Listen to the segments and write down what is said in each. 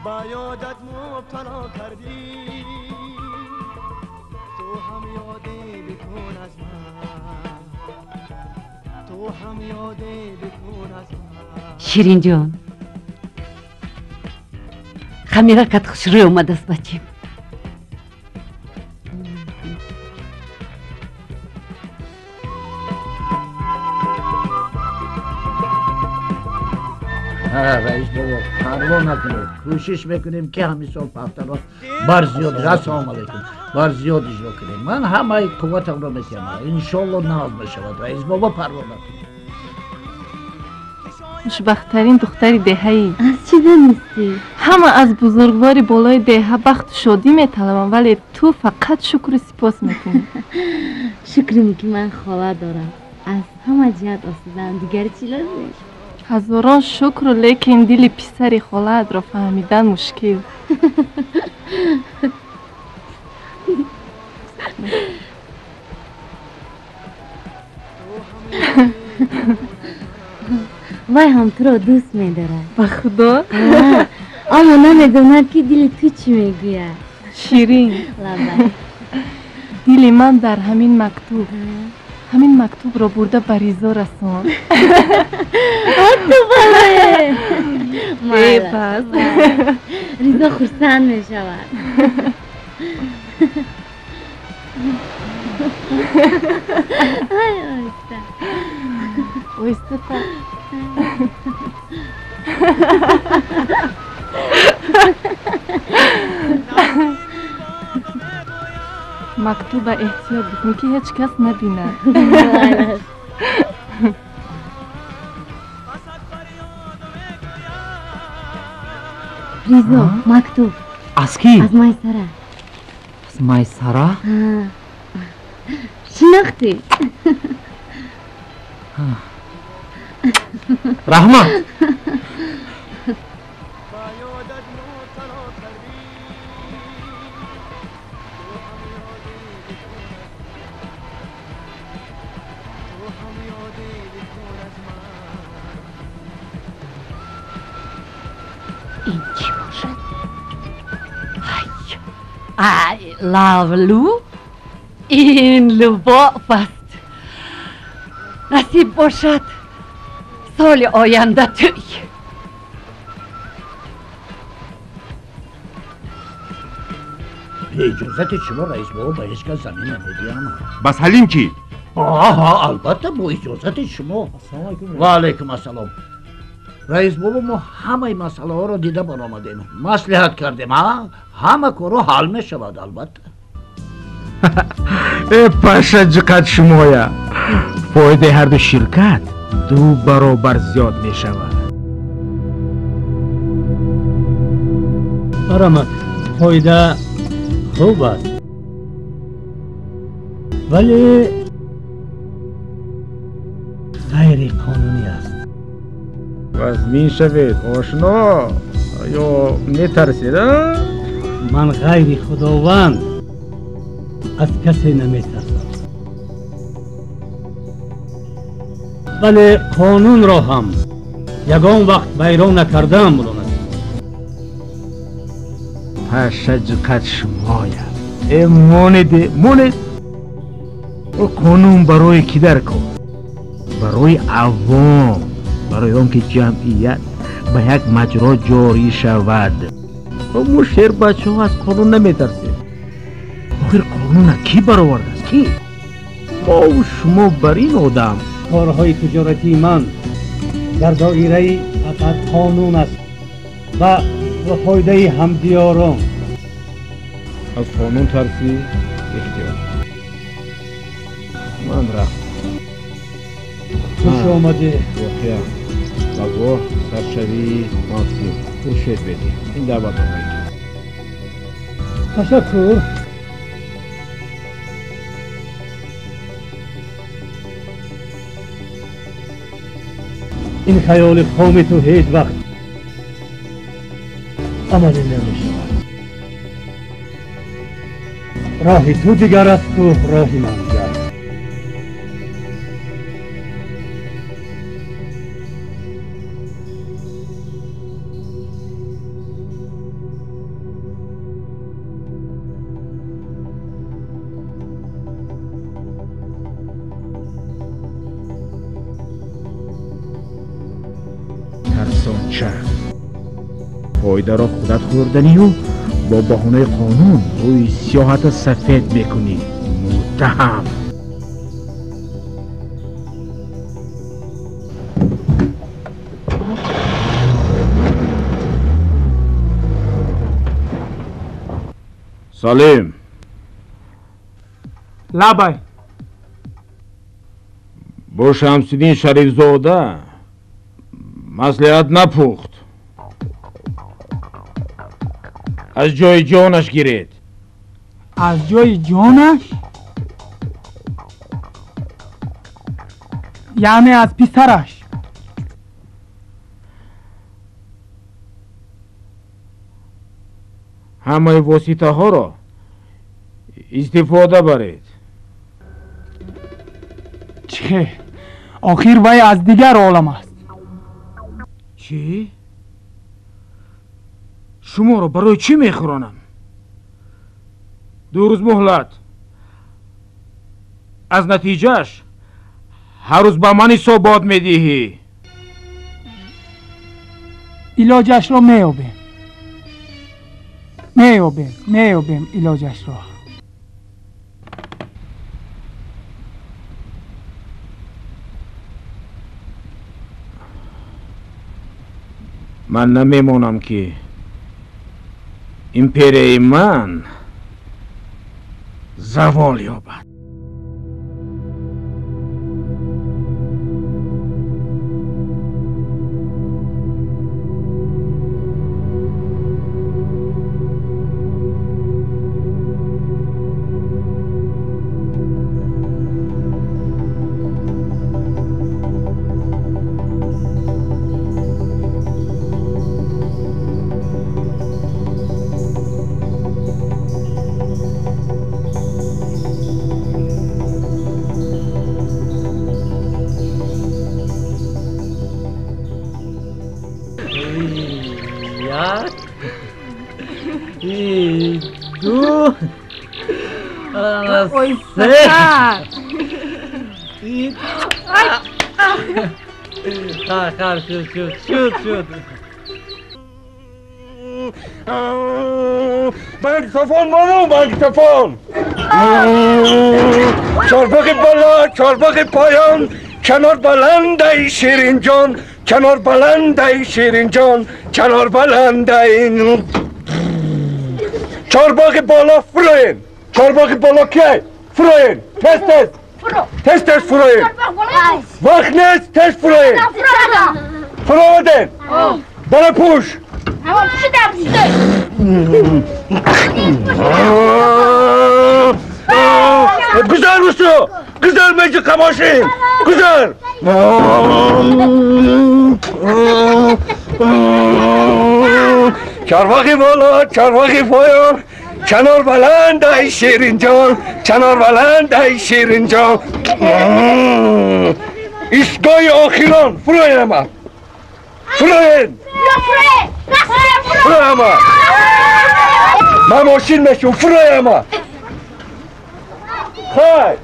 با یادت مبتلا کردی، تو هم یادی بکن از من، تو هم یادی بکن از من. شیرین جان، хамиракат хушрӯй омадааст бачим. Раис бобо, парво накунед. Кӯшиш мекунем, ки ҳамин сол пахтаро бар зиёд, ассалому алайкум, бар зиёд иҷро кунем. Ман ҳамаи қувватамро метиҳам, иншолло нағз мешавад. Раис бобо, парво накунед. Хушбахттарин духтари деҳаӣ. Аз чӣ донистӣ? Ҳама аз бузургвори болои деҳа бахту шодӣ металабанд, вале ту фақат шукру сипос мекунӣ. Шукрим, ки ман хола дорам. Аз ҳама ҷиҳат осудаам, дигар чӣ лозим? Ҳазорон шукру, лекин дили писари холаатро фаҳмидан мушкил. Вай ҳам туро дӯст медорад. Ба худо? Аммо намедонад, ки дили ту чӣ мегӯяд. Ширин, лабай. Дили ман дар ҳамин мактуб. Ҳамин мактубро бурда ба Ризо расон. Ту бале. Э, пас. Ризо хурсанд мешавад. Ай, оҳиста. Оҳиста. Мактуба эҳтиёт бикун, ки ҳеҷ кас набинад. Ризо, мактуб. Аз кӣ? Аз Майсара. Аз Майсара? Шинохтӣ? Раҳмат. Ин чӣ бошад? Ай, лавлу, ин лубоб аст. Насиб бошад, соли оянда тӯй. Бе иҷозати шумо, раис бобо, ба ҳеҷ кас замин намедиҳам. Бас Ҳалим чӣ? Аҳа, албатта, бо иҷозати шумо. Ва алайкум ассалом. Раис бобо, мо ҳамаи масъалаҳоро дида баромадем, маслиҳат кардем, ҳама корҳо ҳал мешавад, албатта. Э, паша ҷиқат шумоя, фоидаи ҳарду ширкат ду баробар зиёд мешавад. Барамад, фоида хуб аст, вале ғайриқонунӣ аст. Вазмин шавед, ошно, ё метарсед? Ман ғайри Худованд аз касе наметарсам, вале қонунро ҳам ягон вақт вайрон накардаам, мулонасим. Паша ҷиқат шумоя. Э, монеде, монед. Қонун барои кӣ дар кор? Барои авом, барои он ки ҷамъият ба як маҷро ҷорӣ шавад. Мо шербачаҳо аз қонун наметарсем. Охир қонуна кӣ баровардааст? Кӣ? Мову шумо бар ин одам. Корҳои тиҷоратии ман дар доираи фақат қонун аст ва ба фоидаи ҳамдиёрон. Аз қонун тарсӣ, эҳтиёт. Ман рафтам. Хуш омадӣ. Воқеан ба гоҳ саршавии мавсим хуршед бедӣ ин даъватномаи ту. Ташаккур. Ин хаёли хоми ту ҳеҷ вақт амалӣ намешавад. Роҳи ту дигар асту роҳи ман дигар. шахс. Фоидаро худат хӯрданию бо баҳонаи қонун рӯи сиёҳата сафед мекунӣ. Муттаҳам. Салим. Лабай. Бо Шамсиддин Шарифзода маслиҳат напухт. Аз ҷои ҷонаш гиред. Аз ҷои ҷонаш? Яъне аз писараш. Ҳамаи воситаҳоро истифода баред. Чӣ? Охир вай аз дигар олам аст. Чӣ? Шуморо барои чӣ мехӯронам? 2 рӯз муҳлат. Аз натиҷааш ҳар рӯз ба ман ҳисобот медиҳӣ. Илоҷашро меёбем. Меёбем илоҷашро. Ман намемонам ки империяи ман завол ёбад. Шуд. Магнитофон, ману магнитофон. Чорбоғи боло, чорбоғи поён, канор баландай Ширинҷон, канор баландай Ширинҷон, канор баландай. Чорбоғи боло фуроен. Чорбоғи боло кай? Фуроен. Тез тез. Тез тез фуроен. Вақт нест, тез фуроен. Фуроваден. Бара пӯш. Гузар усто, гузар меҷи қамошин, гузар. Чорбоғи боло, чорбоғи поён, канор баланд ай Ширинҷон, канор баланд ай Ширинҷон. Истгоҳи охирон, фуроен ама. Фуроен. Фуроен ама. Ман мошин мешум, фуроен ама. Хай.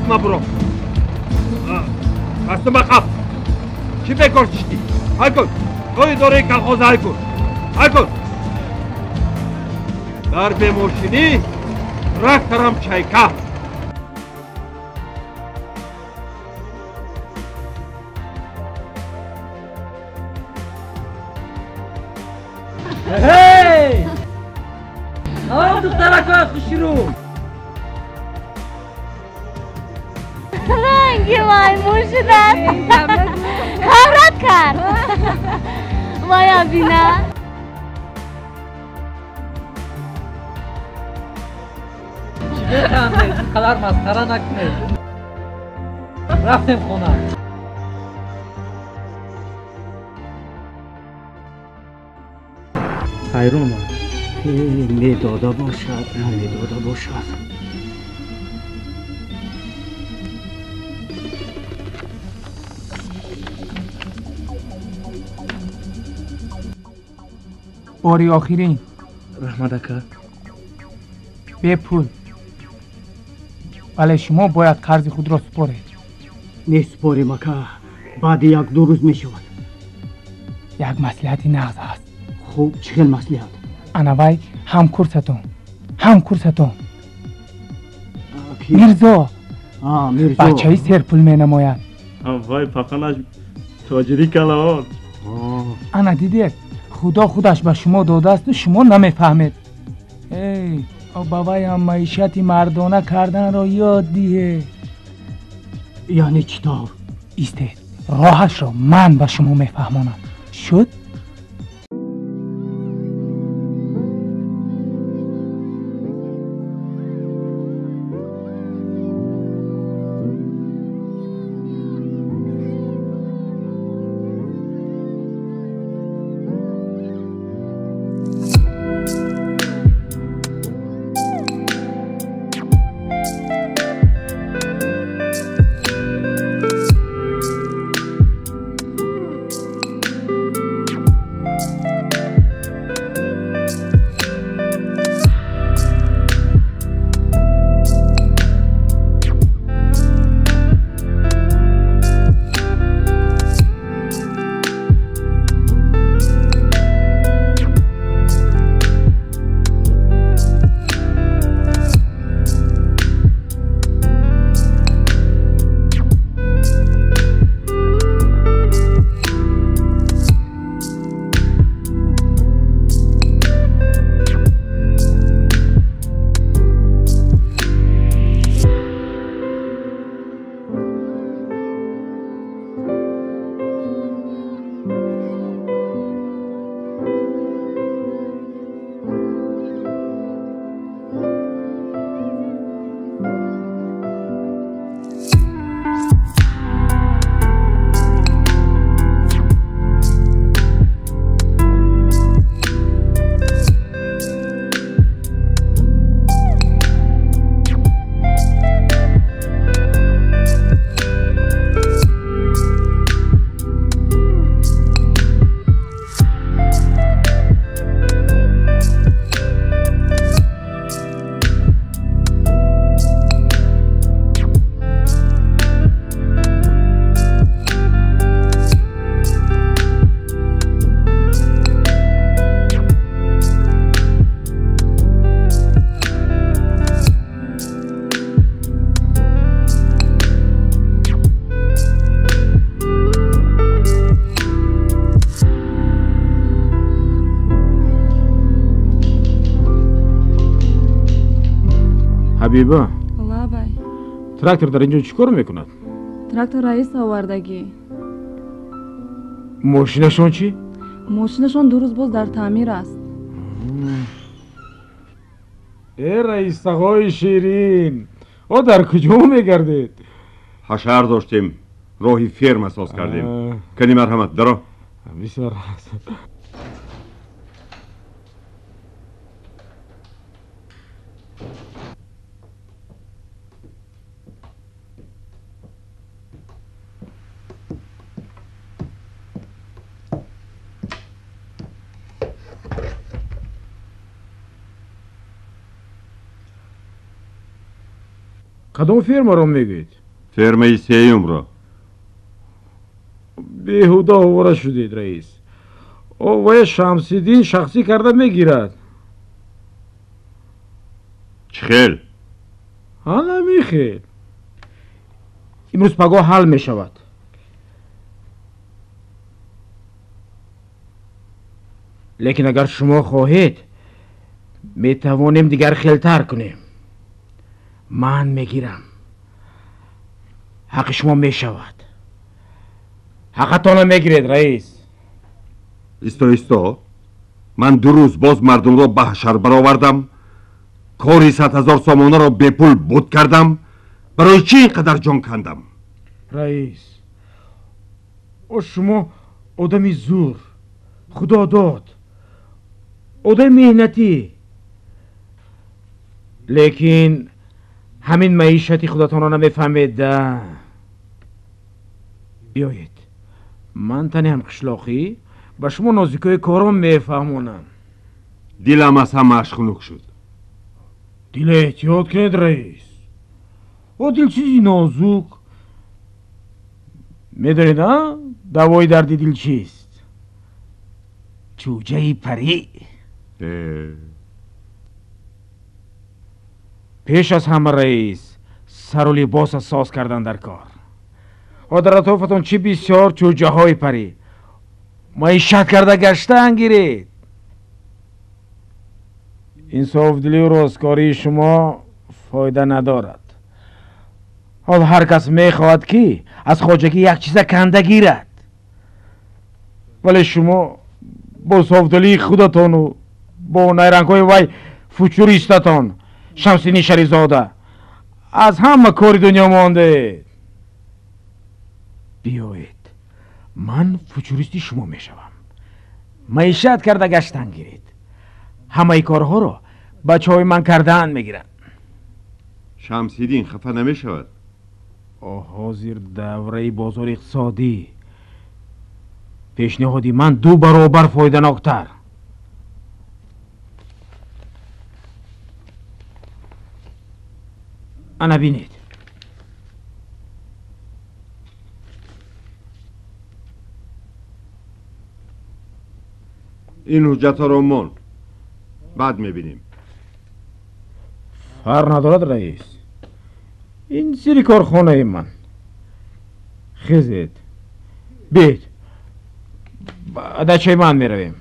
ма буро. Дастума қап. Чӣ бекор шиштӣ? Ҳай кун. Кори дораи колхоза ҳай кун. Ҳай кун. Дар бемошинӣ тракторам чайка. Эй! Салом, духтаракои хушрӯ! Ранги маймун шудааст. Ғаврат кард. Вая бина. Чӣ механдед? Ин қадар масхара накунед. Рафтем хона. Ҳайронам. Медода бошад, намедода бошад. Бори охирин. Раҳмат ака. Бепул. Вале шумо бояд қарзи худро супоред. Месупорем ака. Баъди як-ду рӯз мешавад. Як маслиҳати нағз ҳаст. Хуб, чӣ хел маслиҳат? Ана вай ҳамкурсатон. Ҳамкурсатон. Мирзо. Мирзо. Бачаи серпул менамояд. Вай пақанаш тоҷири калон. Ана дидед, худо худаш ба шумо додаасту шумо намефаҳмед. Эй, ба вайам маишати мардона карданро ёд диҳед. Яъне чӣ тавр? Истед, роҳашро ман ба шумо мефаҳмонам. Шуд? Ҳабиба. Лабай. Трактор дар инҷо чӣ кор мекунад? Трактор раис овардагӣ. Мошинашон чӣ? Мошинашон 2 рӯз боз дар таъмир аст. Э, раисағои ширин, о дар куҷо мегардед? Ҳашар доштем, роҳи ферма соз кардем. Кани марҳамат, даро. Бисёр. Кадом фермаро мегӯед? Фермаи сеюмро. Беҳуда овора шудед, раис. Вая Шамсиддин шахсӣ карда мегирад. Чӣ хел? Ҳа, намехел. Имрӯз пагоҳ ҳал мешавад. Лекин агар шумо хоҳед, метавонем дигар хелтар кунем. Ман мегирам. Ҳаққи шумо мешавад. Ҳаққатонро мегиред, раис. Исто, исто. Ман 2 рӯз боз мардумро ба ҳашар баровардам. Кори 100 000 сомонаро бепул буд кардам. Барои чӣ ин қадар ҷон кандам? Раис, о шумо одами зур, худодод, одами меҳнатӣ. Лекин ҳамин маишати худатонро намефаҳмед. Биёед, ман тани ҳамқишлоқӣ ба шумо нозикои корро мефаҳмонам. Дилам аз ҳамааш хунук шуд. Дила эҳтиёт кунед, раис. О дил чизи нозук. Медонед, а? Давои дарди дил чист? Чӯҷаи парӣ. Пеш аз ҳама, раис, сару либоса соз кардан дар кор. О дар атрофатон чӣ бисёр чӯҷаҳои парӣ. Маишат карда гаштаан гиред. Инсофдилию росткории шумо фоида надорад. Ҳол ҳар кас мехоҳад, ки аз хоҷагӣ як чиза канда гирад. Вале шумо бо софдилии худатону бо найрангҳои вай фучуристатон Шамсиддини Шарифзода аз ҳама кори дунё мондед. Биёед, ман фучуристи шумо мешавам. Маишат карда гаштан гиред. Ҳамаи корҳоро бачаҳои ман кардаан мегиранд. Шамсиддин хафа намешавад? Ҳозир давраи бозори иқтисодӣ. Пешниҳоди ман 2 баробар фоиданоктар. Ана бинед. Ин ҳуҷҷатҳоро мон. Баъд мебинем. Фарқ надорад, раис. Ин сири корхонаи ман. Хезед. Биед. Ба дачаи ман меравем.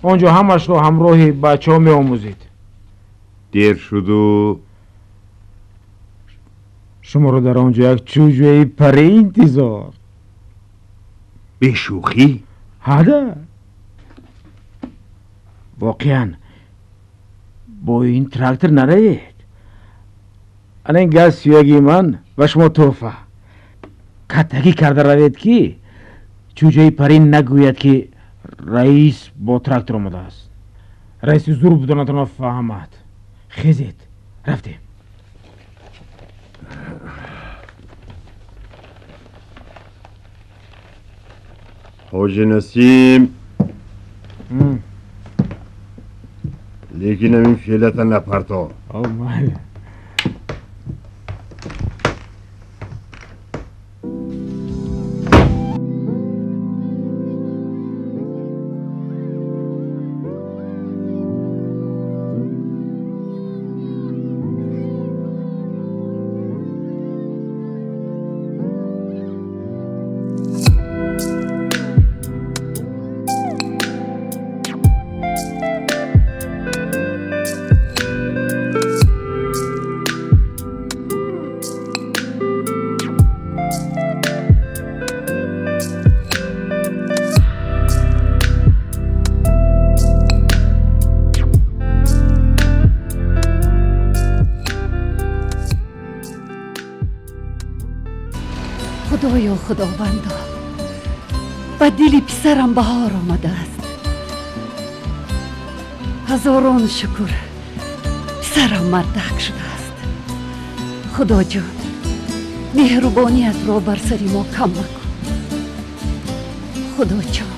Он ҷо ҳамашро ҳамроҳи бачаҳо меомӯзед. Дер шуду шуморо дар он ҷо як чӯҷаи парӣ интизор. Бешӯхӣ? Ҳада. Воқеан бо ин трактор наравед. Ана ин газ сӯяги ман ба шумо тӯҳфа. Каттагӣ карда равед, ки чӯҷаи парӣ нагӯяд, ки раис бо трактор омадааст. Раиси зур буданатонро фаҳмад. Хезед, рафтем. Ҳоҷи Насим, лекин ҳамин феълата напарто. Майли. Худоё, Худовандо, ба дили писарам баҳор омадааст. Ҳазорон шукр, писарам мардак шудааст. Худоҷон, меҳрубониятро бар сари мо кам макун. Худоҷон.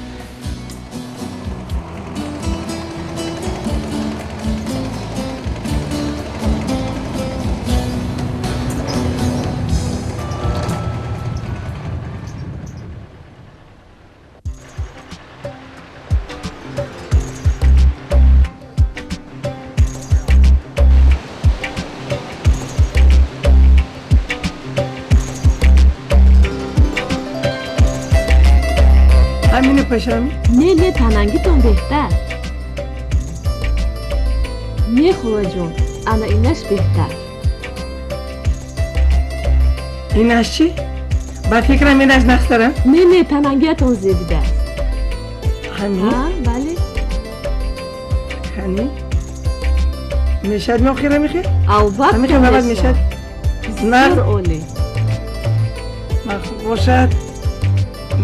Ҳамине пӯшам? Не, не, танангитон беҳтар. Не, холаҷон, ана инаш беҳтар. Инаш чӣ? Ба фикрам инаш нақстара? Не, не, танангиятон зебидааст. Ҳамин? Бале. Кани? Мешад меохира мехе? Албатта мешад. Мешад. Бисёр олӣ. Махсус бошад.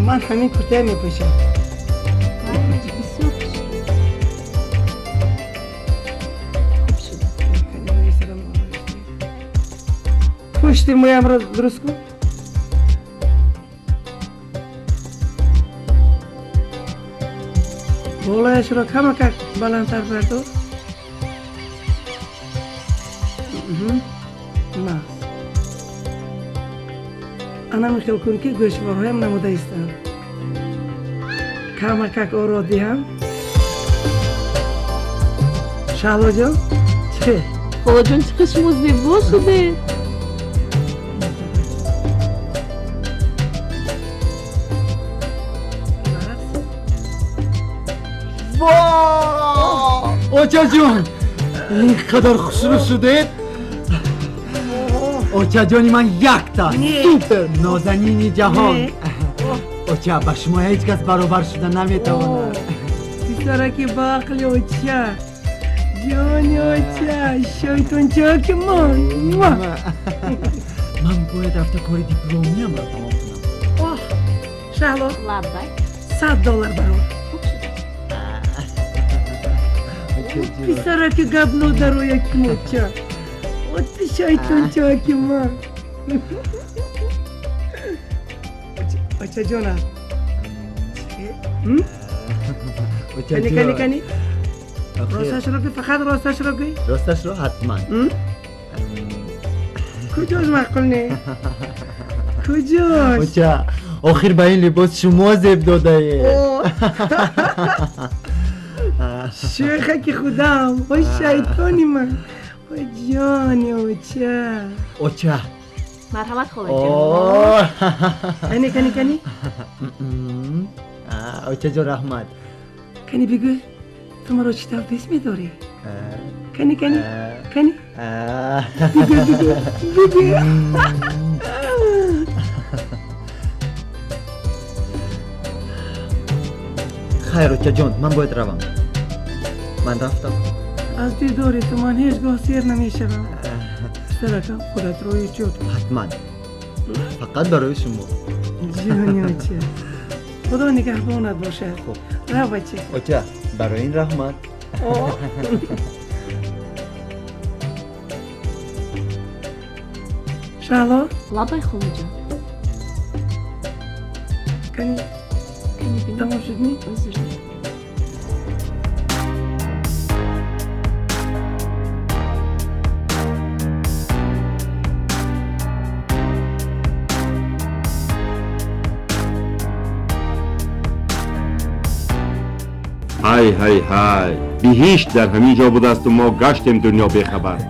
Ман ҳамин куртая мепӯшам. Бисёр хуб шуд. Пушти мӯямро дуруст кун. Болояшро камакак баландтар бардор. Нағз. Ана михел кун ки гӯшворҳоям намода истанд. Камакак оро диҳам. Шаҳлоҷон, чӣ хел? Холаҷон, чӣ қадр шумо зебо шудед! Очаҷон, ин қадар хушрӯ шудед! Очаҷони ман якта, супер, нозанини ҷаҳон. Оча, ба шумо ҳеҷ кас баробар шуда наметавонад. Писараки баақли оча, ҷони оча, шайтончаки ман. Ман бояд рафта кори дипломиямро тамом кунам. Оҳ, Шаҳло, лаббай. $100 барор. Писараки гап нодарояки оча. Оти шайтончаки ман. Очаҷона. Кани, кани, кани. Росташро гӯй, фақат росташро гӯй. Росташро ҳатман. Куҷош маъқул не? Куҷош? Оча, охир ба ин либос шумо зеб додаед. Шӯхаки худам, ой шайтони ман, ой ҷони оча. Оча. Марҳамат, холаҷон. Кани, кани, кани. Очаҷон, раҳмат. Кани бигӯ, ту маро чӣ тавр дӯст медорӣ? Кани, кани, кани. Бигӯ, бигӯ, бигӯ. Хайр, очаҷон, ман бояд равам. Ман рафтам. Аз дидори ту ман ҳеҷ гоҳ сер намешавам. Писаракам, худатро эҳтиёт кун. Ҳатман. Фақат барои шумо. Ҷони оча, худо нигаҳбонат бошад. Рав, бача. Оча, барои ин раҳмат. Шаҳло? Лаббай, холаҷон. Кани, тамом шуд, не? Узр. Ҳай, ҳай, ҳай, биҳишт дар ҳамин ҷо будасту мо гаштем дунё бехабар.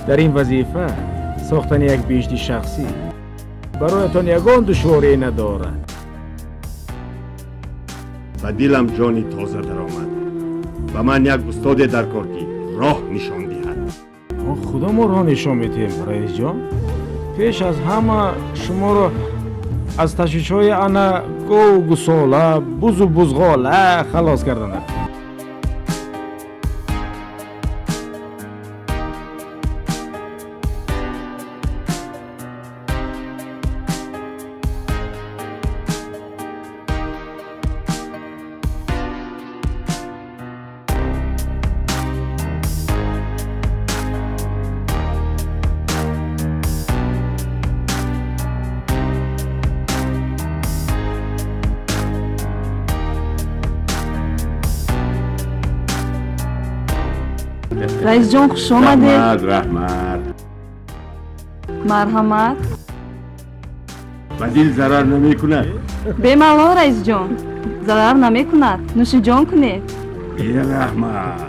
Дар ин вазифа сохтани як биҳишти шахсӣ бароятон ягон душворӣ надорад. Ба дилам ҷони тоза даромад. Ба ман як устоде дар кор ки роҳ нишон диҳад. Худо мо роҳ нишон медиҳем, раисҷон. Пеш аз ҳама шуморо аз ташвишҳои ана гову гусола, бузу бузғола халос карданад. Раисҷон, хуш омадед. Раҳмат, раҳмат. Марҳамат. Ба дил зарар намекунад. Бемалол, раисҷон, зарар намекунад. Нӯшиҷон кунед. Е, раҳмат.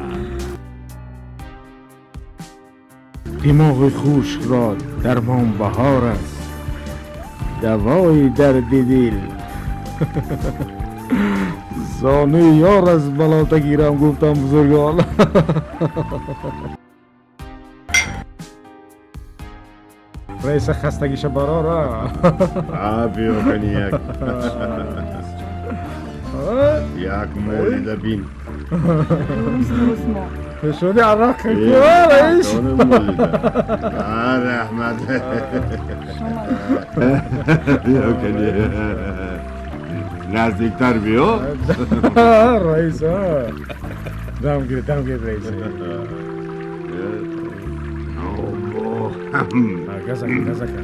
Димоғи хушкро дармон баҳор аст. Давои дарди дил. Зонуи ёр аз балота гирам гуфтам бузургон. Раиса хастагиша барора. А биё кани як. Як молида бин. Пешони арақ раис. А раҳмат. Биё кани. Наздиктар биё. Раис, дам гир, дам гир раис. Газака, газака.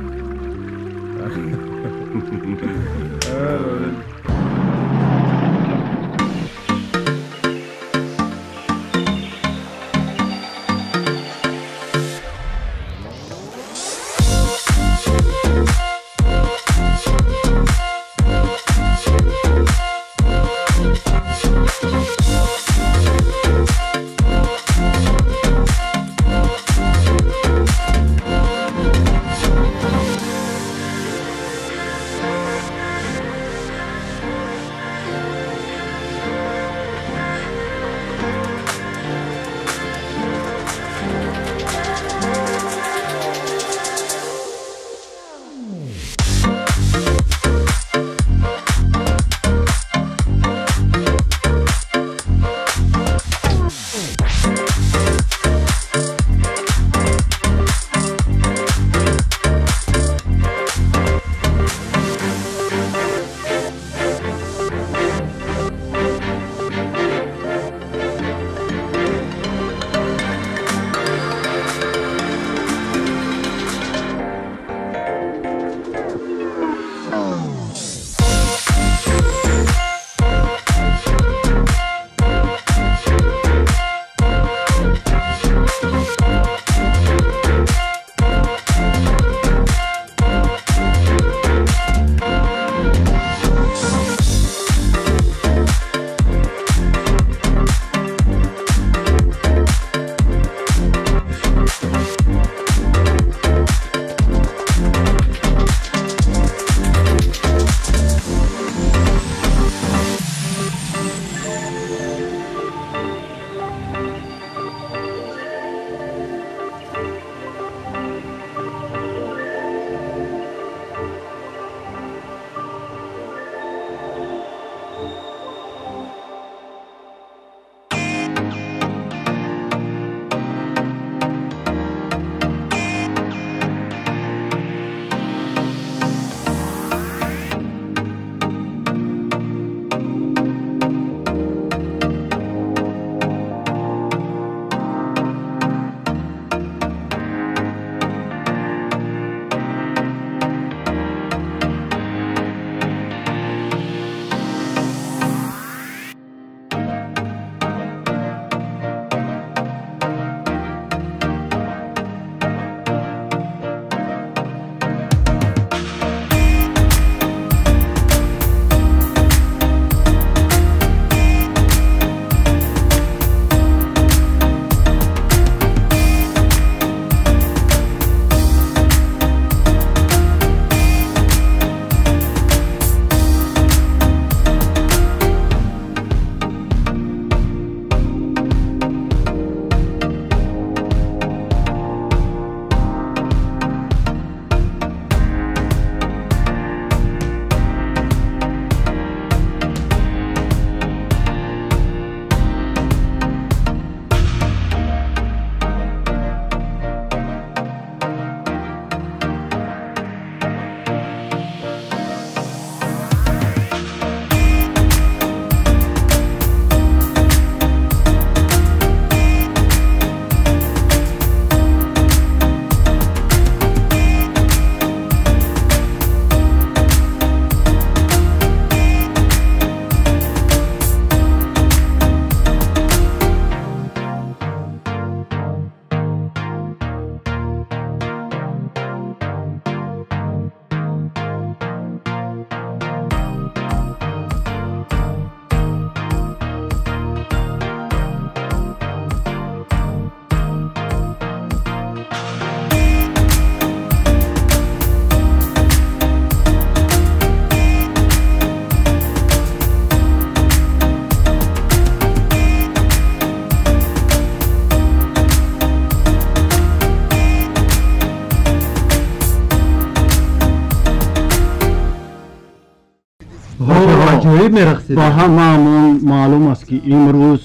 Аҷоиб мерақсид. Ба ҳамаамон маълум аст, ки имрӯз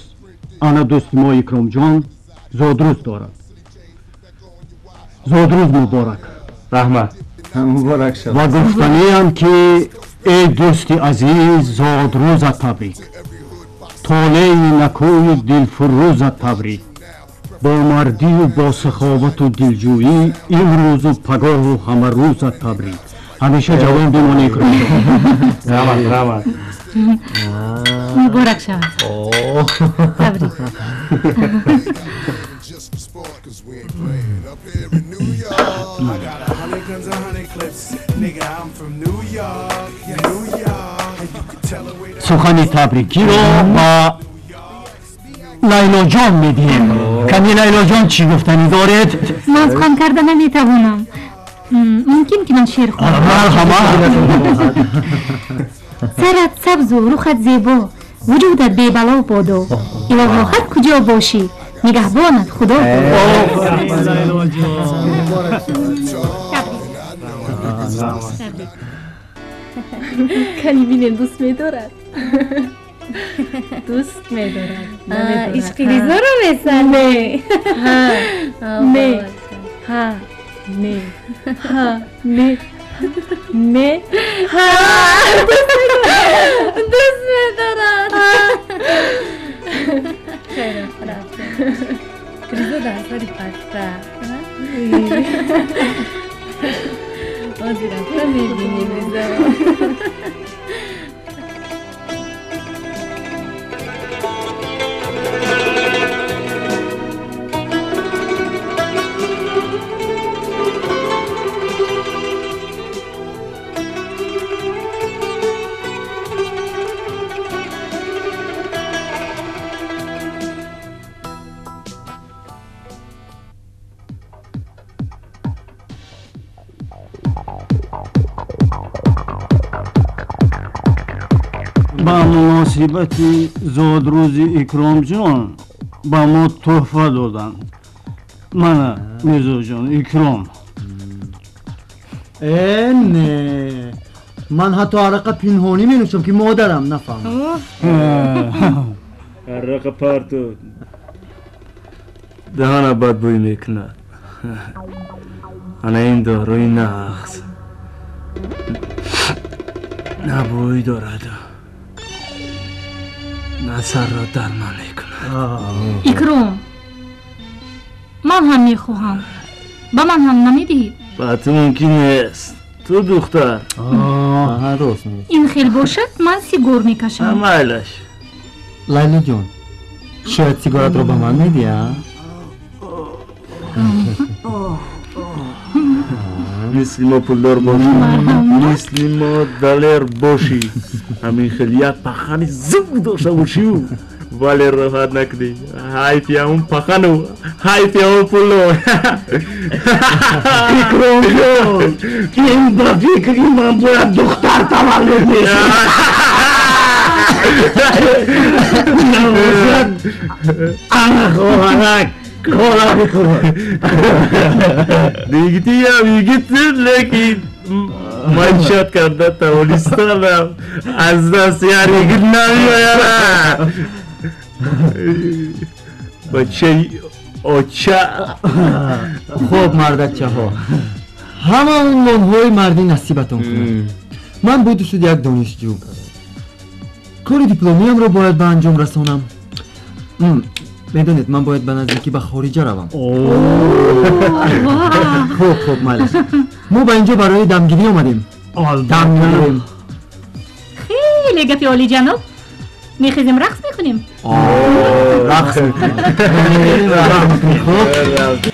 ана дӯсти мо Икромҷон зодрӯз дорад. Зодрӯз муборак. Раҳмат. Муборак шавад. Ва гуфтаниам, ки эй дӯсти азиз, зодрӯзат табрик, толеи накӯи дилфурӯзат табрик. Бо мардию бо саховату дилҷӯӣ имрӯзу пагоҳу ҳамарӯзат табрик. Ҳамеша ҷавон бимонӣ, Икромҷон. Раҳмат, раҳмат. Муборак шавад, табрик. Сухани табрикиро ба Лайлоҷон медиҳем. Кани, Лайлоҷон, чӣ гуфтанӣ доред? Ман сухан карда наметавонам. Мумкин ки ман шеър хонам? Марҳамат. Сарат сабзу рухат зебо, вуҷудат бебало бодо. Илоҳо, ҳар куҷо бошӣ, нигаҳбонат Худо. Кани бинем, дӯст медорад, дӯст медорад. Ишқи Ризоро месар? Не, ҳа, не, ҳа, не, ҳа, не, не, ҳа, дӯст медорад. Ризо дар сари пахта. Ҳозир рафта мебинем Ризоро. Ба муносибати зодрӯзи Икромҷон ба мо тӯҳфа доданд. Мана, Мирзоҷон, Икром. Э, не, ман ҳатто арақа пинҳонӣ менӯшам, ки модарам нафаҳмад. Арақа парту, даҳана бадбӯй мекунад. Ана ин дорои нағз на бӯй дорад, на сарро дармон мекунад. Икром, ман ҳам мехоҳам, ба ман ҳам намедиҳӣ? Ба ту мумкин нест, ту духтар. Рост мегӯӣ. Ин хел бошад, ман сигор мекашам. Майлаш. Лайлоҷон, шояд сигаратро ба ман медиҳӣ, а? Мисли мо пулдор бошӣ, мисли мо далер бошӣ, ҳамин хел як пахани зуд дошта бошию, вале роҳат накунӣ. Ҳайфи ҳамун пахану ҳайфи ҳамун пуло. Икромҷон, ин ба фикри ман бояд духтар таваллуд мешуд. Набошад, ана хоҳарак кола бикунад. Дигитиям йигитсин, лекин маишат карда тавонистанам аз даст як йигит намеояд. Бачаи оча. Хуб, мардакчаҳо, ҳама унвонҳои мардӣ насибатон кунад. Ман буду шуд як донишҷӯ, кори дипломиямро бояд ба анҷом расонам. Медонед, ман бояд ба наздикӣ ба хориҷа равам. Хуб, хуб, майлаш, мо ба инҷо барои дамгирӣ омадем, дам мегирем. Хеле гапи олиҷаноб. Мехезем, рақс мекунем. Рақс мекунем. Хуб.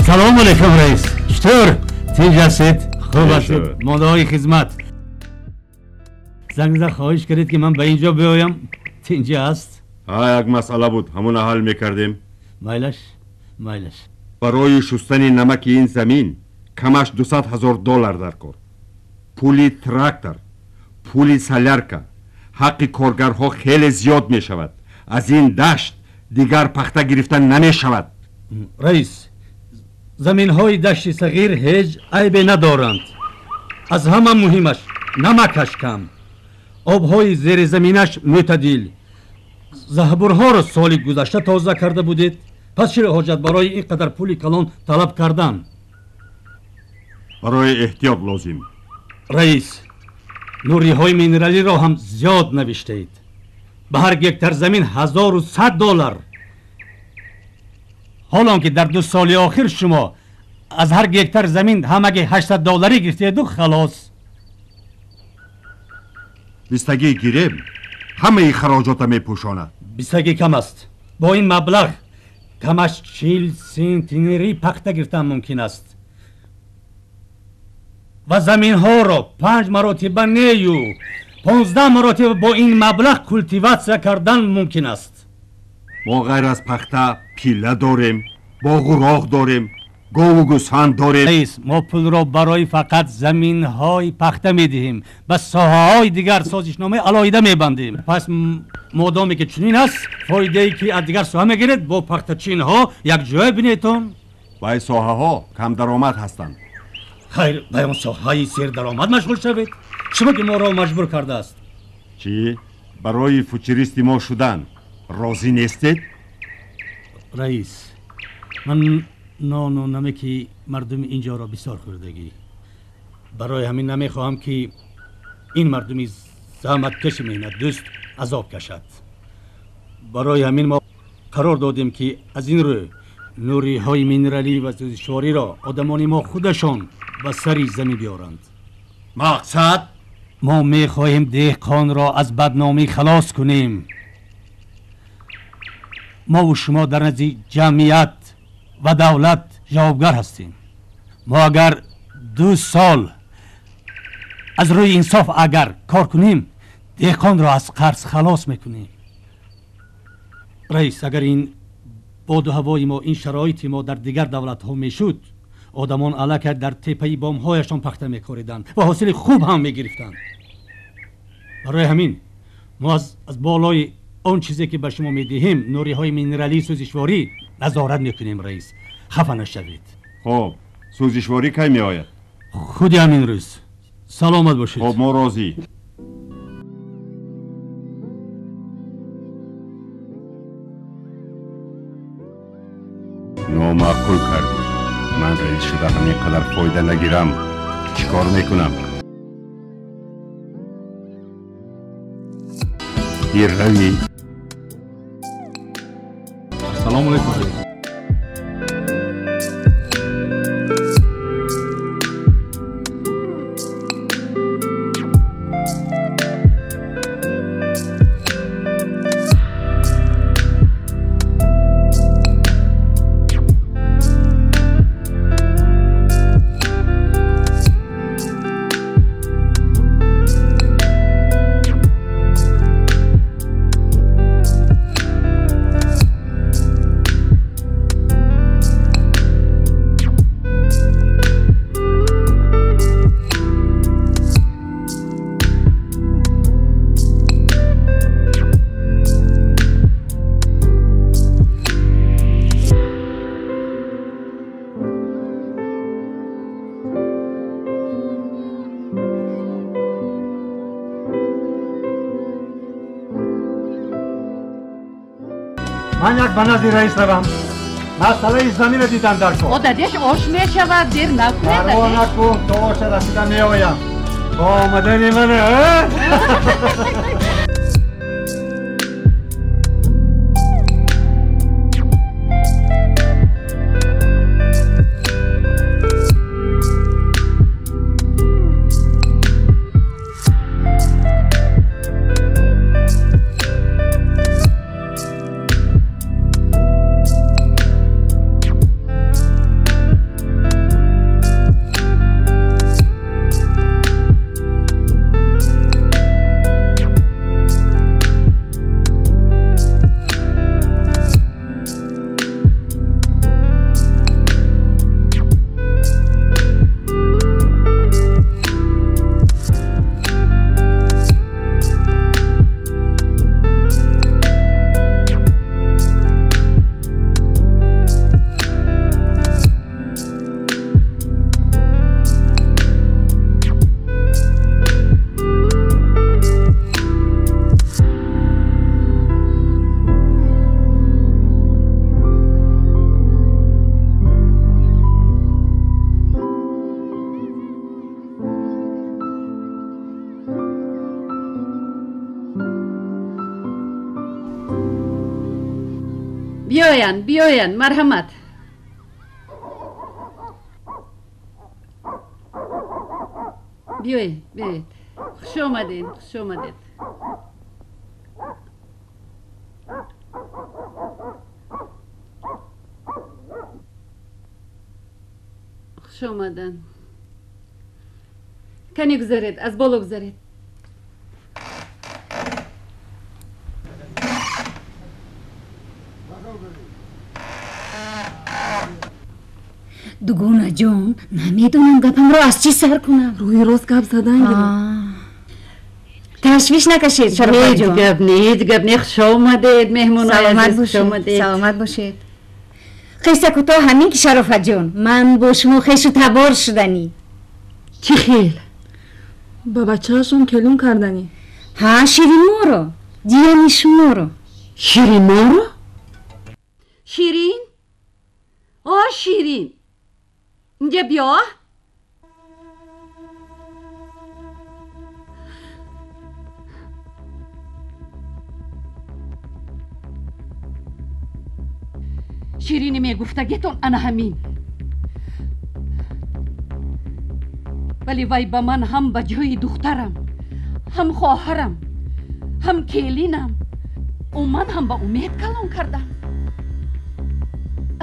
Салом алейкум раис. Чутур? Тинҷ ҳастед? Хуб ҳастед? Мондаҳои хизмат. Занг зад хоҳиш кардед ки ман ба инҷо биёям. Тинҷи аст? Ҳа, як масъала буд, ҳамона ҳал мекардем. Майлаш, майлаш. Барои шустани намаки ин замин камаш 200 000 доллар дар кор. Пули трактор, пули солярка, ҳаққи коргарҳо хеле зиёд мешавад. Аз ин дашт дигар пахта гирифта намешавад. Раис, заминҳои дашти сағир ҳеҷ айбе надоранд. Аз ҳама муҳимаш намакаш кам, обҳои зеризаминаш мӯътадил. Заҳбурҳоро соли гузашта тоза карда будед, пас чиро ҳоҷат барои ин қадар пули калон талаб кардан? Барои эҳтиёт лозим. Раис, нуриҳои минералиро ҳам зиёд навиштаед. Ба ҳар гектар замин 1100 доллар. Ҳолон ки дар 2 соли охир шумо аз ҳар гектар замин ҳамаги 800 долларӣ гирифтеду халос. Бистагӣ гирем, ҳамаи хароҷота мепӯшонад. Бистагӣ кам аст. Бо ин маблағ камаш 40 сентинери пахта гирифтан мумкин аст ва заминҳоро 5 маротиба нею 15 маротиба бо ин маблағ култиватсия кардан мумкин аст. Мо ғайр аз пахта пилла дорем, боғу роғ дорем, гову гӯсфанд дорем. Раис, мо пулро барои фақат заминҳои пахта медиҳем, ба соҳаҳои дигар созишномаи алоҳида мебандем. Пас модоме ки чунин аст, фоидае ки аз дигар соҳа мегиред, бо пахтачинҳо якҷоя бинетон. Вай соҳаҳо камдаромад ҳастанд. Хайр, ба он соҳаи сердаромад машғул шавед. Шумо ки моро маҷбур кардааст. Чӣ? Барои фучуристи мо шудан розӣ нестед? Раис, ман нону намаки мардуми инҷоро бисёр хӯрдагӣ. Барои ҳамин намехоҳам ки ин мардуми заҳматкаши меҳнатдӯст азоб кашад. Барои ҳамин мо қарор додем ки аз ин рӯ нуриҳои минералӣ ва сӯзишвориро одамони мо худашон ба сари замин биёранд. Мақсад? Мо мехоҳем деҳқонро аз бадномӣ халос кунем. Мову шумо дар назди ҷамъият ва давлат ҷавобгар ҳастем. Мо агар 2 сол аз рӯи инсоф агар кор кунем, деҳқонро аз қарз халос мекунем. Раис, агар ин боду ҳавои мо, ин шароити мо дар дигар давлатҳо мешуд, одамон аллакай дар теппаи бомҳояшон пахта мекориданд ва ҳосили хуб ҳам мегирифтанд. Барои ҳамин мо аз болои он чизе ки ба шумо медиҳем, нуриҳои минералии сӯзишворӣ, назорат мекунем. Раис, хафа нашавед. Хоб, сӯзишворӣ кай меояд? Худи ҳамин рӯз. Саломат бошед. Хоб, мо розӣ. Номаъқул кардӣ. Ман раис шуда ҳамин қадар фоида нагирам, чӣ кор мекунам? Ирави. Ассалому алайкум. Ман як ба назди раис равам. Масъалаи заминро дидам дар кор. Одадеш ош мешавад, дер накунед. Парво накун, то оша расида меоям. Бо омадани ман. Биёянд, биёянд, марҳамат. Биёед, биёед. Хуш омадед, хуш омадед. Хуш омаданд. Кани гузаред, аз боло гузаред. Дугонаҷон, намедонам гапамро аз чӣ сар кунам. Рӯи рост гап задан гиред. Ташвиш накашед, Шарофатҷон. Ҳеҷ гап не, ҳеҷ гап не. Хуш омадед, меҳмонои азиз, хуш омадед. Саломат бошед. Қисса кӯтоҳ ҳамин ки, Шарофатҷон, ман бо шумо хешу табор шуданӣ. Чӣ хел? Ба бачаашон келун карданӣ. Ҳа, Ширинморо, дияни шуморо. Ширинморо? Ширин? О, Ширин! Инҷа биё. Ширини мегуфтагитон ана ҳамин. Вале вай ба ман ҳам ба ҷои духтарам, ҳам хоҳарам, ҳам келинам. Ӯ ман ҳам ба умед калон кардам.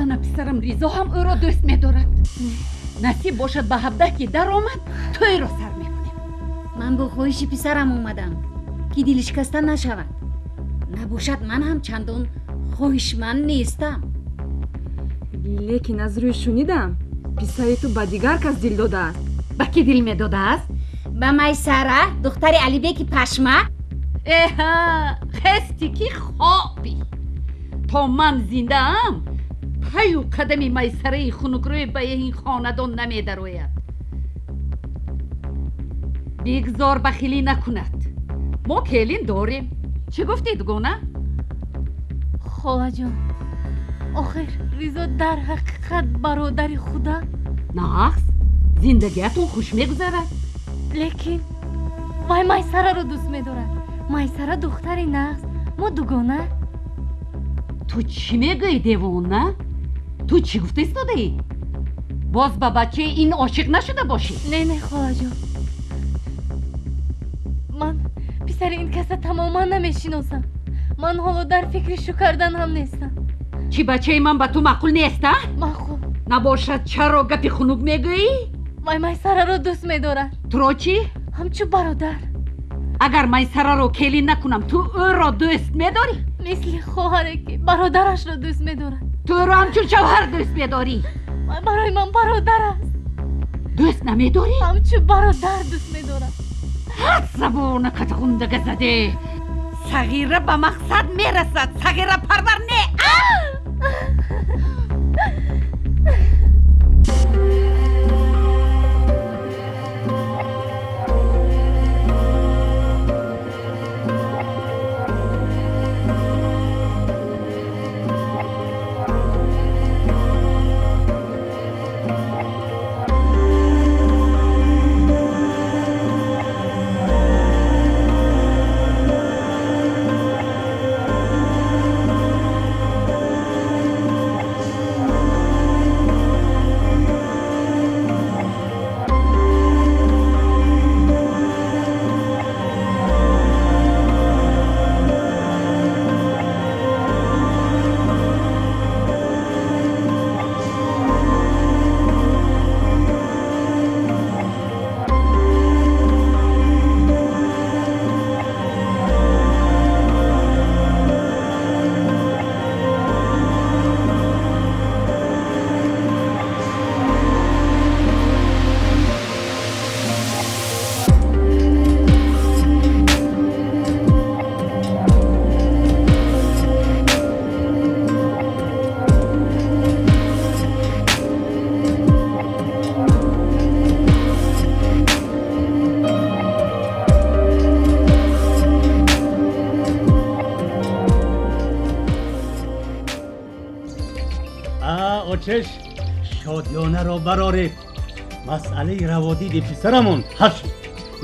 Ана писарам Ризо ҳам ӯро дӯст медорад. Насиб бошад, ба 17 ки даромад, тӯйро сар мекунем. Ман бо хоҳиши писарам омадам, ки дилшикаста нашавад. Набошад, ман ҳам чандон хоҳишманд нестам. Лекин аз рӯи шунидам, писари ту ба дигар кас дил додааст. Ба кӣ дил медодааст? Ба Майсара, духтари Алибеки пашма. Эҳа, хести ки хобӣ. То ман зиндаам, паю қадами Майсараи хунукрӯй ба ин хонадон намедарояд. Бигзор бахилӣ накунад. Мо келин дорем. Чӣ гуфтӣ, дугона? Холаҷон, охир Ризо дар ҳақиқат бародари худа? Нағз, зиндагиатон хуш мегузарад. Лекин вай Майсараро дӯст медорад. Майсара духтари нағз, мо дугона. Ту чӣ мегӯӣ, девона? Ту чӣ гуфта истодаӣ? Боз ба бачаи ин ошиқ нашуда бошӣ? Не, не, холаҷон, ман писари ин каса тамоман намешиносам. Ман ҳоло дар фикри шу кардан ҳам нестам. Чӣ, бачаи ман ба ту маъқул нест, а? Маъқул. Набошад, чаро гапи хунук мегӯӣ? Вай Майсараро дӯст медорад. Туро чӣ? Ҳамчун бародар. Агар Майсараро келин накунам, ту ӯро дӯст медорӣ? Мисли хоҳаре ки бародарашро дӯст медорад. Ту ӯро ҳамчун шавҳар дӯст медорӣ? Вай барои ман бародар аст. Дӯст намедорӣ? Ҳамчун бародар дӯст медорад. Ҳад забона катғундага заде. Сағира ба мақсад мерасад, сағира парвар не. Очеш, шодиёнаро бароред. Масъалаи раводиди писарамон ҳал шуд.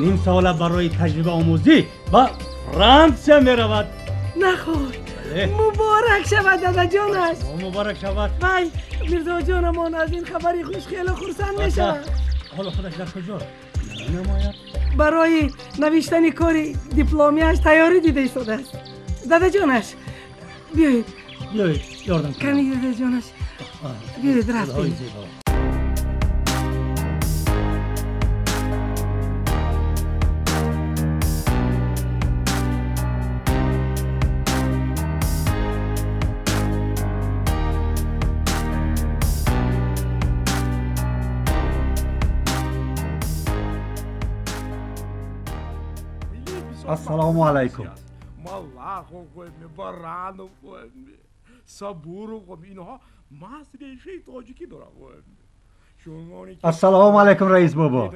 Ним сола барои таҷрибаомӯзӣ ба Франсия меравад. Наход, Муборак шавад дадаҷонаш. Муборак шавад. Вай Мирзоҷонамон аз ин хабари хуш хеле хурсанд мешавад. Ҳоло худаш дар куҷо? Намояд. Барои навиштани кори дипломияш тайёрӣ дида истодааст. Дадаҷонаш, биёед. Биёед, ёрдам кунем. Кани дадаҷонаш. Биёед, рафтем. Ассалому алайкум. Ассалому алайкум, раис бобо.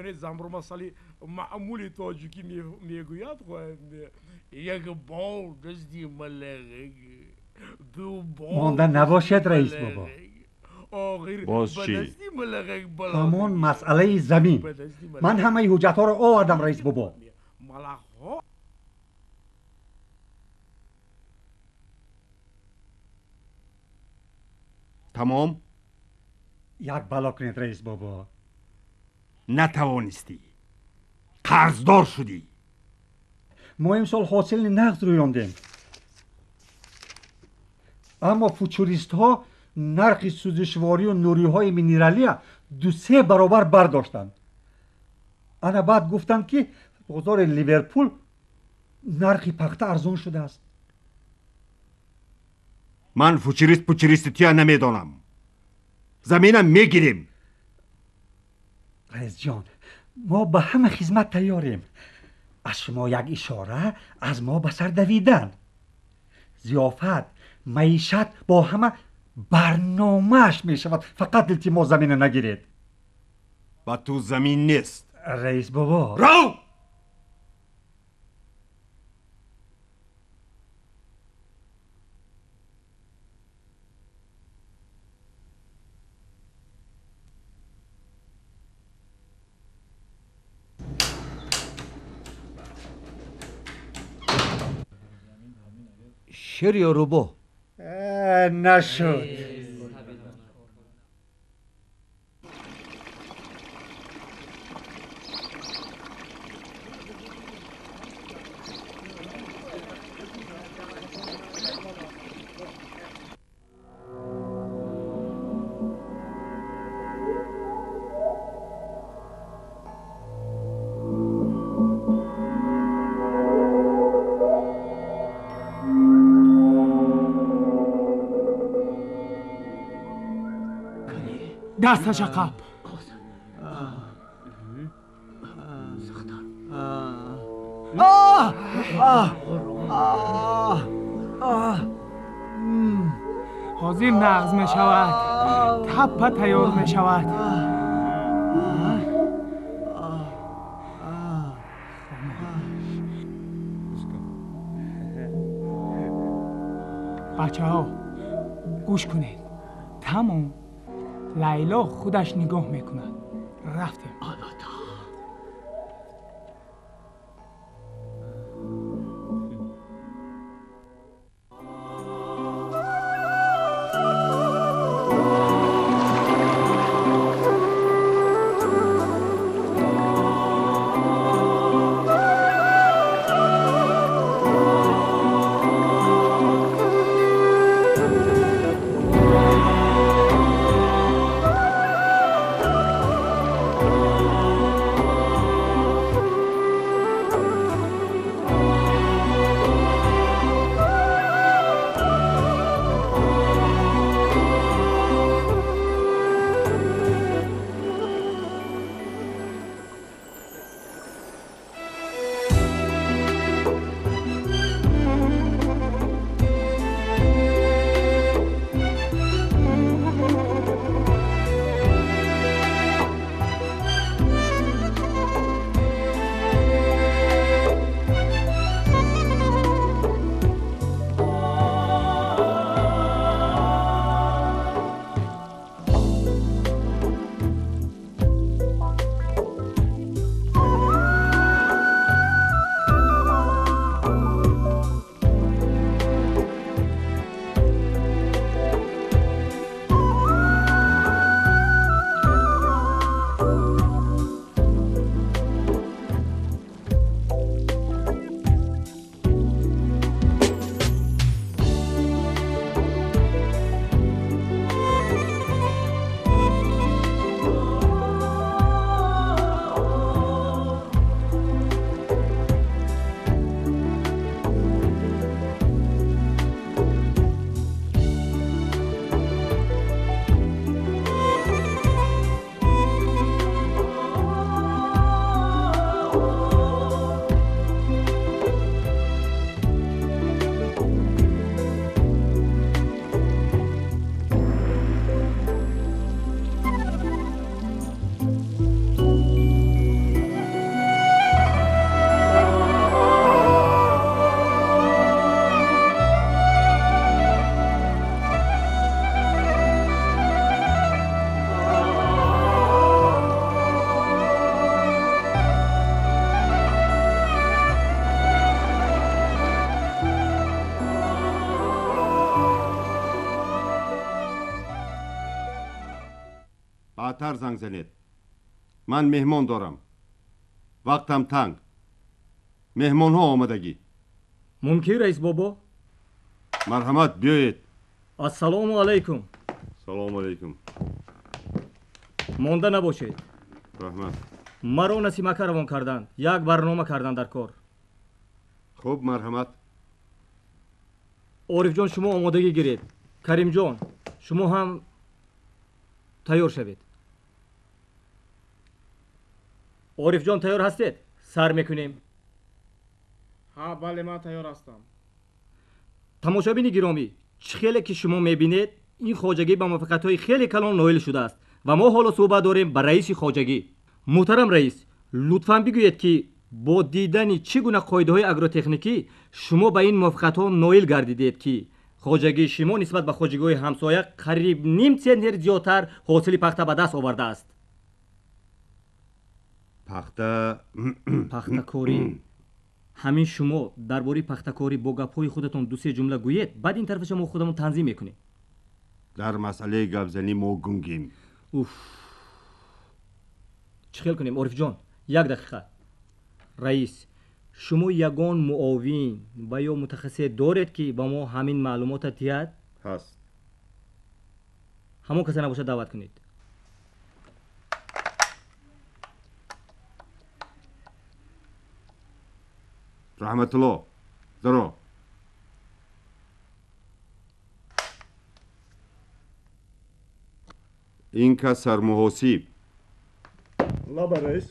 Монда набошад, раис бобо. Боз чӣ? Ҳамон масъалаи замин. Ман ҳамаи ҳуҷҷатҳоро овардам, раис бобо. Тамом? Як бало кунед, раис бобо. Натавонистӣ. Қарздор шудӣ. Мо имсол ҳосили нағз рӯёндем. Аммо фучуристҳо нархи сӯзишворию нуриҳои минералия 2-3 баробар бардоштанд. Ана баъд гуфтанд, ки бозори Ливерпул нархи пахта арзон шудааст. Ман фучурист пучуристи туя намедонам. Заминам мегирем. Раисҷон, мо ба ҳама хизмат тайёрем. Аз шумо як ишора, аз мо ба сар давидан. Зиёфат, маишат бо ҳама барномааш мешавад. Фақат илтимос замина нагиред. Ба ту замин нест. Раис бобо. Рав! Шер ё рӯбоҳ? Нашуд. Дасташ ақаб. Ҳозир нағз мешавад. Таппа тайёр мешавад. Бачаҳо, гӯш кунед. Тамом. Лайло худаш нигоҳ мекунад. Рафтем. Албатта. Баъдтар занг занед. Ман меҳмон дорам. Вақтам танг. Меҳмонҳо омадагӣ. Мумкин, раис бобо? Марҳамат, биёед. Ассалому алайкум. Салому алайкум. Монда набошед. Раҳмат. Маро Насимака равон карданд. Як барнома кардан дар кор. Хуб, марҳамат. Орифҷон, шумо омодагӣ гиред. Каримҷон, шумо ҳам тайёр шавед. Орифҷон, тайёр ҳастед? Сар мекунем. Ҳа, бале, ман тайёр ҳастам. Тамошобини гиромӣ, чӣ хеле ки шумо мебинед, ин хоҷагӣ ба муваффақиятҳои хеле калон ноил шудааст ва мо ҳоло суҳбат дорем ба раиси хоҷагӣ. Муҳтарам раис, лутфан бигӯед, ки бо дидани чӣ гуна қоидаҳои агротехникӣ шумо ба ин муваффақиятҳо ноил гардидед, ки хоҷагии шумо нисбат ба хоҷагиҳои ҳамсоя қариб ним центнер зиёдтар ҳосили пахта ба даст овардааст? Пахта пахтакорӣ. Ҳамин шумо дар бораи пахтакорӣ бо гапҳои худатон ду-се ҷумла гӯед, баъд ин тарафаша мо худамон танзим мекунем. Дар масъалаи гапзанӣ мо гунгем. Уф, чӣ хел кунем, Орифҷон? Як дақиқа. Раис, шумо ягон муовин ва ё мутахассисе доред, ки ба мо ҳамин маълумота диҳад? Ҳаст. Ҳамон каса набошад, даъват кунед. Раҳматулло, даро. Ин кас сармуҳосиб. Лаба, раис.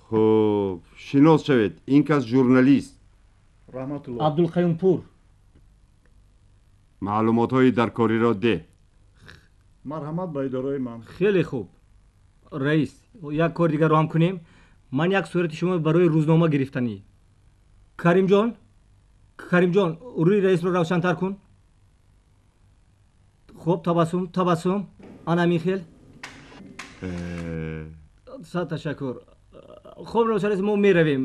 Хуб, шинос шавед, ин кас журналист. Раҳматулло. Абдулқаюмпур. Маълумотҳои даркориро деҳ. Марҳамат ба идораи ман. Хеле хуб. Раис, як кор дигарро ҳам кунем. Ман як сурати шумо барои рӯзнома гирифтанӣ. Каримҷон, Каримҷон, рӯи раисро равшантар кун. Хуб, табассум, табассум. Ана ҳамин хел. Сад ташаккур. Хуб, равшан, мо меравем,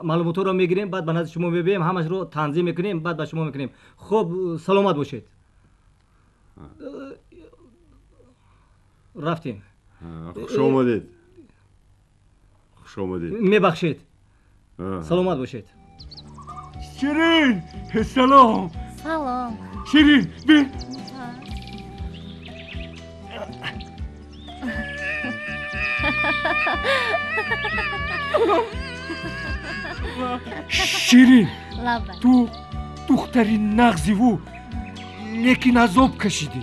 маълумотҳоро мегирем, баъд ба назди шумо мебием, ҳамашро танзим мекунем, баъд ба шумо мекунем. Хуб, саломат бошед. Рафтем. Хуш омадед. Хуш омадед. Мебахшед. Саломат бошед. Ширин, салом. Салом. Ширин, би. Ширин, ту духтари нағзиву, лекин азоб кашидӣ.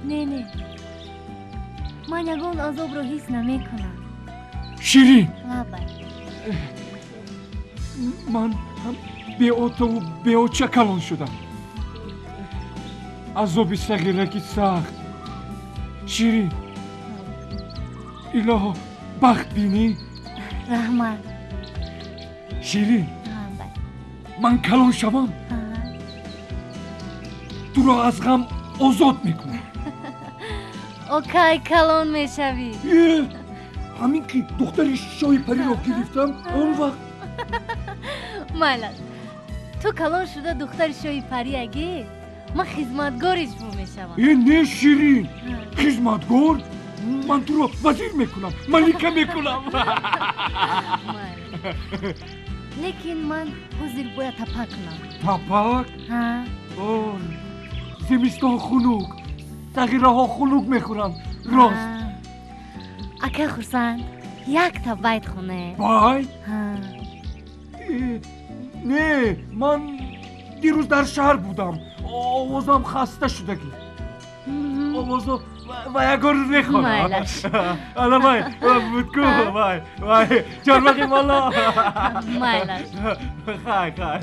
Не, не, ман ягон азобро ҳис намекунам. Ширин, лабай. Ман беотаву беоча калон шудам. Азоби сағираки сахт. Ширин, илоҳо бахт бинӣ. Раҳмат. Ширин, ман калон шавам, туро аз ғам озод мекунам. Окай, калон мешавӣ. Ҳамин ки духтари шоҳи париро гирифтам, он вақт. Майлаш, ту калон шуда духтари шоҳи парӣ агӣ, ман хизматгори шумо мешавам. Э, не, Ширин, хизматгор? Ман туро вазир мекунам, малика мекунам. Лекин ман ҳозир бояд тапак кунам. Тапак? Ой, зимистон хунук, сағираҳо хунук мехӯранд. Рост. Ака Хурсанд, якта байт хоне. Байт? Не, ман дирӯз дар шаҳр будам, овозам хаста шудагӣ. Овозо ва ягон рӯз мехонам. Ала вай, будку, вай, вай, чормағи боло. Майлаш. Хай, хай.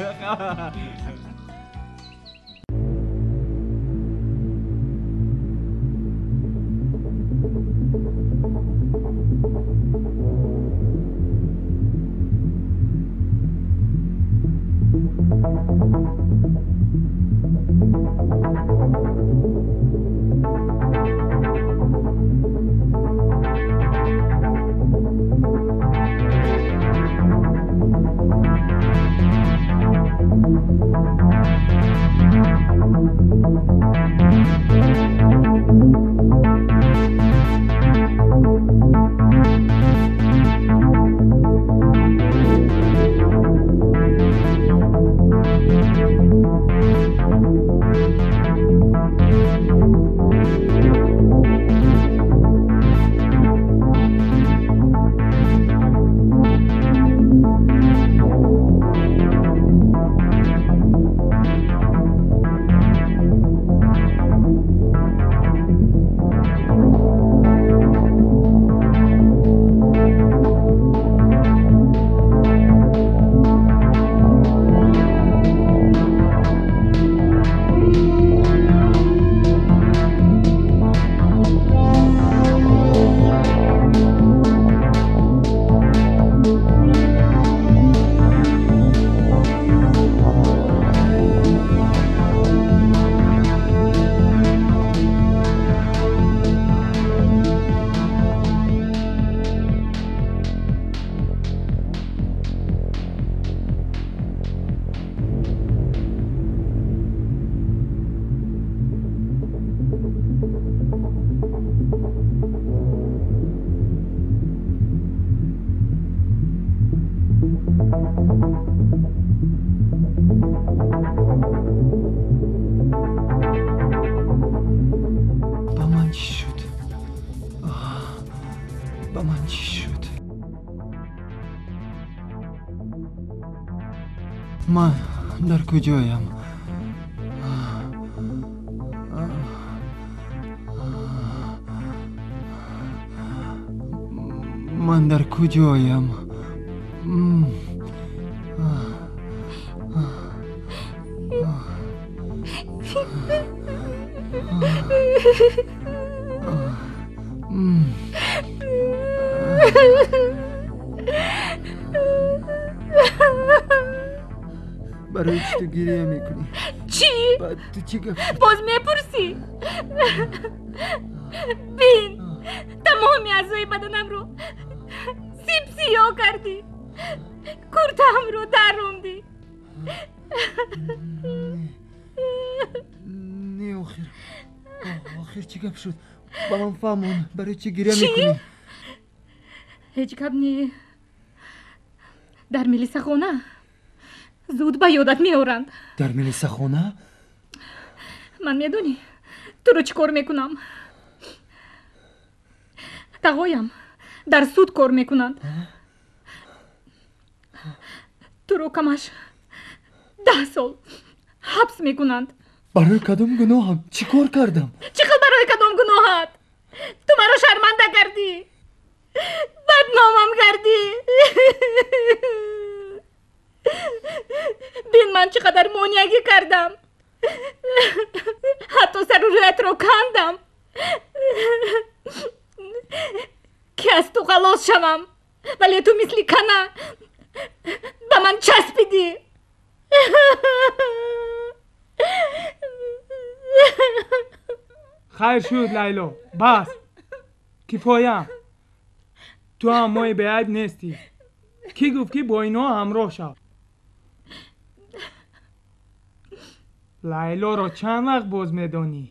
Ба ман чӣ шуд? Ман дар куҷоям? Ман дар куҷоям? Барои чӣ ту гирия мекунӣ? Чӣ? Ту чӣ гап? Боз мепурсӣ? Бин, тамоми аъзои баданамро сибсиё кардӣ, куртаамро даромдӣ. Не, охир охир чӣ гап шуд? Ба ман фаҳмон, барои чӣ гирия мекунӣ? Ҳеҷ гап не. Дар милисахона зуд ба ёдат меоранд. Дар милисахона? Ман медонӣ туро чӣ кор мекунам? Тағоям дар суд кор мекунанд. Туро камаш 10 сол ҳабс мекунанд. Барои кадом гуноҳам? Чӣ кор кардам? Чӣ хел барои кадом гуноҳат? Ту маро шарманда кардӣ, бадномам кардӣ. Бин, ман чӣ қадар монеагӣ кардам, ҳатто сару рӯятро кандам ки аз ту халос шавам, вале ту мисли кана ба ман часпидӣ. Хайр шуд, Лайло, бас, кифоя. Ту ҳам мои беайб нестӣ. Кӣ гуфт ки бо инҳо ҳамроҳ шав? Лайлоро чанд вақт боз медонӣ?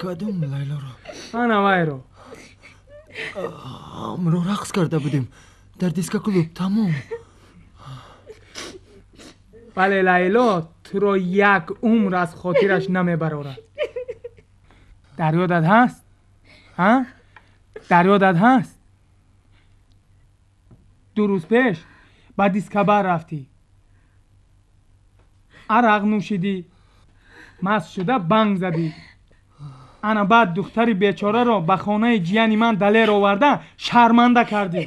Кадом Лайлоро? Ана вайро. Ҳамроҳ рақс карда будем дар дискоклуб, тамом. Вале Лайло туро як умр аз хотираш намебарорад. Дар ёдат ҳаст? Ҳа? Дар ёдат ҳаст? 2 рӯз пеш ба дискобар рафтӣ, арақ нӯшидӣ, маст шуда банг задӣ. Ана баъд духтари бечораро ба хонаи ҷияни ман Далер оварда шарманда кардӣ.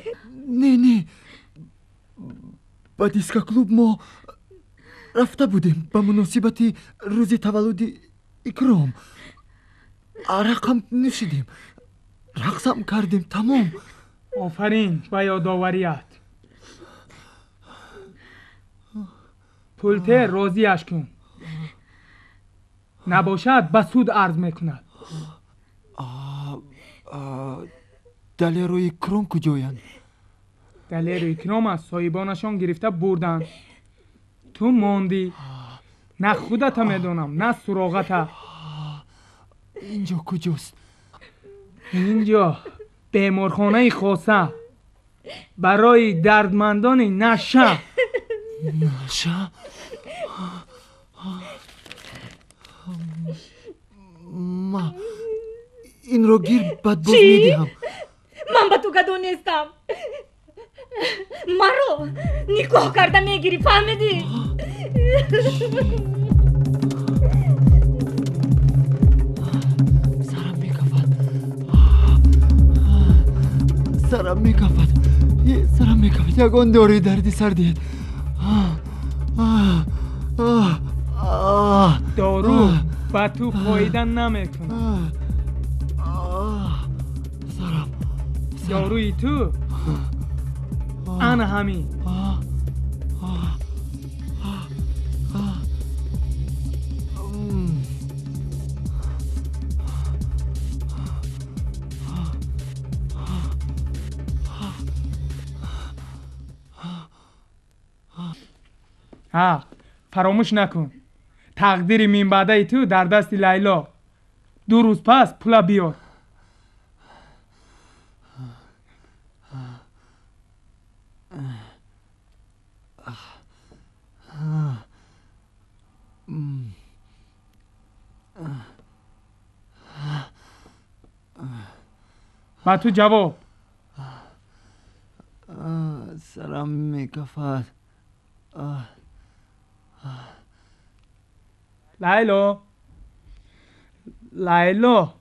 Не, не, ба дискоклуб мо рафта будем ба муносибати рӯзи таваллуди Икром. Арақам нӯшидем, рақсам кардем, тамом. Офарин ба ёдоварият. Пулте розиаш кун, набошад ба суд арз мекунад. Далеру Икром куҷоянд? Далеру Икром аз соҳибонашон гирифта бурданд. Ту мондӣ. На худата медонам, на суроғата. Инҷо куҷост? Инҷо беморхонаи хоса барои дардмандони наша. Наша? Ма инро гир, баъд боз медиҳам. Ман ба ту гадо нестам. Маро никоҳ карда мегирӣ, фаҳмидӣ? Сарам мекафад, сарам мекафад, сарам мекафад. Ягон дорӯи дарди сар диҳед. Дору ба ту фоида намекунад. Сарам, дорӯи ту ана ҳамин. Ҳа, фаромӯш накун, тақдири минбаъдаи ту дар дасти Лайло. 2 рӯз пас пула биёр. Ба ту ҷавоб. Сарам мекафад. Лайло, Лайло,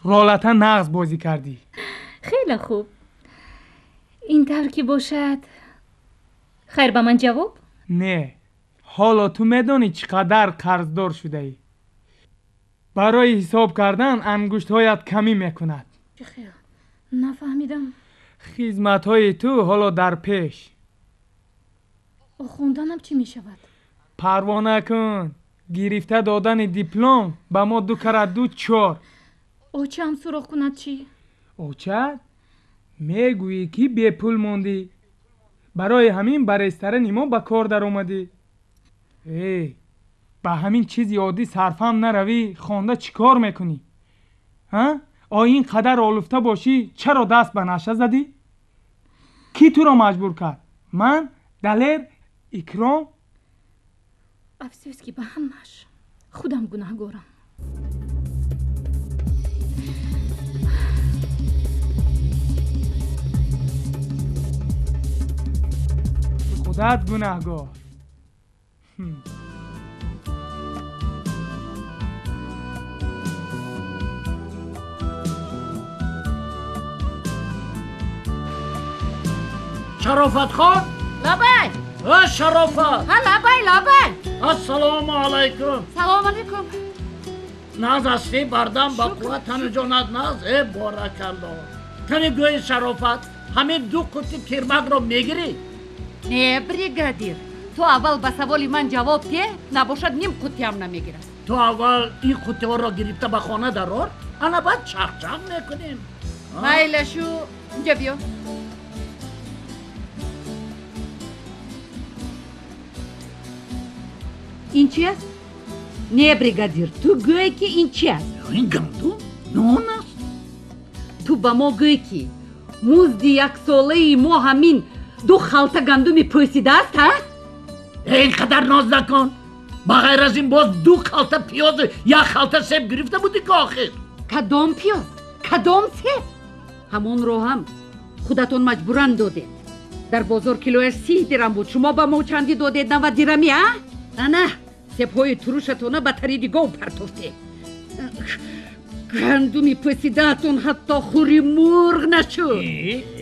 ролата нағз бозӣ кардӣ. Хеле хуб. Ин тавр ки бошад, хайр, ба ман ҷавоб? Не, ҳоло ту медонӣ чӣ қадар қарздор шудаӣ. Барои ҳисоб кардан ангуштҳоят камӣ мекунад. Чӣ хел? Нафаҳмидам. Хизматҳои ту ҳоло дар пеш. Хонданам чӣ мешавад? Парво накун. Гирифта додани диплом ба мо 2 карат 2 4. Очаам суроғ кунад чӣ? Очат? Мегӯӣ ки бепул мондӣ. Барои ҳамин ба ресторани мо ба кор даромадӣ. Эй, ба ҳамин чизи оддӣ сарфам наравӣ, хонда чӣ кор мекунӣ? Ҳа? О ин қадар олуфта бошӣ, чаро даст ба наша задӣ? Кӣ туро маҷбур кард? Ман, Далер, Икром? Афсӯс, ки ба ҳамааш худам гунаҳгорам. Худат гунаҳгор. Шарофат хон? Лабай! А, Шарофат! Ҳа, лабай, лабай! Ассалому алайкум! Салому алайкум! Наз ҳастӣ, бардам, ба қувват, тану ҷонат наз, э, боракалло! Кани гӯи Шарофат, ҳамин 2 қути тирмакро мегирӣ? Не, бригадир, ту аввал ба саволи ман ҷавоб деҳ, набошад ним қуттиам намегирам. Ту аввал ин қуттиҳоро гирифта ба хона дарор, ана баъд чахчах мекунем. Майлашу, инҷа биё. Ин чи аст? Не, бригадир, ту гӯй ки ин чи аст? Ин гандум нон аст. Ту ба мо гӯй ки музди яксолаи мо ҳамин 2 халта гандуми пӯсидааст, ҳа? Ин қадар ноз накун. Ба ғайр аз ин боз 2 халта пиёзу 1 халта себ гирифта будӣ ки охир. Кадом пиёз? Кадом себ? Ҳамонро ҳам худатон маҷбуран додед. Дар бозор килояш 30 дирам буд. Шумо ба мо чандӣ додед? 90 дирами, а? Ана, себҳои турушатона ба тариди гов партофтед. Гандуми пӯсидаатон ҳатто хури мурғ нашуд.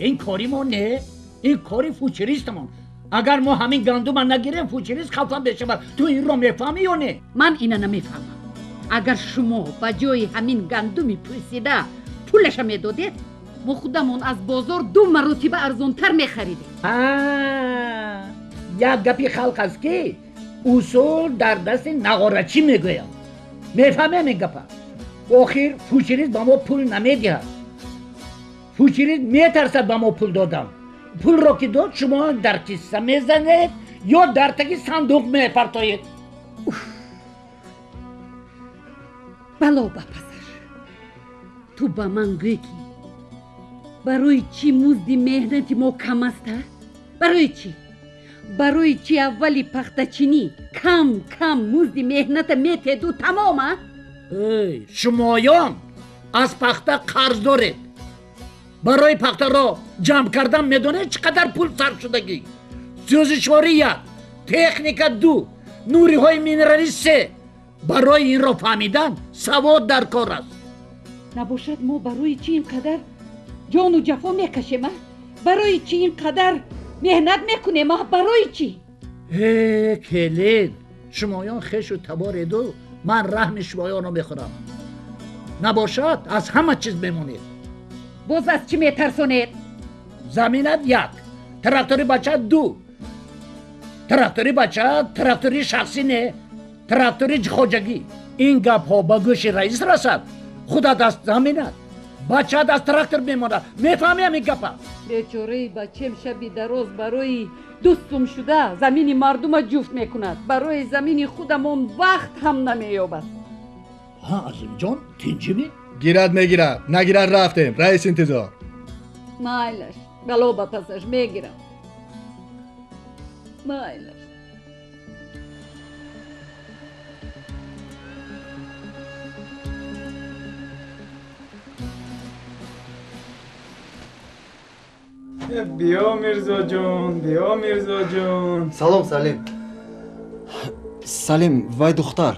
Ин кори мо не, ин кори фучеристамон. Агар мо ҳамин гандума нагирем, фучерист хафа мешавад. Ту инро мефаҳмӣ ё не? Ман ина намефаҳмам. Агар шумо ба ҷои ҳамин гандуми пӯсида пулаша медодед, мо худамон аз бозор 2 маротиба арзонтар мехаридем. Як гапи халқ аст ки усул дар дасти нағорачӣ мегӯянд. Мефаҳмем ин гапа? Охир фучерист ба мо пул намедиҳад. Фучерист метарсад ба мо пул додан. Пулро ки дод, шумо дар кисса мезанед ё дар таги сандуқ мепартоед. Бало ба пасаш. Ту ба ман гӯй ки барои чӣ музди меҳнати мо кам аст, а? Барои чӣ? Барои чӣ аввали пахтачинӣ кам кам музди меҳната метеду тамом, а? Эй, шумоён аз пахта қарз доред. Барои пахтаро ҷамъ кардан медонед чӣ қадар пул сарф шудагӣ? Сӯзишворӣ 1, техника 2, нуриҳои минералӣ 3. Барои инро фаҳмидан савод дар кор аст. Набошад мо барои чӣ ин қадар ҷону ҷафо мекашем, а? Барои чӣ ин қадар меҳнат мекунем, а? Барои чӣ? Э, келин, шумоён хешу табореду ман раҳми шумоёнро мехӯрам. Набошад аз ҳама чиз мемонед. Боз аз чӣ метарсонед? Заминат 1, трактори бача 2. Трактори бача трактори шахсӣ не, трактори хоҷагӣ. Ин гапҳо ба гӯши раис расад, худат аз заминат, бачаат аз трактор мемонад. Мефаҳмӣ ҳамин гапа? Бечораи бачем шаби дароз барои 2 сум шуда замини мардума ҷуфт мекунад. Барои замини худамон вақт ҳам намеёбад. Ҳа, Азимҷон, тинҷимӣ? Гирад мегирад, нагирад рафтем. Раис интизор. Майлаш, бало ба пасаш мегирам. Майлаш. Биё Мирзоҷон, биё Мирзоҷон. Салом, Салим. Салим, вай духтар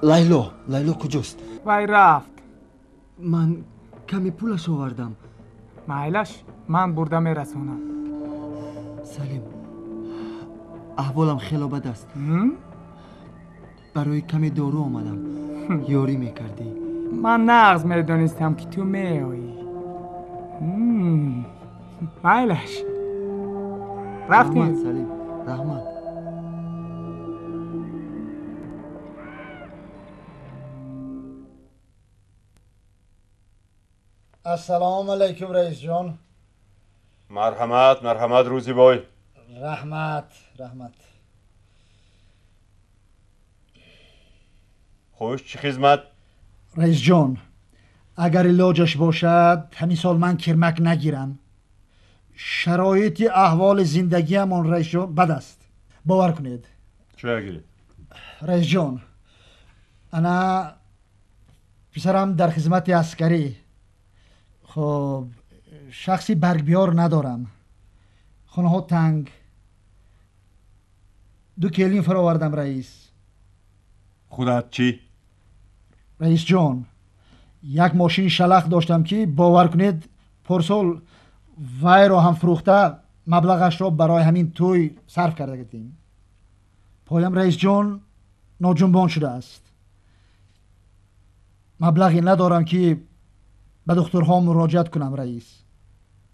Лайло, Лайло куҷост? Вай рафт. Ман каме пулаш овардам. Майлаш, ман бурда мерасонам. Салим, аҳволам хело бад аст. Барои каме дору омадам. Ёрӣ мекардӣ. Ман нағз медонистам, ки ту меоӣ. Майлаш, рафтем. Раҳмат, Салим, раҳмат. Ассалому алайкум, раисҷон. Марҳамат, марҳамат, Рӯзибой. Раҳмат, раҳмат. Хуш, чӣ хизмат? Раисҷон, агар илоҷаш бошад, ҳамин сол ман кирмак нагирам. Шароити аҳволи зиндагиамон, раисҷон, бад аст. Бовар кунед. Чӣ гиред? Раисҷон, ана писарам дар хизмати аскарӣ. Хоб, шахси баргбиёр надорам. Хонаҳо танг. Ду келин фаровардам, раис. Худат чӣ? Раисҷон, як мошини шалақ доштам, ки бовар кунед, порсол вайро ҳам фурӯхта, маблағашро барои ҳамин тӯй сарф карда гирдем. Поям, раисҷон, ноҷунбон шудааст. Маблағе надорам, ки ба духтурҳо муроҷиат кунам, раис.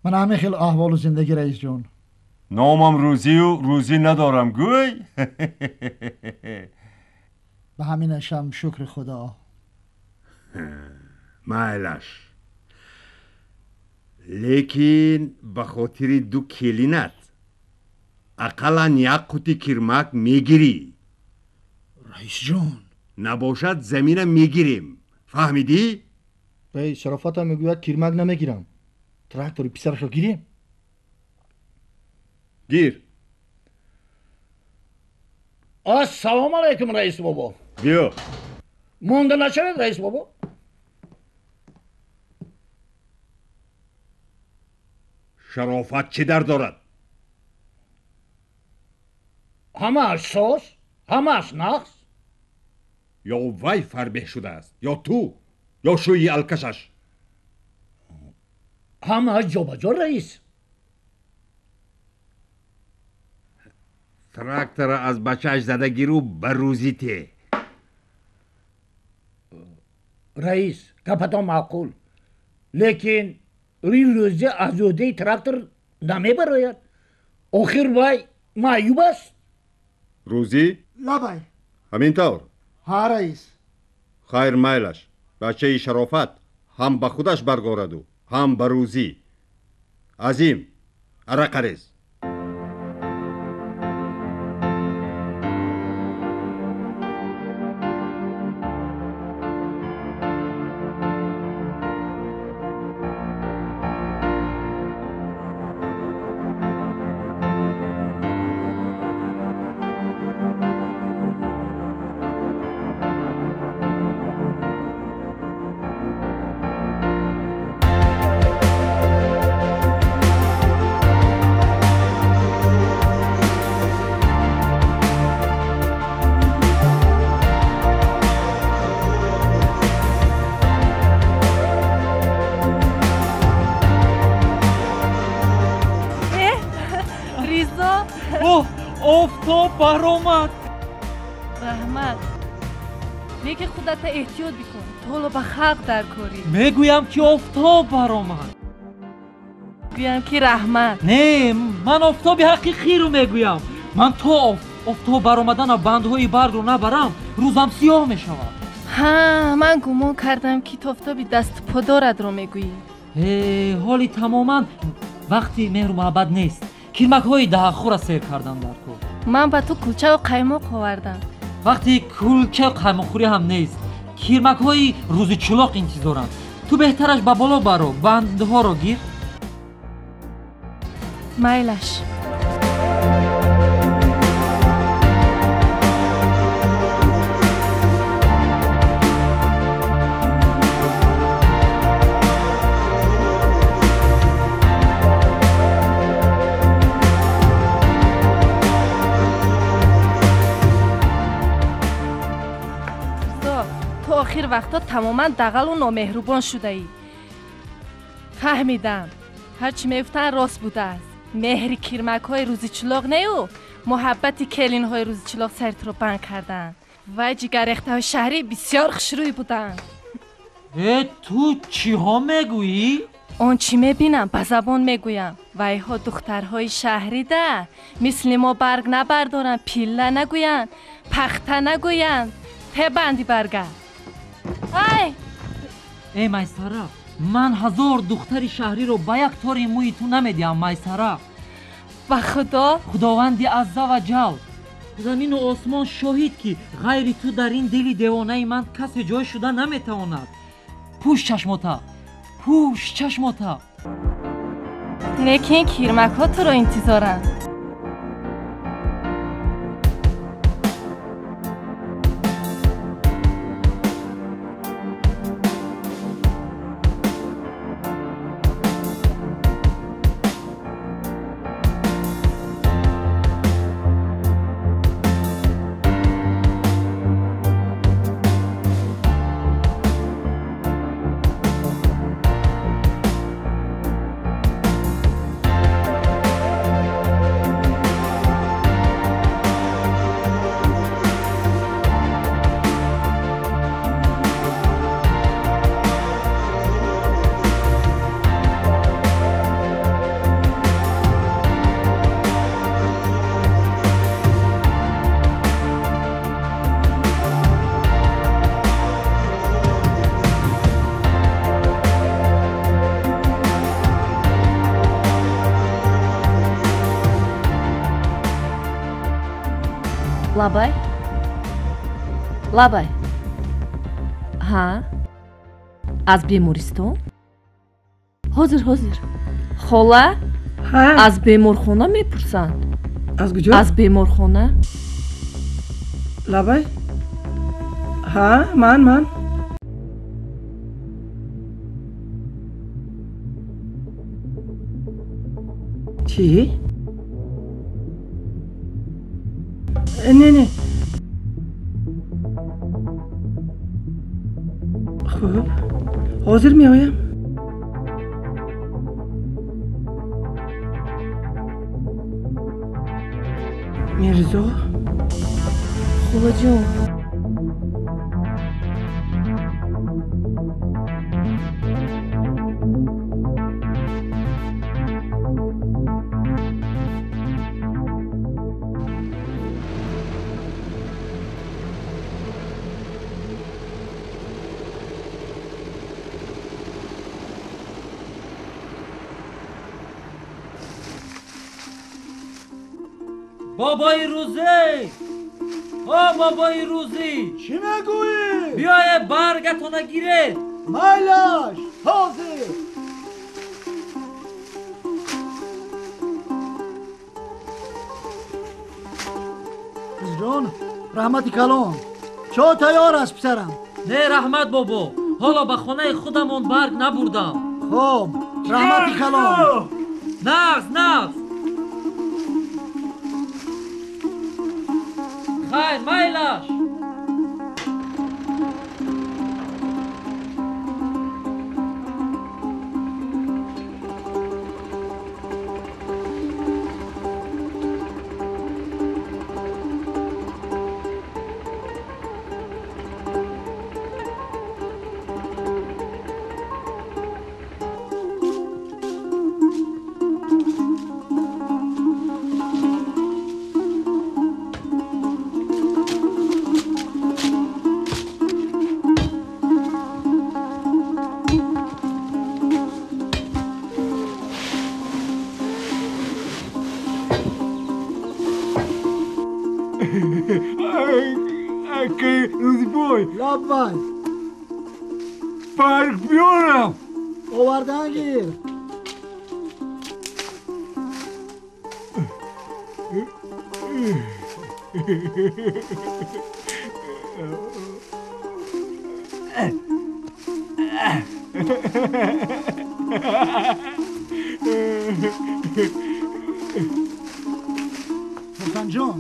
Ман ҳамин хел аҳволу зиндагӣ, раисҷон. Номам Рӯзию рӯзӣ надорам, гӯй. Ба ҳаминашам шукри Худо. Майлаш, лекин ба хотири ду келинат ақаллан як қути кирмак мегирӣ. Раисҷон, набошад, замина мегирем, фаҳмидӣ? Раис, Шарофатам мегӯяд, кирмак намегирам. Трактори писарашро гирем? Гир. Ассалому алайкум, раис бобо. Биё. Монда нашавед, раис бобо. Шарофат чӣ дар дорад? Ҳамааш соз, ҳамааш нағз. Ё вай фарбеҳ шудааст, ё ту, ё шӯи алкашаш. Ҳамааш ҷобаҷо, раис. Трактора аз бачааш зада гиру ба рӯзӣ те. Раис, гапатон маъқул, лекин ин рӯзӣ аз ӯҳдаи трактор намебарояд. Охир вай маъюб аст. Рӯзӣ? Лабай. Ҳамин тавр? Ҳа, раис. Хайр, майлаш, бачаи Шарофат ҳам ба худаш баргораду, ҳам ба рӯзӣ. Азим, арақарез. Офтоб баромад. Раҳмат, лекин худата эҳтиёт бикун, ту ҳоло ба халқ дар корӣ. Мегӯям, ки офтоб баромад. Гӯям, ки раҳмат. Не, ман офтоби ҳақиқиро мегӯям. Ман то офтоб баромадана бандҳои баргро набарам, рӯзам сиёҳ мешавад. Ҳа, ман гумон кардам, ки ту офтоби дасту по дорадро мегӯӣ. Ҳоли тамоман вақти меҳру муҳаббат нест. Кирмакҳои даҳахӯра сер кардам дар кор. Ман ба ту кулчаву қаймоқ овардам. Вақти кулчаю қаймоқхӯрӣ ҳам нест. Кирмакҳои рӯзи чулоқ интизоранд. Ту беҳтараш ба боло баро, бандҳоро гир. Майлаш. Охир вақтҳо тамоман дағалу номеҳрубон шудаӣ. Фаҳмидам, ҳарчи мегуфтанд рост будааст. Меҳри кирмакҳои рӯзичилоқ нею муҳаббати келинҳои рӯзичилоқ сари туро банд карданд. Вай ҷигаррехтаҳои шаҳрӣ бисёр хушрӯй буданд. Э, ту чиҳо мегӯӣ? Он чӣ мебинам, ба забон мегӯям. Вайҳо духтарҳои шаҳрида, мисли мо барг набардоранд, пилла нагӯянд, пахта нагӯянд. Тебанди барга. Ай! Э, Майсара, ман 1000 духтари шаҳриро ба як тори мӯи ту намедиҳам, Майсара. Ба Худо? Худованди азза ва ҷал, замину осмон шоҳид, ки ғайри ту дар ин дили девонаи ман касе ҷой шуда наметавонад. Пӯш чашмота, пӯш чашмота. Лекин кирмакҳо туро интизоранд. Лабай? Лабай. Ҳа? Аз бемористон? Ҳозир, ҳозир. Хола? Аз беморхона мепурсанд. Аз куҷо? Аз беморхона. Лабай? Ҳа, ман, ман. Чӣ? Не, не. Хуб, ҳозир меоям. Мирзо? Холаҷон. Бобои рӯзӣ! О, бобои рӯзӣ! Чӣ мегӯӣ? Биёе баргатона гиред! Майлаш! Ҳозир! Ҷон, раҳмати калон. Чо тайёр аст, писарам? Не, раҳмат, бобо. Ҳоло ба хонаи худамон барг набурдам. Хоб, раҳмати калон. Нағз, нағз. Хайр, майлаш! Лаббай. Барг биёрам. Овардан гир. Султонҷон,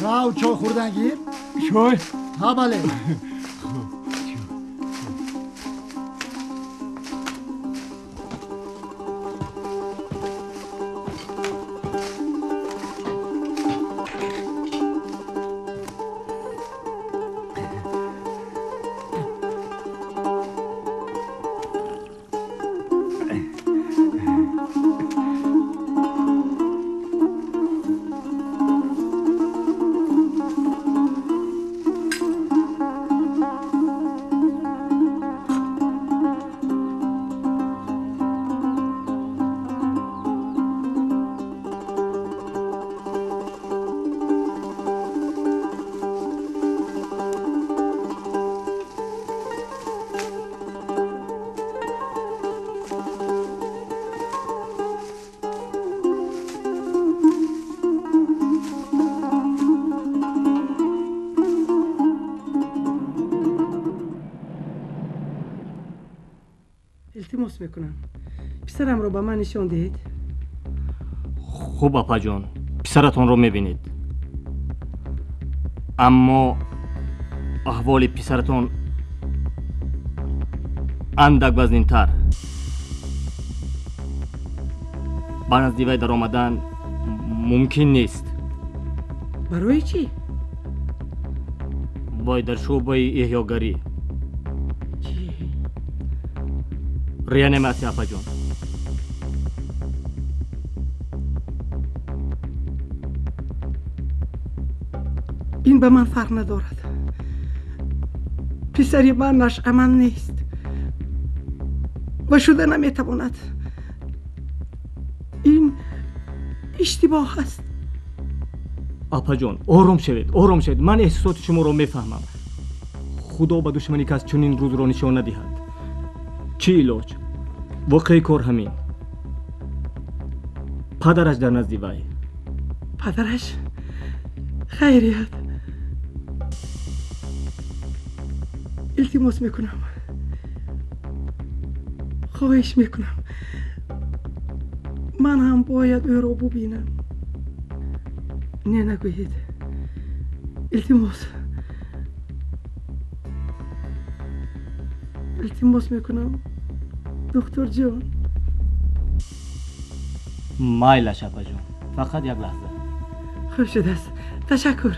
рав чой хӯрдан гир. Чой? Ҳа, бале. Хуб, чой. Илтимос мекунам, писарамро ба ман нишон диҳед. Хуб, апаҷон, писаратонро мебинед, аммо аҳволи писаратон андак вазнинтар. Ба назди вай даромадан мумкин нест. Барои чӣ? Вай дар шӯъбаи эҳёгарӣ. Реаниматсия, апаҷон. Ин ба ман фарқ надорад. Писари ман нашъаман нест ва шуда наметавонад. Ин иштибоҳ аст. Апаҷон, ором шавед, ором шавед. Ман эҳсосоти шуморо мефаҳмам. Худо ба душмани кас чунин рӯзро нишон надиҳад. Чӣ илоҷ? Воқеи кор ҳамин. Падараш дар назди вай. Падараш? Хайрият. Илтимос мекунам, хоҳиш мекунам, ман ҳам бояд ӯро бубинам. Не, нагӯед. Илтимос, илтимос мекунам, духтурҷон. Майлаш, апаҷон, фақат як лаҳза. Хуб шудааст, ташаккур.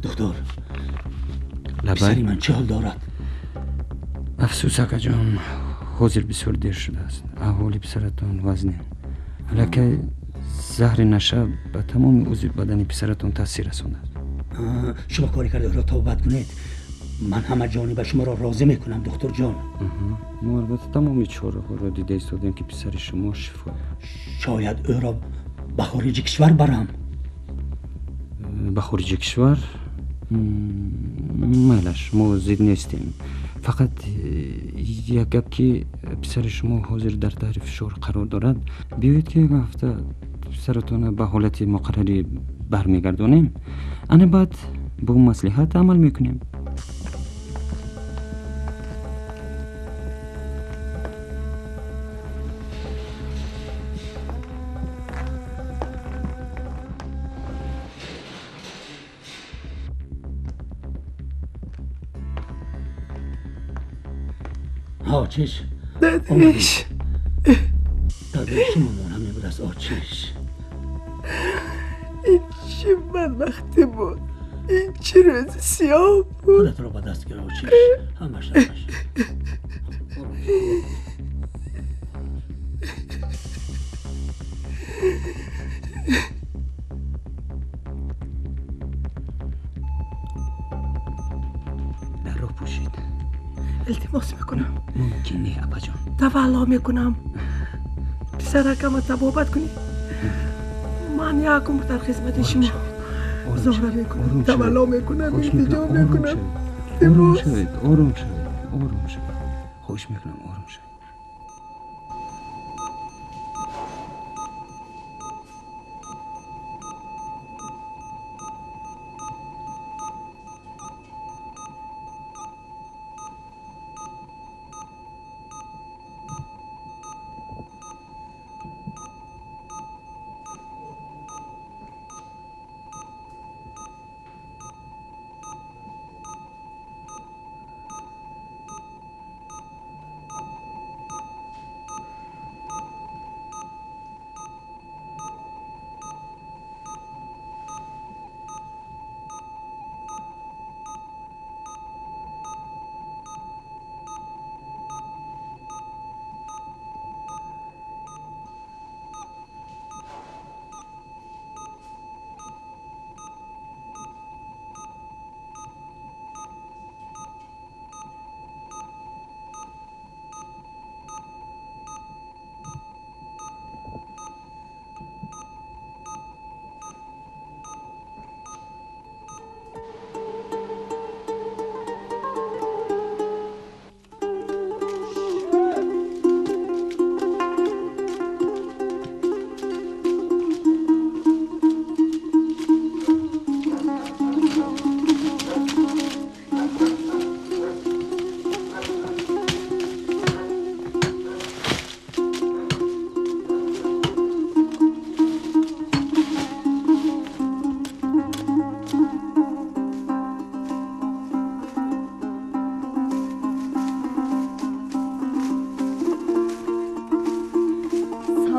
Доктор, писари ман чӣ ҳол дорад? Афсӯс, акаҷон, ҳозир бисёр дер шудааст. Аҳволи писаратон вазнин. Аллакай заҳри наша ба тамоми узви бадани писаратон таъсир расондааст. Шумо коре карда ӯро табобат кунед. Ман ҳама ҷониба шуморо розӣ мекунам, духтурҷон. Мо албатта тамоми чораҳоро дида истодем, ки писари шумо шифо ёбад. Шояд ӯро ба хориҷи кишвар барам. Ба хориҷи кишвар? Майлаш, мо зид нестем. Фақат як гап, ки писари шумо ҳозир дар таҳри фишор қарор дорад. Биёед, ки як ҳафта писаратонро ба ҳолати муқаррарӣ бармегардонем, ана баъд бо маслиҳат амал мекунем. آچش دادش، دادش مامان همین بود از آچش. این چه بدبختی بود، این چه روز سیاه بود. خودت رو با دست گیر آچش، همش همش. در رو پوشید. التماس میکنم. ممکن نه апаҷон. тавалло мекунам, писаракама табобат кунӣ. Ман як умр дар хизмати шумо зора мекунам, тавалло мекунам, илтиҷо мекунам. Ором шавед, ором шавед, ором шавед. Хоҳиш мекунам, ором шавед.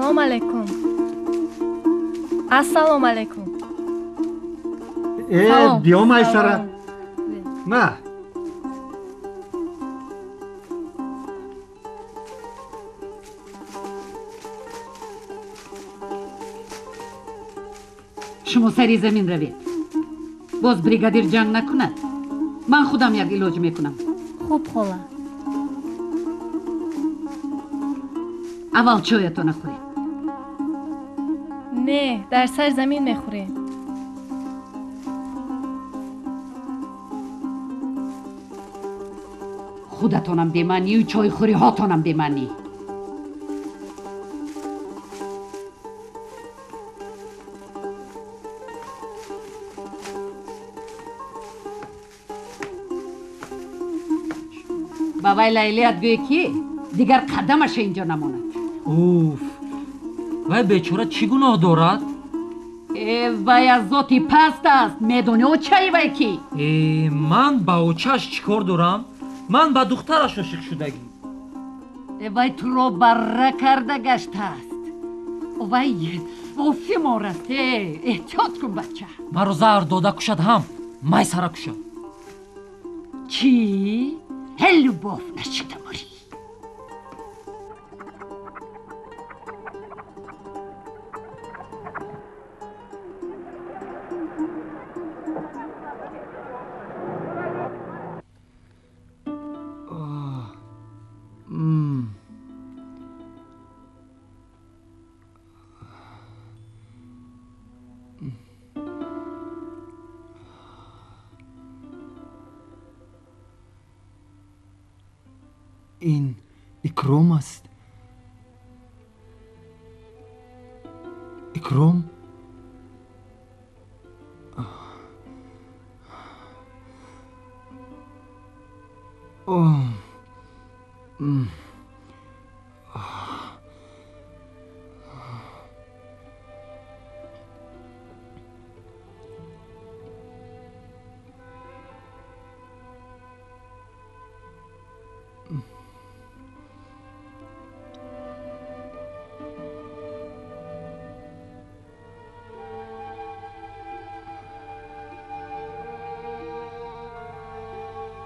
Салом алейкум. Ассалом алейкум. Э, биё, Майсара. Ма. Шумо сари замин равед. Боз бригадир ҷанг накунад. Ман худам як илоҷ мекунам. Хуб, хола. Аввал чоятона хӯред. Не, дар сар замин мехӯрем. Худатонам бемаънию чойхӯриҳотонам бемаънӣ. Ба вай Лайлият гӯе, ки дигар қадамаша инҷо намонад. Уф, вай бечора чӣ гуноҳ дорад? Э, вай аз зоти паст аст. Медонӣ очаи вай кӣ? Э, ман ба очааш чӣ кор дорам? Ман ба духтараш ошиқ шудагӣ. Э, вай туро барра карда гаштааст. Вай офимор аст. Э, эҳтиёт кун, бача. Маро заҳр дода кушад ҳам Майсара кушад. Чӣ? Ҳел, любовь нашида мурӣ. Ин Икром аст. Икром?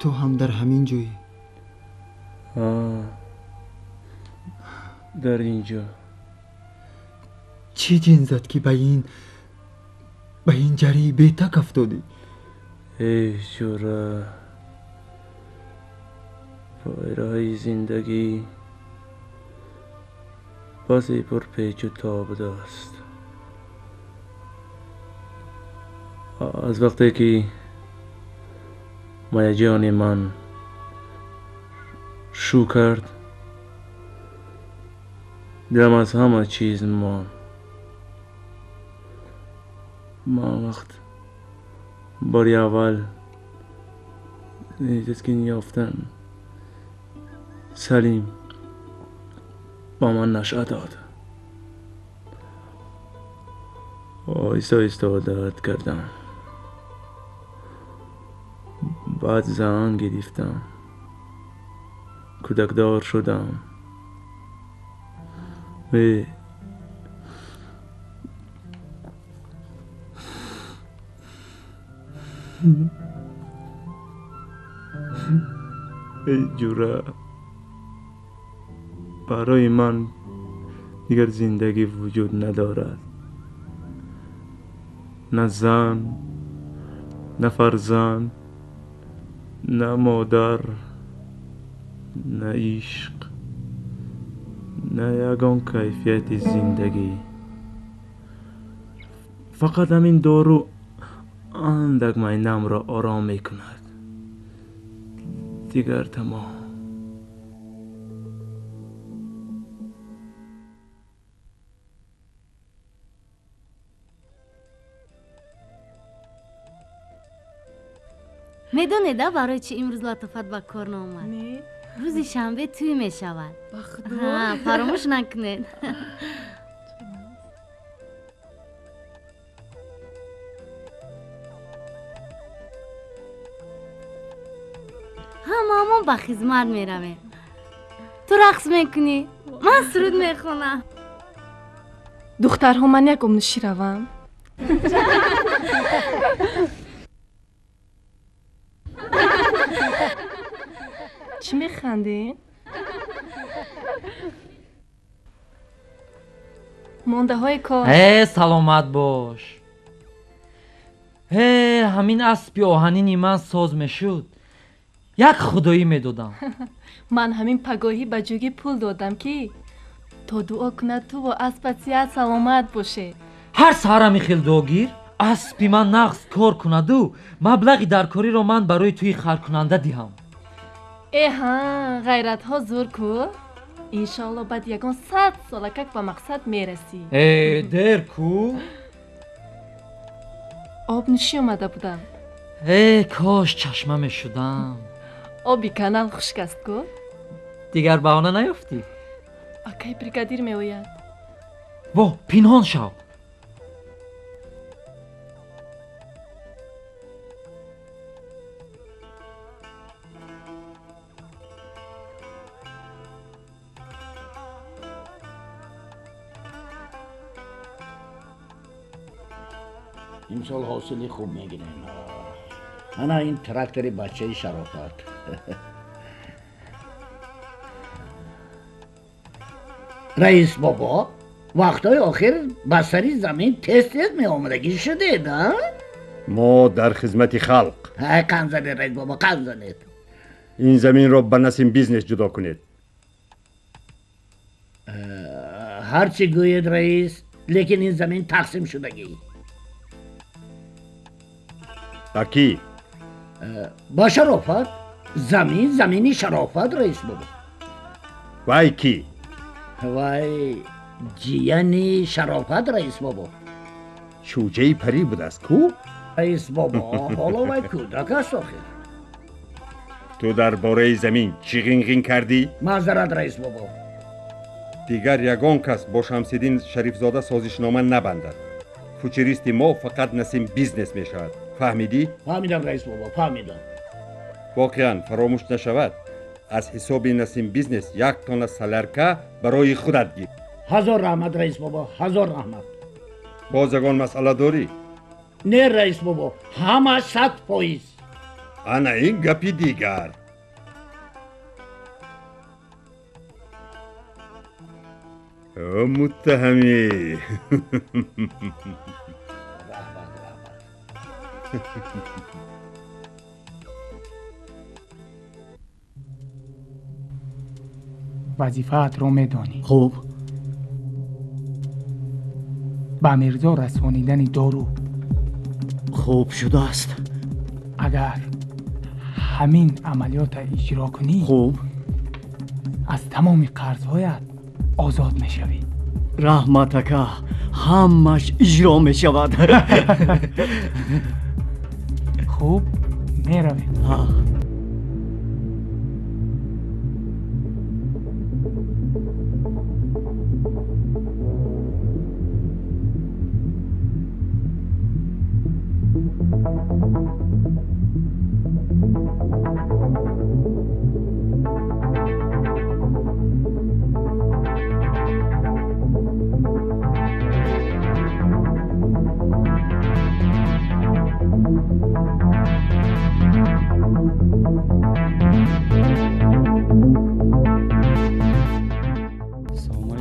Ту ҳам дар ҳамин ҷоӣ? Дар ин ҷо. Чӣ ҷин зад, ки ба ин ҷарии бетак афтодӣ? Эй ҷура, поираҳои зиндагӣ басе пурпечу тоб будааст. Аз вақте ки маяҷони ман шу кард, дилам аз ҳама чиз монд. Ман вақт бори аввал таскин ёфтан Салим ба ман нашъа дод. Оҳиста оҳиста одат кардам. Баъд зан гирифтам, кӯдакдор шудам. Эй ҷура, барои ман дигар зиндагӣ вуҷуд надорад. На зан, на фарзанд, на модар, на ишқ, на ягон кайфияти зиндагӣ. Фақат ҳамин дору андак майнамро ором мекунад. Дигар тамом. Медонеда, барои чӣ имрӯз Латофат ба кор наомад? Рӯзи шанбе тӯй мешавад. Фаромӯш накунед. Ҳамаамон ба хизмат меравем. Ту рақс мекунӣ, ман суруд мехонам. Духтарҳо, ман як омнушӣ равам. Чӣ механдед? Мондаҳои кор. Э, саломат бош. Э, ҳамин аспи оҳанини ман соз мешуд, як худоӣ медодам. Ман ҳамин пагоҳӣ ба ҷугӣ пул додам, ки то дуо кунад ту бо аспат сиҳат саломат бошед. Ҳар саҳар ҳамин хел дуогир аспи ман нағз кор кунаду маблағи даркориро ман барои туи харкунанда диҳам. Э ҳа, ғайратҳо зур ку. Иншоалло баъд ягон 100 солакак ба мақсад мерасӣ. Э, дер ку. Об нӯшӣ омада будам. Э, кош чашма мешудам. Оби канал хушк аст ку. Дигар баҳона наёфтӣ? Акай бригадир меояд. Во, пинҳон шав. Имсол ҳосили хуб мегирем. Ана ин трактори бачаи Шарофат. Раис бобо, вақтҳои охир ба сари замин тез тез меомадагӣ шудед, а? Мо дар хизмати халқ. Ҳай, қанд занед, раис бобо, қанд занед. Ин заминро ба Насим Бизнес ҷудо кунед. Ҳар чӣ гӯед, раис, лекин ин замин тақсим шудагӣ. Ба кӣ? Ба Шарофат. Замин замини Шарофат, раис бобо. Вай кӣ? Вай ҷияни Шарофат, раис бобо. Чӯҷаи парӣ будааст ку? Раис бобо, ҳоло вай кӯдак аст охир. Ту дар бораи замин чӣ ғинғин кардӣ? Маъзарат, раис бобо. Дигар ягон кас бо Шамсиддин Шарифзода созишнома набандад. Фучуристи мо фақат Насим Бизнес мешавад. Фаҳмидӣ? Фаҳмидам, раис бобо, фаҳмидам. Воқеан фаромӯш нашавад, аз ҳисоби Насим Бизнес як тонна солярка барои худат гир. Ҳазор раҳмат, раис бобо, ҳазор раҳмат. Боз ягон масъала дорӣ? Не, раис бобо, ҳама 100%. Ана ин гапи дигар. О, муттаҳамӣ. Вазифаатро медонӣ. Хуб. Ба Мирзо расонидани дору. Хуб шудааст. Агар ҳамин амалиётро иҷро кунӣ, хуб, аз тамоми қарзҳоят озод мешавӣ. Раҳмат, ака, ҳамаш иҷро мешавад. Хуб, меравем.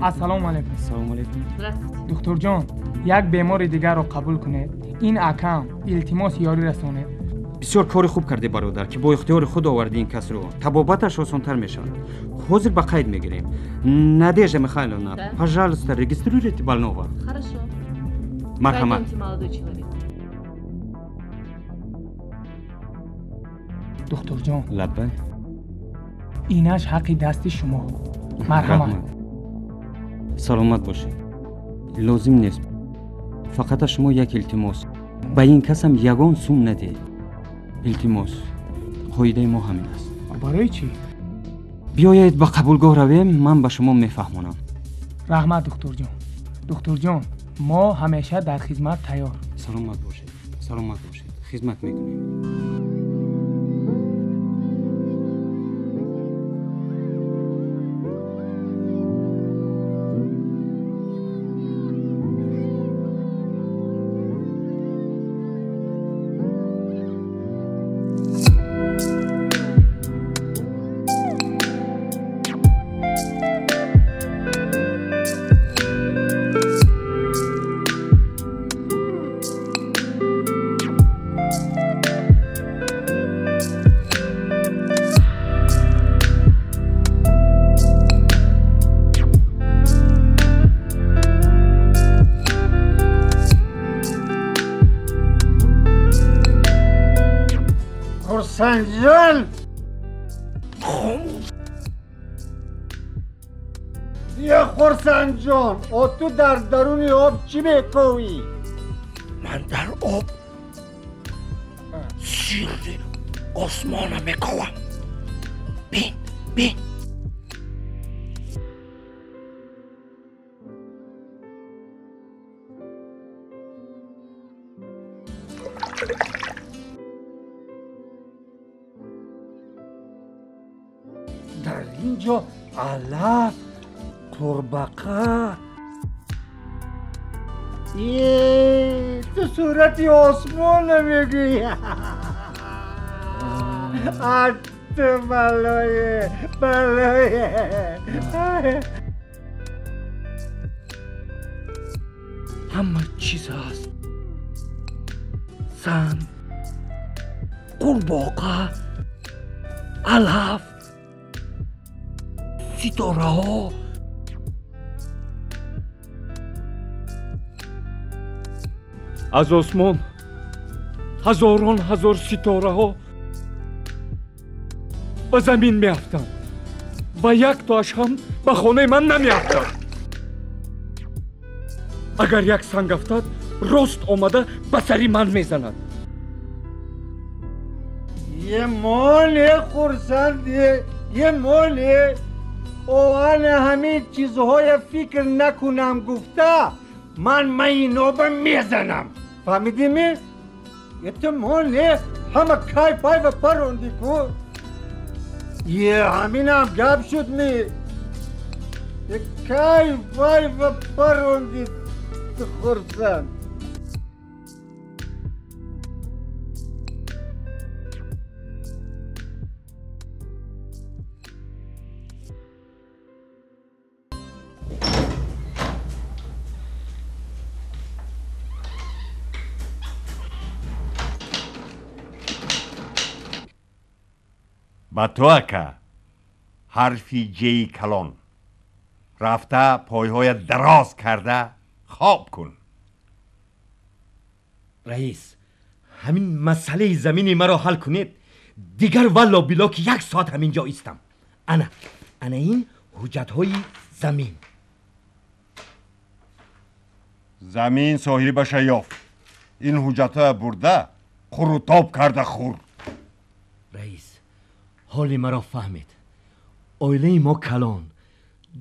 Ассалому алайкум. Ассалому алайкум. Духтурҷон, як бемори дигарро қабул кунед. Ин акам, илтимос ёрӣ расонед. Бисёр кори хуб кардӣ, бародар, ки бо ихтиёри худ овардӣ ин касро. Табобаташ осонтар мешавад. Ҳозир ба қайд мегирем. Надежда Михайловна, пожалуйста, регистрируйте больного. Хорошо. Марҳамат. Духтурҷон. Лаббай. Инаш ҳаққи дасти шумо. Марҳамат. Саломат бошед. Лозим нест. Фақат аз шумо як илтимос. Ба ин касам ягон сум надиҳед. Илтимос. Қоидаи мо ҳамин аст. Барои чӣ? Биёед ба қабулгоҳ равем, ман ба шумо мефаҳмонам. Раҳмат, духтурҷон. Духтурҷон, мо ҳамеша дар хизмат тайёр. Саломат бошед. Саломат бошед. Хизмат мекунем. Хурсандҷон, я Хурсандҷон, о ту дар даруни об чӣ мековӣ? Ман дар об сирри осмона мековам. Бин, бин. Дар ин ҷо алаф, қурбақа. Е, ту сурати осмона мегӯӣ. Ат балое, балое. Ҳама чиз ҳаст. Санг, қурбоқа, алаф, ситораҳо. Аз осмон ҳазорон ҳазор ситораҳо ба замин меафтанд ва яктоаш ҳам ба хонаи ман намеафтад. Агар як санг афтад, рост омада ба сари ман мезанад. Е моле, Хурсанд, е моле, оана ҳамин чизҳоя фикр накунам гуфта, ман майиноба мезанам. Фаҳмидӣ ми? Ето моле, ҳама кай пайва паронди ку. Е, ҳаминам гап шуд ми. Е, кай пайва паронди ту, Хурсанд. Ба ту ака ҳарфи ҷеи калон рафта пойҳоят дароз карда хоб кун. Раис, ҳамин масъалаи замини маро ҳал кунед, дигар валло билло ки як соат ҳамин ҷо истам. Ана, ана ин ҳуҷҷатҳои замин. Замин соҳибаша ёфт. Ин ҳуҷҷатҳоя бурда қурутоб карда хӯр. Раис, ҳоли маро фаҳмед. Оилаи мо калон,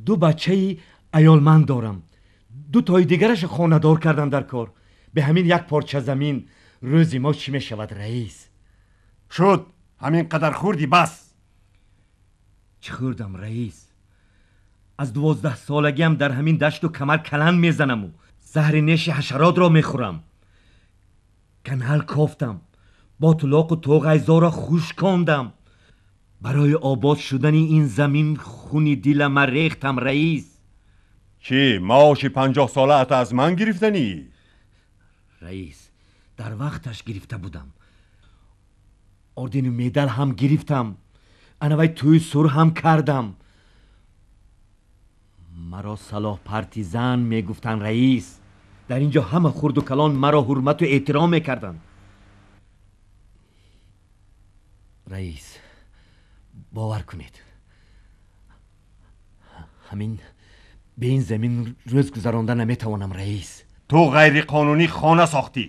ду бачаи аёлманд дорам, ду тои дигараша хонадор кардам дар кор. Бе ҳамин як порча замин рӯзи мо чӣ мешавад, раис? Шуд, ҳамин қадар хӯрдӣ, бас. Чӣ хӯрдам, раис? Аз 12 солагиам дар ҳамин дашту камар каланд мезанаму заҳри неши ҳашаротро мехӯрам. Канал кофтам, ботулоқу тоғайзорро хушкондам. Барои обод шудани ин замин хуни дилама рехтам, раис. Чӣ, маоши 50 солаата аз ман гирифтанӣ? Раис, дар вақташ гирифта будам. Ордену медал ҳам гирифтам. Анавай тӯи сур ҳам кардам. Маро Салоҳ партизан мегуфтанд, раис. Дар ин ҷо ҳама хурду калон маро ҳурмату эҳтиром мекарданд. Раис, бовар кунед, ҳамин бе ин замин рӯз гузаронда наметавонам, раис. Ту ғайриқонунӣ хона сохтӣ.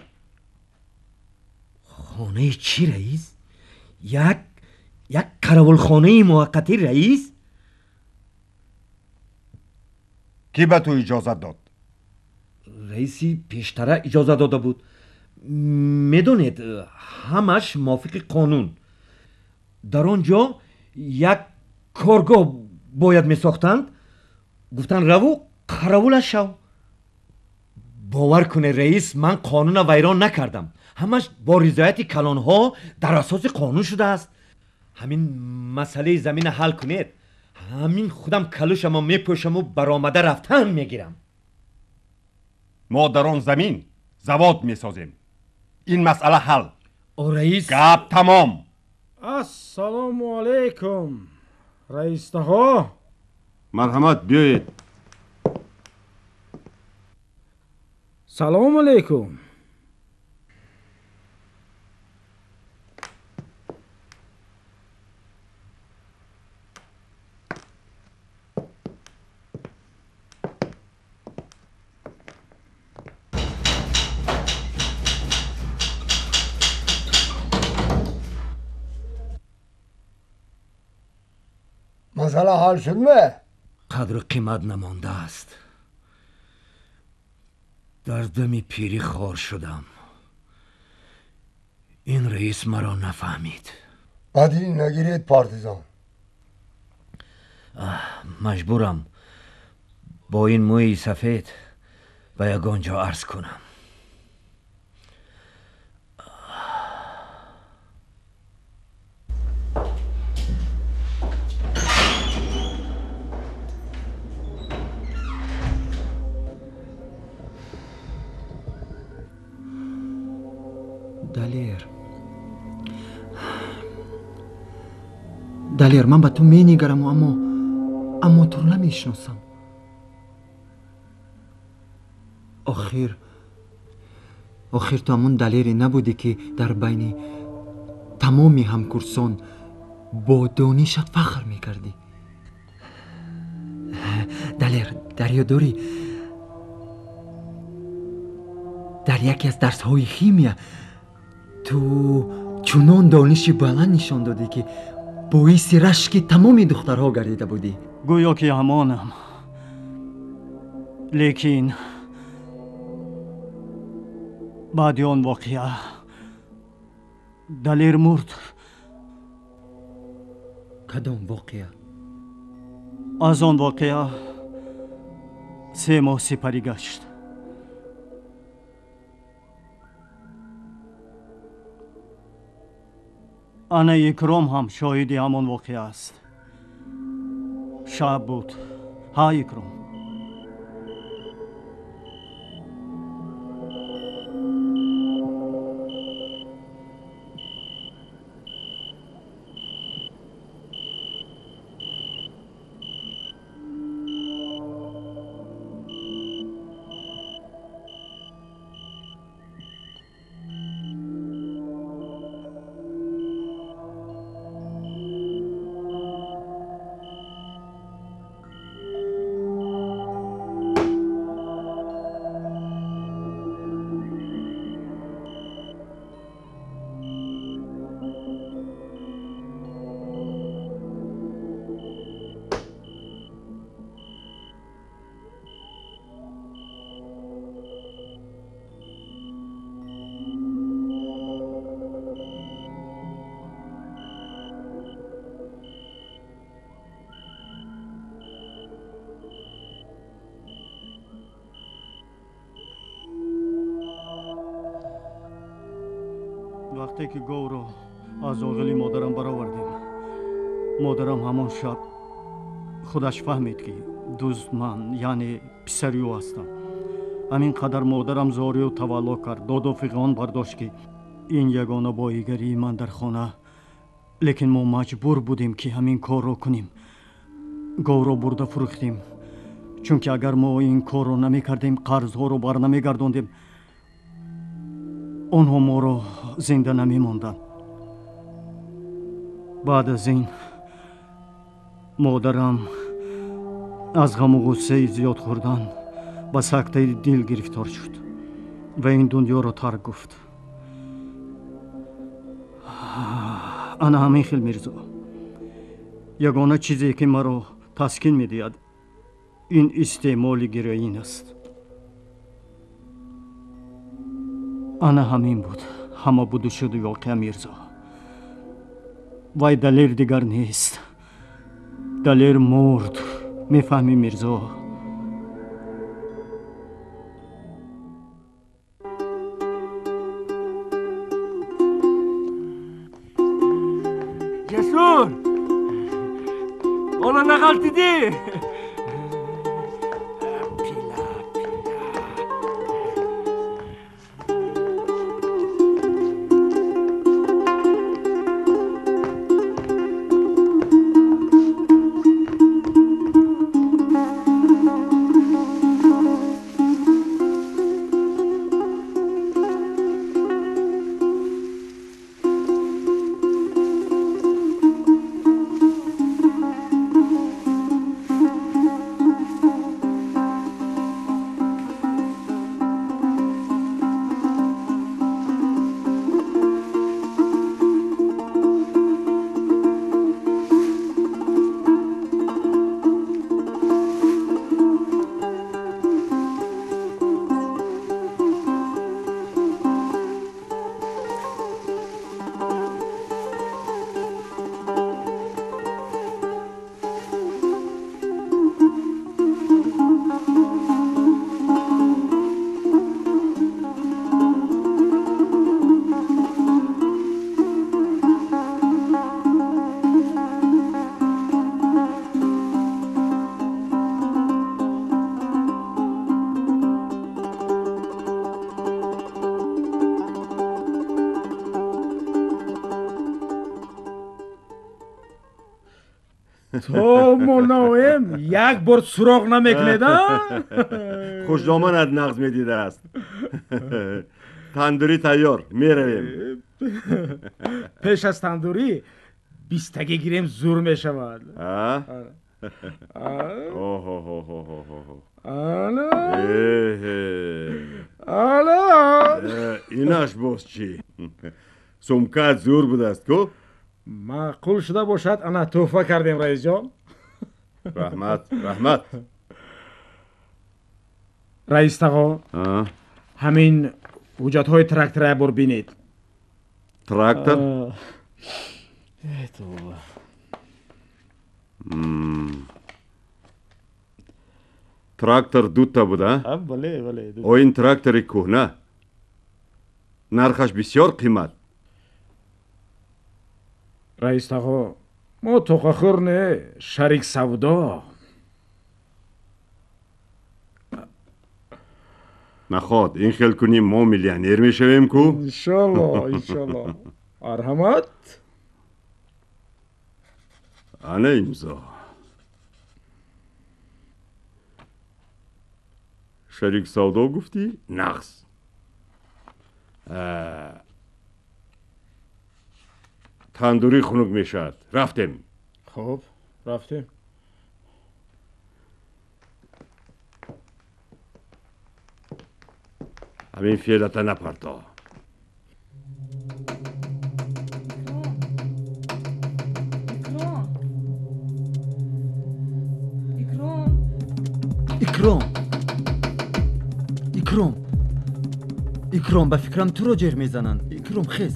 Хонаи чӣ, раис? Як қаравулхонаи муваққатӣ, раис. Кӣ ба ту иҷозат дод? Раиси пештара иҷозат дода буд. Медонед, ҳамаш мувофиқи қонун. Дар он ҷо як коргоҳ бояд месохтанд. Гуфтанд раву қаравулаш шав. Бовар кунед, раис, ман қонунро вайрон накардам. Ҳамаш бо ризояти калонҳо дар асоси қонун шудааст. Ҳамин масъалаи заминро ҳал кунед, ҳамин худам калушамо мепӯшаму баромада рафтан мегирам. Мо дар он замин завод месозем. Ин масъала ҳал. О, раис, гап тамом. Ассалому алайкум, раистаҳо. Марҳамат, биёед. Салому алайкум. Масъала ҳал шудме? Қадру қимат намондааст. Дар дами пирӣ хор шудам. Ин раис маро нафаҳмид. Бадӣ нагиред, партизан. Маҷбурам бо ин мӯи сафед ба ягон ҷо арз кунам. Далер, Далер, ман ба ту менигараму, аммо туро намешиносам. Охир ту ҳамон Далере набудӣ, ки дар байни тамоми ҳамкурсон бо донишат фахр мекардӣ. Далер, дар ёд дорӣ, дар яке аз дарсҳои химия ту чунон дониши баланд нишон додӣ, ки боиси рашки тамоми духтарҳо гардида будӣ. Гӯё ки ҳамонам, лекин баъди он воқеа Далер мурд. Кадом воқеа? Аз он воқеа 3 моҳ сипарӣ гашт. Ана Икром ҳам шоҳиди ҳамон воқеа аст. Шаб буд. Ҳа, Икром? Вақте ки говро аз оғили модарам баровардем, модарам ҳамон шаб худаш фаҳмид, ки дузд ман, яъне писари ӯ ҳастам. Ҳамин қадар модарам зорию тавалло кард, доду фиғон бардошт, ки ин ягона боигарии ман дар хона. Лекин мо маҷбур будем, ки ҳамин корро кунем. Говро бурда фурӯхтем, чунки агар мо ин корро намекардем, қарзҳоро барнамегардондем, онҳо моро зинда намемонданд. Баъд аз ин модарам аз ғаму ғуссаи зиёд хӯрдан ба сактаи дил гирифтор шуд ва ин дунёро тарк гуфт. Ана ҳамин хел, Мирзо. Ягона чизе, ки маро таскин медиҳад, ин истеъмоли героин аст. Ана ҳамин буд ҳама буду шуду воқеа, Мирзо. Вай Далер дигар нест. Далер мурд. Мефаҳмӣ, Мирзо? Ҷасур, ҳоло нағалтидӣ? То мо наоем, як бор суроғ намекунед, а? Хушдоманат нағз медидааст. Тандурӣ тайёр, меравем. Пеш аз тандурӣ бистагӣ гирем, зур мешавад. Инаш боз чӣ? Сумкаат зур будааст ку? Маъқул шуда бошад, ана тӯҳфа кардем, раисҷон. Раҳмат, раҳмат. Раис тағо, ҳамин ҳуҷҷатҳои трактора як бор бинед. Трактор? Трактор дута буда? Бале, бале. О, ин трактори кӯҳна, нархаш бисёр қимат. Раис тағо, мо тоқахӯр не, шарик савдо. Наход ин хел кунем, мо миллионер мешавем ку? Иншолло, иншолло. Марҳамат. Ана имзо. Шарик савдо гуфтӣ? Нағз. Тандурӣ хунук мешавад, рафтем. Хуб, рафтем. Ҳамин феълата напарто. Икром, Икром, Икром, ба фикрам туро ҷеғ мезананд. Икром, хез.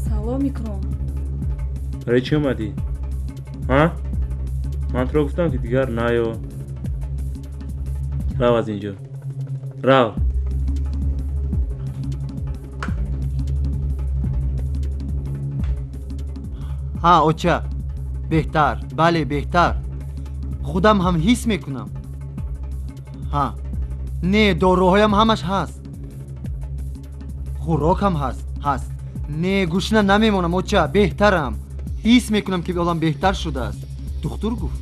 Салом, Икром. Барои чӣ омадӣ? Ҳа? Ман туро гуфтам, ки дигар наё. Рав аз ин ҷо, рав. Ҳа, оча, беҳтар, бале, беҳтар. Худам ҳам ҳис мекунам. Ҳа, не, доруҳоям ҳамаш ҳаст, хӯрокам ҳаст, ҳаст. Не, гушна намемонам, оча, беҳтарам. Ҳис мекунам, ки ҳолам беҳтар шудааст. Духтур гуфт,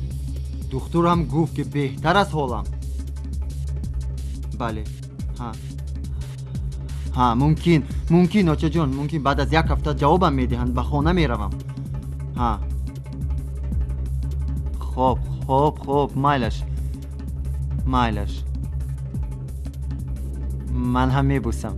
духтур ҳам гуфт, ки беҳтар аст ҳолам. Бале, ҳа, ҳа, мумкин, мумкин, очаҷон, мумкин баъд аз як ҳафта ҷавобам медиҳанд, ба хона меравам. Ҳа, хоб, хоб, хоб, майлаш, майлаш. Ман ҳам мебусам.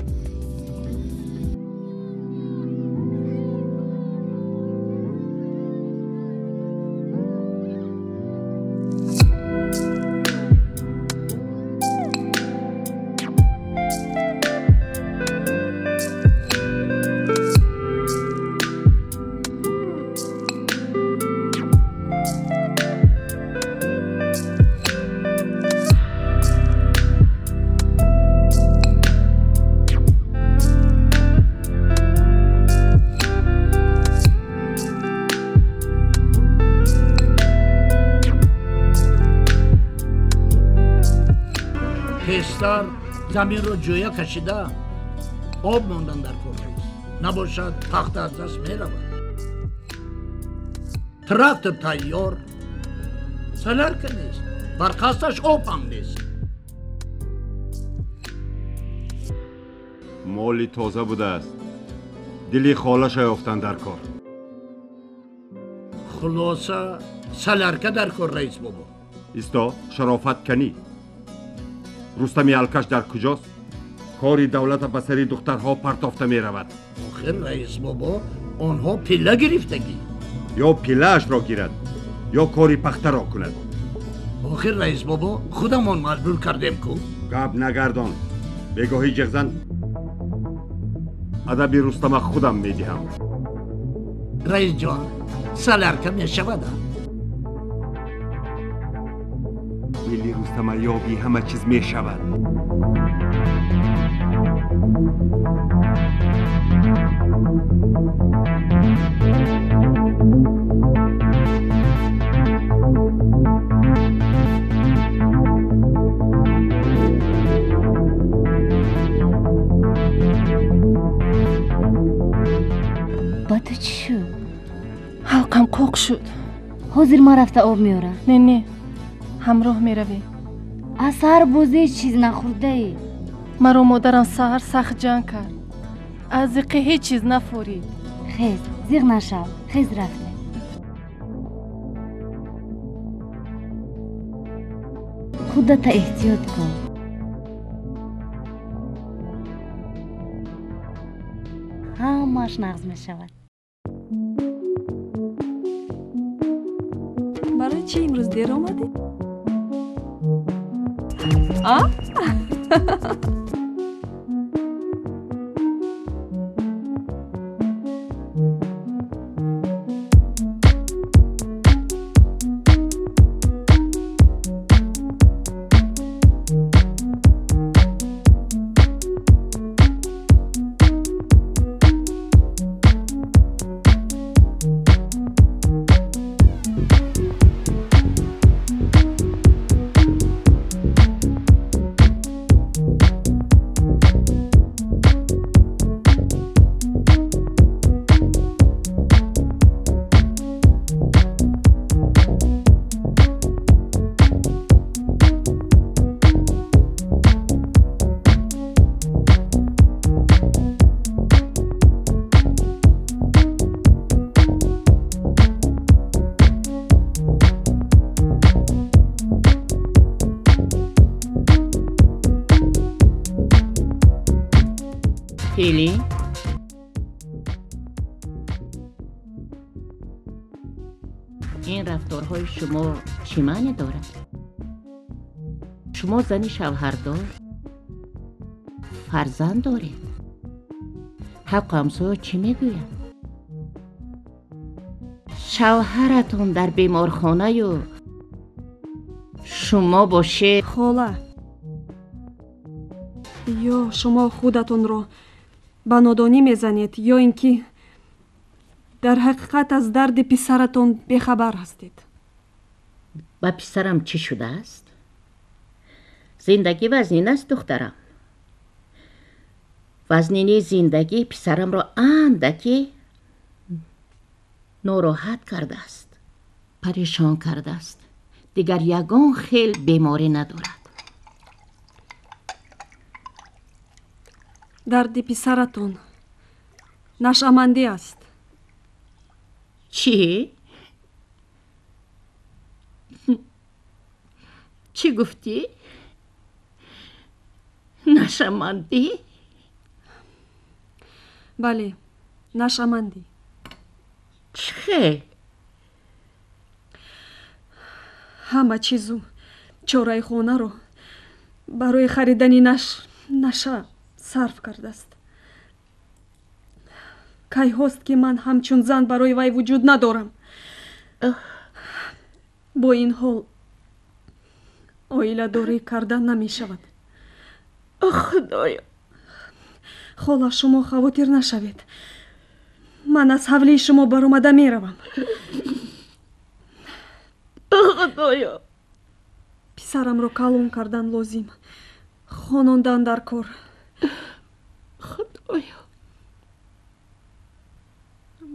Пештар заминро ҷӯя кашида об мондан дар кор, раис. Набошад, пахта аз даст меравад. Трактор тайёр, солярка нест, бар қасдаш об ҳам нест. Моли тоза будааст, дили холаша ёфтан дар кор. Хулоса, солярка дар кор, раис бобо. Исто, шарофат канӣ. Рустами алкаш дар куҷост? Кори давлата ба сари духтарҳо партофта меравад. Охир, раис бобо, онҳо пилла гирифтагӣ. Ё пиллаашро гирад, ё кори пахтаро кунад. Охир, раис бобо, худамон маҷбур кардем ку. Гап нагардон, бегоҳӣ ҷеғзан, адаби Рустама худам медиҳам. Раисҷон, солярка мешавада? Дили Рустама ёбӣ, ҳама чиз мешавад. Шуд. Ҳозир ман рафта об меорам. Не, не, ҳамроҳ меравем. Аз саҳар боз ҳеҷ чиз нахӯрдаӣ. Маро модарам саҳар сахт ҷанг кард. Аз зиқӣ ҳеҷ чиз нафорид. Хез, зиқ нашав, хез, рафтем. Худата эҳтиёт кун. Ҳамааш нағз мешавад. Барои чӣ имрӯз дер омадӣ? А? Келин, ин рафторҳои шумо чӣ маъне дорад? Шумо зани шавҳардор, фарзанд доред. Ҳаққу ҳамсоя чӣ мегӯяд? Шавҳаратон дар беморхонаю шумо бошед. Хола, ё шумо худатонро ба нодонӣ мезанед, ё ин ки дар ҳақиқат аз дарди писаратон бехабар ҳастед. Ба писарам чӣ шудааст? Зиндагӣ вазнин аст, духтарам. Вазнинии зиндагӣ писарамро андаке нороҳат кардааст, парешон кардааст. Дигар ягон хел беморӣ надорад. Дарди писаратон нашъамандӣ аст. Чӣ? Чӣ гуфтӣ? Нашъамандӣ? Бале, нашъамандӣ. Чӣ хел? Ҳама чизу чораи хонаро барои харидани наша сарф кардааст. Кайҳост, ки ман ҳамчун зан барои вай вуҷуд надорам. Бо ин ҳол оиладорӣ карда намешавад. Худоё! Хола, шумо хавотир нашавед. Ман аз ҳавлии шумо баромада меравам. Худоё! Писарамро калон кардан лозим, хонондан дар кор. Худоё!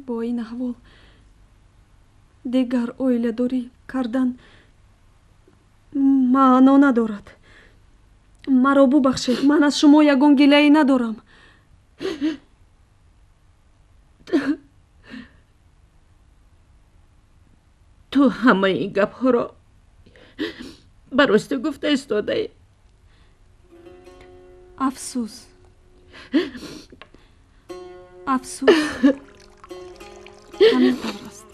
Бо ин аҳвол дигар оиладорӣ кардан маъно надорад. Маро бубахшед, ман аз шумо ягон гилае надорам. Ту ҳамаи ин гапҳоро ба ростӣ гуфта истодаӣ? Афсӯс, афсӯс, ҳамин тавр аст.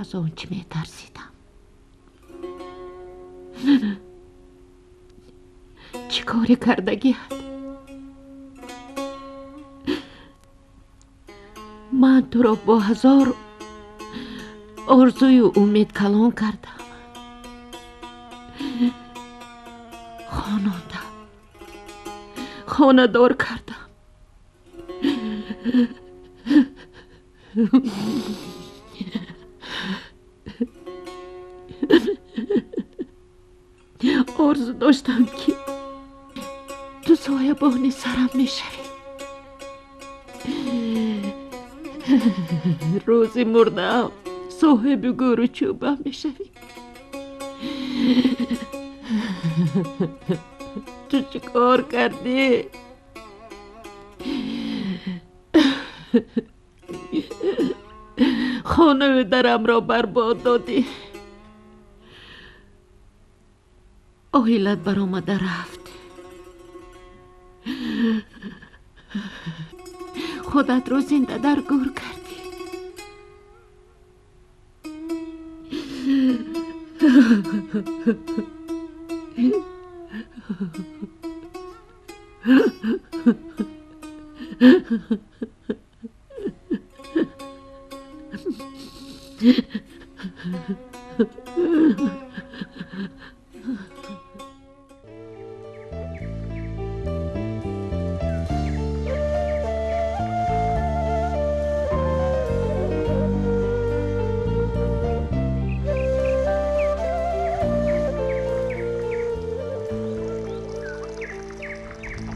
Аз он чӣ метарсидам? Чӣ коре кардагиат? Ман туро бо ҳазор орзую умед калон кардам, хонондам, хонадор кардам. Орзу доштам, ки ту соябони сарам мешавӣ. Рӯзи мурдаам соҳиби гӯру чӯбам мешавӣ. Ту чӣ кор кардӣ? Хонаю дарамро барбод додӣ. Оилат баромада рафт. Худатро зинда дар гӯр кардӣ.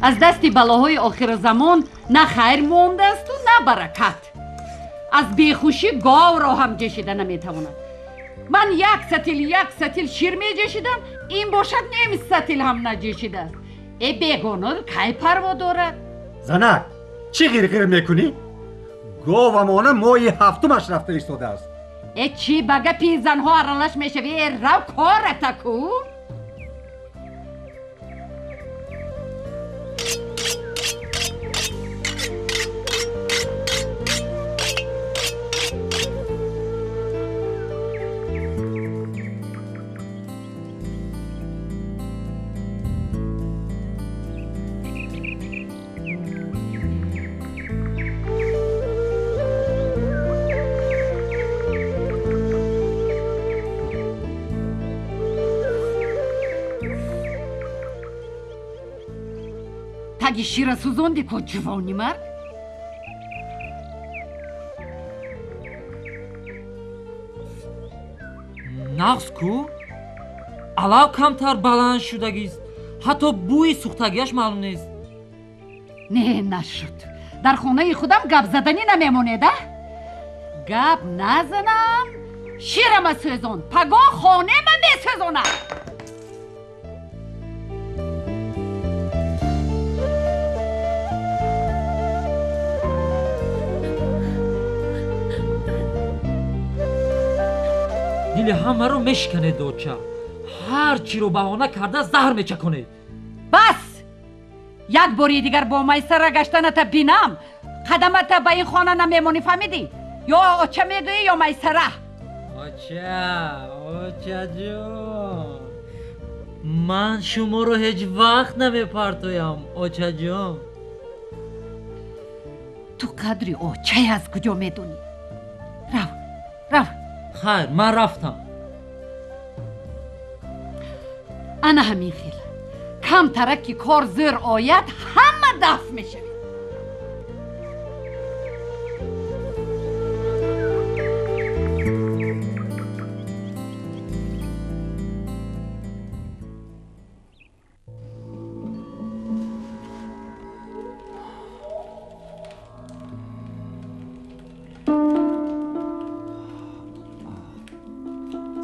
Аз дасти балоҳои охиразамон на хайр мондаасту, на баракат. Аз бехушӣ говро ҳам ҷешида наметавонад. Ман як сатил, як сатил шир меҷешидам, ин бошад ним сатил ҳам наҷешидааст. Э, бегона кай парво дорад? Занак, чӣ ғирғир мекунӣ? Говамона моҳи ҳафтумаш рафта истодааст. Э, чӣ ба гапи занҳо аралаш мешавӣ? Э, рав, кората ку. Таги шира сӯзонди ку, ҷувони мард. Нағз ку, алав камтар баланд шудагист, ҳатто бӯи сӯхтагиаш маълум нест. Не, нашуд. Дар хонаи худам гап заданӣ намемонед, а? Гап назанам, ширама сӯзон, пагоҳ хонема месӯзонам. Дили ҳамаро мешиканед, доча. Ҳар чиро баҳона карда заҳр мечаконед. Бас, як бори дигар бо майсара гаштаната бинам, қадамата ба ин хона намемонӣ, фаҳмидӣ? Ё оча мегӯӣ, ё майсара. Оча, очаҷон, ман шуморо ҳеҷ вақт намепартоям, очаҷон. Ту қадри очае аз куҷо медонӣ? Рав, рав. Хайр, ман рафтам. Ана ҳамин хел камтарак ки кор зӯр ояд, ҳама дафт мешавед.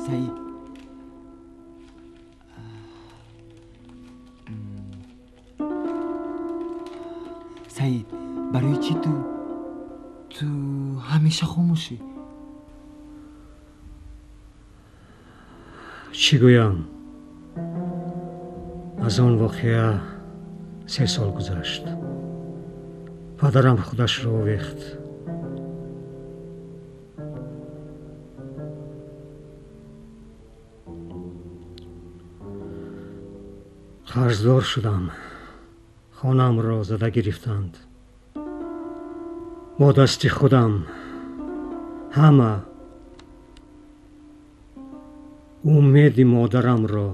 Саид, Саид, барои чӣ ту ҳамеша хомӯшӣ? Чӣ гӯям? Аз он воқеа 3 сол гузашт. Падарам худашро овехт. Қарздор шудам. Хонаамро зада гирифтанд. Бо дасти худам Ҳама умеди модарамро,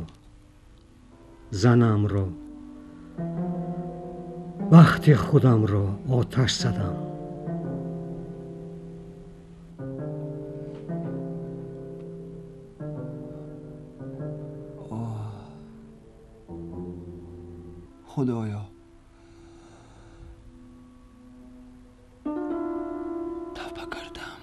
занамро, бахти худамро оташ задам. Худоё, тавба кардам.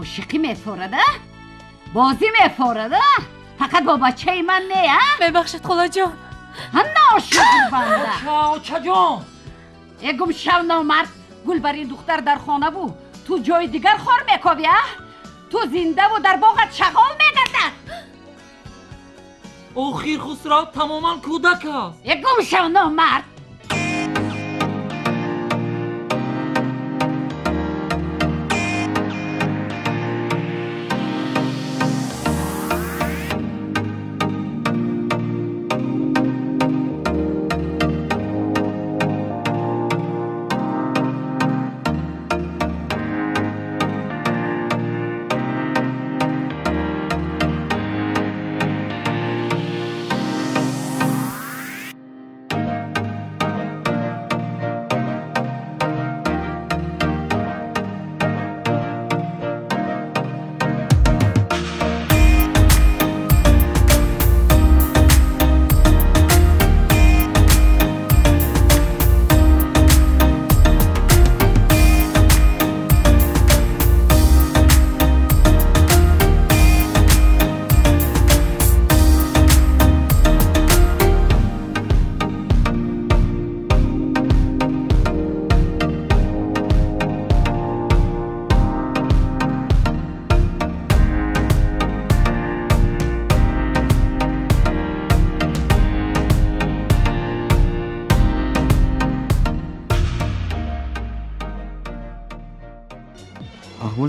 Ошиқӣ мефорада? Бозӣ мефорада? Фақат бо бачаи ман не, а? Мебахшед, холаҷон. Ҳана ошиқи банда. Очаҷон. Э гумшав номард, гул бар ин духтар дар хона бу. Ту ҷои дигар хор мекобӣ, а? Ту зиндаву дар боғат шағол мегардад. Охир Хусрав тамоман кӯдак аст. Э гумшав номард.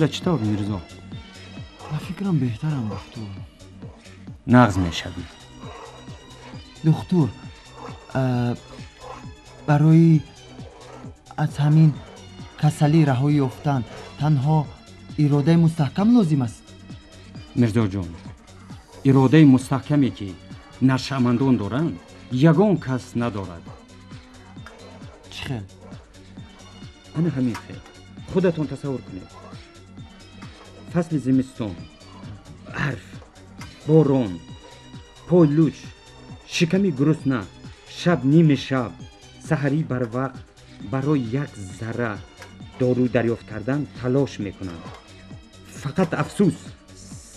Ҳола чӣ тавр, Мирзо? Ба фикрам беҳтарам, духтур. Нағз мешавӣ. Духтур, барои аз ҳамин касалӣ раҳоӣ ёфтан танҳо иродаи мустаҳкам лозим аст. Мирзоҷон, иродаи мустаҳкаме ки нашъамандон доранд, ягон кас надорад. Чӣ хел? Ана ҳамин хел. Худатон тасаввур кунед. Фасли зимистон, барф, борон, пойлуч, шиками гурусна, шаб ниме шаб, саҳарӣ барвақт барои як зарра дору дарёфт кардан талош мекунанд. Фақат афсӯс,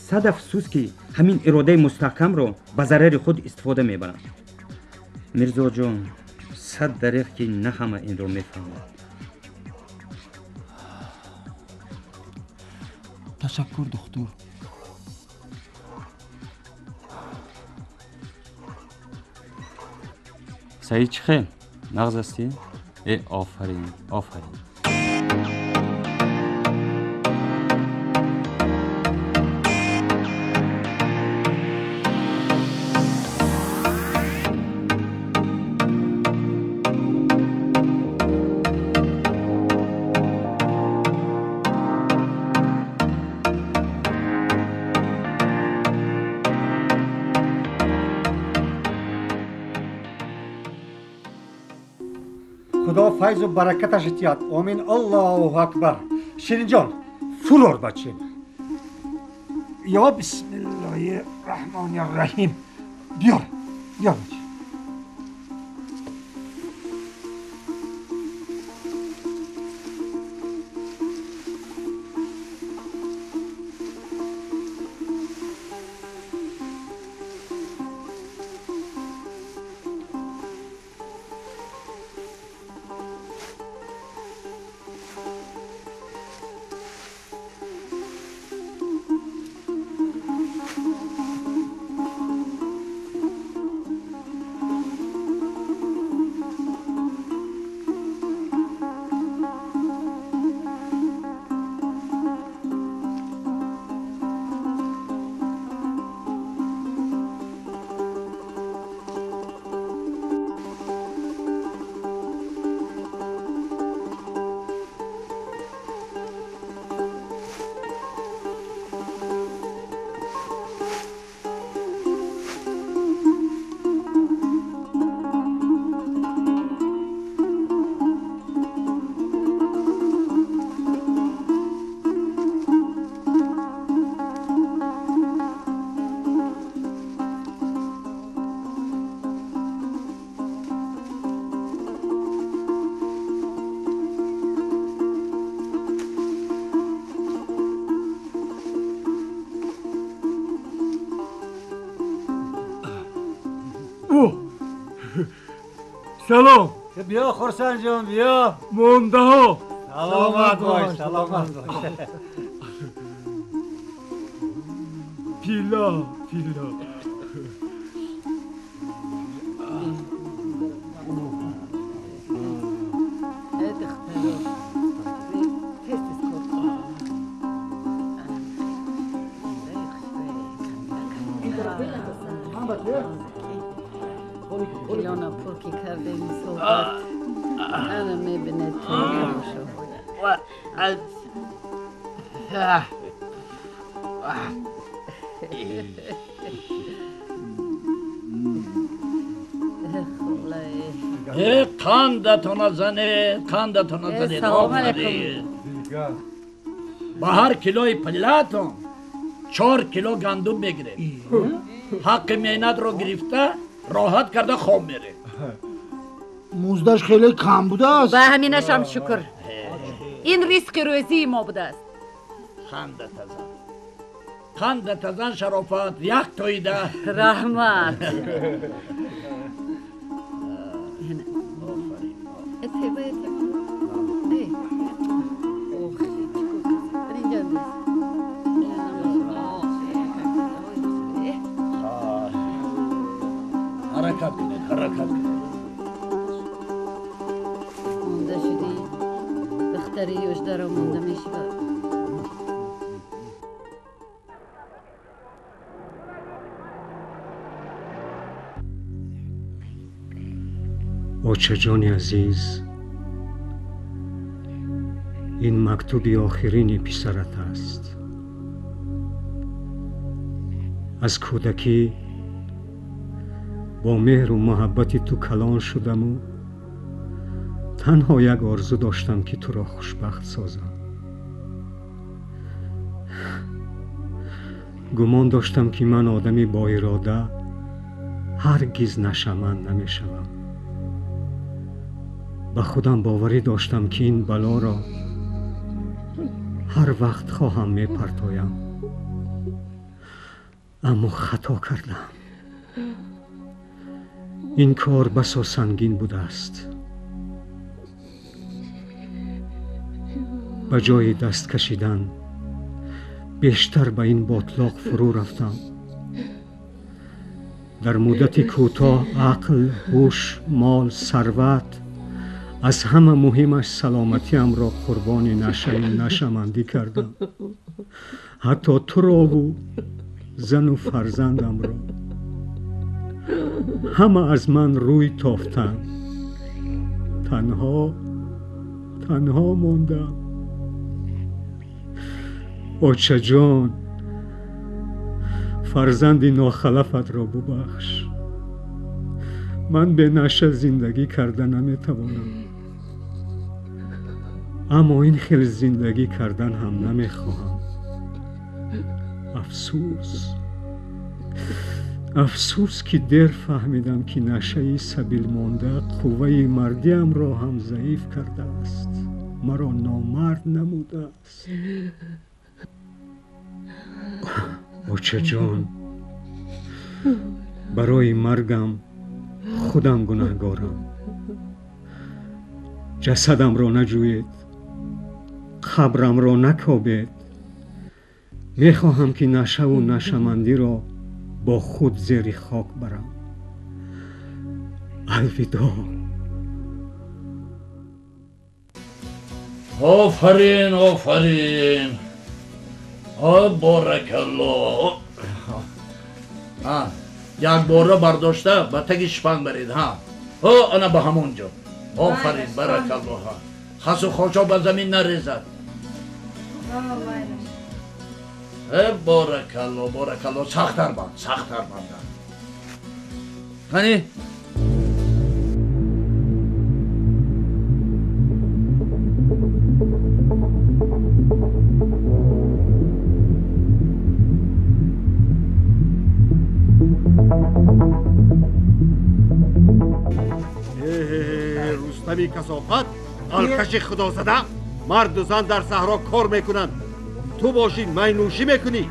сад афсӯс, ки ҳамин иродаи мустаҳкамро ба зарари худ истифода мебаранд. Мирзоҷон, сад дареғ, ки на ҳама инро мефаҳмад. Ташаккур, духтур. Саид, чӣ хел? Нағз ҳастӣ? Э, офарин, офарин. Худо файзу баракаташ диҳад. Омин. Аллоҳу акбар. Ширинҷон, фурор бачем. Ё бисмиллоҳи раҳмони раҳим. Биёр, биёр бачем. Салом. Биё, Хурсандҷон, биё. Мондаҳо. Саломат бош, саломат бош. Пило, пило. Илона пур ки кардем суҳбат, ана мебинед тамошо. Қандатона занед, қандатона занед. Салом алейкум. Ба ҳар килои пиллаатон 4 кило гандум мегиред. Ҳаққи меҳнатро гирифта, роҳат карда хоб меред. Муздаш хеле кам будааст. Ба ҳаминашам шукр. Ин ризқи рӯзии мо будааст. Хандатазан, хандатазан, шарофат, як тоида. Раҳмат. Ҳаракат кунед, ҳаракат кунед. Монда шудӣ, духтари ёшдаро монда мешавад. Очаҷони азиз, ин мактуби охирини писарат аст. Аз кӯдакӣ бо меҳру муҳаббати ту калон шудаму танҳо як орзу доштам, ки туро хушбахт созам. Гумон доштам, ки ман одами боирода ҳаргиз нашъаманд намешавам. Ба худам боварӣ доштам, ки ин балоро ҳар вақт хоҳам мепартоям. Аммо хато кардам. Ин кор басо сангин будааст. Ба ҷои даст кашидан бештар ба ин ботлоқ фурӯ рафтам. Дар муддати кӯтоҳ ақл, ҳуш, мол, сарват, аз ҳама муҳимаш саломатиамро қурбони нашаю нашъамандӣ кардам. Ҳатто турову зану фарзандамро. Ҳама аз ман рӯй тофтанд. Танҳо танҳо мондам. Очаҷон, фарзанди нохалафатро бубахш. Ман бе наша зиндагӣ карда наметавонам. Аммо ин хел зиндагӣ кардан ҳам намехоҳам. Афсӯс, афсӯс, ки дер фаҳмидам, ки нашаи сабилмонда қувваи мардиамро ҳам заиф кардааст, маро номард намудааст. Очаҷон, барои маргам худам гунаҳгорам. Ҷасадамро наҷӯед, қабрамро накобед. Мехоҳам, ки нашаву нашъамандиро бо худ зери хок барам. Алвидоъ. Офарин, офарин, боракалло. Якбора бардошта ба таги шпанг баред. Ҳа, ана ба ҳамон ҷо. Офарин, баракалло. Хасу хошок ба замин нарезад. Боракалло, боракалло. Сахттар банд, сахттар банд. Қани? Рустами касофат, алкаши худозада, марду зан дар саҳро кор мекунанд, ту бошӣ майнӯшӣ мекунӣ.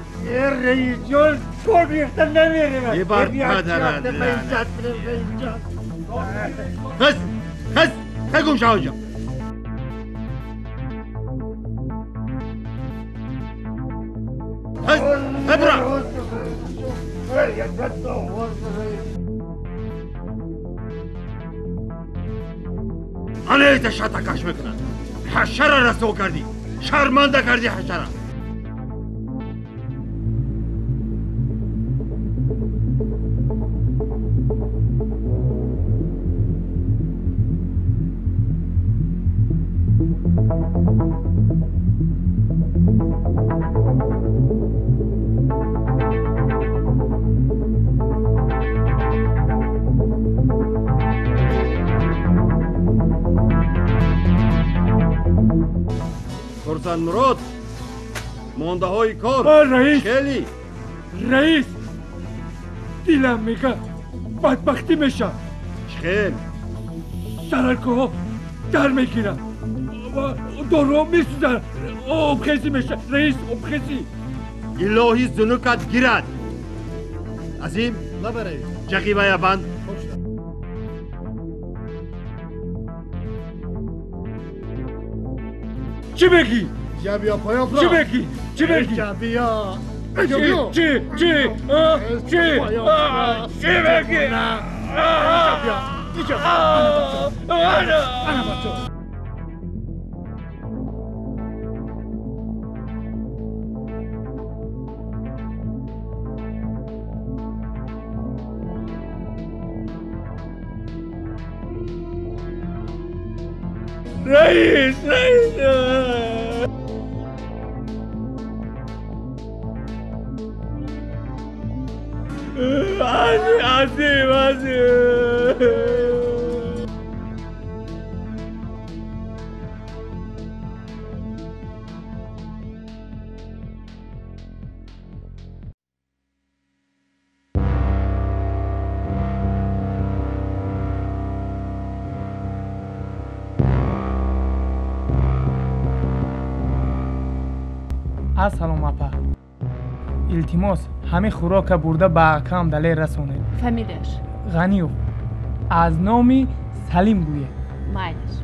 Раисҷон, кор гирифта намерем. Ибар падарат. Хез, хез, хез, гум шав инҷа. Хез, хез, бура. Анеита шатакаш мекунад. Ҳашара расво кардӣ, шарманда кардӣ ҳашара. Мурод, мондаҳои кор. Раис, хеле. Раис, дилам мега бадбахтӣ меша. Хел? Саракҳо дар мегиранд, доруҳо месӯзанд, обхезӣ меша. Раис, обхезӣ. Илоҳӣ зунукат гирад. Азим, ҷағибая банд. Чӣ мегӣ? Ҷабия поён. Чӣ мегӣ? Чӣ мегӣ? Ҷабия. Чӣ? Чӣ? Чӣ? Чӣ? Чӣ мегӣ? Ҷабия. Ана бачо. Раис, раис. Азим, азим. Ассалом апа. Илтимос, ҳамин хӯрока бурда ба акам Далер расонед. Фамилияш? Ғаниев. Аз номи Салим гӯед. Майлаш.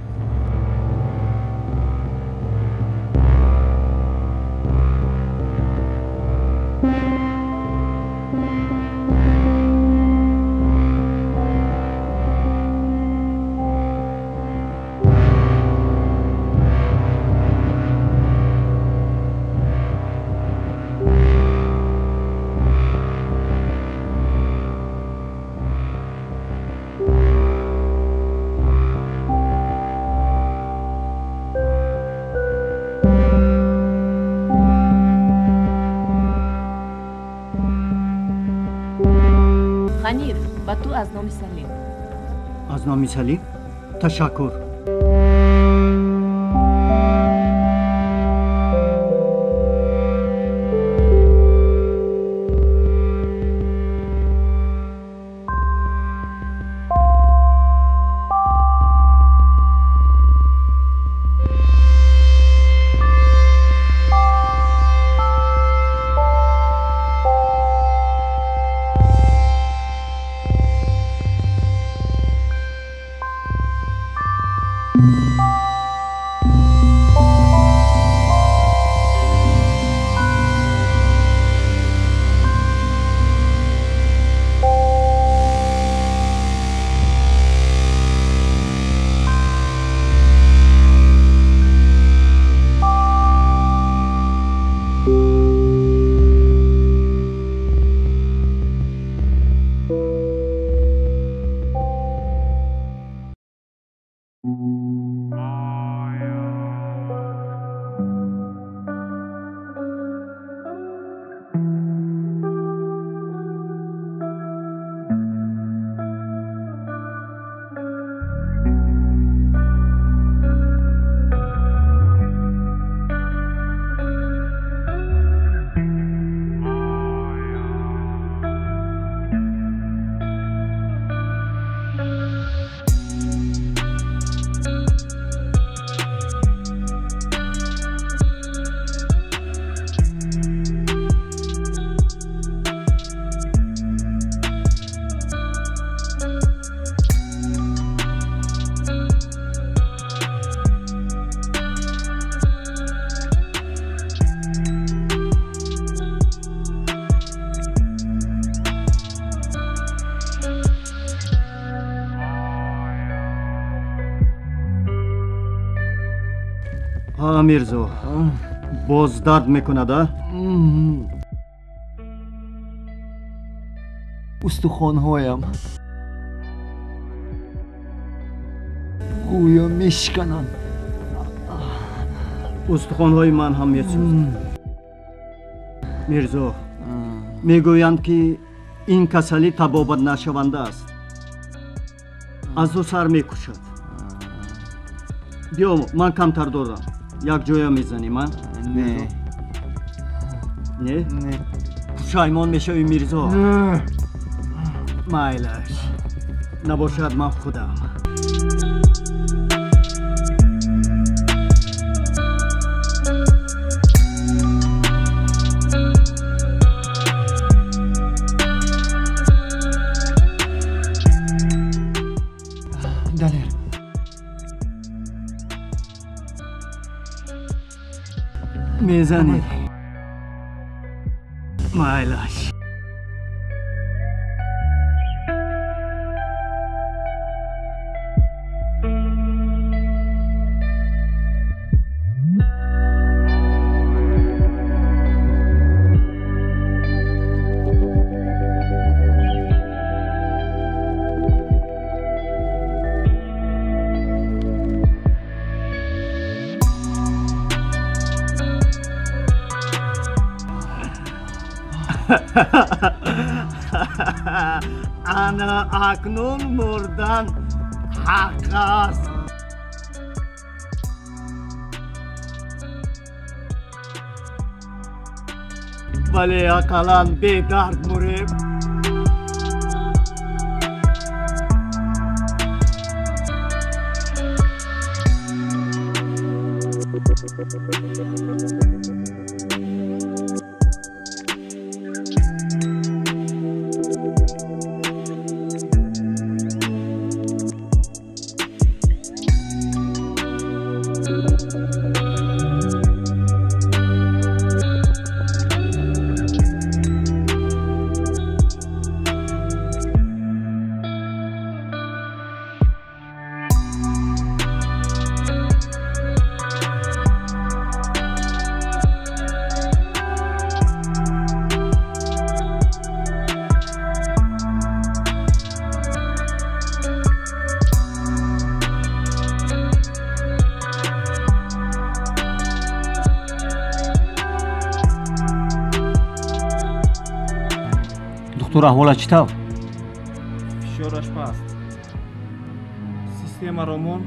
Ғаниев, ба ту аз номи Салим. Аз номи Салим? Ташаккур. Мирзо, боз дард мекунад, а? Устухонҳоям гӯё мешикананд. Устухонҳои ман ҳам месӯзанд. Мирзо, мегӯянд ки ин касалӣ табобат нашаванда аст. Аз ӯ сар мекушад. Биё, ман камтар дорам. Як ҷоя мезанем, а? Не. Не? Не. Пушаймон мешавӣ, Мирзо. Майлаш. Набошад, ман худам. Далер. Мезанед. Майлаш. Ана акнун мурдан ҳақ аст. Вале ақаллан бедард мурем. Доктор, аҳволат чӣ тавр? Фишораш паст. Системаро мон.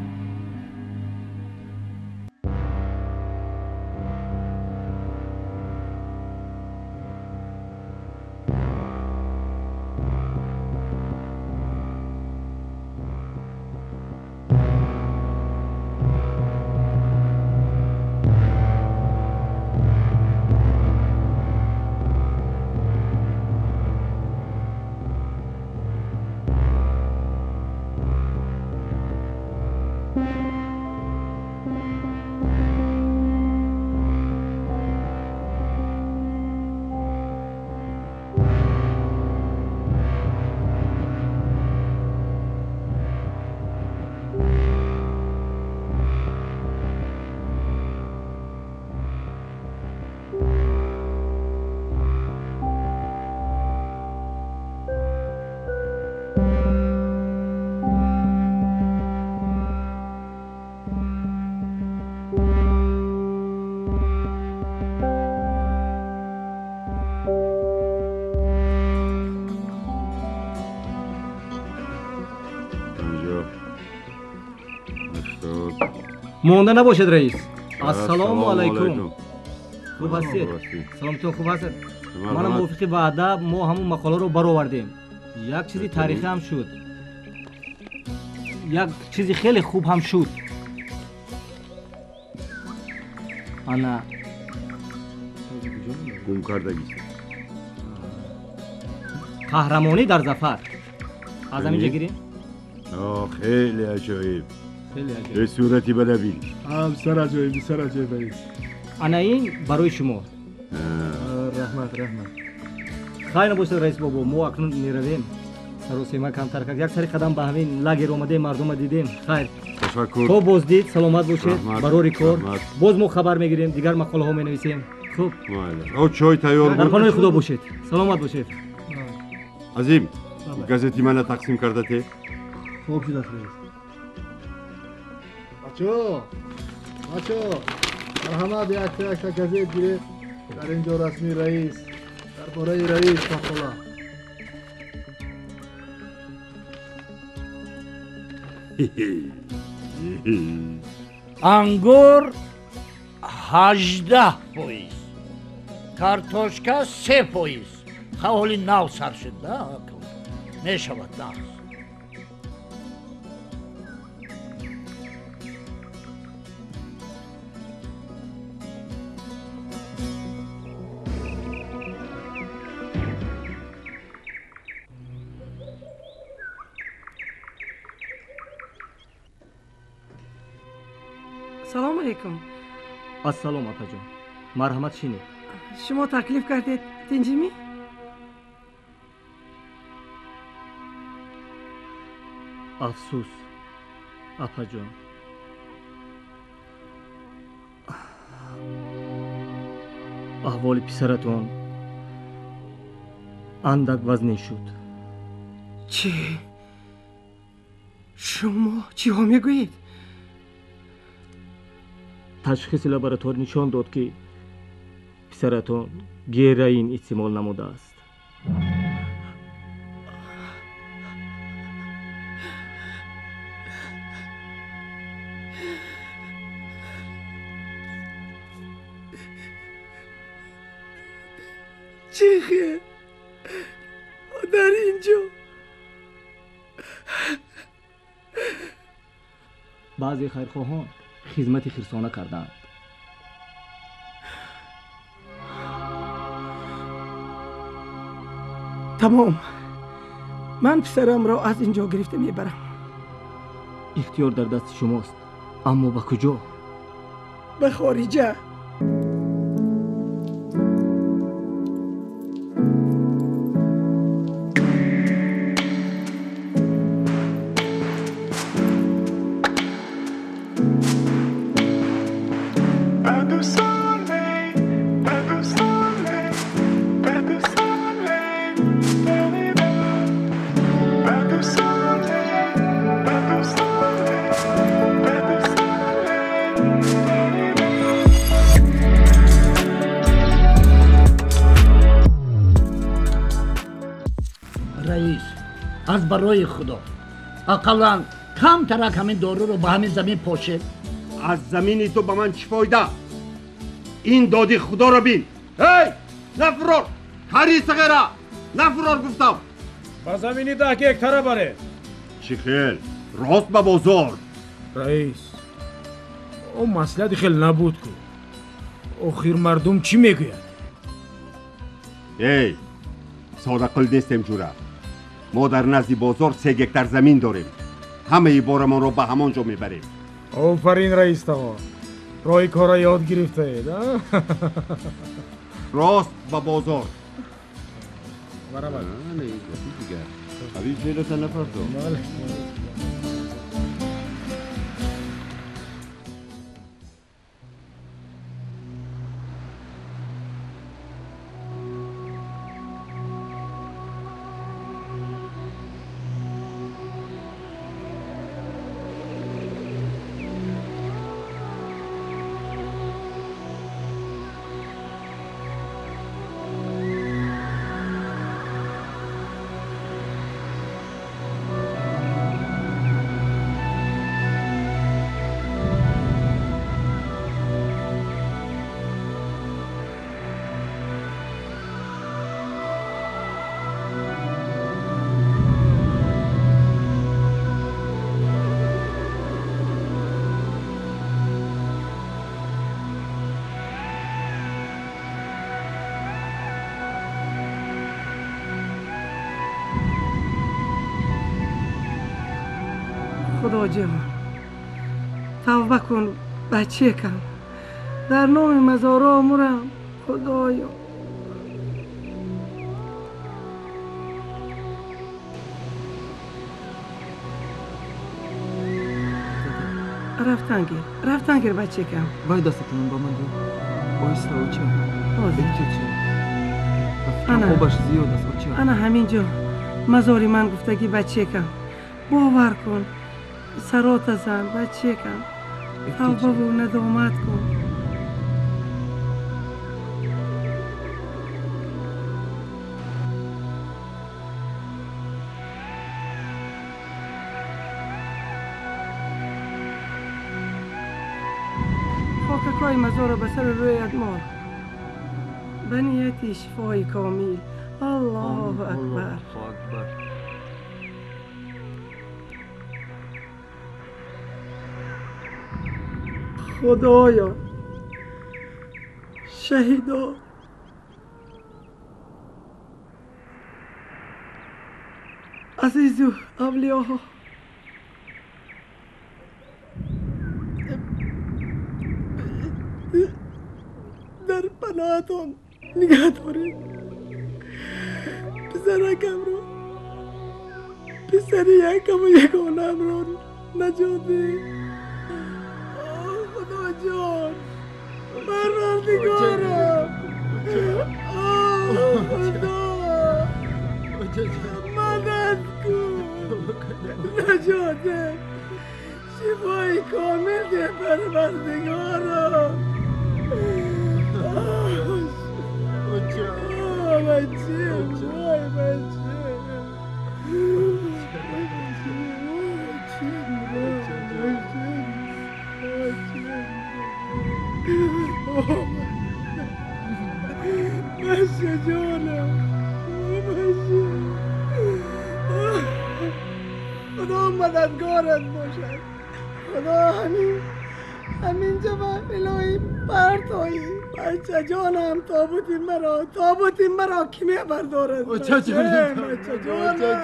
Монда набошад, раис. Ассалому алайкум. Хуб ҳастед? Саломатон хуб ҳастед? Мана мувофиқи ваъда мо ҳамун мақоларо баровардем. Як чизи таърихӣ ҳам шуд, як чизи хеле хуб ҳам шуд. Ана гум кардагист. Қаҳрамонӣ дар зафар. Аз ҳамин ҷа гирем. Хеле аҷоиб. به صورتی بدوی. بسیار عجایب، بسیار عجایب رئیس. انا این برای شما. رحمت رحمت. خیر نباشد رئیس بابا، ما اکنون میرویم. سروسیما کمتر کرد. یک سری قدم به همین لاگر اومده مردم دیدیم. خیر. تشکر. تو بازدید سلامت باشید. برای کار. باز ما خبر میگیریم، دیگر مقاله ها مینویسیم. خوب. او چای تیار بود. در پناه خدا باشید. سلامت باشید. عظیم، گازتی من تقسیم کرده ته. خوب شد رئیس. بچه بچه مرحمت، یک یک گزیت گیرید. در اینجا رسمی رئیس، درباره رئیس مقاله. ангур 18%, картошка 3%. Ҳоли нав сар шуд, мешавад нав. Салом алейкум. Ассалом, апаҷон. Марҳамат, шинед. Шумо таклиф кардед, тинҷимӣ? Афсӯс, апаҷон. Аҳволи писаратон андак вазнин шуд. Чӣ? Шумо чиҳо мегӯед? Ташхиси лаборатория нишон дод, ки писаратон героин истеъмол намудааст. Чӣ хел дар инҷо? Баъзе хайрхоҳон хизмати хирсона кардаанд. Тамом, ман писарамро аз инҷо гирифта мебарам. Ихтиёр дар дасти шумост, аммо ба куҷо? Ба хориҷа. Аз барои Худо ақаллан камтарак ҳамин доруро ба ҳамин замин пошед. Аз замини ту ба ман чӣ фоида? Ин доди Худоро бин. Эй, нафурор! Хари сағира! Нафурор гуфтам! Ба замини 10 гектара баред. Чӣ хел? Рост ба бозор. Раис, о маслиҳати хел набуд ку. Охир мардум чӣ мегӯяд? Эй, содақил нестем ҷура. Мо дар назди бозор 3 гектар замин дорем. Ҳамаи борамонро ба ҳамон ҷо мебарем. Офарин раис тағо, роҳи корро ёд гирифтаед. Рост ба бозор. Худоҷон, тавба кун бачекам, дар номи мазоро мурам. Худоё, рафтан гир, рафтан гир бачекам. Вай дастатонам ба ман дод. Оҳиста оча. Эҳтиёт. Обаш зиёд аст оча. Ана ҳамин ҷо мазори ман гуфтагӣ бачекам. Бовар кун, сарота зан бачекам, тавбаву надомат кун. Хокакҳои мазорро ба сари рӯят мол, ба нияти шифои комил. Аллоҳу акбар. Худоё, шаҳидо, азизу авлиёҳо, дар паноҳатон нигаҳ доред писаракамро, писари якаму ягонамро наҷот диҳед. Худоҷон, парвардигорам, Худо, мадад кун, наҷот деҳ, шифои комил деҳ парвардигорам. Бачем, вой бачем, бачем, бачем. Бача ҷонам, бача. Худо мададгорат бошад. Худо ҳамин ҷо ба илоҳӣ партоӣ. Бача ҷонам, тобути маро кӣ мебардорад? Бача ҷонам, бача ҷонам.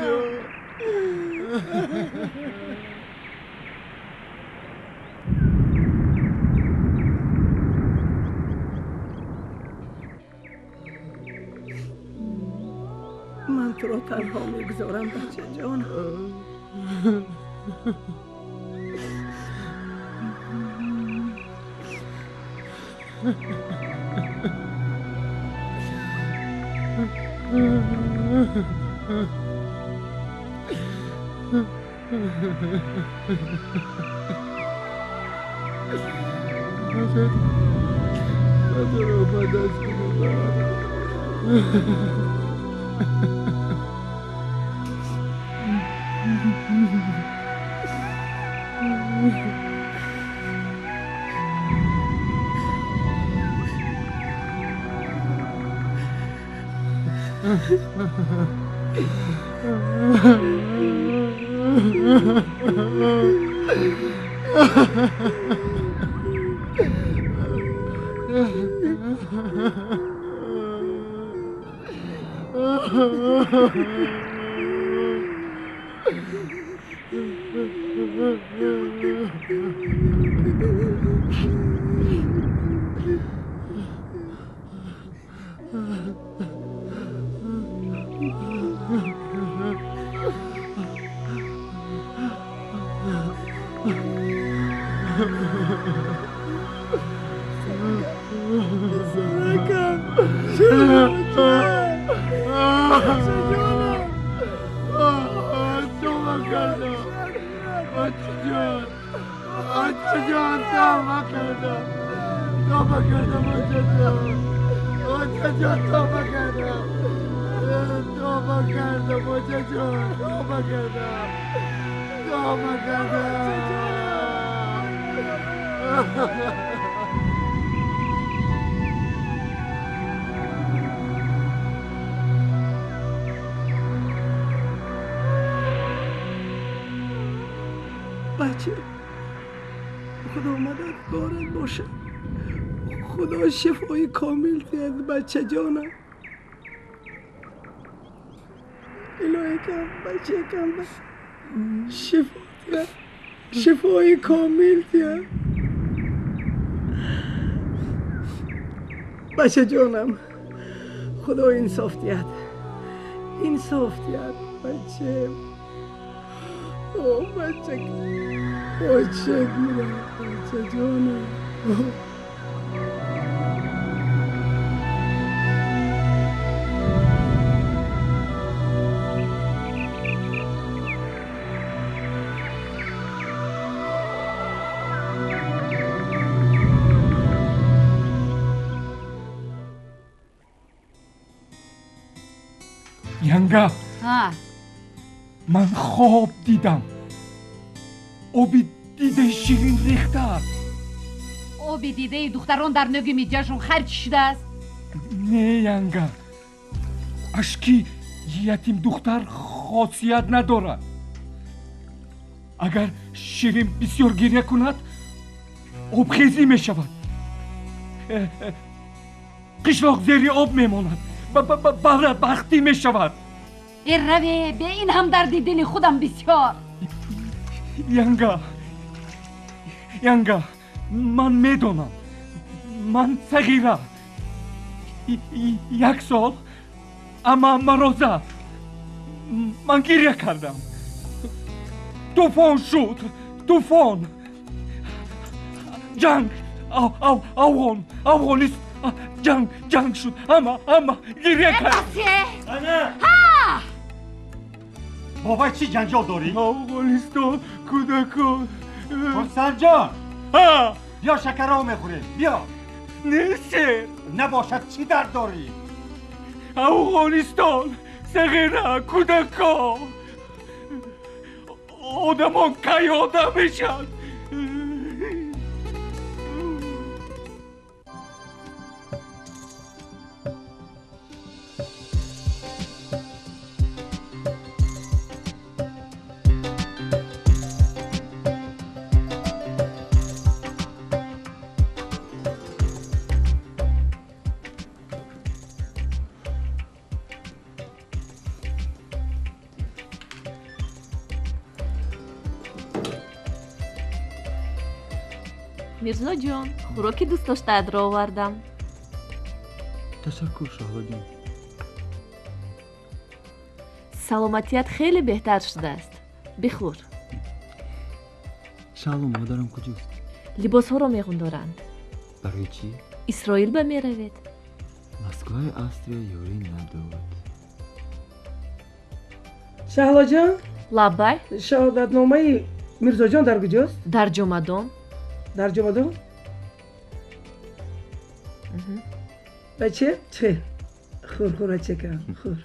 Ман туро танҳо мегузорам, бача ҷон. Бача, Худо мададгорат бошад. Худо шифои комил диҳад, бача ҷонам. Илоҳӣ кам, бача кам, шифо диҳад, шифои комил диҳад. Бача ҷонам, Худо инсоф диҳад, инсоф диҳад, бача. О, бача, бача мира, бача ҷонам. Янга, ман хоб дидам. Оби дидаи Ширин рехтааст. Оби дидаи духтарон дар нӯги миҷашон харҷ шудааст. Не, Янга, ашки ятим духтар хосият надорад. Агар Ширин бисёр гиря кунад, обхезӣ мешавад. Қишлоқ зери об мемонад, бахтӣ мешавад. Э раве, бе ин ҳам дарди дили худам бисёр. Янга, Янга, ман медонам, ман сағира. Як сол ама маро зад. Ман гиря кардам. Тӯфон шуд, тӯфон. Ҷанг, Афғонист, ҷанг шуд. Ама гиря кард. Ана! Бобай, чӣ ҷанҷол дорӣ? Афғонистон, кӯдакон. Хурсандҷон, биё шакарҳо мехӯрем, биё. Не, сер. Набошад, чӣ дард дорӣ? Афғонистон, сағира, кӯдакон. Одамон кай одам мешаванд? Мирзоҷон, хӯроки дӯстдоштаатро овардам. Ташаккур, Шаҳлоҷон. Саломатият хеле беҳтар шудааст. Бихӯр. Шаҳло, модарам куҷост? Либосҳоро меғундоранд. Барои чӣ? Исроил ба меравед. Москваи Австрия ёрӣ надод. Шаҳлоҷон? Лаббай. Шаҳодатномаи Мирзоҷон дар куҷост? Дар ҷомадон. Дар ҷомадон? Бача, чӣ? Хӯр, хӯр, ачакам, хӯр.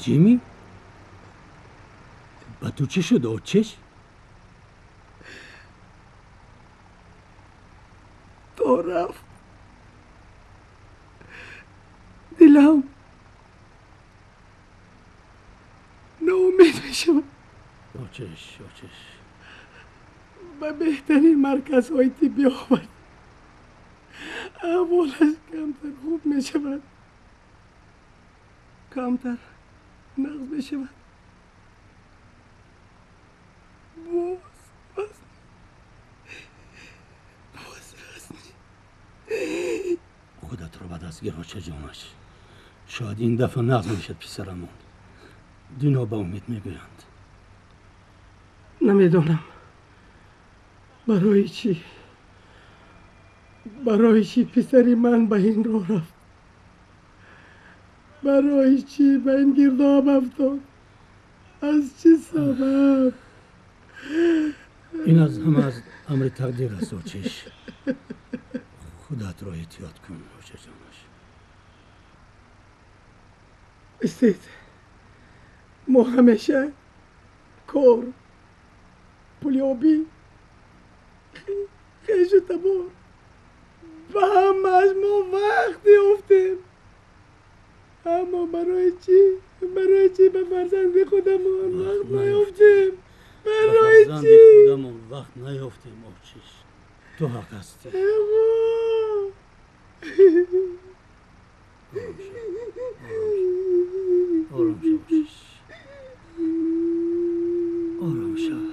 Ҷимми? Ба ту чӣ шуд, отчиш? То рафт дилам ноумед мешавад. Отчиш, отчиш. Ба беҳтарин марказҳои тиббӣ овард. Аҳволаш камтар хуб мешавад, камтар нағз мешавад. Боз боз вазни. Худатро ба даст гир, очаҷонаш. Шояд ин дафъа нағз мешад писарамон. Дунё ба умед мегӯянд. Намедонам барои чӣ, барои чӣ писари ман ба ин роҳ рафт, барои чӣ ба ин гирдоб афтод, аз чӣ сабаб? Ин аз ҳама аз амри тақдир аст, очиш. Худатро эҳтиёт кун, очаҷонаш. Истед, мо ҳамеша кор, пулёбӣ, хешу табор, ба ҳамааш мо вақт ёфтем. Аммо барои чӣ, барои чӣ ба фарзанди худамон вақт наёфтем? Барои ба чӣ? фарзанди худамон вақт наёфтем, Орчиш. Ту ҳақ ҳастӣ. Ором шав, Орчиш. Ором шав.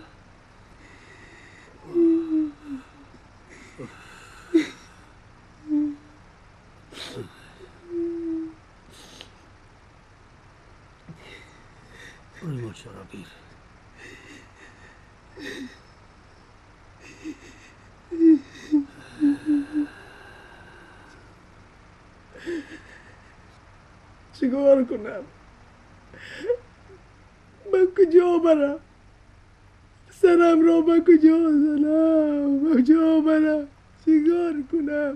Рӯймолчаро гир. Чикор кунам? Ба куҷо барам? Сарамро ба куҷо занам? Ба куҷо барам? Чикор кунам?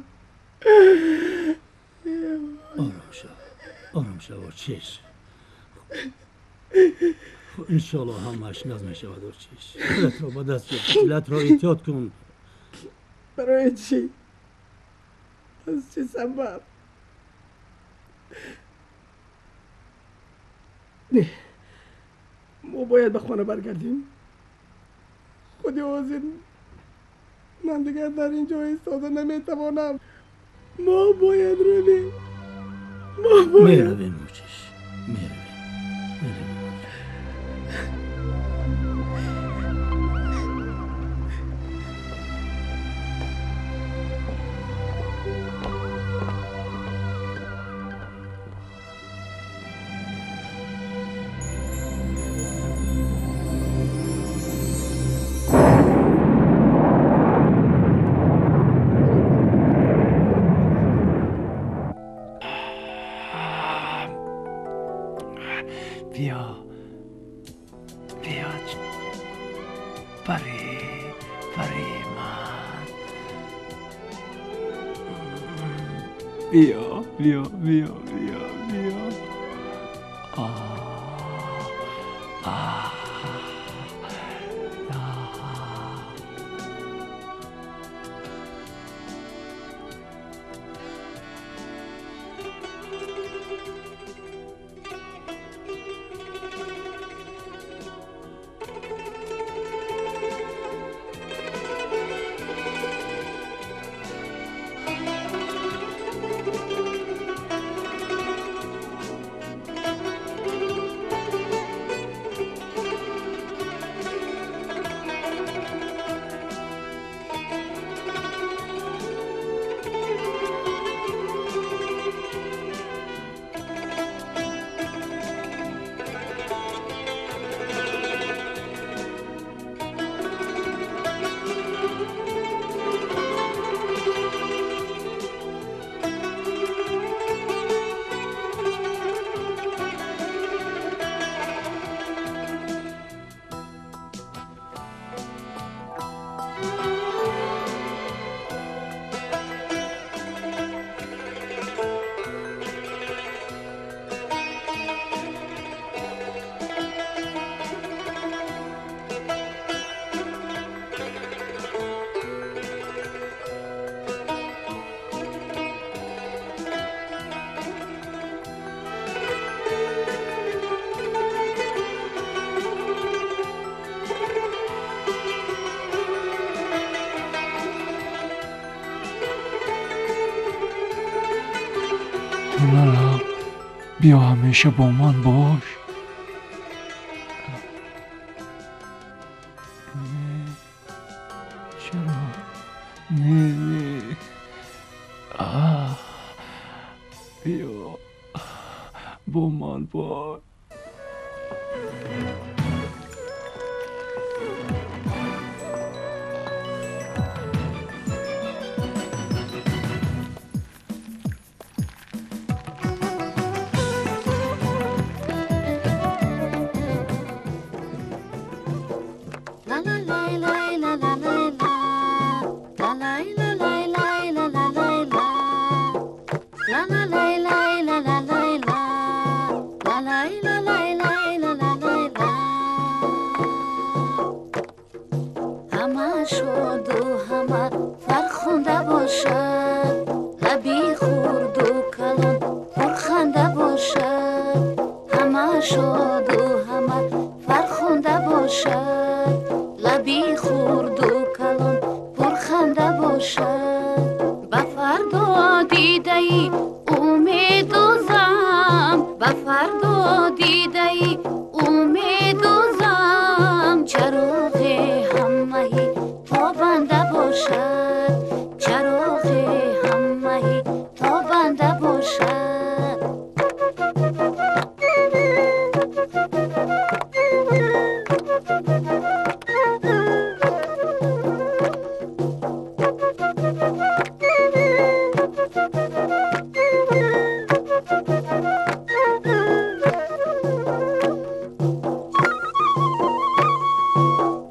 Ором шав, ором шав, Орчиш. Иншоалло ҳамааш наз мешавад, Орчиш. Худатро ба даст биёр, дилатро эҳтиёт кун. Барои чӣ? Аз чӣ сабаб? Не, мо бояд ба хона баргардем. Худи ҳозир ман дигар дар ин ҷо истода наметавонам. Мо бояд равем. Мо бояд. Меравем, Орчиш, меравем, меравем. Бیا بیا پری پری من بیا بیا بیا بیا بیا آه آه Ту нарав, биё ҳамеша бо ман бош. Чаро? Не, не. Биё бо ман бош. Ҳама шоду ҳама фархунда бошад, лаби хурду калон пурханда бошад. Ҳама шоду ҳама фархунда бошад. Дидаи умедузам, чароғи ҳамаи тобанда бошад, чароғи ҳамаи тобанда бошад.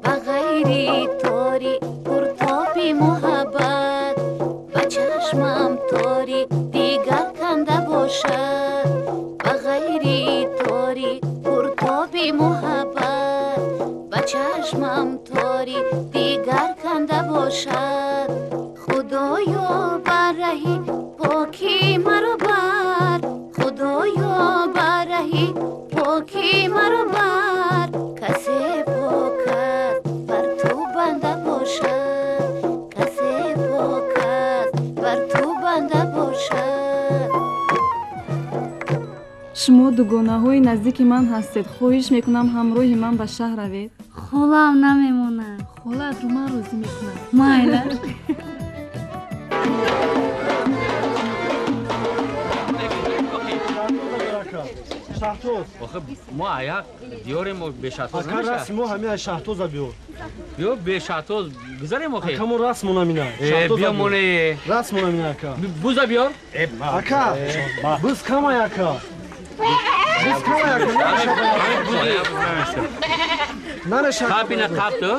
Ба ғайри тори пуртоби муҳаббат, ба чашмам тори дигар канда бошад. Ба ғайри тори пуртоби муҳаббат, ба чашмам тори дигар канда бошад. Худоё, бар раҳи покӣ маро бар, Худоё, бар раҳи покӣ маро бар. Касе пок аст бар ту банда бошад, касе пок аст бар ту банда бошад. Шумо дугонаҳои наздики ман ҳастед. Хоҳиш мекунам, ҳамроҳи ман ба шаҳр равед. Холам намемонад. Холаатро ман розӣ мекунам. Майлаш. Шаҳтоз. Охе, мо аяқ диёрем, мо бешаҳтоз Ака, расми мо ҳамин аз Шаҳтоза биё. Биё, бешаҳтоз гузарем охе. Ака, мо расмон ҳамина. Биё, моне. Расмон ҳамина, ака. Буза биёр. Ака, буз камай, ака. Буз камай, ака. Намеша. Қап ина, қап ту.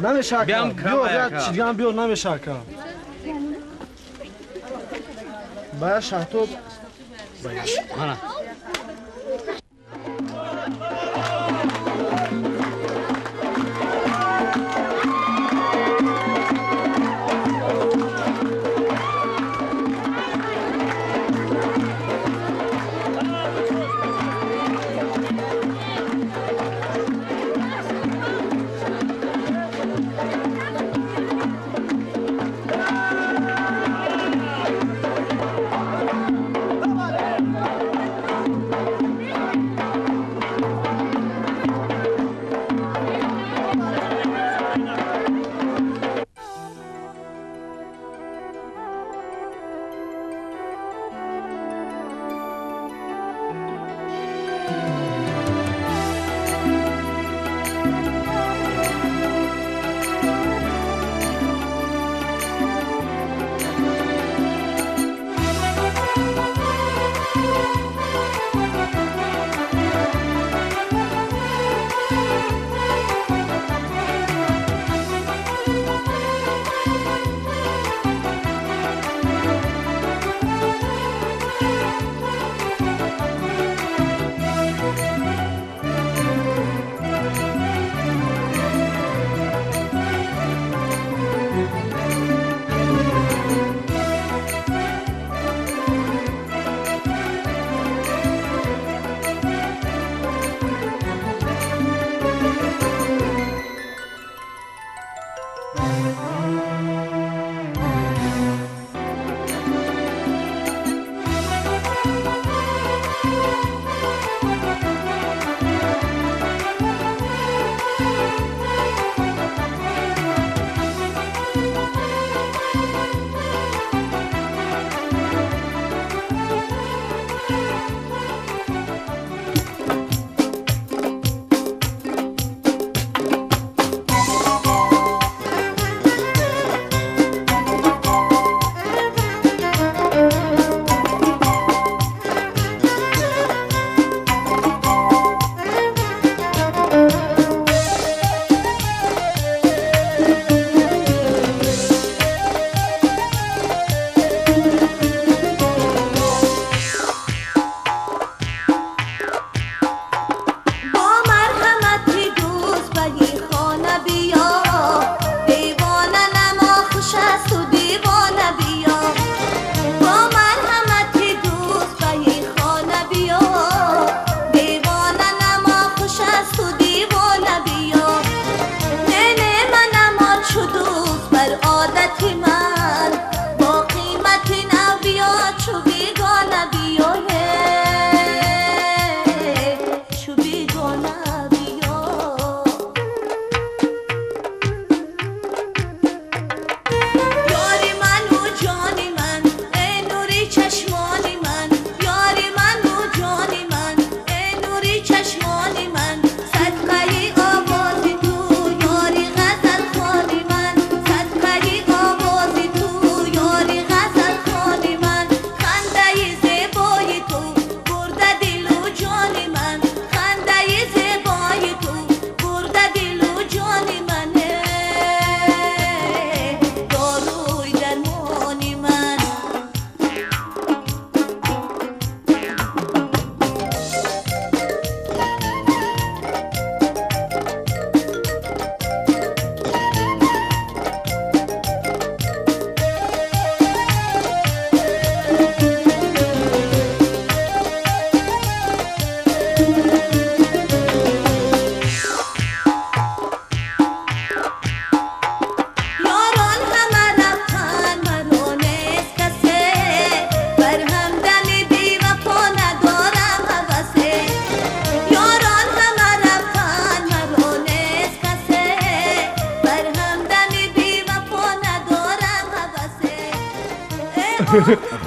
Намеша, ака. Биё, як чизгам биёр, намеша, ака. Бая Шаҳтоз. Мана.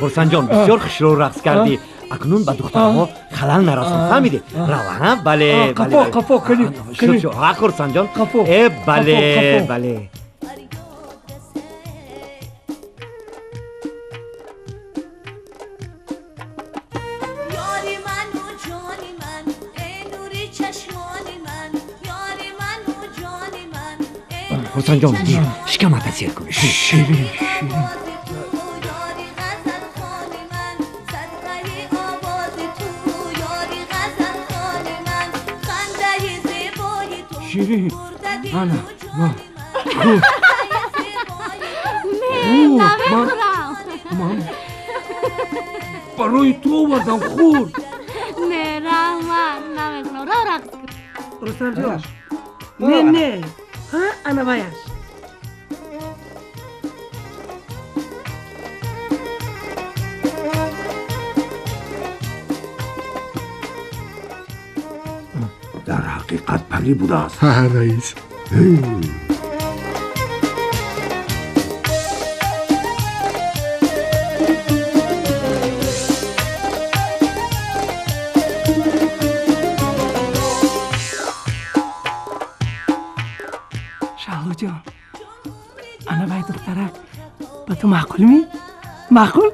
Хурсандҷон, бисёр хушрӯ рақс кардӣ. Акнун ба духтарҳо халал нарасон, фаҳмидӣ? Рава, бале, бале. Қафо, қафо, кани. Шуд, ҳа, Хурсандҷон. Э, бале, бале. Хурсандҷон, шикамата сер кун. Ширин, ширин. Ширин, ана, ма. Хӯр. Не, намехӯрам. Ман барои ту овардам, хӯр. Не, раҳмат, намехӯрам. Рав рақс кун. Рустамҷон, не, не. Ҳа, ана ваяш. Дар ҳақиқат парӣ будааст. Ҳа, раис. Шаҳлоҷон, ана вай духтарак ба ту маъқул ми? Маъқул?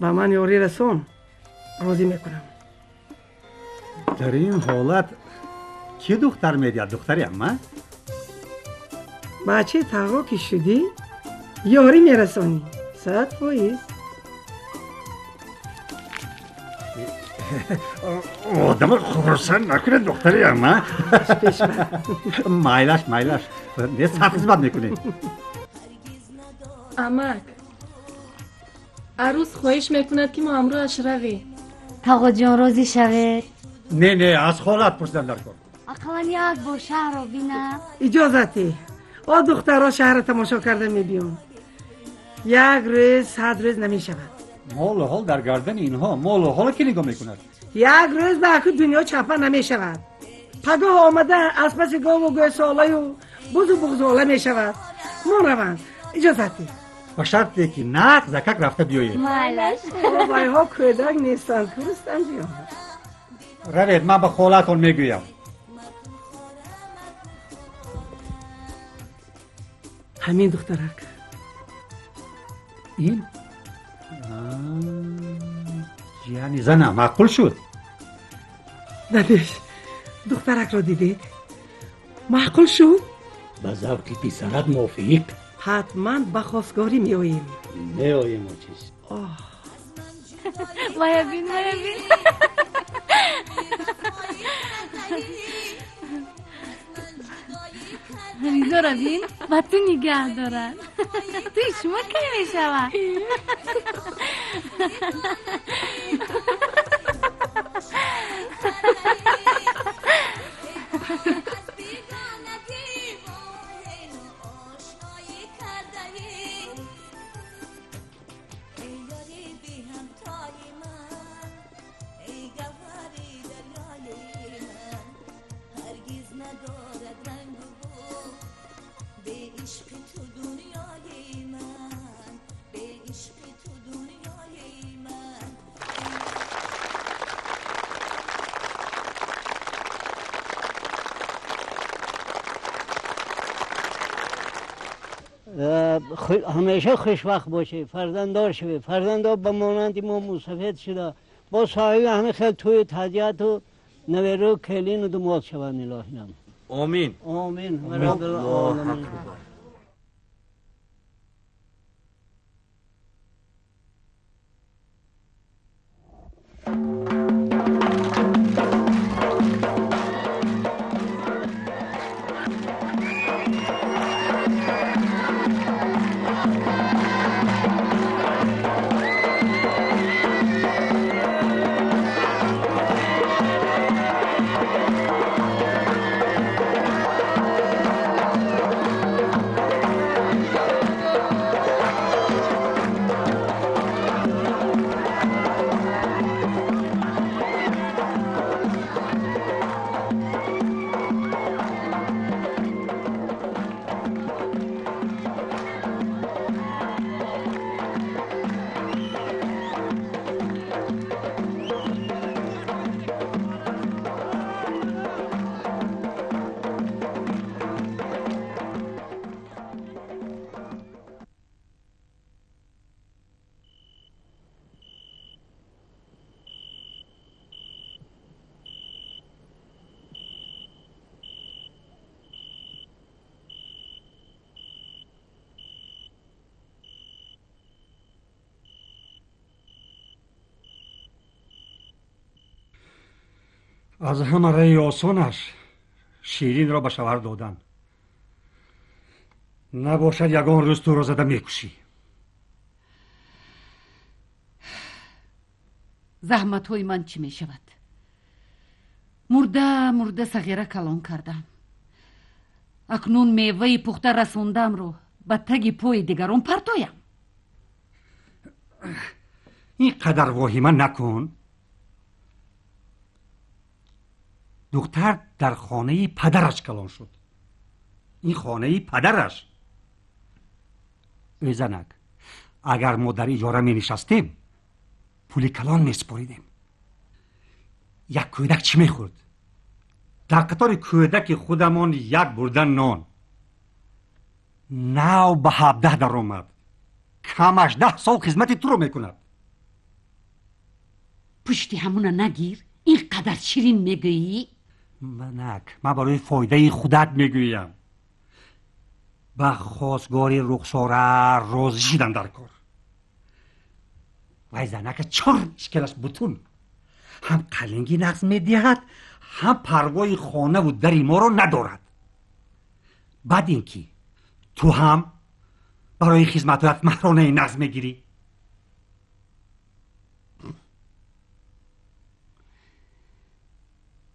Ба ман ёрӣ расон, розӣ мекунам. Дар ин ҳолат кӣ духтар медиҳад, духтари амма? Бачаи тағо ки шудӣ, ёрӣ мерасонӣ. 100%. Одама хурсанд накунед, духтари амма. Майлаш, майлаш. Не сар хизмат мекунед. Амак, арӯс хоҳиш мекунад, ки мо ҳамроҳаш равем. Тағоҷон, розӣ шавед. Не, не, аз холат пурсидан дар кор. Ақаллан як бор шаҳрро бинам. Иҷозатӣ. О, духтарҳо шаҳрро тамошо карда мебиёнд. Як рӯз 100 рӯз намешавад. Молу ҳол дар гардани инҳо, молу ҳоло ки нигоҳ мекунад? Як рӯз ба аку дунё чапа намешавад. Пагоҳ омада аз паси гову гӯсолаю бузу буғзола мешавад. Мо раванд. Иҷозатӣ. Ба шарте ки нақд закак рафта биёед. Майлаш. Вайҳо кӯдак нестанд, Рустамҷон. Равед, ман ба холаатон мегӯям. Ҳамин духтарак. Ин? Яъне зана маъқул шуд? Дадеш, духтаракро дидед? Маъқул шуд? Ба завқи писарат мувофиқ. Ҳатман ба хостгорӣ меоем. Меоем, очиз. Вая бин, вая бин. Ризоро бин, ба ту нигаҳ дорад. Туи шумо кай мешавад? Ҳамеша хушвақт бошед, фарзанддор шавед, фарзанддор ба монанди мо мусафед шуда бо соҳиби ҳамин хел тӯю таҷияту наверу келину думод шаванд. Илоҳиям, омин, омин. Роббил оламин. Аз ҳама раи осонаш Ширинро ба шавҳар додан. Набошад, ягон рӯз туро зада мекушӣ. Заҳматҳои ман чӣ мешавад? Мурда мурда сағира калон кардам, акнун меваи пухта расондамро ба таги пои дигарон партоям. Ин қадар воҳима накун. Духтар дар хонаи падараш калон шуд, ин хонаи падараш. Эй занак, агар мо дар иҷора менишастем, пули калон месупоридем. Як кӯдак чӣ мехӯрд? Дар қатори кӯдаки худамон як бурда нон. Нав ба 17 даромад, камаш 10 сол хизмати туро мекунад. Пушти ҳамуна нагир, ин қадар ширин мегӯӣ. Манак, ман барои фоидаи худат мегӯям. Ба хосгори Рухсора розӣ шидам дар кор. Вай занака чор шикелаш бутун, ҳам қалинги нағз медиҳад, ҳам парвои хонаву дари моро надорад. Баъд ин ки ту ҳам барои хизматҳоят маҳронаи нағз мегирӣ.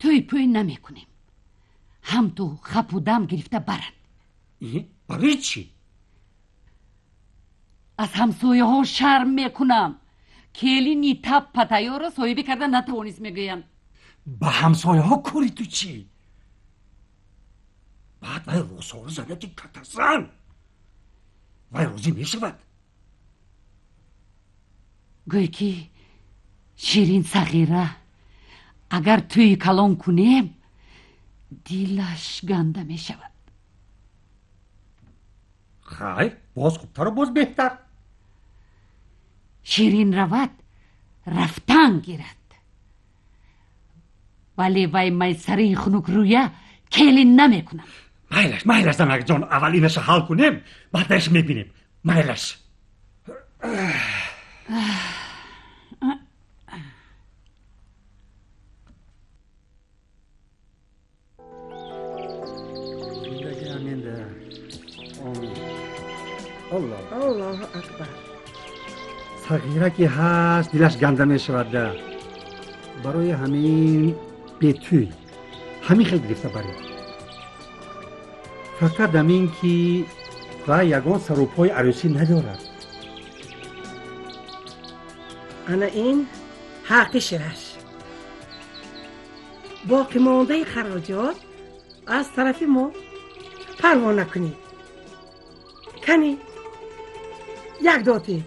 Тӯй пӯй намекунем, ҳам ту хапу дам гирифта баранд. Барои чӣ? Аз ҳамсояҳо шарм мекунам. Келини таппа тайёрро соҳибӣ карда натавонист, мегӯянд. Ба ҳамсояҳо кори ту чӣ? Баъд вай Рухсора занаки катазан, вай розӣ мешавад. Гӯй ки Ширин сағира, агар тӯи калон кунем, дилаш ганда мешавад. Хайр, боз хубтару боз беҳтар. Ширин равад, рафтан гирад, вале вай майсараи хунукрӯя келин намекунам. Майлаш, майлаш, занакҷон, аввал инаша ҳал кунем, баъдаш мебинем. Майлаш. Аллоҳу акбар. Сағира ки ҳаст, дилаш ганда мешавад. Барои ҳамин бетӯй ҳамин хел гирифта баред. Фақат ҳамин ки вай ягон сарупои арӯсӣ надорад. Ана ин ҳаққи шираш. Боқимондаи хароҷот аз тарафи мо, парво накунед. Кани, як доти.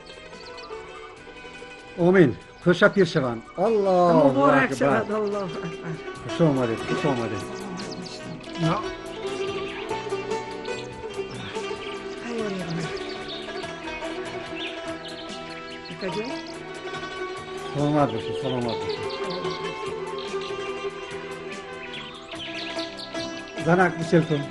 Омин, хӯша пир шаванд. Аллоҳу муборак акбар. Шавад. Аллоҳу акбар. Хуш омадед, хуш омадед. Хайр. Акаҷон. Саломат бошед, саломат бошед. Занак бисел кун.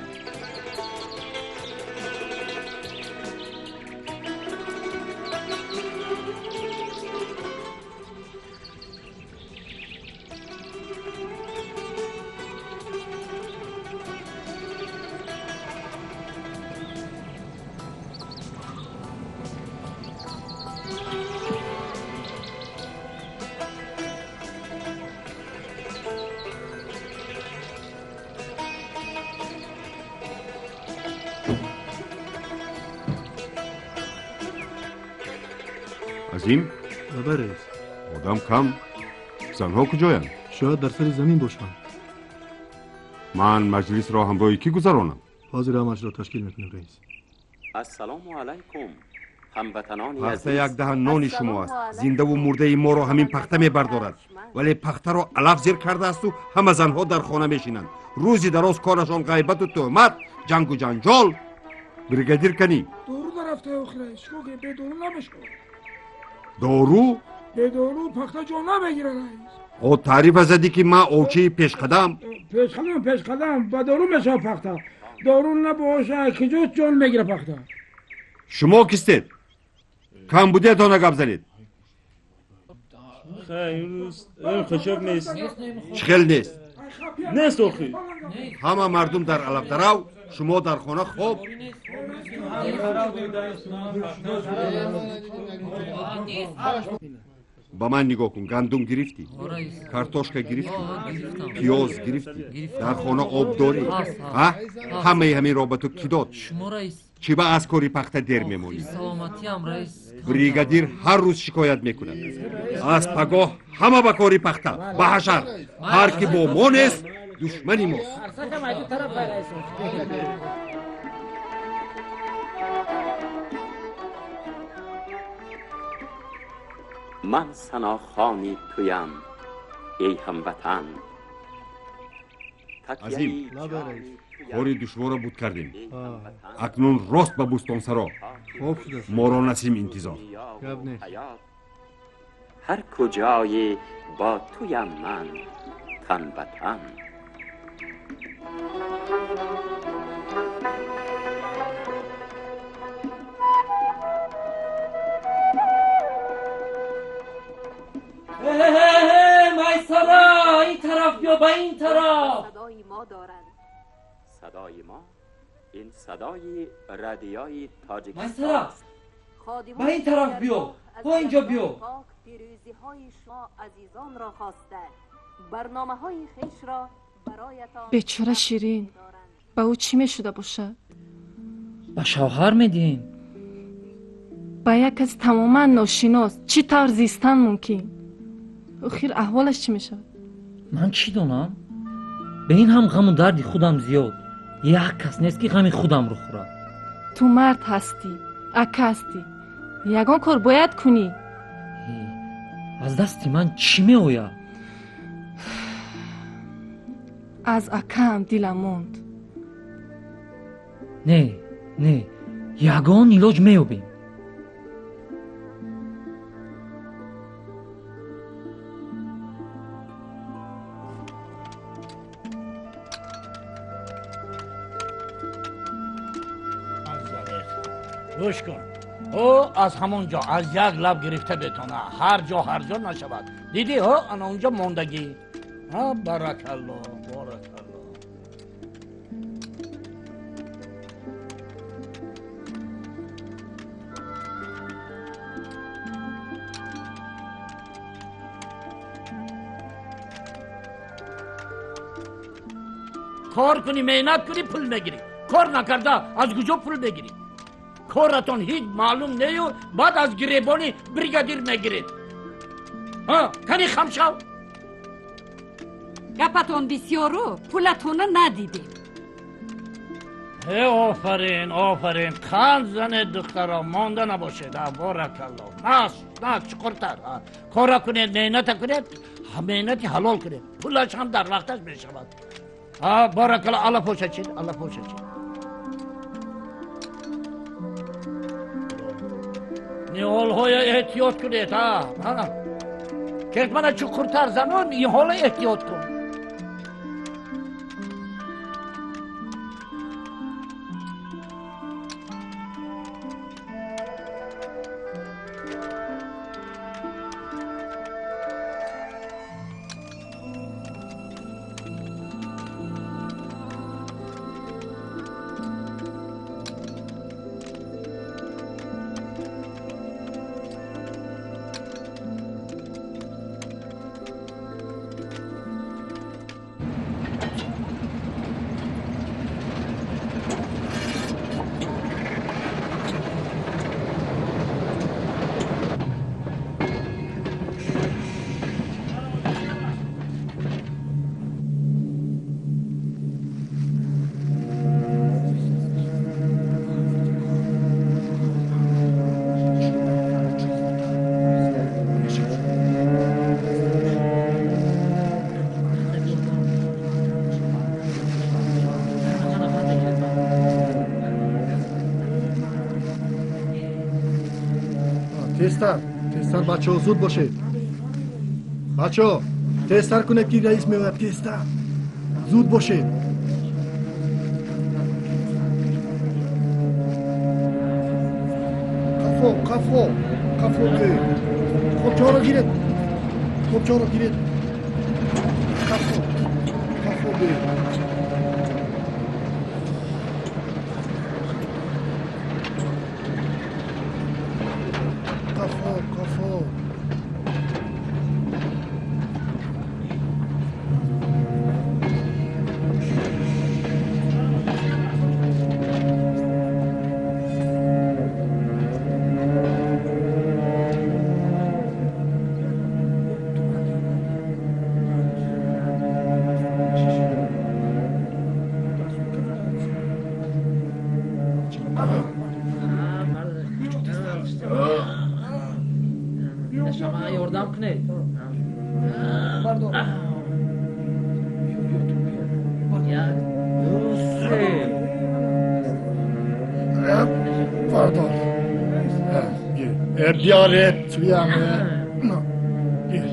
Азим? Лабай, раис. Одам кам. Занҳо куҷоянд? Шояд дар сари замин бошанд. Ман маҷлисро ҳамроҳи кӣ гузаронам? Ҳозир ҳамашро ташкил мекунем, раис. Ассалому алайкум, ҳамватанони Пахта азиз. як даҳан нони шумо аст. Зиндаву мурдаи моро ҳамин пахта мебардорад. Вале пахтаро алаф зир кардаасту ҳама занҳо дар хона мешинанд. Рӯзи дароз корашон ғайбату тӯҳмат, ҷангу ҷанҷол. Бригадир канӣ? Дору дарафта охи раис. Чикор кунем? Бедору намешавад. Дору? Бедору пахта ҷон намегирад, раис. О таърифа задӣ ки ман овчии пешқадам. Пешқадам, пешқадам, ба дору мешавад пахта. Дору набошад, куҷо ҷон мегирад пахта? Шумо кистед? Камбудиятона гап занед. Хушоб нест. Чӣ хел нест? Нест охи. Ҳама мардум дар алафдарав, шумо дар хона хоб. Ба ман нигоҳ кун, гандум гирифтӣ, картошка гирифтӣ, пиёз гирифтӣ, дар хона об дорӣ. А? Ҳамаи ҳаминро ба ту кӣ дод? Чӣ ба аз кори пахта дер мемонӣ? Бригадир ҳар рӯз шикоят мекунад. Аз пагоҳ ҳама ба кори пахта, ба ҳашар. Ҳар ки бо мо нест, душмани мост. Ман санохони туям, эй ҳамватан. Азим, кори душворро буд кардем. Акнун рост ба Бӯстонсаро. Моро Насим интизор. Ҳар куҷое бо туям ман тан ба тан. Майсара, ин тараф биё, ба ин тараф. Садои мо доранд. Садои мо ин садои радиои Тоҷикистон. Майсара, ба ин тараф биё, бо инҷо биё. Пирӯзиҳои шумо азизонро хоста, барномаҳои хешро бароятон. Бечора Ширин, ба ӯ чӣ мешуда бошад? Ба шавҳар медиҳем. Ба як каси тамоман ношинос чӣ тавр зистан мумкин? Охир аҳволаш чӣ мешавад? Ман чӣ донам? Ба ин ҳам ғаму дарди худам зиёд. Як кас нест ки ғами худамро хӯрад. Ту мард ҳастӣ, ака ҳастӣ, ягон кор бояд кунӣ. Аз дасти ман чӣ меояд? Аз акаам дилам монд. Не, не, ягон илоҷ меёбем. Гӯш кун, ӯ аз ҳамон ҷо аз як лаб гирифта бетона, ҳар ҷо ҳар ҷо нашавад. Дидӣ, ҳо ана онҷо мондагӣ. Баракалло, баракалло. Кор кунӣ, меҳнат кунӣ, пул мегирӣ. Кор накарда аз куҷо пул мегирӣ? Коратон ҳеҷ маълум нею, баъд аз гиребони бригадир мегиред. Кани хам шав. Гапатон бисёру пулатона надидем. Э, офарин, офарин. Қанд занед, духтаро, монда набошед. Баракалло. Нас, нас, чуқуртар. Кора кунед, меҳната кунед, меҳнати ҳалол кунед. Пулаш ҳам дар вақташ мешавад. Баракалло, алла пошачид, алла пошачид. Ниҳолҳоя Эҳтиёт кунед, ҳа. Кирмана чуқуртар занон, ин ҳола эҳтиёт кун. Тезтар, тезтар, бачаҳо, зуд бошед. Бачаҳо, тезтар кунед, ки раис меояд, тезтар. Зуд бошед. Қафо, қафо, қафо биёед. Хобчаҳоро гиред. Хобчаҳоро гиред. Қафо, қафо биёед. Биёред, туям. Гир.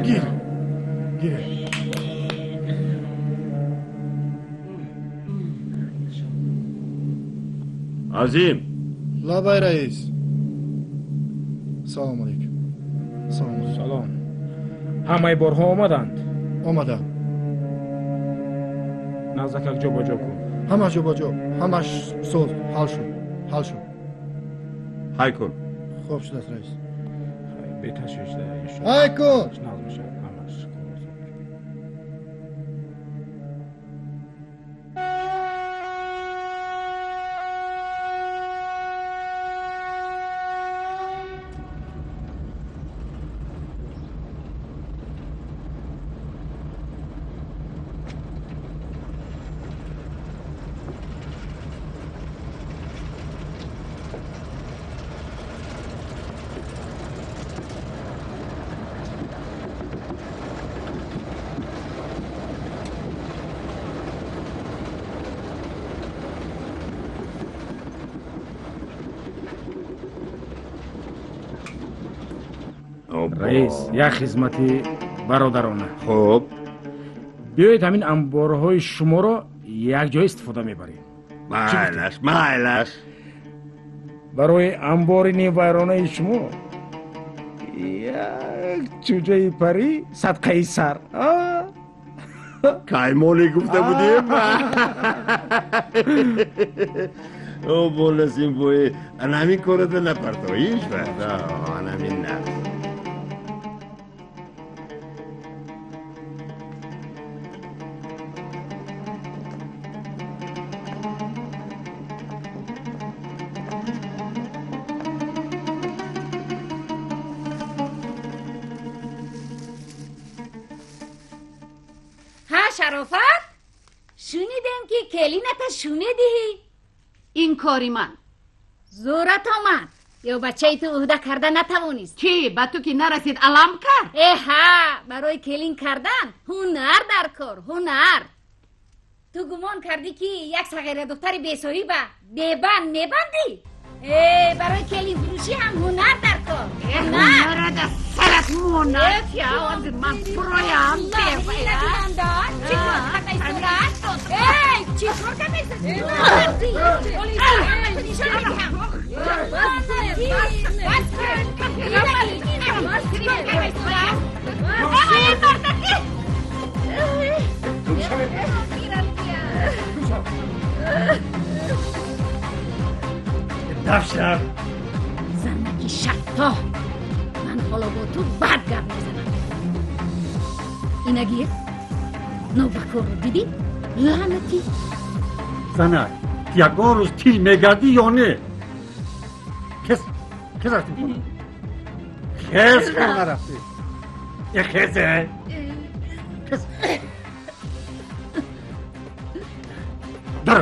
Гир. Гир. Азим. Лабай, раис. Салом алейкум. Салом. Салом. Ҳамаи борҳо омаданд? Омаданд. Наздакак ҷо ба ҷо кун. Ҳамаш ҷо ба ҷо, ҳамаш соз, ҳал шуд, ҳал шуд. Ҳай кун. Хоб шудааст, раис. Беташвиш. Ҳай кун. Нағз мешавад ҳамаш. Раис, як хизмати бародарона. Хуб, биёед ҳамин амборҳои шуморо якҷо истифода мебарем. Майлаш, майлаш. Барои амбори нимвайронаи шумо як чӯҷаи парӣ садқаи сар. Каймоле гуфта будем. О, боласимбои, ана ҳамин кората напарто ҳеҷ вақт. Ана ҳамин нақс. Шарофат, шунидем ки келината шунидиҳӣ. Ин кори ман зӯрат омад ё бачаи ту ӯҳда карда натавонист? Чӣ, ба ту ки нарасид алам кард? Эҳа, барои келин кардан ҳунар дар кор, ҳунар. Ту гумон кардӣ, ки як сағира духтари бесоҳиба бебанд мебандӣ? Барои келинфурӯшӣ ҳам ҳунар дар кор. Ҳунара дар сарат монад. Ман фуроям. Чӣ кор кардаи сурат? Эй, чӣ кор кардаи сурат? Нишон медиҳам. Бас кун. Чӣ кор кардаи сурат? Эй, мардакӣ! Дафшар! Занаки шатто! Ман ҳоло бо ту бад гап мезанам. Инагир, нобакорро дидӣ? Лаънатӣ! Занак, ягон рӯз тил мегардӣ ё не? Хез, хез рафтӣ хона. Хез хона рафтӣ. Э, хезе! Хез! Дар!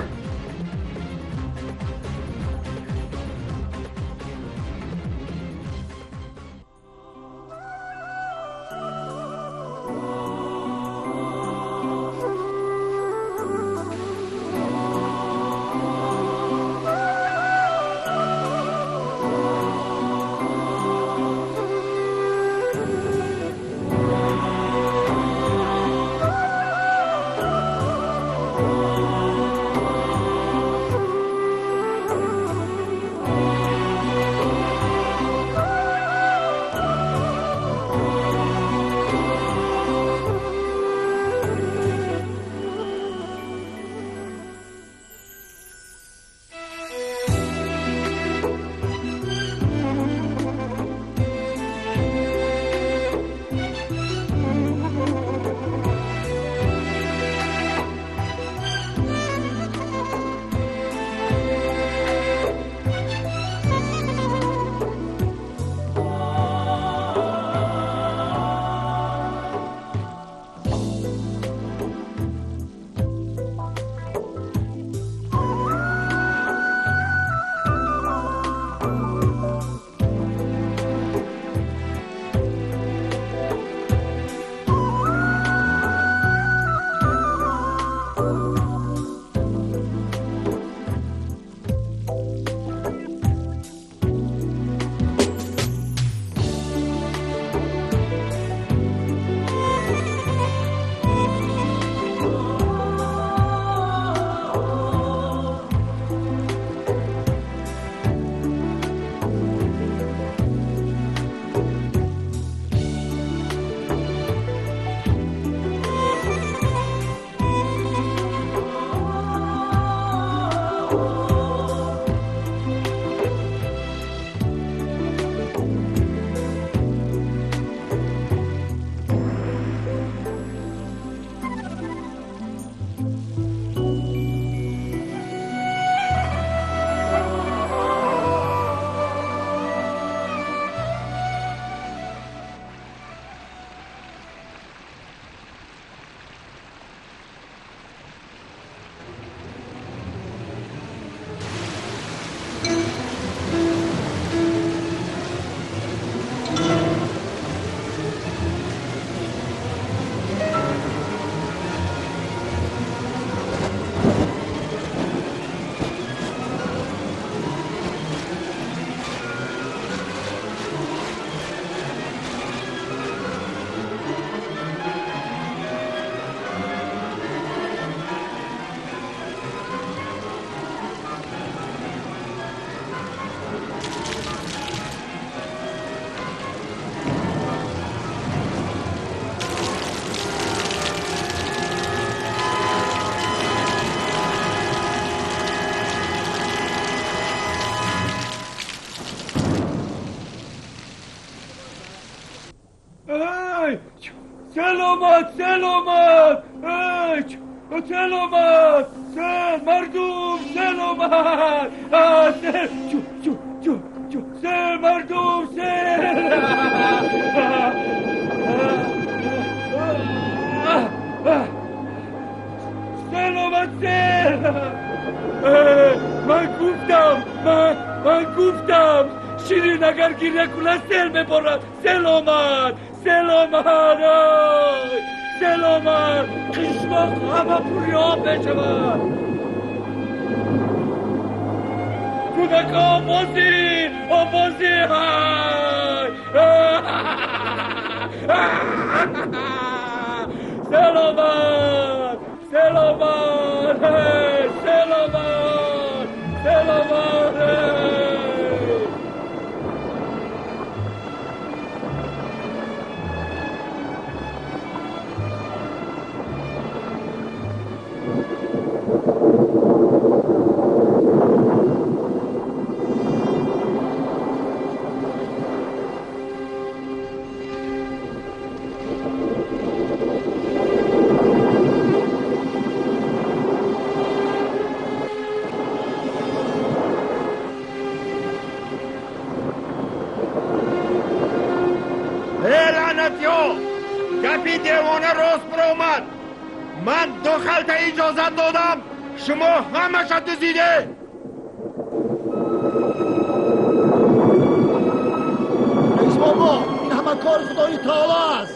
سلامت سلامت سلامت مردم سلامت سه مردم سه سلامت سه. من گفتم من گفتم شیرین اگر گریه کند سیل میبارد. سلامت سلامت سلامت. قشلاق همه پر آب میشود. Кӯдака овози, овози, ҳай! Селомат, селомат, ҳей, селомат, селомат, ҳей! Гапи девона рост баромад. Ман ду халта иҷозат додам, шумо ҳамаша дуздиде. Раис бобо, ин ҳама кори Худои таоло аст.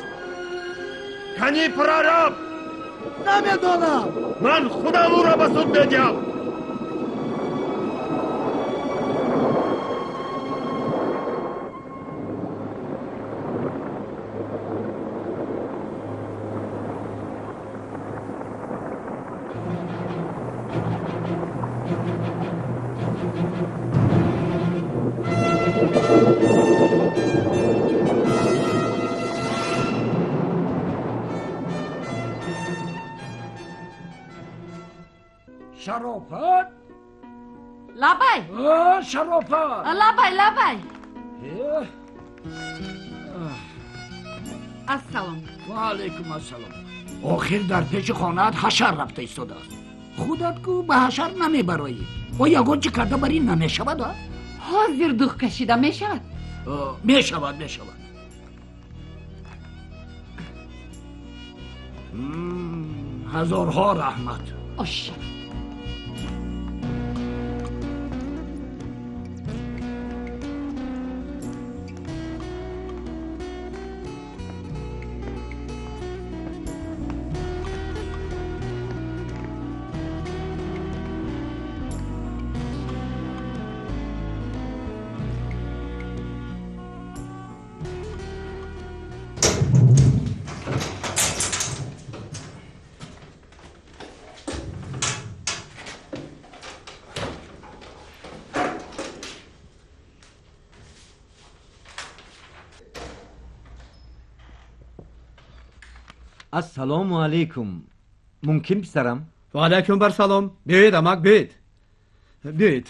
Кани прораб? Намедонам. Ман худам ӯро ба суд медиҳам. Шарофат? Лабай! Шарофат! Лабай, лабай! Ассалом. Ва алайкум ассалом. Охир дар пеши хонаат ҳашар рафта истодааст. Худат ку ба ҳашар намебароӣ. О ягон чӣ карда бар ин намешавад, а? Ҳозир дух кашида мешавад? Мешавад, мешавад. Ҳазорҳо раҳмат. Ош. Ассалому алайкум. Мумкин писарам? Ва алайкум бар салом. Биёед, амак, биёед. Биёед.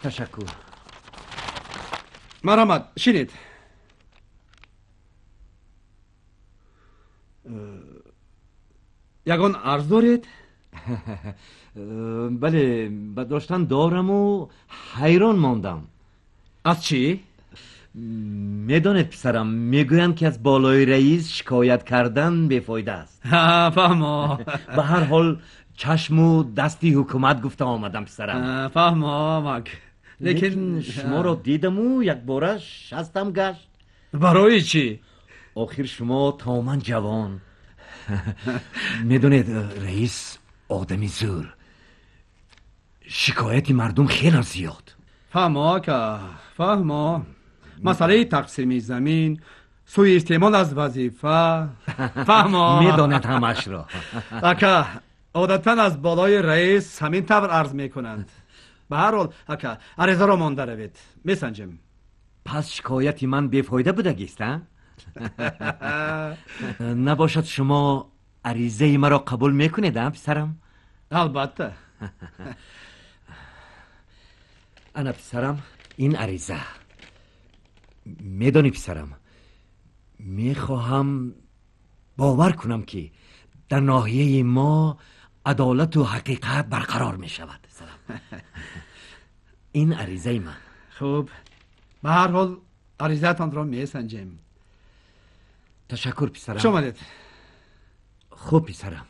Ташаккур. Марҳамат, шинед. Ягон арз доред? Бале, ба доштан дораму ҳайрон мондам. Аз чӣ? Медонед писарам, мегӯянд ки аз болои раис шикоят кардан бефоида аст. Фаҳмо. Ба ҳар ҳол чашму дасти ҳукумат гуфта омадам писарам. Фаҳмо, амак. Лекин шуморо дидаму якбора шастам гашт. Барои чӣ? Охир шумо тамоман ҷавон. Медонед, раис одами зӯр. Шикояти мардум хеле зиёд. Фаҳмо, ака, фаҳмо. Масъалаи тақсими замин, суистеъмол аз вазифа. Фаҳмо. Медонад ҳамашро. Ака, одатан аз болои раис ҳамин тавр арз мекунанд. Ба ҳар ҳол, ака, аризаро монда равед. Месанҷем. Пас шикояти ман бефоида будагист, а? Набошад шумо аризаи маро қабул мекунед, а, писарам? Албатта. Ана писарам, ин ариза. Медонӣ писарам, мехоҳам бовар кунам ки дар ноҳияи мо адолату ҳақиқат барқарор мешавад. Ин аризаи ман. Хуб, ба ҳар ҳол аризаатонро месанҷем. Ташаккур писарам. Хуш омадед. Хуб писарам.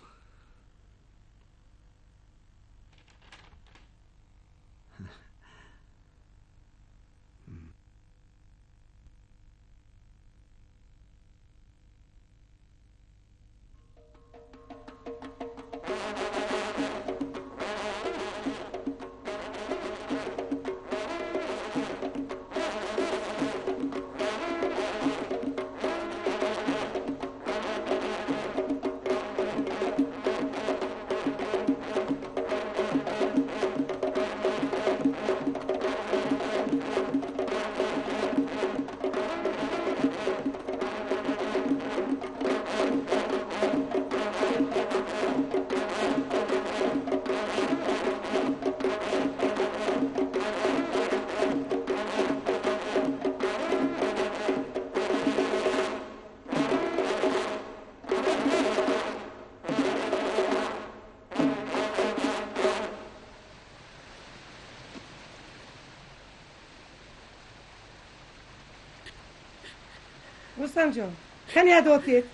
Рустам ҷон, кани адотед.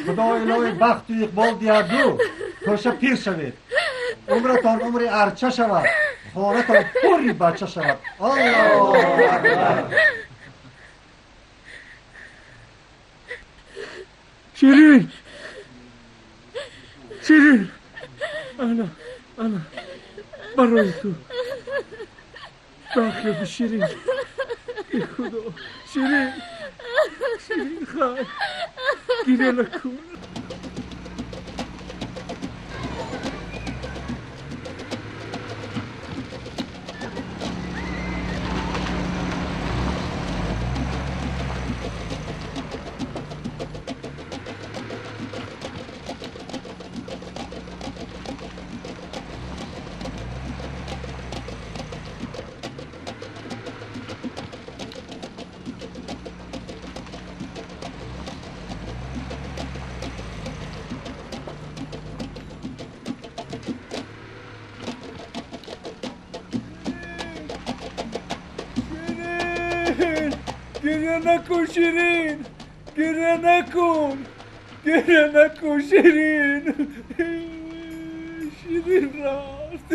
Худо илоҳи бахту иқбол диҳаду тоша пир шавед. Умратон умри арча шавад, хонатон пурри бача шавад. Аллоҳу акбар. Ширин, Ширин, ана, ана, барои ту. Бахёби Ширин. Эй Худо, Ширин, Ширин, хай, гиря накун. Гиря накун, Ширин, гиря накун, гиря накун, Ширин. Ширин рафт.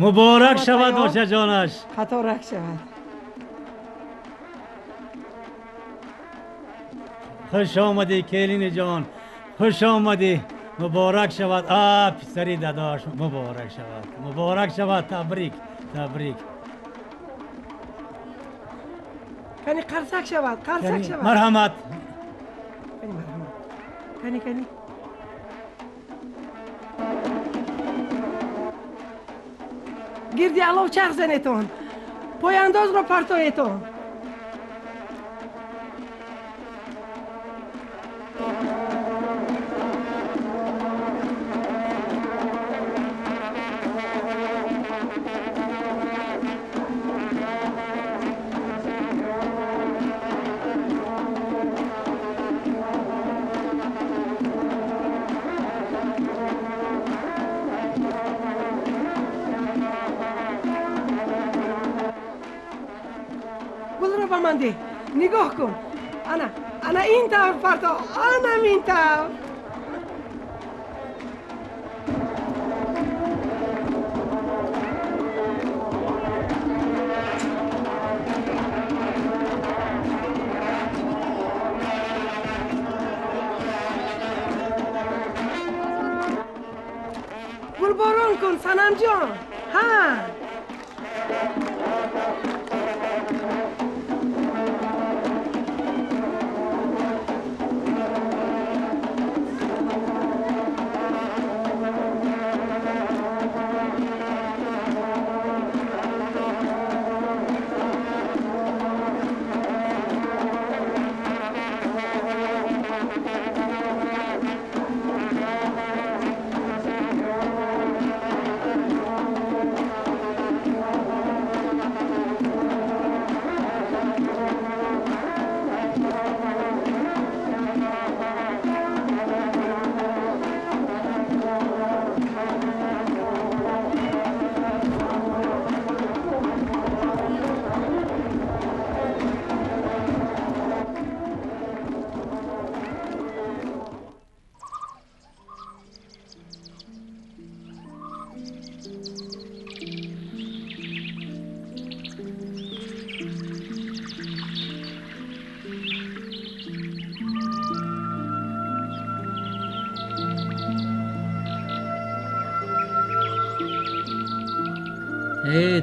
Муборак шавад очаҷонаш. Қаторак шавад. Хуш омадӣ келини ҷон, хуш омадӣ. Муборак шавад. А писари дадош, муборак шавад, муборак шавад. Табрик, табрик. Кани қарсак шавад, қарсак шавад. Марҳамат. Кани марҳамат. Кани, кани. Гирди алов чарх занетон, пойандозро партоетон. Нигоҳ кун, ана ана ин тавр парто, анам ин тавр. Гулборон кун, Санамҷон. Ҳа,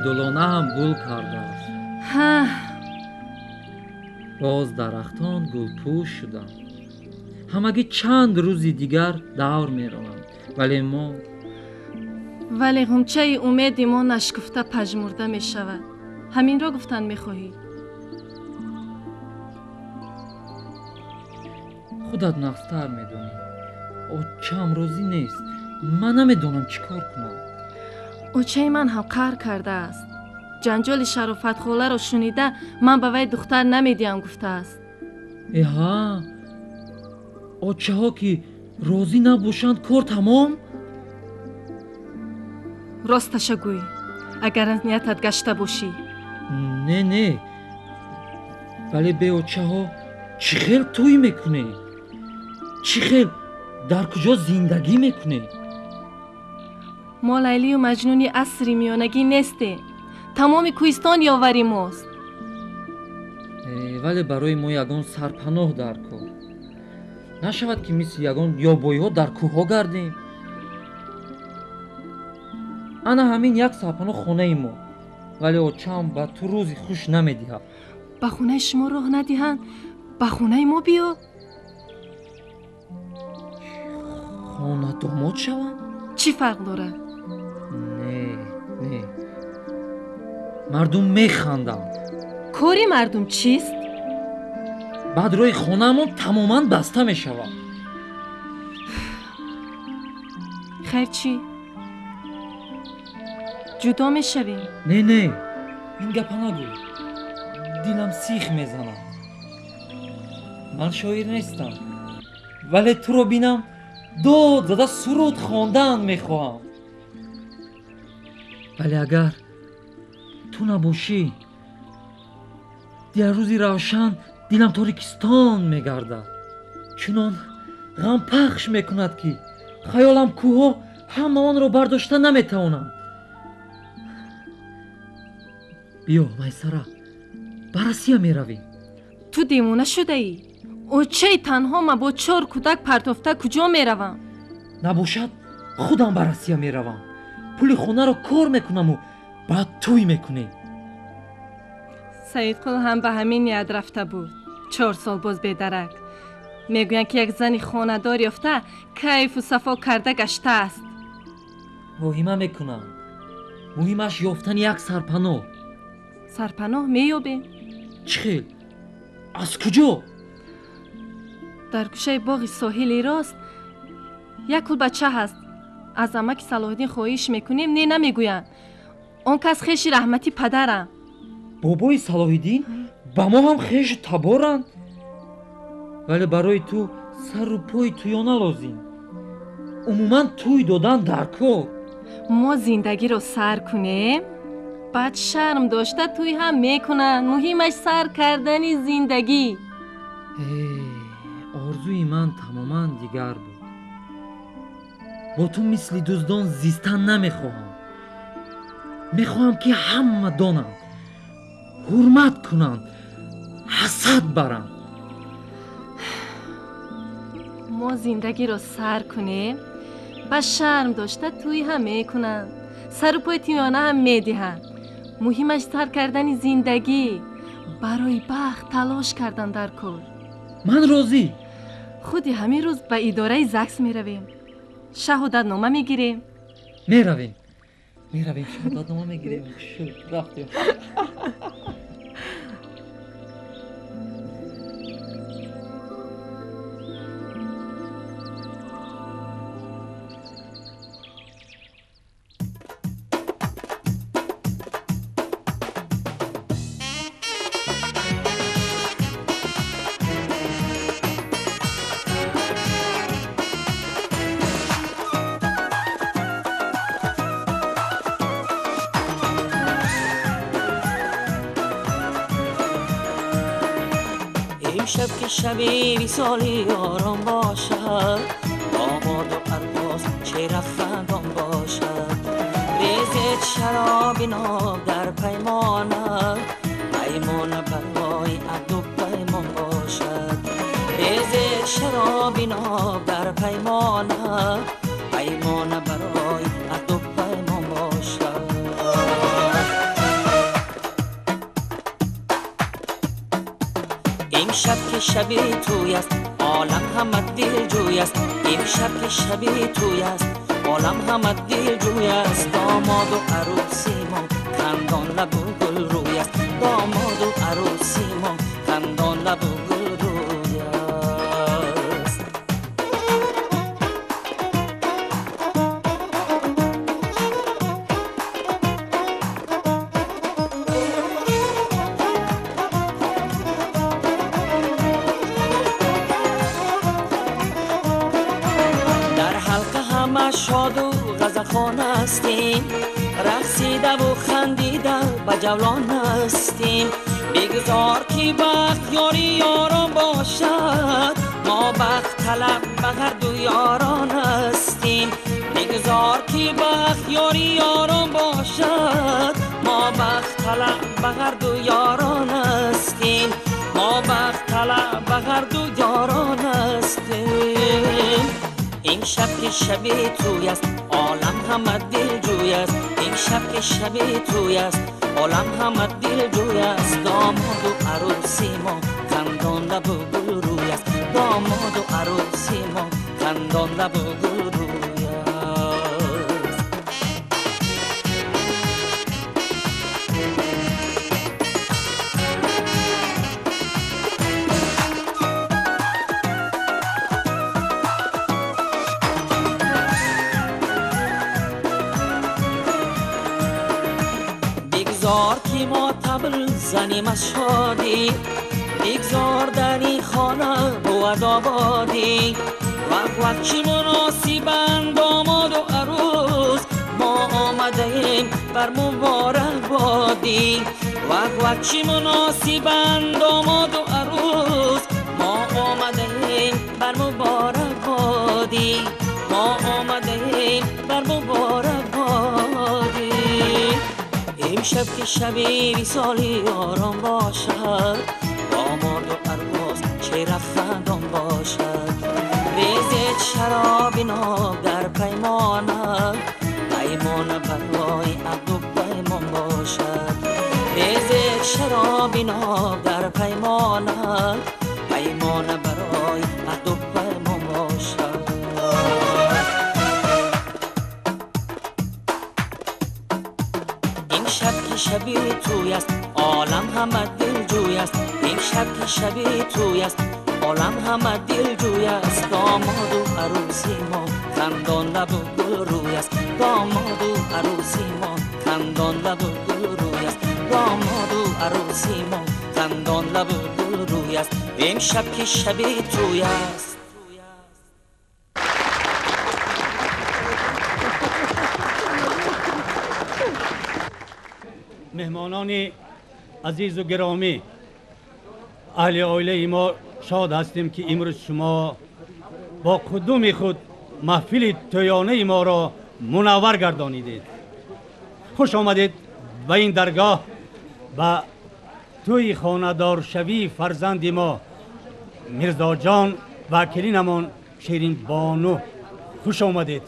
Дулона ҳам гул кардааст. Ҳа, боз дарахтон гулпӯш шуданд. Ҳамагӣ чанд рӯзи дигар давр мераванд, вале мо вале ғунчаи умеди мо нашкуфта пажмурда мешавад. Ҳаминро гуфтан мехоҳӣ? Худат нағзтар медонӣ. Очам розӣ нест. Ман намедонам чӣ кор кунам. Очаи ман ҳам қаҳр кардааст. Ҷанҷоли Шарофатхоларо шунида ман ба вай духтар намедиҳам гуфтааст. Эҳа, очаҳо ки розӣ набошанд, кор тамом? Росташа гӯй, агар аз ниятат гашта бошӣ. Не, не, вале бе очаҳо чӣ хел тӯй мекунӣ? Чӣ хел дар куҷо зиндагӣ мекунӣ? Мо Лайлию Маҷнуни асри миёнагӣ нестем. Тамоми кӯҳистон ёвари мост. Вале барои мо ягон сарпаноҳ дар кор нашавад, ки мисли ягон ёбоиҳо дар кӯҳҳо гардем. Ана ҳамин як сарпаноҳ хонаи мо, вале очам ба ту рӯзи хуш намедиҳад. Ба хонаи шумо роҳ надиҳанд, ба хонаи мо биё. Хона домод шавам? Чӣ фарқ дорад? Не, не, мардум механданд. Кори мардум чист? Баъд роҳи хонаамон тамоман баста мешавад. Хайр, чӣ? Ҷудо мешавем? Не, не, ин гапа нагӯ, дилам сих мезанад. Ман шоир нестам, вале туро бинам дод зада суруд хондан мехоҳам. Вале агар ту набошӣ, дигар рӯзи равшан дилам торикистон мегардад. Чунон ғам пахш мекунад, ки хаёлам кӯҳҳо ҳама онро бардошта наметавонанд. Биё, Майсара, ба Россия меравем. Ту девона шудаӣ? Очаи танҳо ма бо 4 кӯдак партофта куҷо меравам? Набошад, худам ба Россия меравам. Пули хонаро кор мекунаму баъд тӯй мекунем. Саидқул ҳам ба ҳамин ният рафта буд. 4 сол боз бедарак. Мегӯянд ки як зани хонадор ёфта кайфу сафо карда гаштааст. Воҳима мекунам. Муҳимаш ёфтани як сарпаноҳ. Сарпаноҳ меёбем. Чӣ хел? Аз куҷо? Дар гӯшаи боғи соҳили рост як кулбача ҳаст. Аз амаки Салоҳиддин хоҳиш мекунем, не намегӯянд. Он кас хеши раҳмати падарам. Бобои Салоҳиддин ба мо ҳам хешу таборанд. Вале барои ту сару пои тӯёна лозим. Умуман тӯй додан дар кор. Мо зиндагиро сар кунем, баъд шарм дошта тӯй ҳам мекунанд. Муҳимаш сар кардани зиндагӣ. Орзуи ман тамоман дигар буд. Бо ту мисли дуздон зистан намехоҳам. Мехоҳам ки ҳама донанд, ҳурмат кунанд, ҳасад баранд. Мо зиндагиро сар кунем, ба шарм дошта тӯй ҳам мекунанд, сару пои тӯёна ҳам медиҳанд. Муҳимаш сар кардани зиндагӣ, барои бахт талош кардан дар кор. Ман розӣ. Худи ҳамин рӯз ба идораи ЗАГС меравем, шаҳодатнома мегирем. Меравем, шаҳодатнома мегирем. Рафтем. امشب که شبی وصال یاران باشد، داماد و عروس چهره خندان باشد. ریزد شراب ناب در پیمانه، پیمانه برای عهد و پیمان باشد. ریزد شراب ناب در پیمانه، پیمانه برای عهد و پیمان باشد. امشب که شبی توی است، عالم همه دلجوی است. امشب که شبی توی است، عالم همه دلجوی است. داماد و عروسی ما خندان لب و گل روی است. داماد و عروسی ما خندان لب و گل روی است. شاد و غزلخوان هستیم، رقصیده و خندیده به جولان هستیم. بگذار که بخت یاری یاران باشد، ما بخت طلب به هر دو یاران هستیم. بگذار که بخت یاری یاران باشد، ما بخت طلب به هر دو یاران هستیم. ما بخت طلب به هر دو یاران هستیم. امشب که شبی توی است، عالم همه دلجوی است. امشب که شبی توی است، عالم همه دلجوی است. داماد و عروسی ما خندان لب و گل روی است. داماد و عروسی ما خندان لب و گل روی است. بگذار که ما طبل زنیم از شادی، بگذار در این خانه بود آبادی. وقت وقت چی مناسبند داماد و عروس، ما آمده ایم بر مبارک بادی. وقت وقت چی مناسبند داماد و عروس، ما آمده ایم بر مبارک بادی. ما آمده ایم بر مبارک بادی. امشب که شبی وصال یاران باشد، داماد و عروس چهره خندان باشد. ریزید شراب ناب در پیمانه، پیمانه برای عهد و پیمان باشد. ریزید شراب ناب در پیمانه، پیمانه برای عهد و پیمان باشد. امشب که شبی توی است، عالم همه دلجوی است. امشب که شبی توی است، عالم همه دلجوی است. داماد و عروسی ما خندان لب و گل روی است. داماد و عروسی ما خندان لب و گل روی است. داماد و عروسی ما خندان لب و گل روی است. امشب که شبی توی است. меҳмонони азизу гиромӣ, аҳли оилаи мо шод ҳастем, ки имрӯз шумо бо қудуми худ маҳфили тӯёнаи моро мунаввар гардонидед. Хуш омадед ба ин даргоҳ, ба тӯи хонадоршавии фарзанди мо Мирзоҷон ва келинамон Ширинбону. Хуш омадед.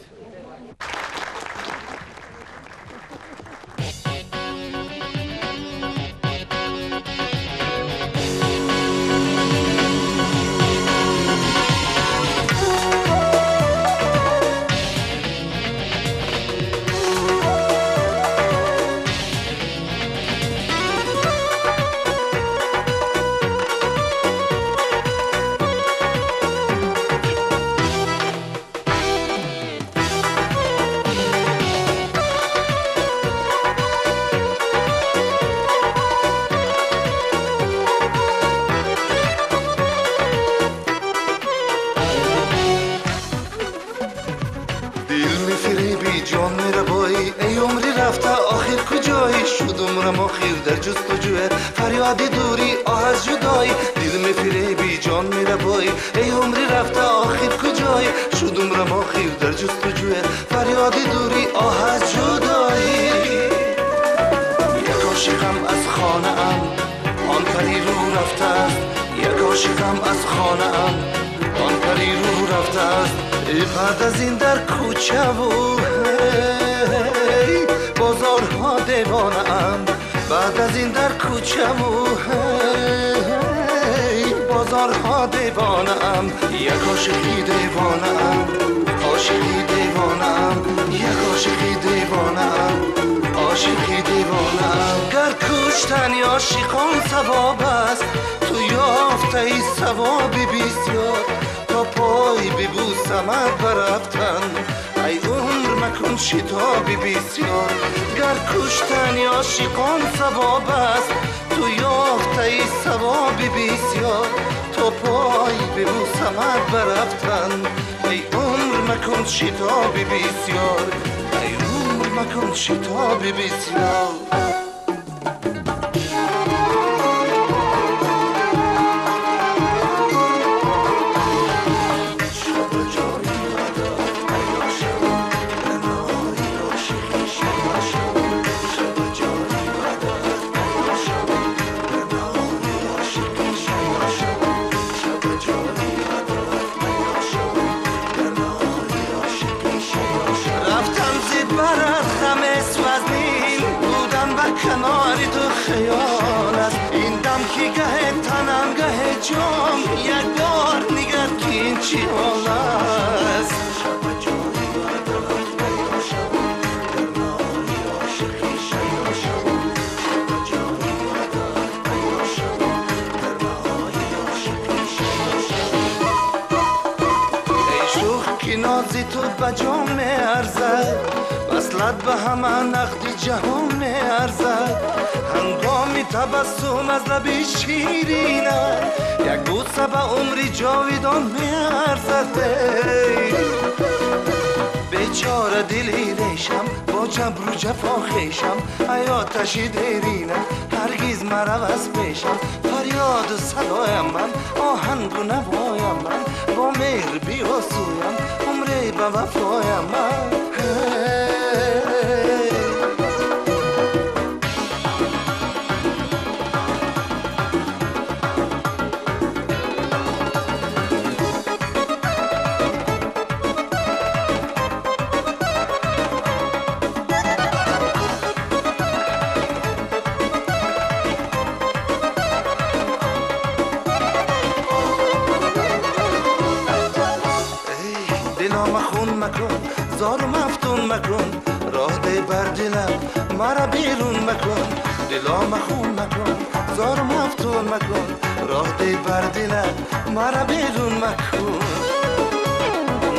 макун, зору мафтун макун, роҳ де бар дилам мара берун макун, дилома хун макун, зору мафтун макун, роҳ де бар дилам мара берун макун.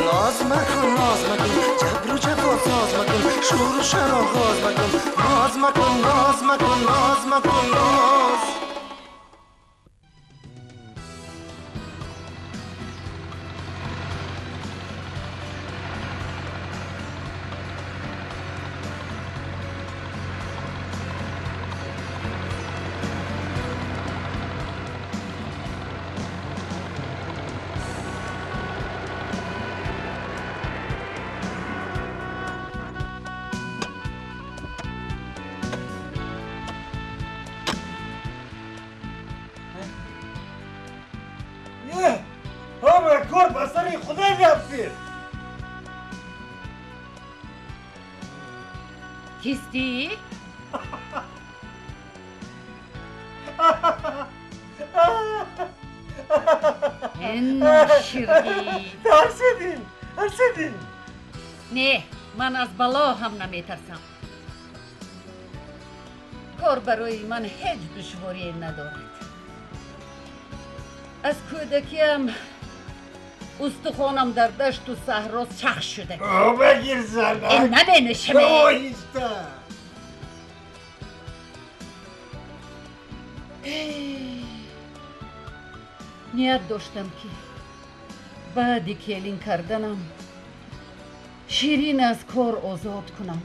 Ноз макун, ноз макун, ҷабру ҷафо соз макун, шуру шар оғоз макун, ноз макун, ноз макун, ноз макун, ноз. Кисти? Тарсидӣ, тарсидӣ. Не, ман аз бало ҳам наметарсам. Кор барои ман ҳеҷ душворие надорад. Аз кӯдакиам устухонам дар дашту саҳро чах шуда. Бигир занак. Наменишаме. Оҳиста. Ният доштам ки баъди келин карданам Ширин аз кор озод кунам.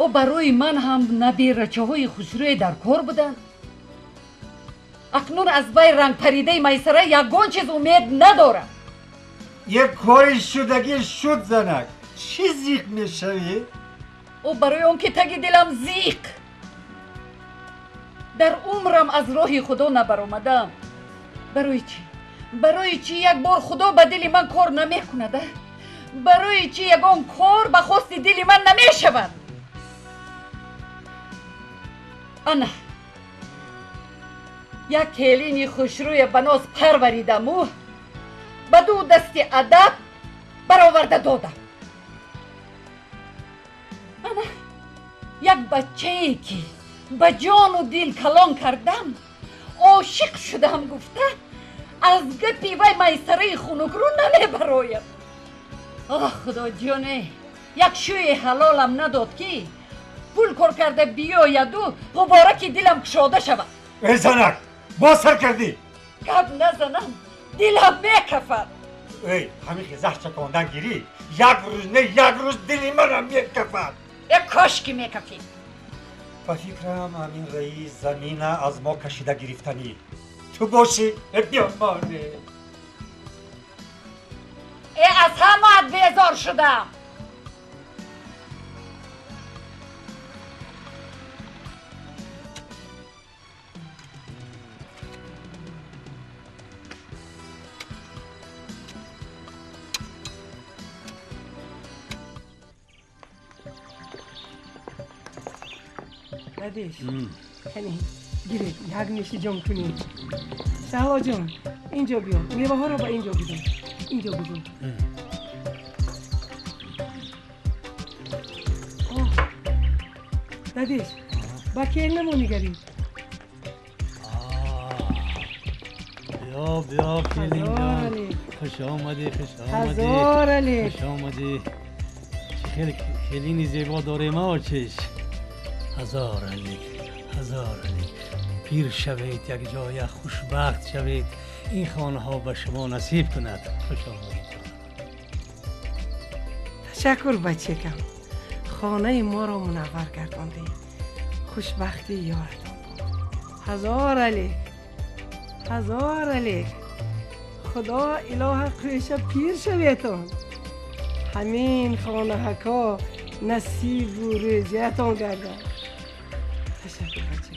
Ӯ барои ман ҳам набирачаҳои хушрӯе дар кор буданд. Акнун аз вай рангпаридаи Майсара ягон чиз умед надорам. Як кори шудагӣ шуд занак. Чӣ зиқ мешавӣ? Ӯ барои он ки таги дилам зиқ. Дар умрам аз роҳи Худо набаромадам. Барои чӣ? Барои чӣ як бор Худо ба дили ман кор намекунад? Барои чӣ ягон кор ба хости дили ман намешавад? Ана як келини хушрӯя ба ноз парваридаму ба ду дасти адаб бароварда додам. Ана як бачае ки ба ҷону дил калон кардам, ошиқ шудам гуфта аз гапи вай Майсараи хунукрӯ намебарояд. Оҳ, Худоҷоне, як шӯи ҳалолам надод ки пул кор карда биёяду ғубораки дилам кушода шавад. Эй занак, боз сар кардӣ? Гап назанам, дилам мекафад. Эй, ҳамин хезаш чакондан гирӣ, як рӯз не як рӯз дили манам мекафад. Э кошки мекафид. Ба фикрам ҳамин раис замина аз мо кашида гирифтанӣ. Ту бошӣ, э биёмоне. Э аз ҳамаат безор шудам. Дадиш, кани гиред, як ниши ҷом кунед. Шаҳло ҷон, инҷо биё, меваҳоро ба инҷо бигир, инҷо бигир. Дадиш, ба келинамо нигаред. Биё, биё, келин ҷон. Хуш омадӣ, хуш омадӣ. Ҳазор алик. Хуш омадӣ. Чӣ хеле келини зебо дорем, очиш. Ҳазор алик, ҳазор алик. Пир шавед як ҷоя, хушбахт шавед. Ин хонаҳо ба шумо насиб кунад. Хуш омадед. Ташаккур, бачакам. Хонаи моро мунаввар гардондед. Хушбахтӣ ёратон буд. Ҳазор алик, ҳазор алик. Худо илоҳа қӯша пир шаветон. Ҳамин хонаҳако насибу рӯзиятон гардад. Ташаккур, бачакам.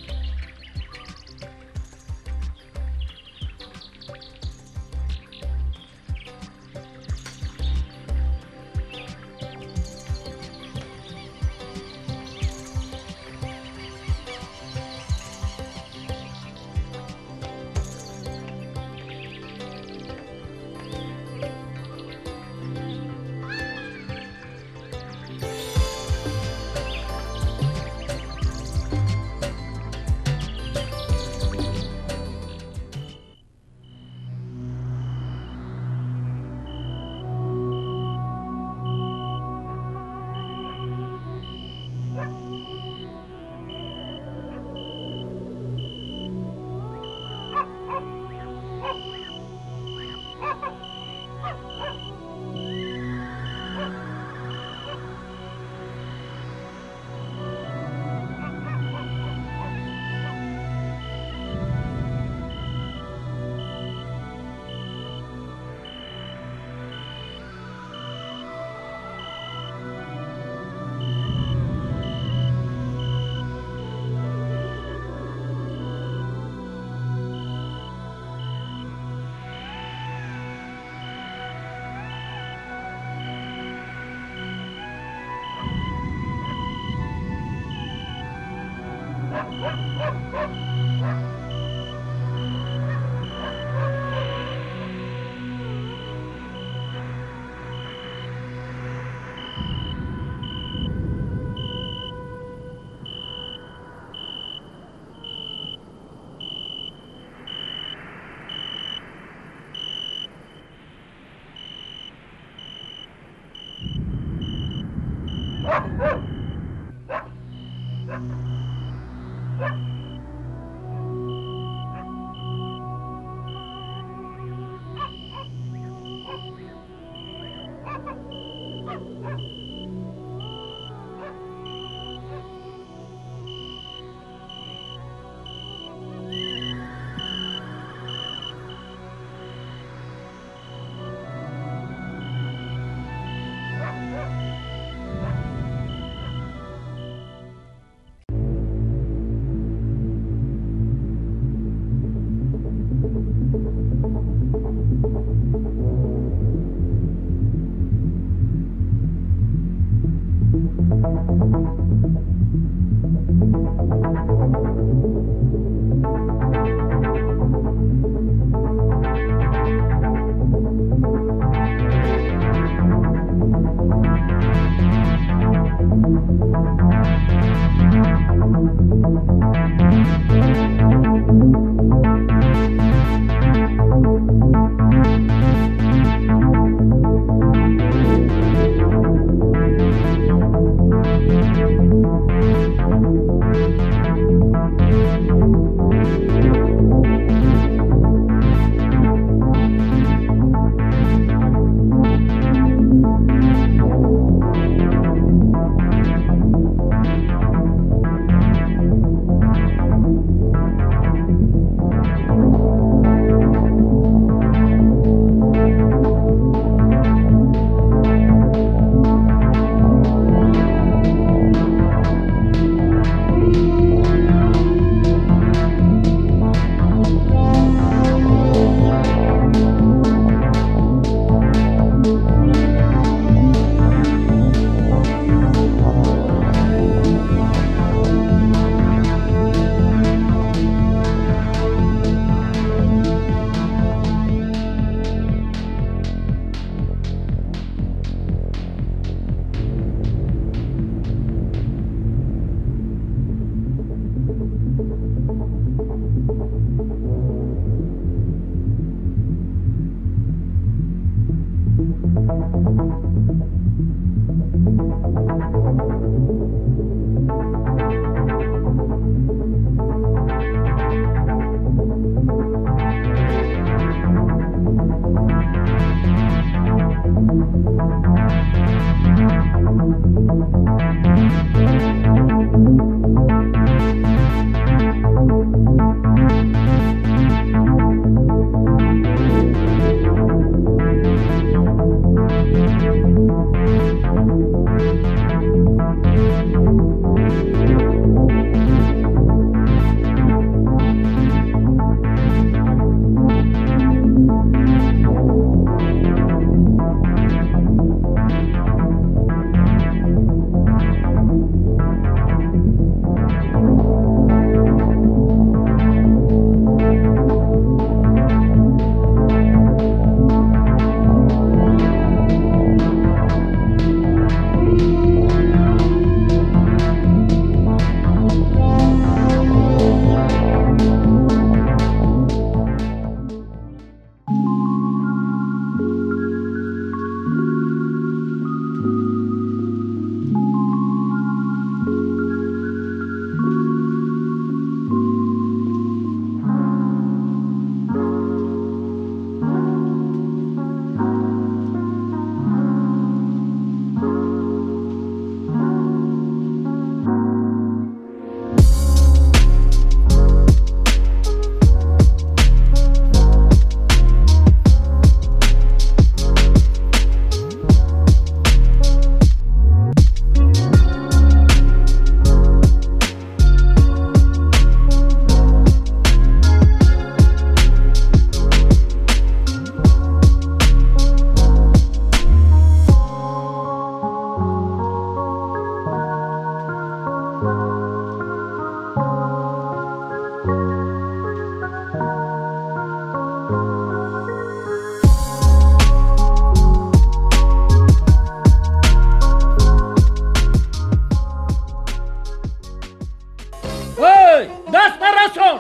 Эй, даст нарасон!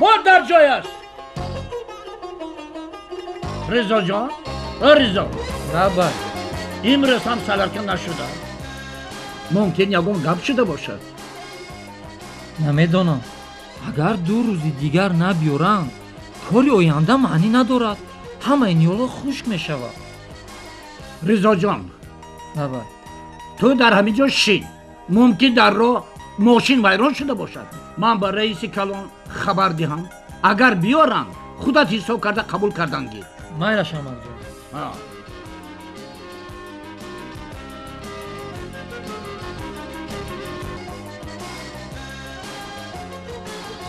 Бор дар ҷояш! Ризоҷон, о Ризо! Рабай. Имрӯз ҳам саларка нашуда. Мумкин ягон гап шуда бошад. Намедонам. Агар 2 рӯзи дигар набиёранд, кори оянда маънӣ надорад. Ҳамаи ниёло хушк мешавад. Ризоҷон, рабай. Ту дар ҳамин ҷо шин. Мумкин дар роҳ мошин вайрон шуда бошад. Ман ба раиси калон хабар диҳам. Агар биёранд, худат ҳисоб карда қабул кардан гир. Майлаш, Амакҷон.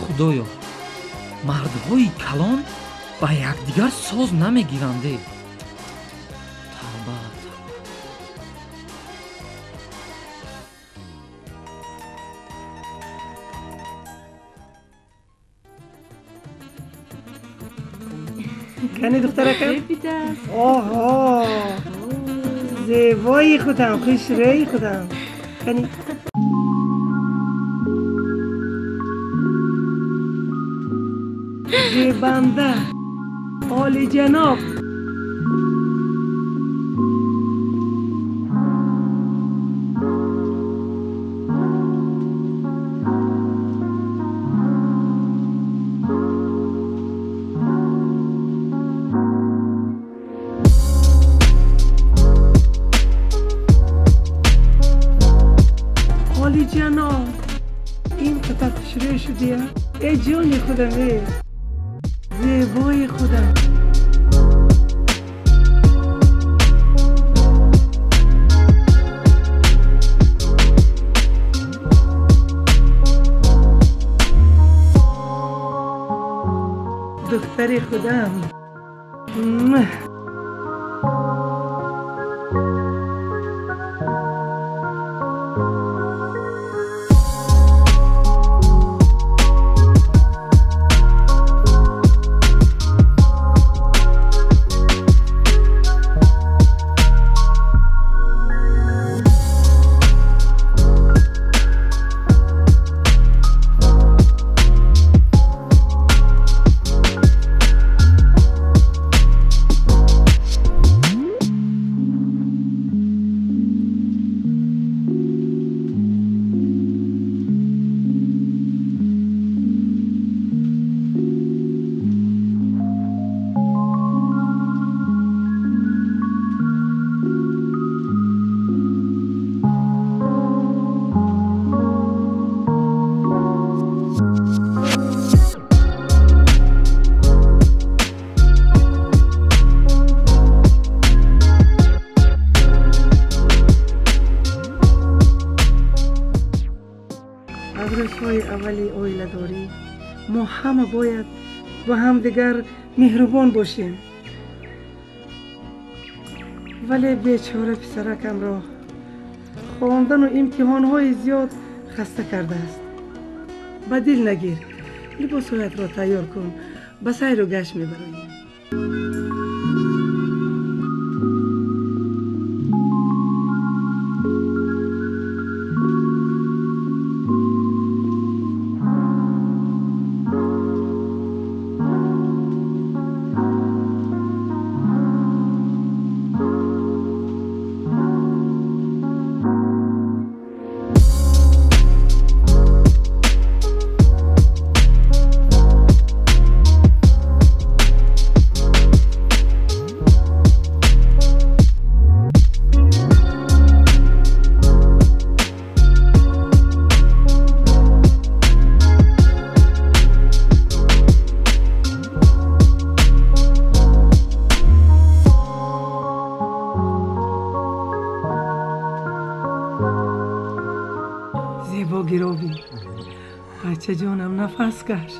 Худоё, мардҳои калон ба якдигар соз намегиранд. Тавба, тавба. Кани духтаракам? Оҳо, зебои худам, хушрӯи худам. Кани зебанда, олиҷаноб. Олиҷаноб, ин қадар хушрӯй шудия? Эй ҷони худам, эй зебои худам. Духтари худам. Аз рӯзҳои аввали оиладорӣ мо ҳама бояд ба ҳамдигар меҳрубон бошем. Вале бечора писаракамро хондану имтиҳонҳои зиёд хаста кардааст. Ба дил нагир, либосҳоятро тайёр кун, ба сайру гашт мебароем. Гиробӣ, бачаҷонам, нафас каш.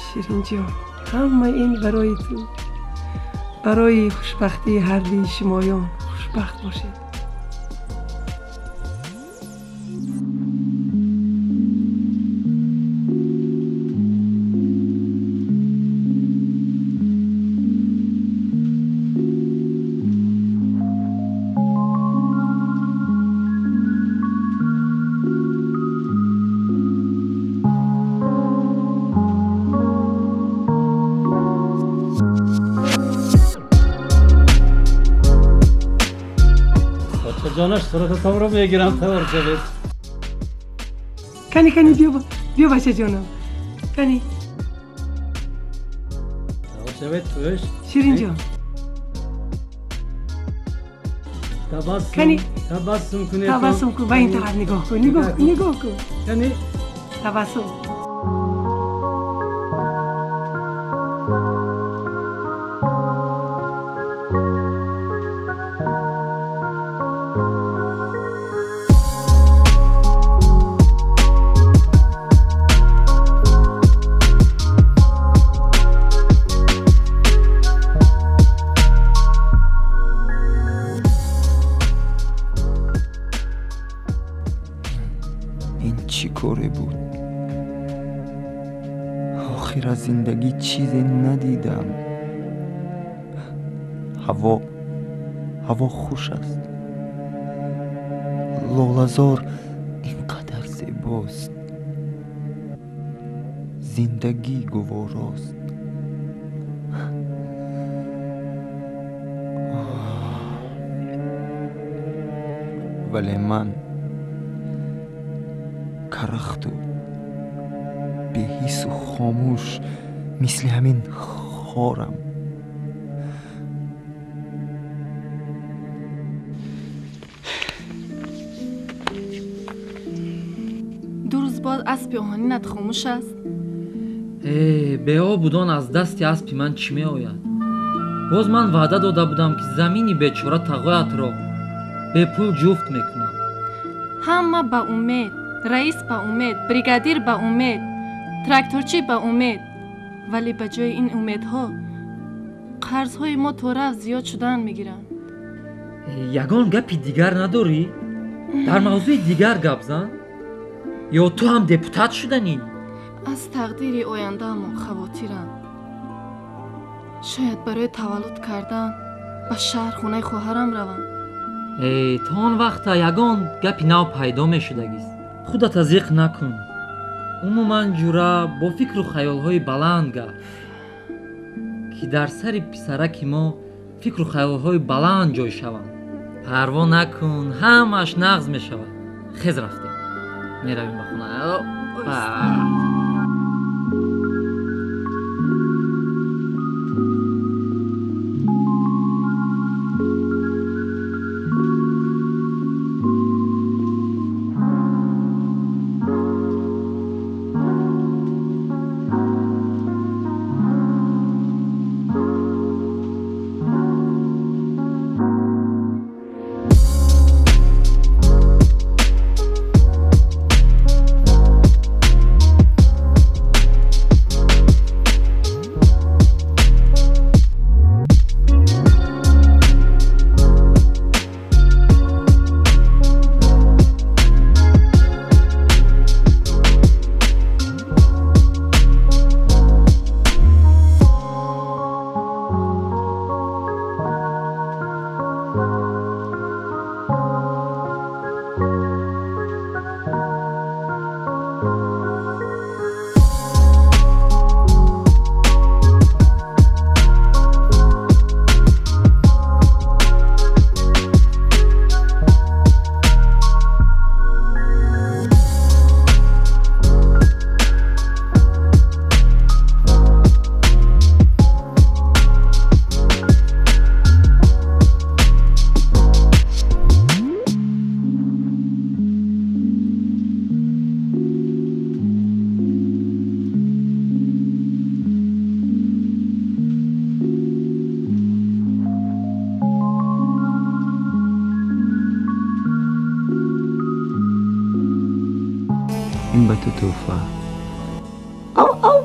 Ширинҷон, ҳама ин барои ту, барои хушбахтии ҳардуи шумоён. Хушбахт бошед. Ҷонаш сурататонро мегирам, тавор шавед. Кани, кани, биё, биё, бачаҷонам, кани. Тавор шавед, хуш. Ширинҷон. Табассум. Кани. Табассум кунед. Табассум кун, ба ин тараф нигоҳ кун, нигоҳ кун, нигоҳ кун. Кани. Табассум. Зиндагӣ чизе надидам. Ҳаво, ҳаво хуш аст. Лолазор ин қадар зебост. Зиндагӣ гуворост. Вале ман карахту беҳису хомӯш мисли ҳамин хорам. Ду рӯз боз аспи оҳанинат хомӯш аст? Э, беоб будон аз дасти аспи ман чӣ меояд? Боз ман ваъда дода будам, ки замини бечора тағоятро бепул ҷуфт мекунам. Ҳама ба умед, раис ба умед, бригадир ба умед, тракторчӣ ба умед. Вале ба ҷои ин умедҳо қарзҳои мо то рафт зиёд шудан мегиранд. Ягон гапи дигар надорӣ? Дар мавзӯи дигар гап зан. Ё ту ҳам депутат шуданӣ? Аз тақдири ояндаамон хавотирам. Шояд барои таваллуд кардан ба шаҳр хонаи хоҳарам равам. Э, то он вақта ягон гапи нав пайдо мешудагист. Худата зиқ накун. Умуман ҷура бо фикру хаёлҳои баланд гап, ки дар сари писараки мо фикру хаёлҳои баланд ҷой шаванд. Парво накун, ҳамааш нағз мешавад. Хез, рафтем, меравем ба хона. Ин ба ту тӯҳфа. Ав, ав.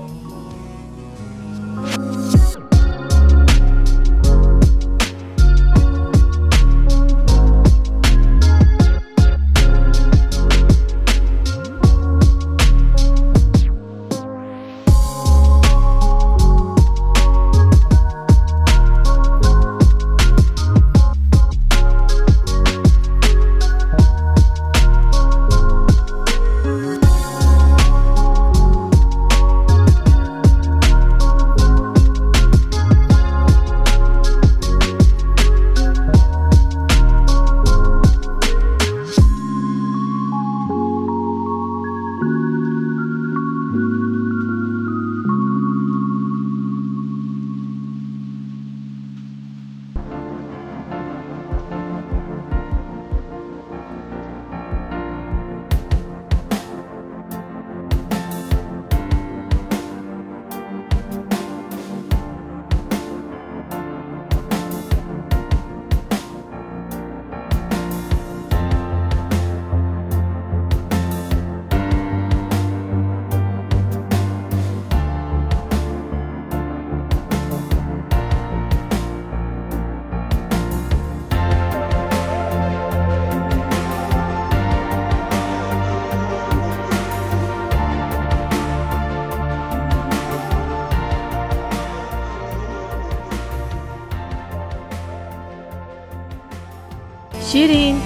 Ширин,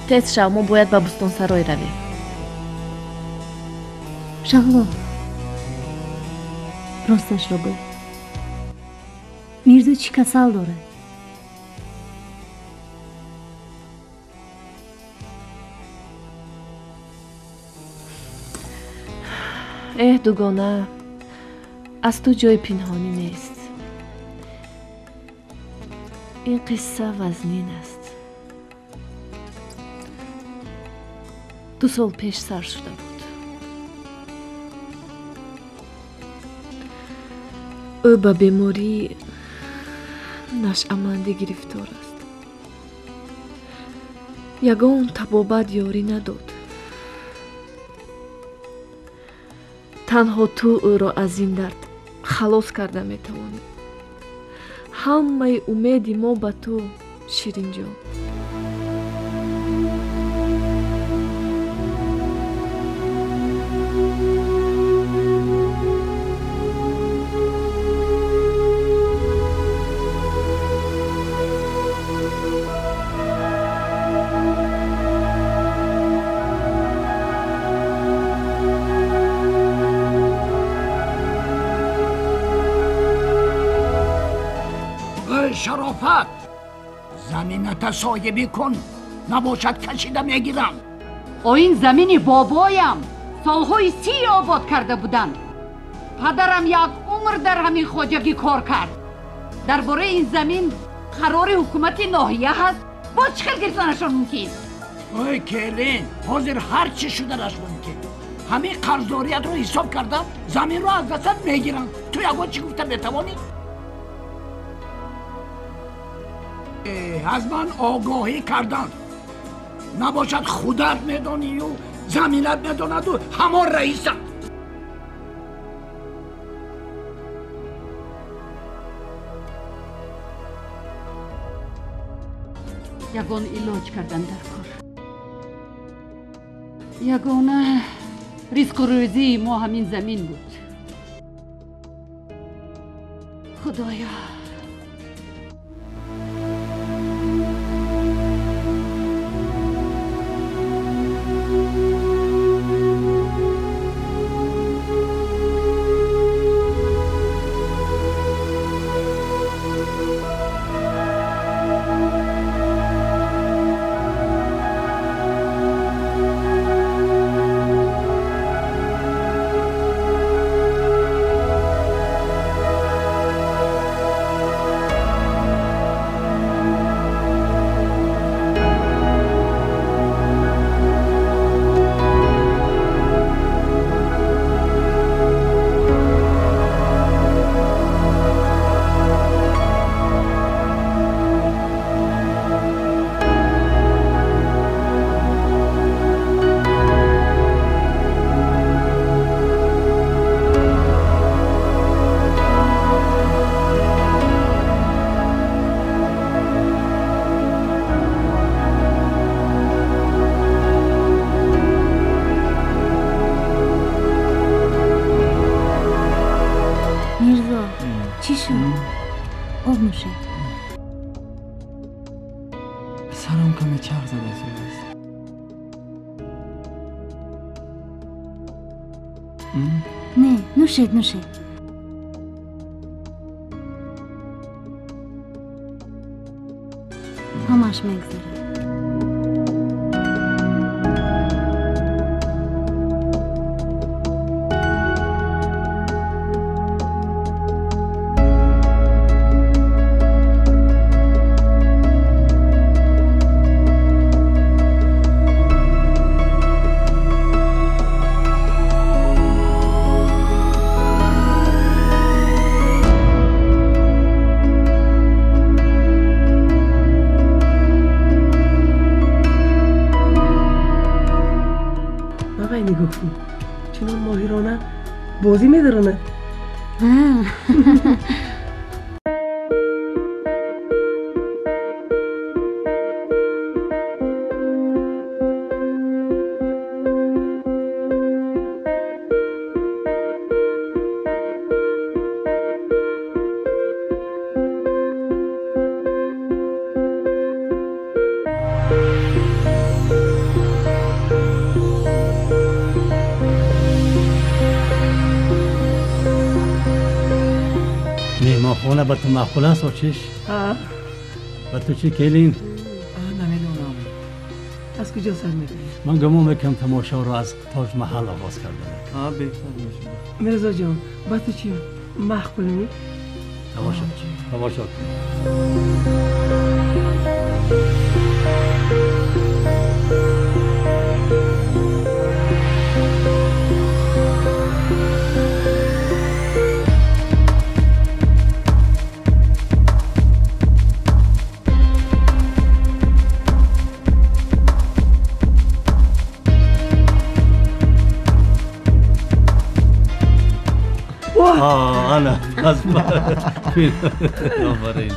тез шав, мо бояд ба Бӯстонсарой равем. Шаҳло, росташро гӯй, Мирзо чӣ касал дорад? Эҳ, дугона, аз ту ҷои пинҳонӣ нест. Ин қисса вазнин аст. 2 сол пеш сар шуда буд. Ӯ ба бемории нашъамандӣ гирифтор аст. Ягон табобат ёрӣ надод. Танҳо ту ӯро аз ин дард халос карда метавонӣ. Ҳамаи умеди мо ба ту, Ширинҷон. Шарофат, замината соҳибӣ кун, набошад кашида мегирам. О, ин замини бобоям солҳои 30 обод карда буданд. Падарам як умр дар ҳамин хоҷагӣ кор кард. Дар бораи ин замин қарори ҳукумати ноҳия ҳаст. Боз чӣ хел гирифтанашон мумкин? Ой, келин, ҳозир ҳар чӣ шуданаш мумкин. Ҳамин қарздориятро ҳисоб карда заминро аз дастат мегиранд. Ту ягон чӣ гуфта метавонӣ? Аз ман огоҳӣ карданд. Набошад худат медонию заминат медонаду ҳамон раисат. Ягон илоҷ кардан дар кор. Ягона ризқу рӯзии мо ҳамин замин буд. Худоё! Сарам каме чарх зада истодааст. Не, нӯшед, нӯшед. Ҳамааш мегзарад. Чунон моҳирона бозӣ медаронад. Хона ба ту маъқул аст, очиш? Ба ту чӣ, келин? Намедонам, аз куҷо сар мекунем? Ман гумон мекунам тамошоро аз Тоҷмаҳал оғоз кардам. Беҳтар мешавад. Мирзоҷон, ба ту чӣ маъқул ми? Тамошо, тамошо кун. Ана, аз офарин.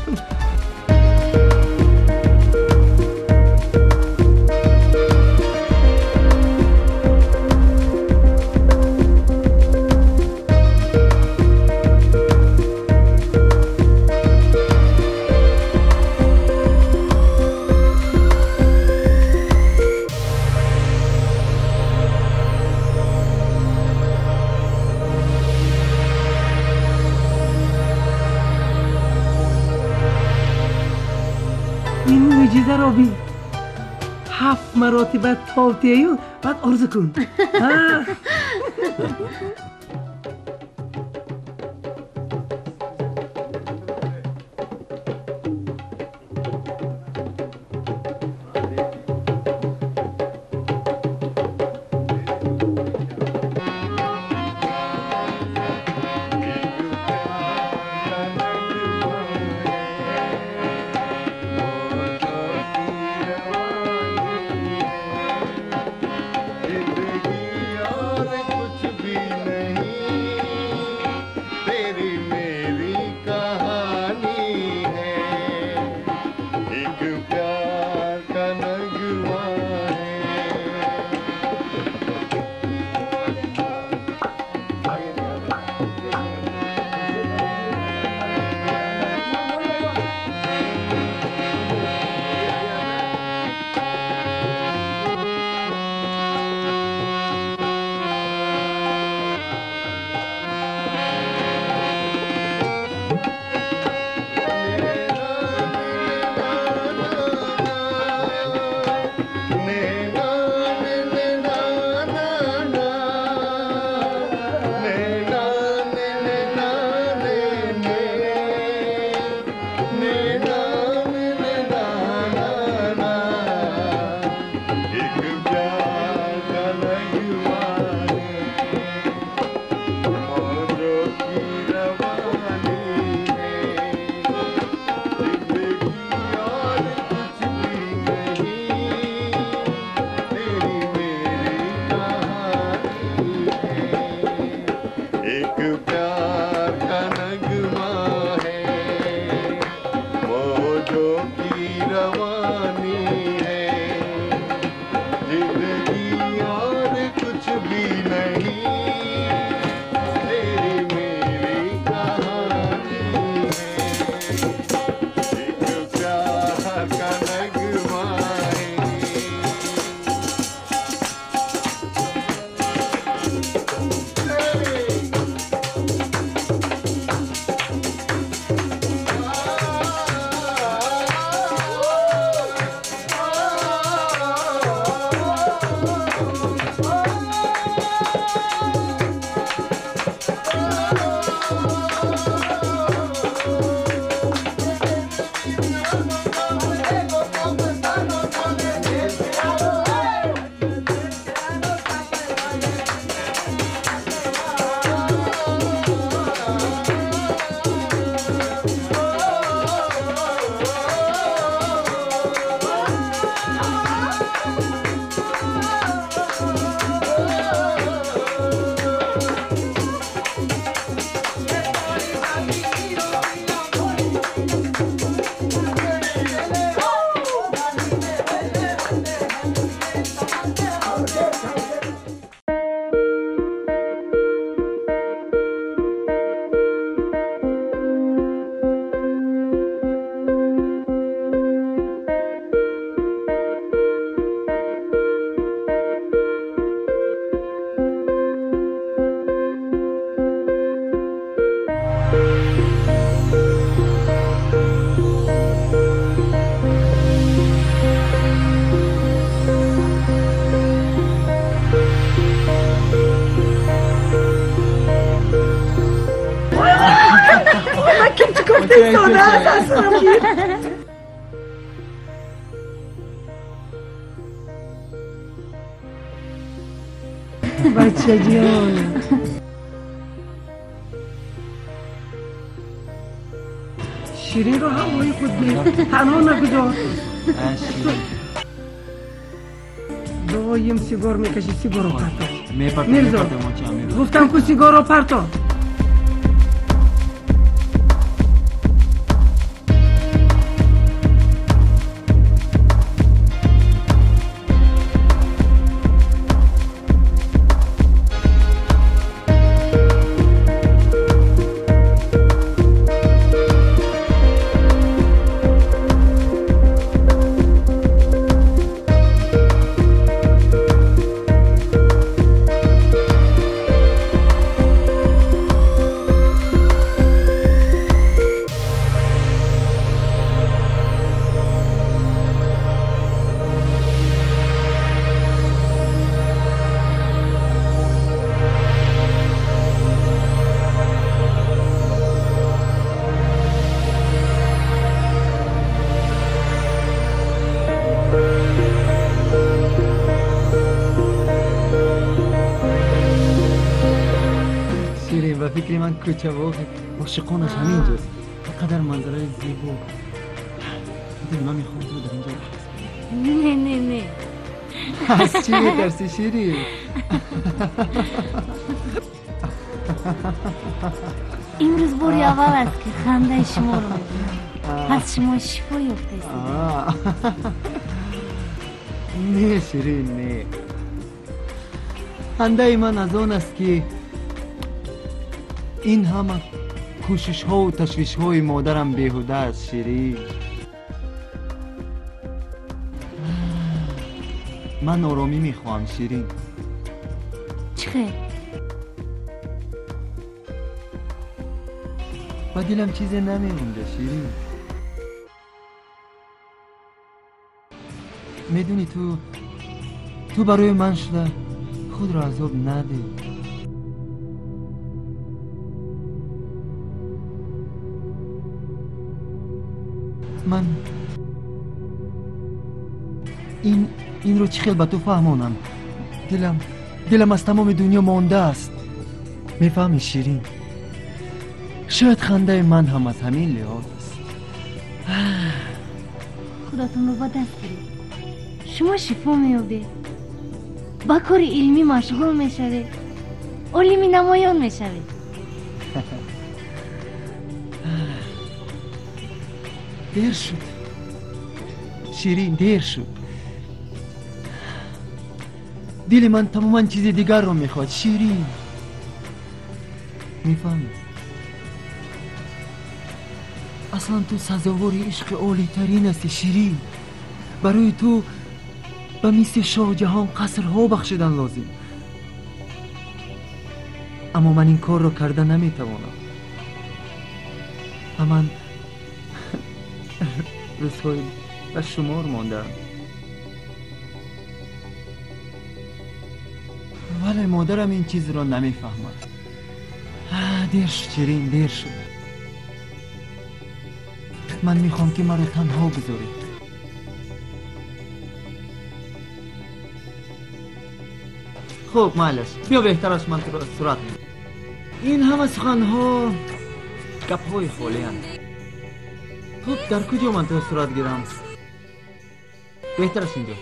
Ҳафт маротиба тов тияю, баъд орзу кун. कुछ भी नहीं। Ман ким чӣ кофта истодааст, аз сарам гир. Бачаҷон. Ширинро ҳамроҳи худ гир, танҳо нагузор. Доим сигор мекашӣ, сигорро парто. Мирзо, гуфтам ку сигорро парто. Фикри ман кӯчавоғи ошиқонаш ҳамин ҷост. Қадар манзараи зебо. Дили ман мехоҳам туро дар инҷо рақс кунам. Не, не, не. Аз чӣ метарсӣ, Ширин? Имрӯз бори аввал аст, ки хандаи шуморо мебинам. Пас шумо шифо ёфтаистед. Не, Ширин, не. Хандаи ман аз он аст, ки ин ҳама кӯшишҳову ташвишҳои модарам беҳуда аст, Ширин. Ман оромӣ мехоҳам, Ширин. Чӣ хел? Ба дилам чизе намемонда, Ширин. Медонӣ, ту барои ман шуда худро азоб надеҳ. Ман инро чӣ хел ба ту фаҳмонам? Дилам аз тамоми дунё мондааст. Мефаҳмӣ, Ширин? Шояд хандаи ман ҳам аз ҳамин лиҳоз аст. Худатонро ба даст гиред. Шумо шифо меёбед, ба кори илмӣ машғул мешавед, олими намоён мешавед. Дер шуд, Ширин, дер шуд. Дили ман тамоман чизи дигарро мехоҳад, Ширин. Мефаҳмӣ? Аслан ту сазовори ишқи олитарин ҳастӣ, Ширин. Барои ту ба мисли Шоҳҷаҳон қасрҳо бахшидан лозим. Аммо ман ин корро карда наметавонам. Ва ман рӯзҳои ба шумор мондаам. Вале модарам ин чизро намефаҳмад. Дер шуд, Ширин, дер шуд. Ман мехоҳам, ки маро танҳо гузоред. Хуб, майлаш, биё, беҳтараш ман туро сурат медиҳам. Ин ҳама суханҳо гапҳои холианд. Хуб, дар куҷо ман туро сурат гирам? Беҳтараш инҷо.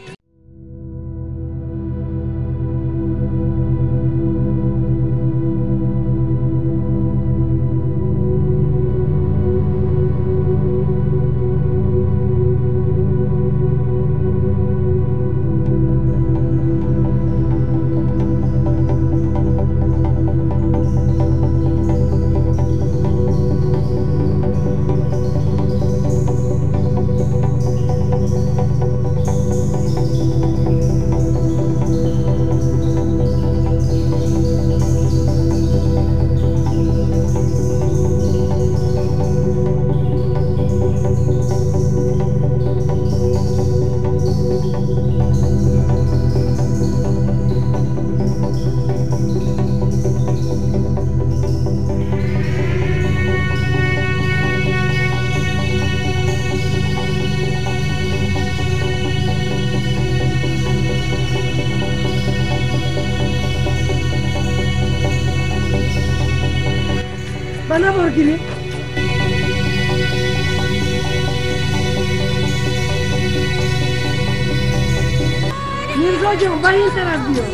Ба навор гирем. Мирзо ҷон, ба ин тараф биё.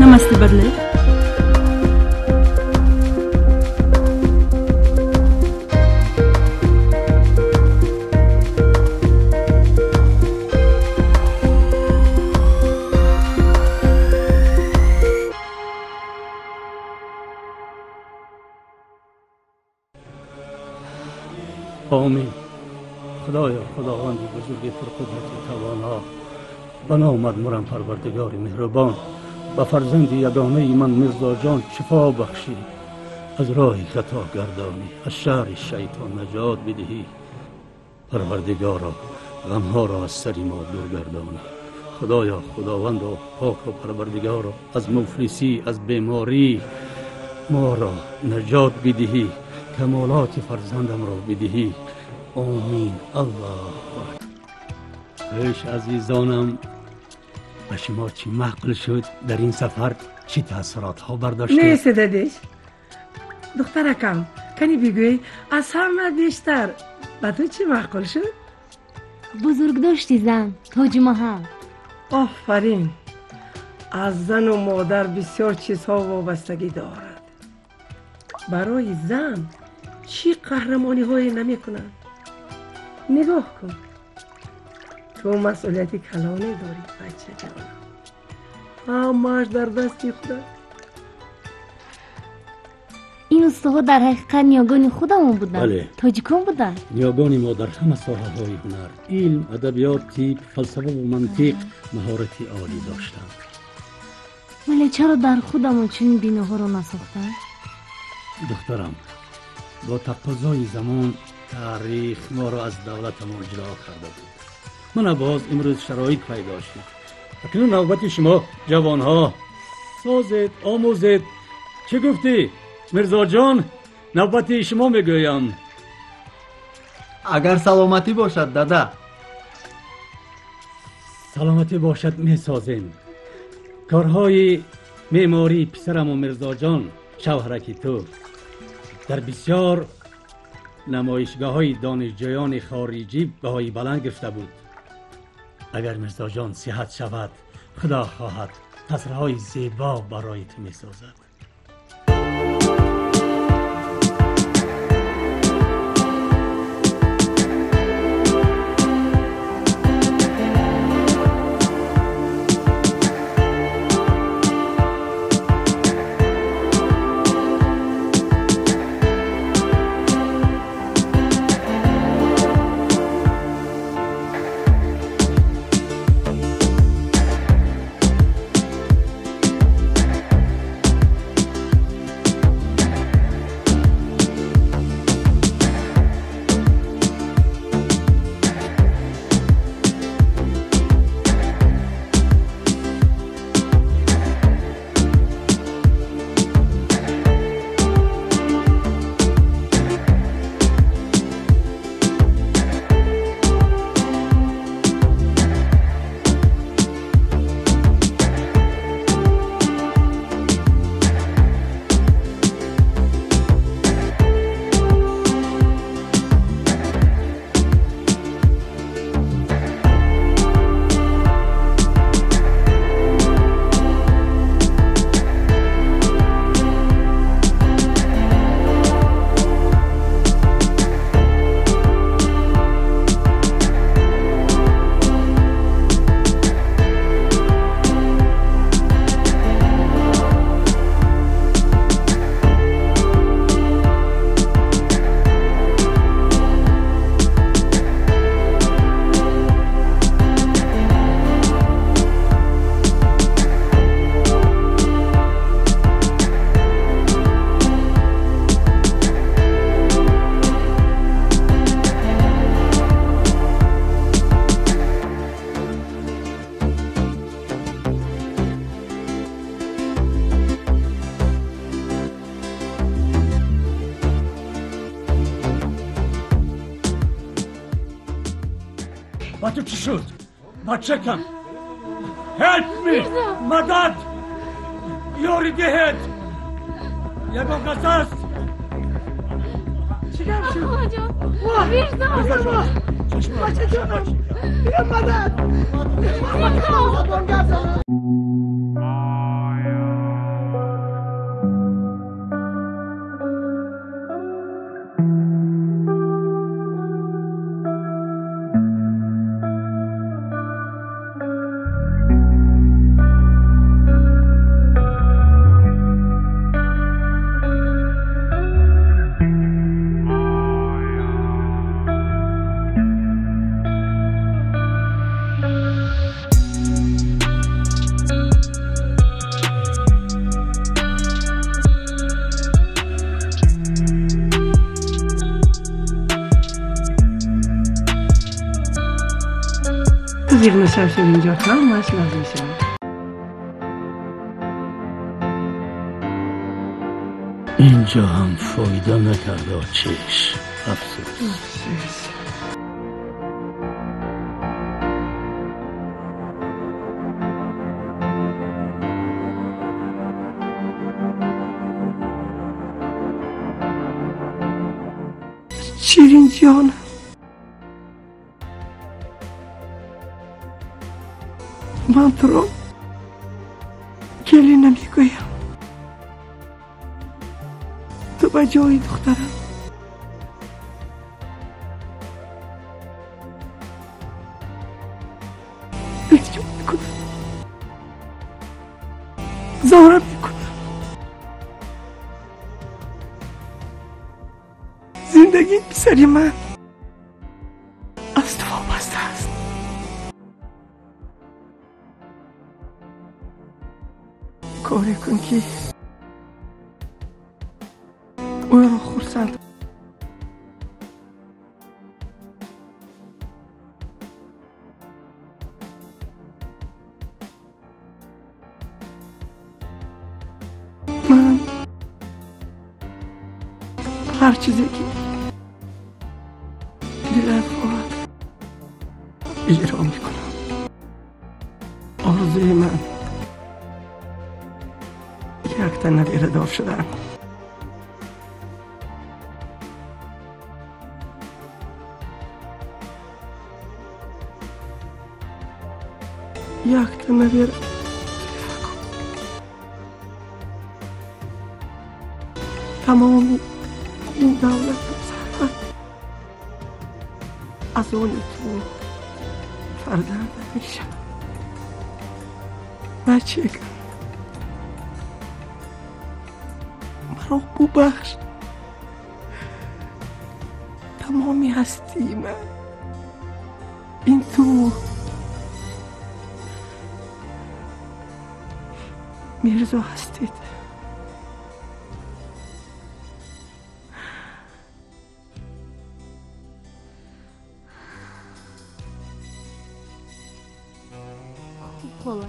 नमस्ते बदले। آمین. خدایا، خداوند بزرگ پرقدرت توانا، به نامت مرم پروردگار مهربان، به فرزند یگانه من میرزا جان شفا بخشی، از راه خطا گردانی، از شر شیطان نجات بدهی. پروردگارا غمها را از سر ما دور گردانی. خدایا، خداوند و پاک و پروردگارا، از مفلسی، از بیماری ما را نجات بدهی، کمالات فرزندم را بدهی. آمین. الله خوش عزیزانم، به شما چی معقول شد در این سفر؟ چی تاثیرات ها برداشتید؟ نیست دادش دخترکم، کنی بگوی از همه بیشتر به تو چی معقول شد؟ بزرگ داشتی زن تاج محل. آفرین، از زن و مادر بسیار چیزها وابستگی دارد. برای زن چی قهرمانی های نمی کنند. نگاه کن، تو مسئولیت کلانه داری بچه جانم، همه‌اش در دستی خودت. این استاها در حقیقت نیاگان خودمون بودن. بله. تاجیکان بودن. نیاگان ما در همه ساحه های هنر، علم، ادبیات، طب، فلسفه و منطق مهارت عالی داشتند. ولی چرا در خودمون چنین بیناها رو نساختن؟ دخترم، با تقاضای زمان Таърих моро аз давлатамон ҷудо карда буд. Мана боз имрӯз шароит пайдо шуд. Акнун навбати шумо ҷавонҳо. Созед, омӯзед. Чӣ гуфтӣ, Мирзоҷон? Навбати шумо мегӯям. Агар саломатӣ бошад, дада. Саломатӣ бошад, месозем. Корҳои меъмории писараму Мирзоҷон, шавҳараки ту, дар бисёр намоишгоҳҳои донишҷӯёни хориҷӣ баҳои баланд гирифта буд. Агар Мирзоҷон сиҳат шавад, худо хоҳад қасрҳои зебо барои ту месозад. Ба ту чӣ шуд? Бачакам! Help me! Мадад! Ёрӣ диҳед! Ягон кас аст? Чӣ гап шуд? Бачаҷонам! Бия мадад! Забон гап занам! Зиғ нашавшем, инҷо ҳамаш наз мешавад. Инҷо ҳам фоида накарда, чиш. Афсӯс. Ширин ҷонам, ман туро келин намегӯям. Ту ба ҷои духтарам. Илтиҷо мекунам, зора мекунам. Зиндагии писари ман аз ту вобаста аст. Коре кун, ки ӯро хурсанд Ҳар чизе ки дилат хоҳад иҷро мекунам. Орзуи ман якта набирадор шудан. Якта набира тамоми ин давлату сарват аз они ту фарзандат мешавад. Бачакам, маро бубахш. Тамоми ҳастии ман ин ту. Мирзо ҳастед. Хуб хола,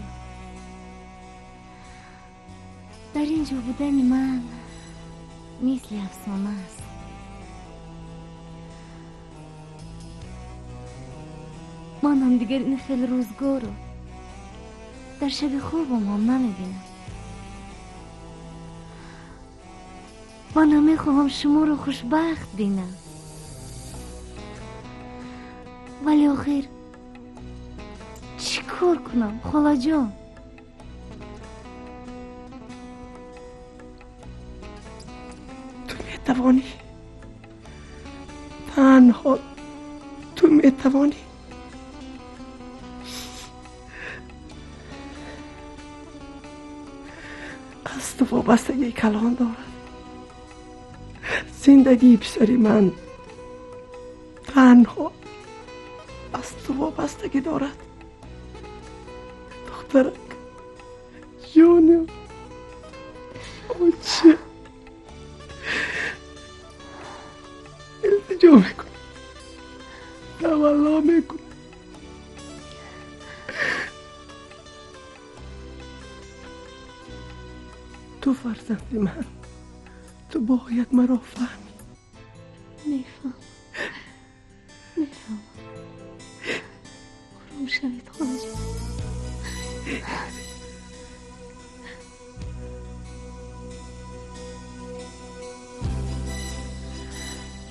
дар ин ҷо будани ман мисли афсона аст. Манам дигар ин хел рӯзгорро дар шаби хобам ҳам намебинам. Манам мехоҳам шуморо хушбахт бинам, вале охир чӣ кор кунам, холаҷон? Ту метавонӣ, танҳо ту метавонӣ. Аз ту вобастагии калон дорад зиндагии писари ман. Танҳо аз ту вобастагӣ дорад. Духтарак, ҷонам, оча, илтиҷо мекунам, тавалло мекунам. Ту фарзанди ман, ту бояд маро фаҳмӣ. Мефаҳмам, мефаҳмам. Ором шавед, холаҷон.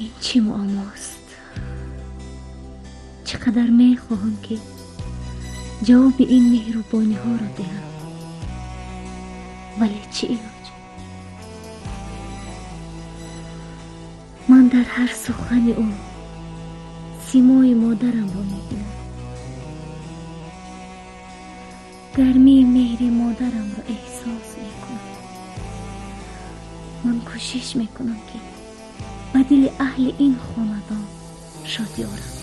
Ин чӣ муаммост? Чӣ қадар мехоҳам, ки ҷавоби ин меҳрубониҳоро диҳам, вале чӣ илоҷ? Ман дар ҳар сухани ӯ симои модарамро мебинам. Гармии меҳри модарамро эҳсос мекунам. Ман кӯшиш мекунам, ки ба дили аҳли ин хонадон шодӣ орам.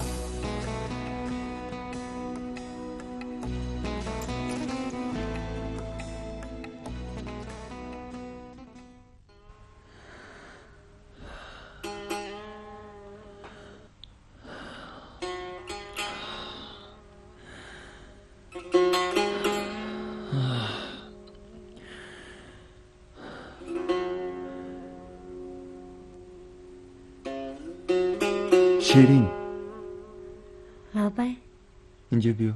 Ширин. Лабай. Инҷо биё.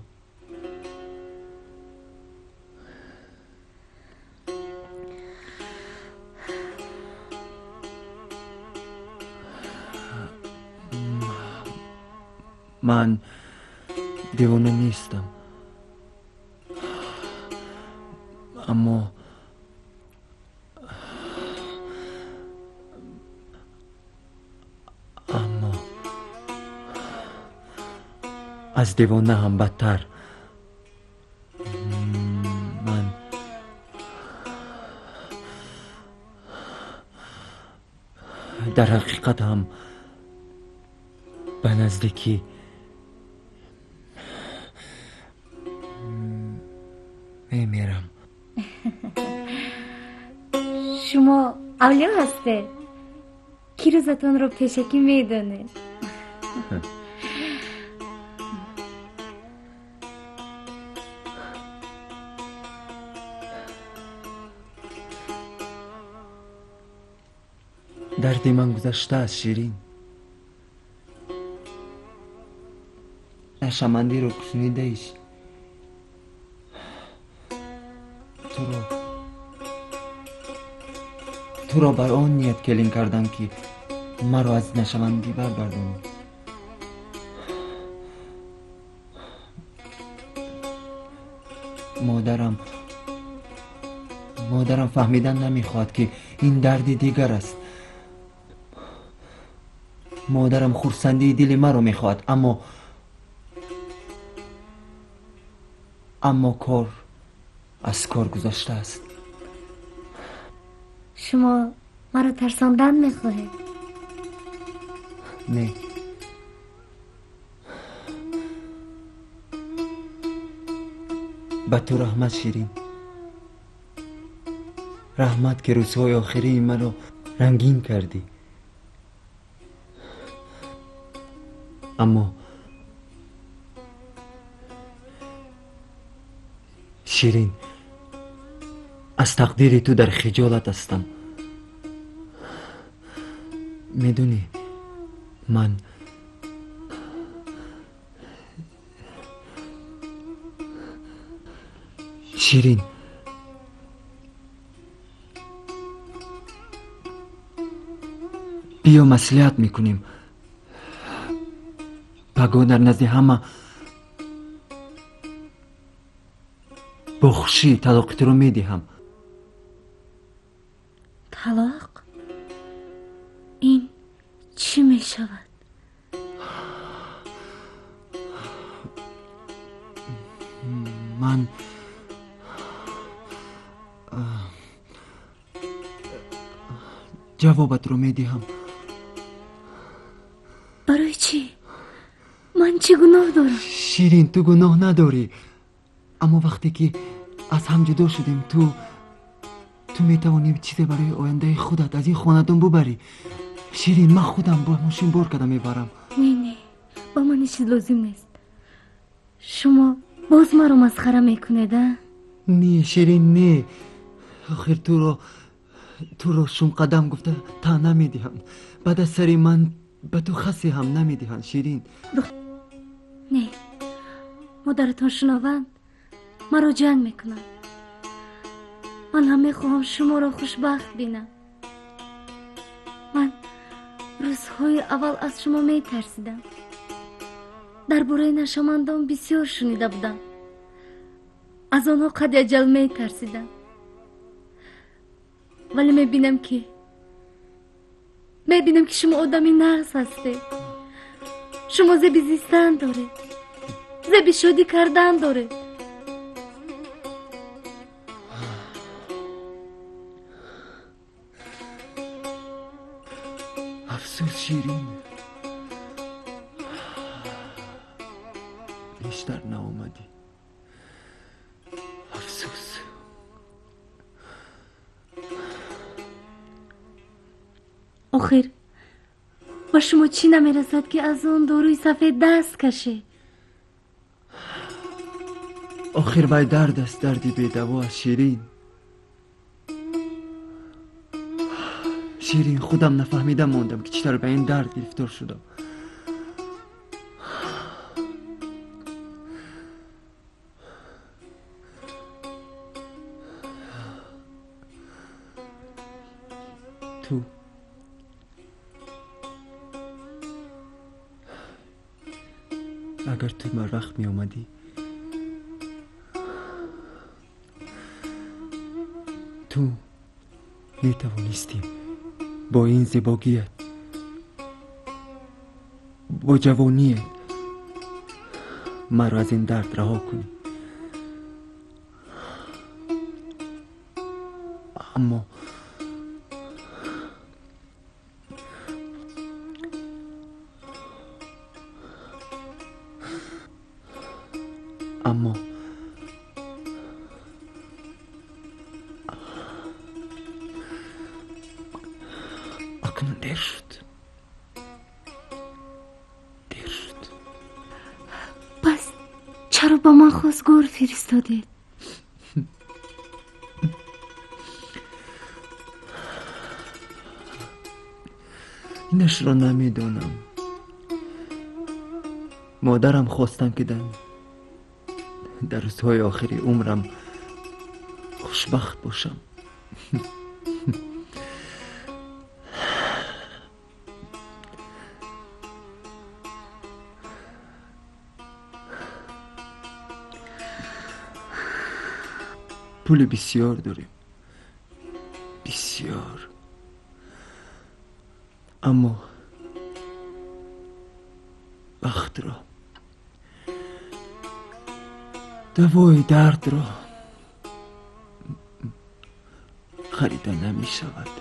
Ман девона нестам, аммо аз девона ҳам бадтар. Ман дар ҳақиқат ҳам ба наздикӣ мемирам. Шумо авлиё ҳастед, ки рӯзатонро пешакӣ медонед. Дарди ман гузаштааст, Ширин. Нашамандиро шунидаиш. Туро бар он ният келин кардам, ки маро аз нашавандӣ баргардонӣ. Модарам фаҳмидан намехоҳад, ки ин дарди дигар аст. Модарам хурсандии дили маро мехоҳад, аммо кор аз кор гузаштааст. Шумо маро тарсондан мехоҳед? Не. Ба ту раҳмат, Ширин. Раҳмат, ки рӯзҳои охирини маро рангин кардӣ. Аммо Ширин, аз тақдири ту дар хиҷолат ҳастам. Медонӣ, ман Ширин, биё маслиҳат мекунем. Пагоҳ дар назди ҳама бо хушӣ талоқи туро медиҳам. Талоқ? Ин чӣ мешавад? Ман ҷавобатро медиҳам. Барои чӣ? Ман чӣ гуноҳ дорам? Ширин, ту гуноҳ надорӣ. Аммо вақте ки аз ҳам ҷудо шудем, ту метавонӣ чизе барои ояндаи худат аз ин хонадон бубарӣ. Ширин, ман худам бо мошин бор карда мебарам. Не, не, ба ман ҳеҷ чиз лозим нест. Шумо боз маро масхара мекунед, а? Не, Ширин, не. Охир туро шумқадам гуфта таъна медиҳанд. Баъд аз сари ман ба ту хасе ҳам намедиҳанд, Ширин. Не, модаратон шунаванд, маро ҷанг мекунанд. Ман ҳам мехоҳам шуморо хушбахт бинам. Ман рӯзҳои аввал аз шумо метарсидам. Дар бораи нашамандон бисёр шунида будам. Аз онҳо қадри аҷал метарсидам. Вале мебинам ки шумо одами нағз ҳастед. Шумо зеби зистан доред, зеби шодӣ кардан доред. Афсӯс, Ширин, бештар наомадӣ. Афсӯс. Охир ба шумо чӣ намерасад, ки аз он доруи сафед даст кашед? Охир вай дард аст, дарди бедаво аст, Ширин. Ширин, худам нафаҳмида мондам, ки чӣ тавр ба ин дард гирифтор шудам. Ту агар ту барвақт меомадӣ, ту метавонистӣ бо ин зебогият, бо ҷавоният маро аз ин дард раҳо кунӣ. Аммо акнун дер шуд. Дер шуд. Пас чаро ба ман хостгор фиристодед? Инашро намедонам. Модарам хостанд, ки дар рӯзҳои охири умрам хушбахт бошам. Пули бисёр дорем, бисёр, аммо бахтро, давои дардро харида намешавад.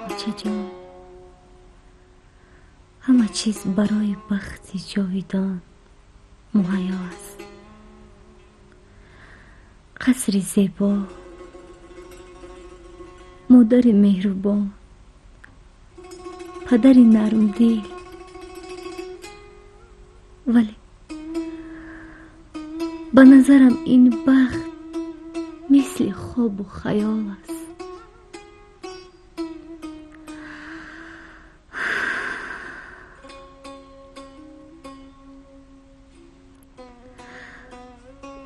Очаҷон, ҳама чиз барои бахти ҷовидон муҳайё аст. Қасри зебо, модари меҳрубон, падари нармдил. Вале ба назарам ин бахт мисли хобу хаёл аст.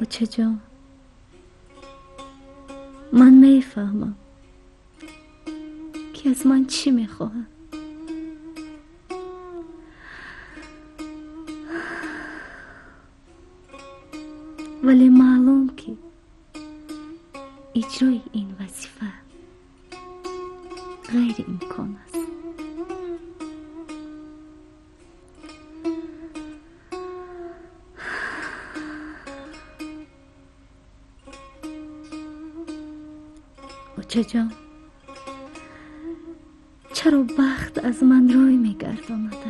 Очаҷон, ман мефаҳмам, ки аз ман чӣ мехоҳад. Вале маълум, ки иҷрои ин вазифа ғайриимкон аст. Очаҷон, чаро бахт аз ман рӯй мегардонад?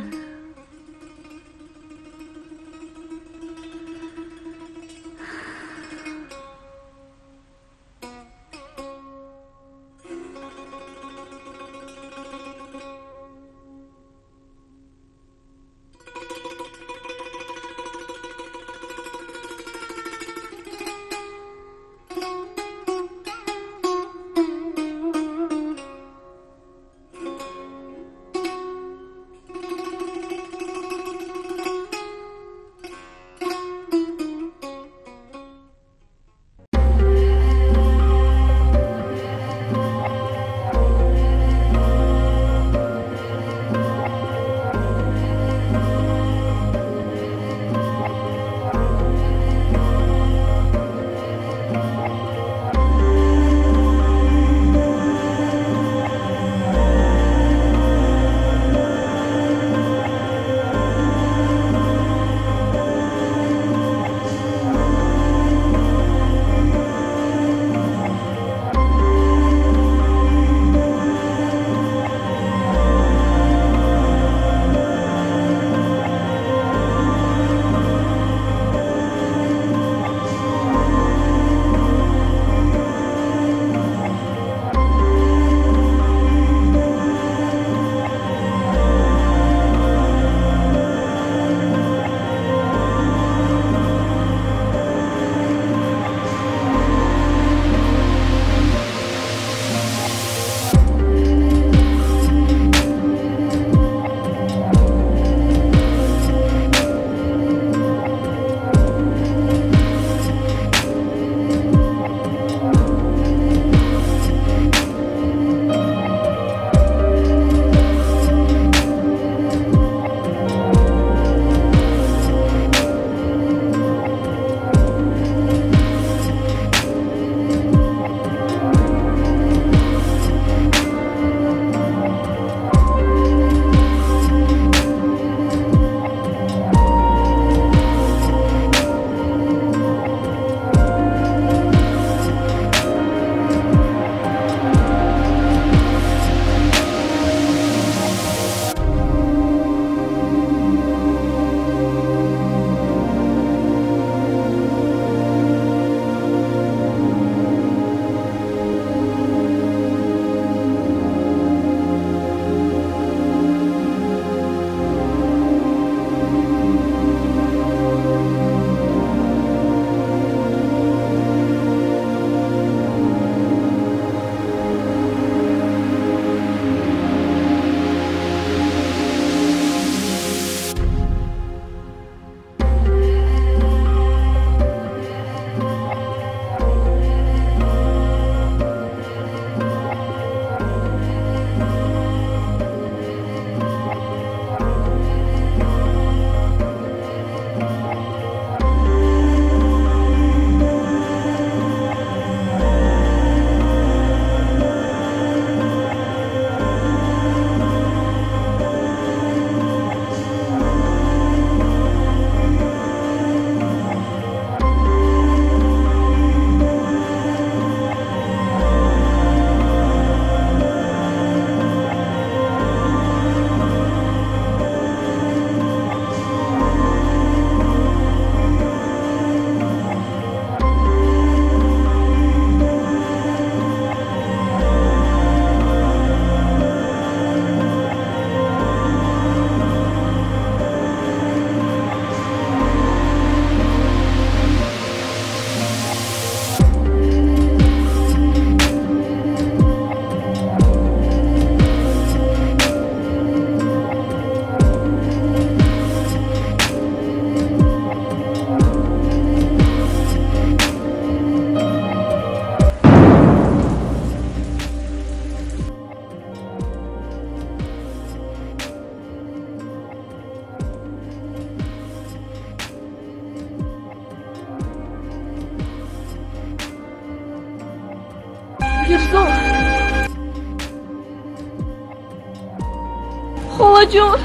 Холаҷон,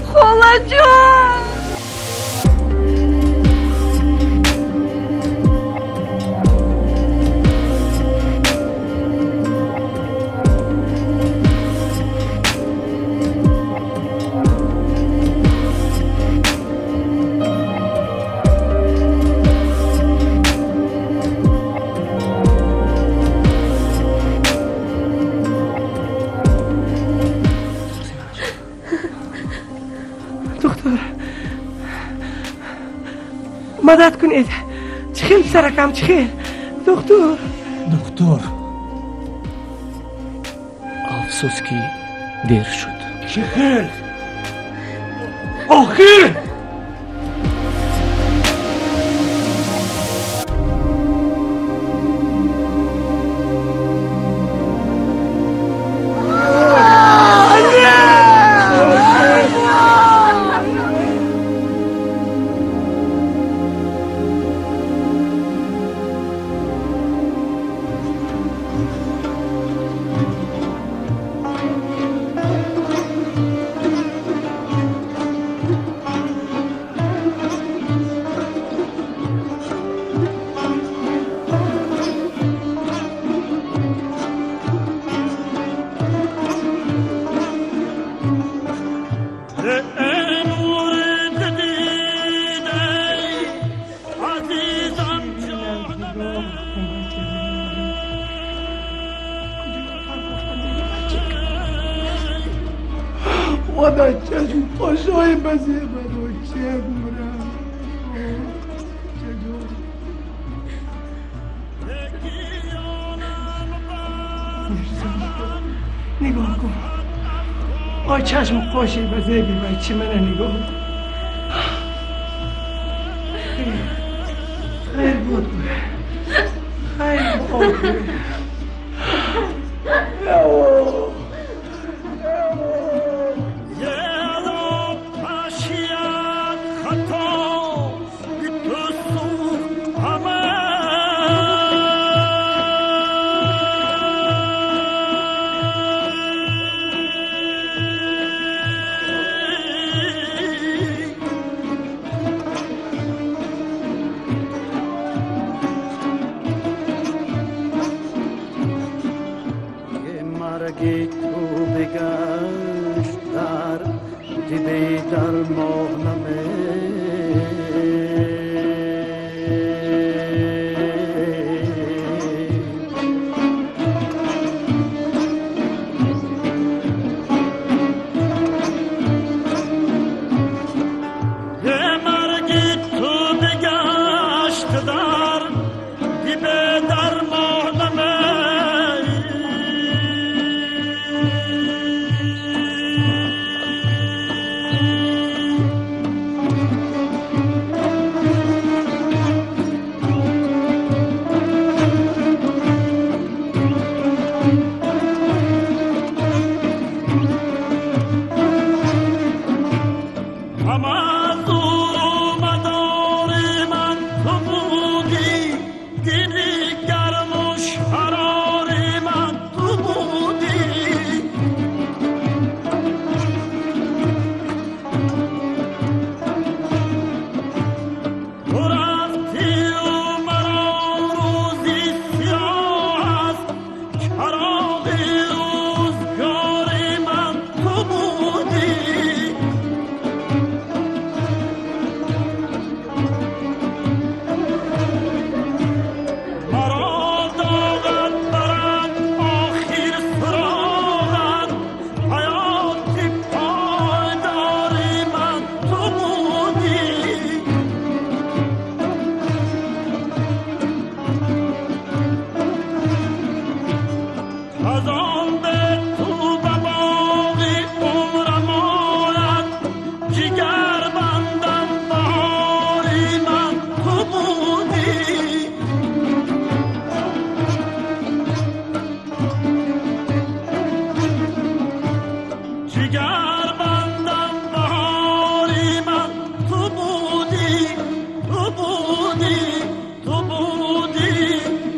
холаҷон. Мадад кунед. Чӣ хел писаракам, чӣ хел? Доктор. Доктор. Афсӯс ки дер шуд. Чӣ хел? Охир! نگاه کن. آی چشم قاشی به زیبی بچه من نگاه کن. خیر بود. خیر بود.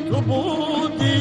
تو بودی.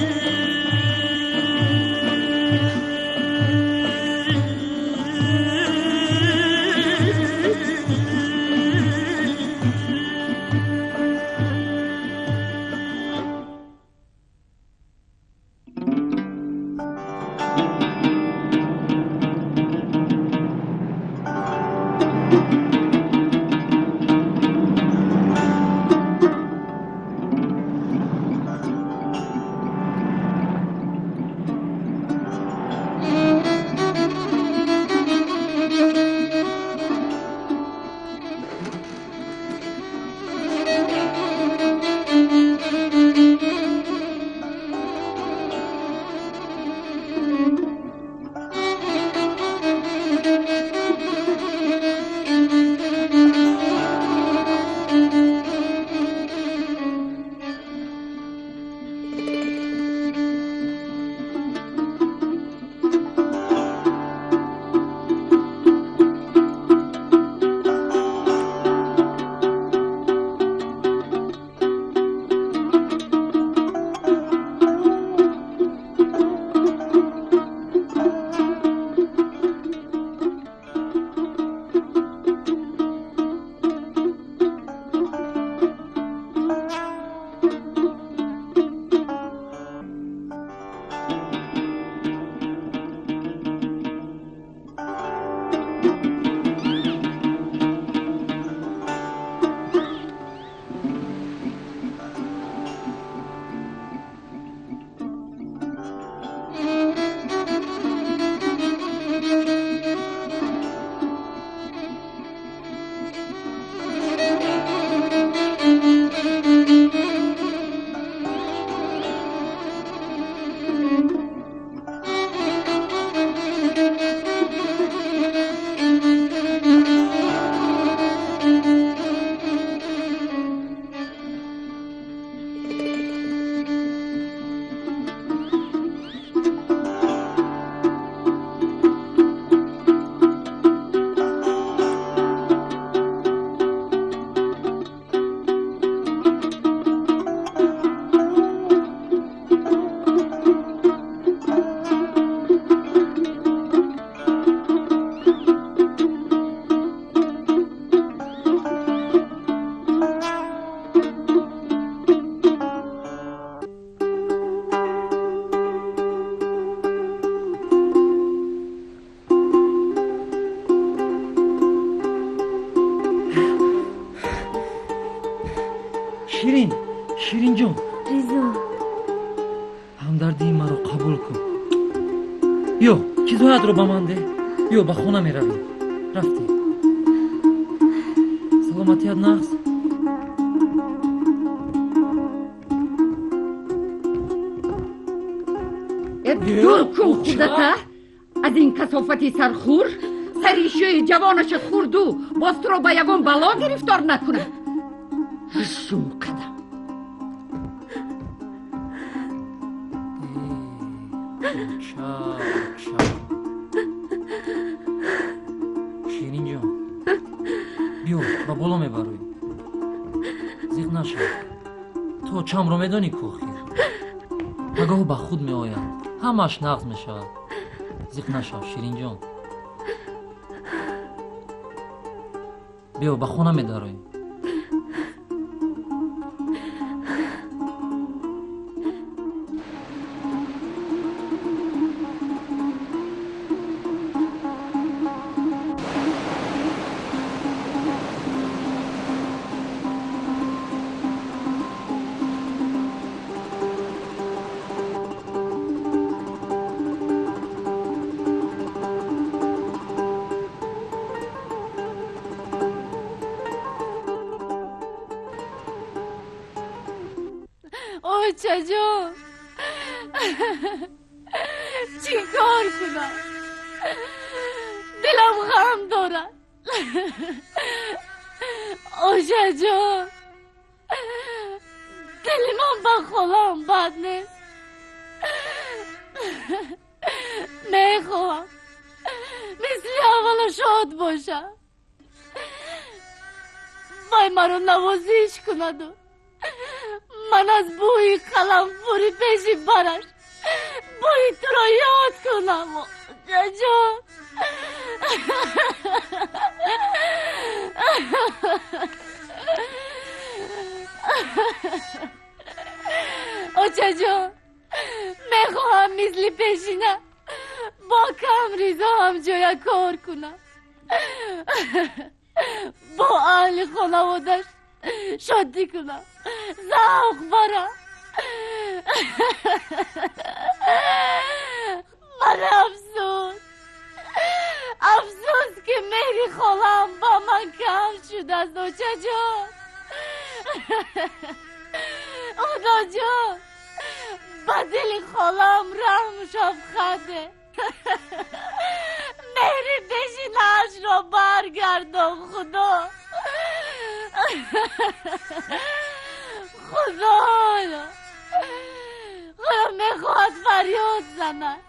Ширинҷон, Ризо, ҳамдардии маро қабул кун. Биё, чизҳоятро ба ман деҳ. Биё, ба хона меравем. Рафтем. Саломатият нағз? Дур кун худата аз ин касофати сархӯр. Сари шӯи ҷавонаша хӯрду боз туро ба ягон бало гирифтор накунад. Шум қадам. Ширинҷон, биё, ба боло мебароем. Зиқ нашав. Ту очамро медонӣ ку охир. Пагоҳ ба худ меояд, ҳамааш нағз мешавад. Зиқ нашав, Ширинҷон. Биё, ба хона медароем. Очаҷон, чӣ кор кунам? Дилам ғам дорад. Очаҷон, дили ман ба холам бад нест. Мехоҳам мисли аввало шод бошам. Вай маро навозиш кунаду ман аз бӯи қаламфури пеши бараш бӯи туро ёд кунам. Очаҷон, очаҷон, мехоҳам мисли пешина бо кам Ризо ҳамҷоя кор кунам, бо аҳли хонаводаш шодӣ кунам, завқ барам. Ман афсӯс, афсӯс, ки меҳри холам ба ман кам шудааст. Очаҷон, худоҷон, ба дили холам раҳму шафқат де. Меҳри пешинаашро баргардон, Худо. Худоё, Худо мехоҳад фарёд занад.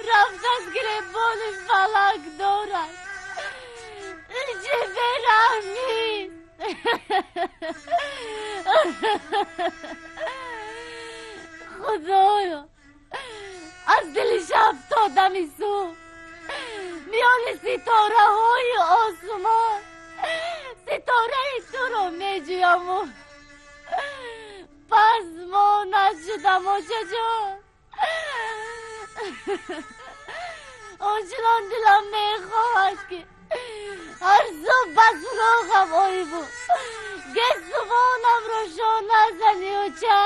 Рафт аз гиребони фалак дорад. Чӣ бераҳмист! Худоё, аз дили шаб то дами субҳ миёни ситораҳои осмон ситораи туро меҷӯяму пас мо нашудам. Очаҷон, ончунон дилам мехоҳад, ки ҳар субҳ ба суроғам оиву гесувонамро шона зани. Оча,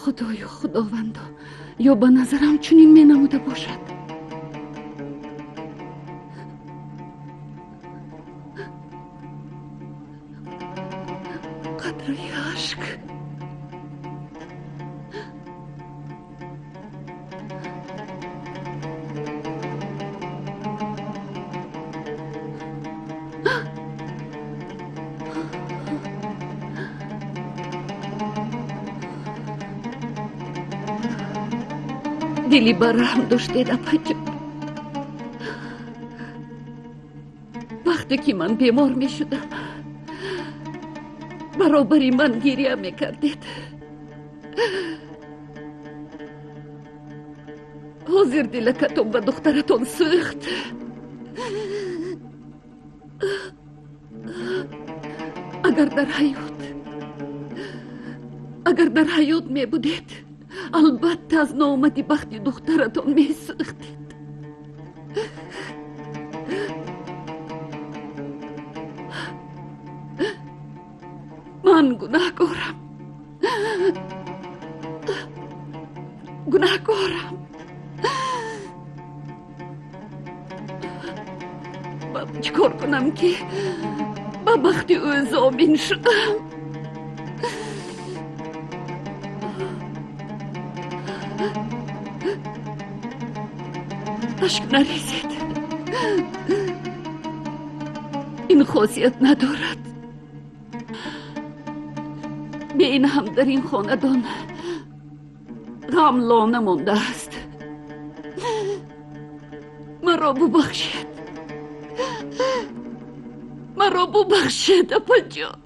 Худоё, Худовандо, ё ба назарам чунин менамуда бошад. Қатраи ашк. Дили бараҳм доштед, апаҷон. Вақте ки ман бемор мешудам, баробари ман гиря мекардед. Ҳозир дилакатон ба духтаратон сӯхт. Агар дар ҳаёт мебудед, албатта аз ноомади бахти духтаратон месӯхтед. Ман гунаҳкорам, гунаҳкорам. Ман чӣ кор кунам, ки ба бахти ӯ зомин шудам? Ашк нарезед, ин хосият надорад. Бе ин ҳам дар ин хонадон ғам лона мондааст. Маро бубахшед, маро бубахшед, апаҷон.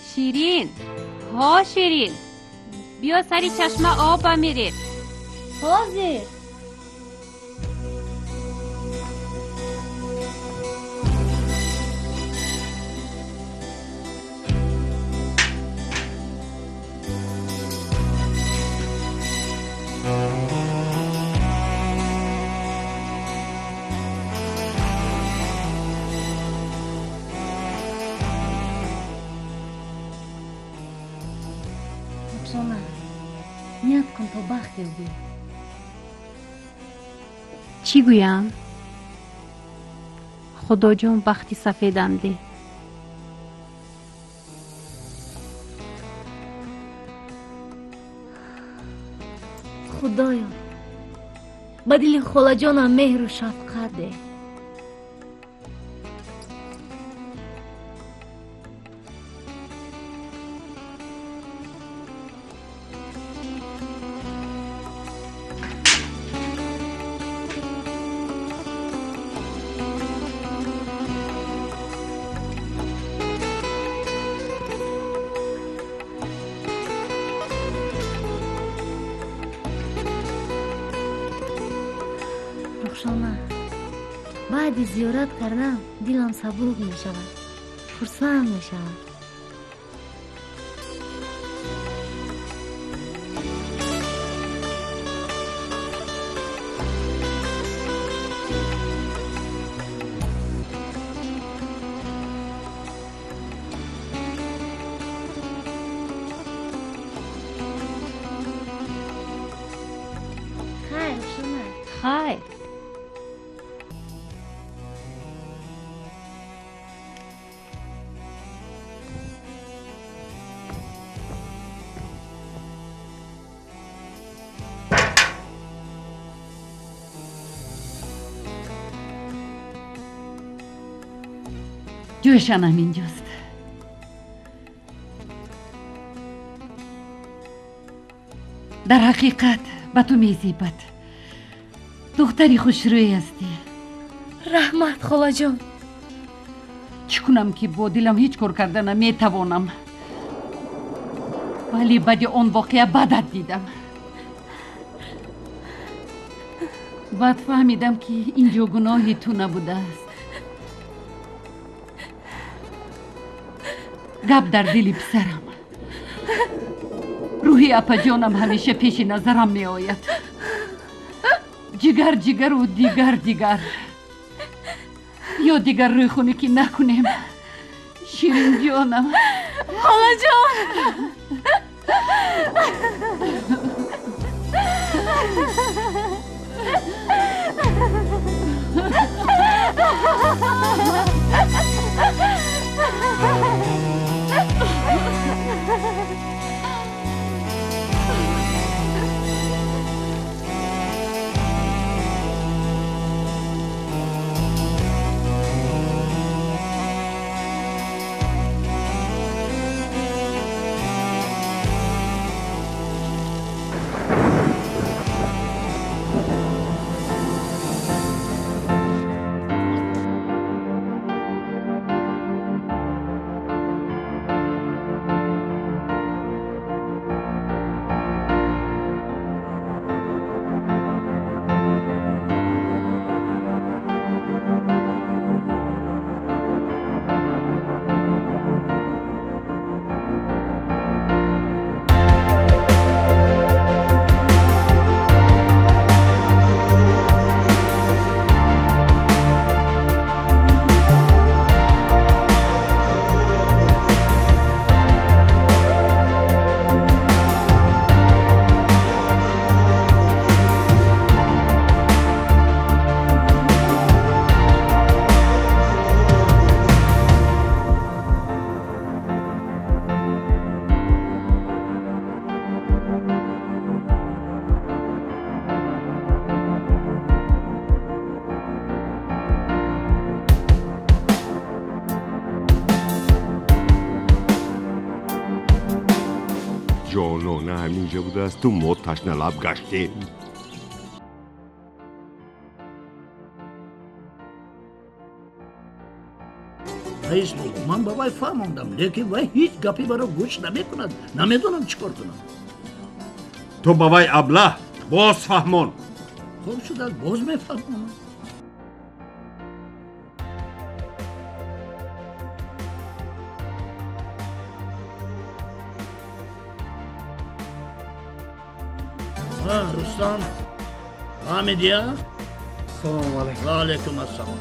Ширин, ҳо Ширин, биё сари чашма об бамиред. Ҳозир. Рухшона, ният кун то бахт ёбӣ. Чӣ гӯям? Худоҷон, бахти сафедам деҳ. Худоё, ба дили холаҷонам меҳру шафқат деҳ. Рухшона, баъди зиёрат кардан дилам сабук мешавад, хурсанд мешавад. Хайр, Рухшона. Хайр. Ҷӯшан ҳаминҷост. Дар ҳақиқат ба ту мезебад. Духтари хушрӯй ҳастӣ. Раҳмат, холаҷон. Чӣ кунам, ки бо дилам ҳеҷ кор карда наметавонам. Вале баъди он воқеа бадат дидам. Баъд фаҳмидам, ки инҷо гуноҳи ту набудааст. Гап дар дили писарам. Рӯҳи апаҷонам ҳамеша пеши назарам меояд. Ҷигар ҷигару дигар дигар. Ё дигар рӯйхунӣ ки накунем. Ширинҷонам. Холаҷон. Ана ҳаминҷа будааст, ту мо ташналаб гаштем. Раис боло, ман ба вай фаҳмондам, лекин вай ҳеҷ гапи маро гӯш намекунад. Намедонам чӣ кор кунам. Ту ба вай аблаҳ боз фаҳмон. Хуб шудааст, боз мефаҳмонам. Рустам, фаҳмидия? Салому алайкум. Ва алайкум ассалом.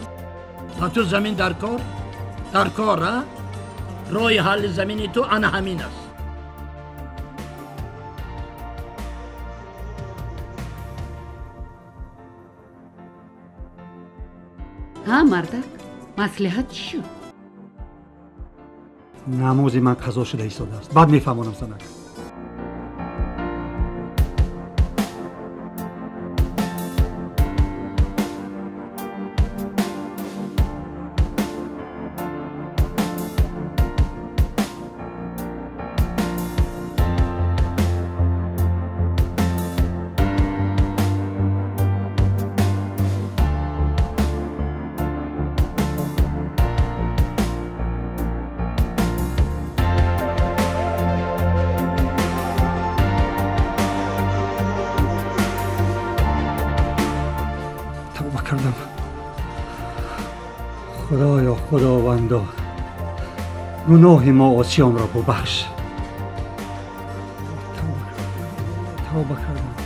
Ба ту замин дар кор? Дар кор, а? Роҳи ҳалли замини ту ана ҳамин аст. Ҳа, мардак, маслиҳат чӣ шуд? Намози ман қазо шуда истодааст. Баъд мефаҳмонам, занак. Худоё, Худовандо, гуноҳи мо осиёнро бубахш. Тавба кардам.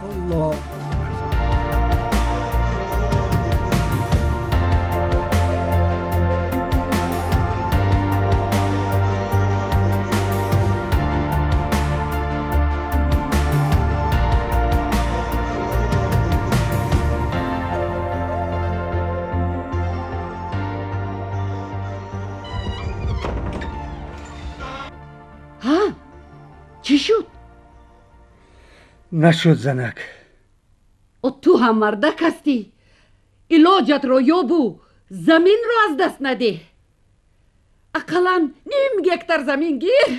Аллоҳ. Чӣ шуд? Нашуд, занак. О, ту ҳам мардак ҳастӣ. Илоҷатро ёбу заминро аз даст надеҳ. Ақаллан ним гектар замин гир.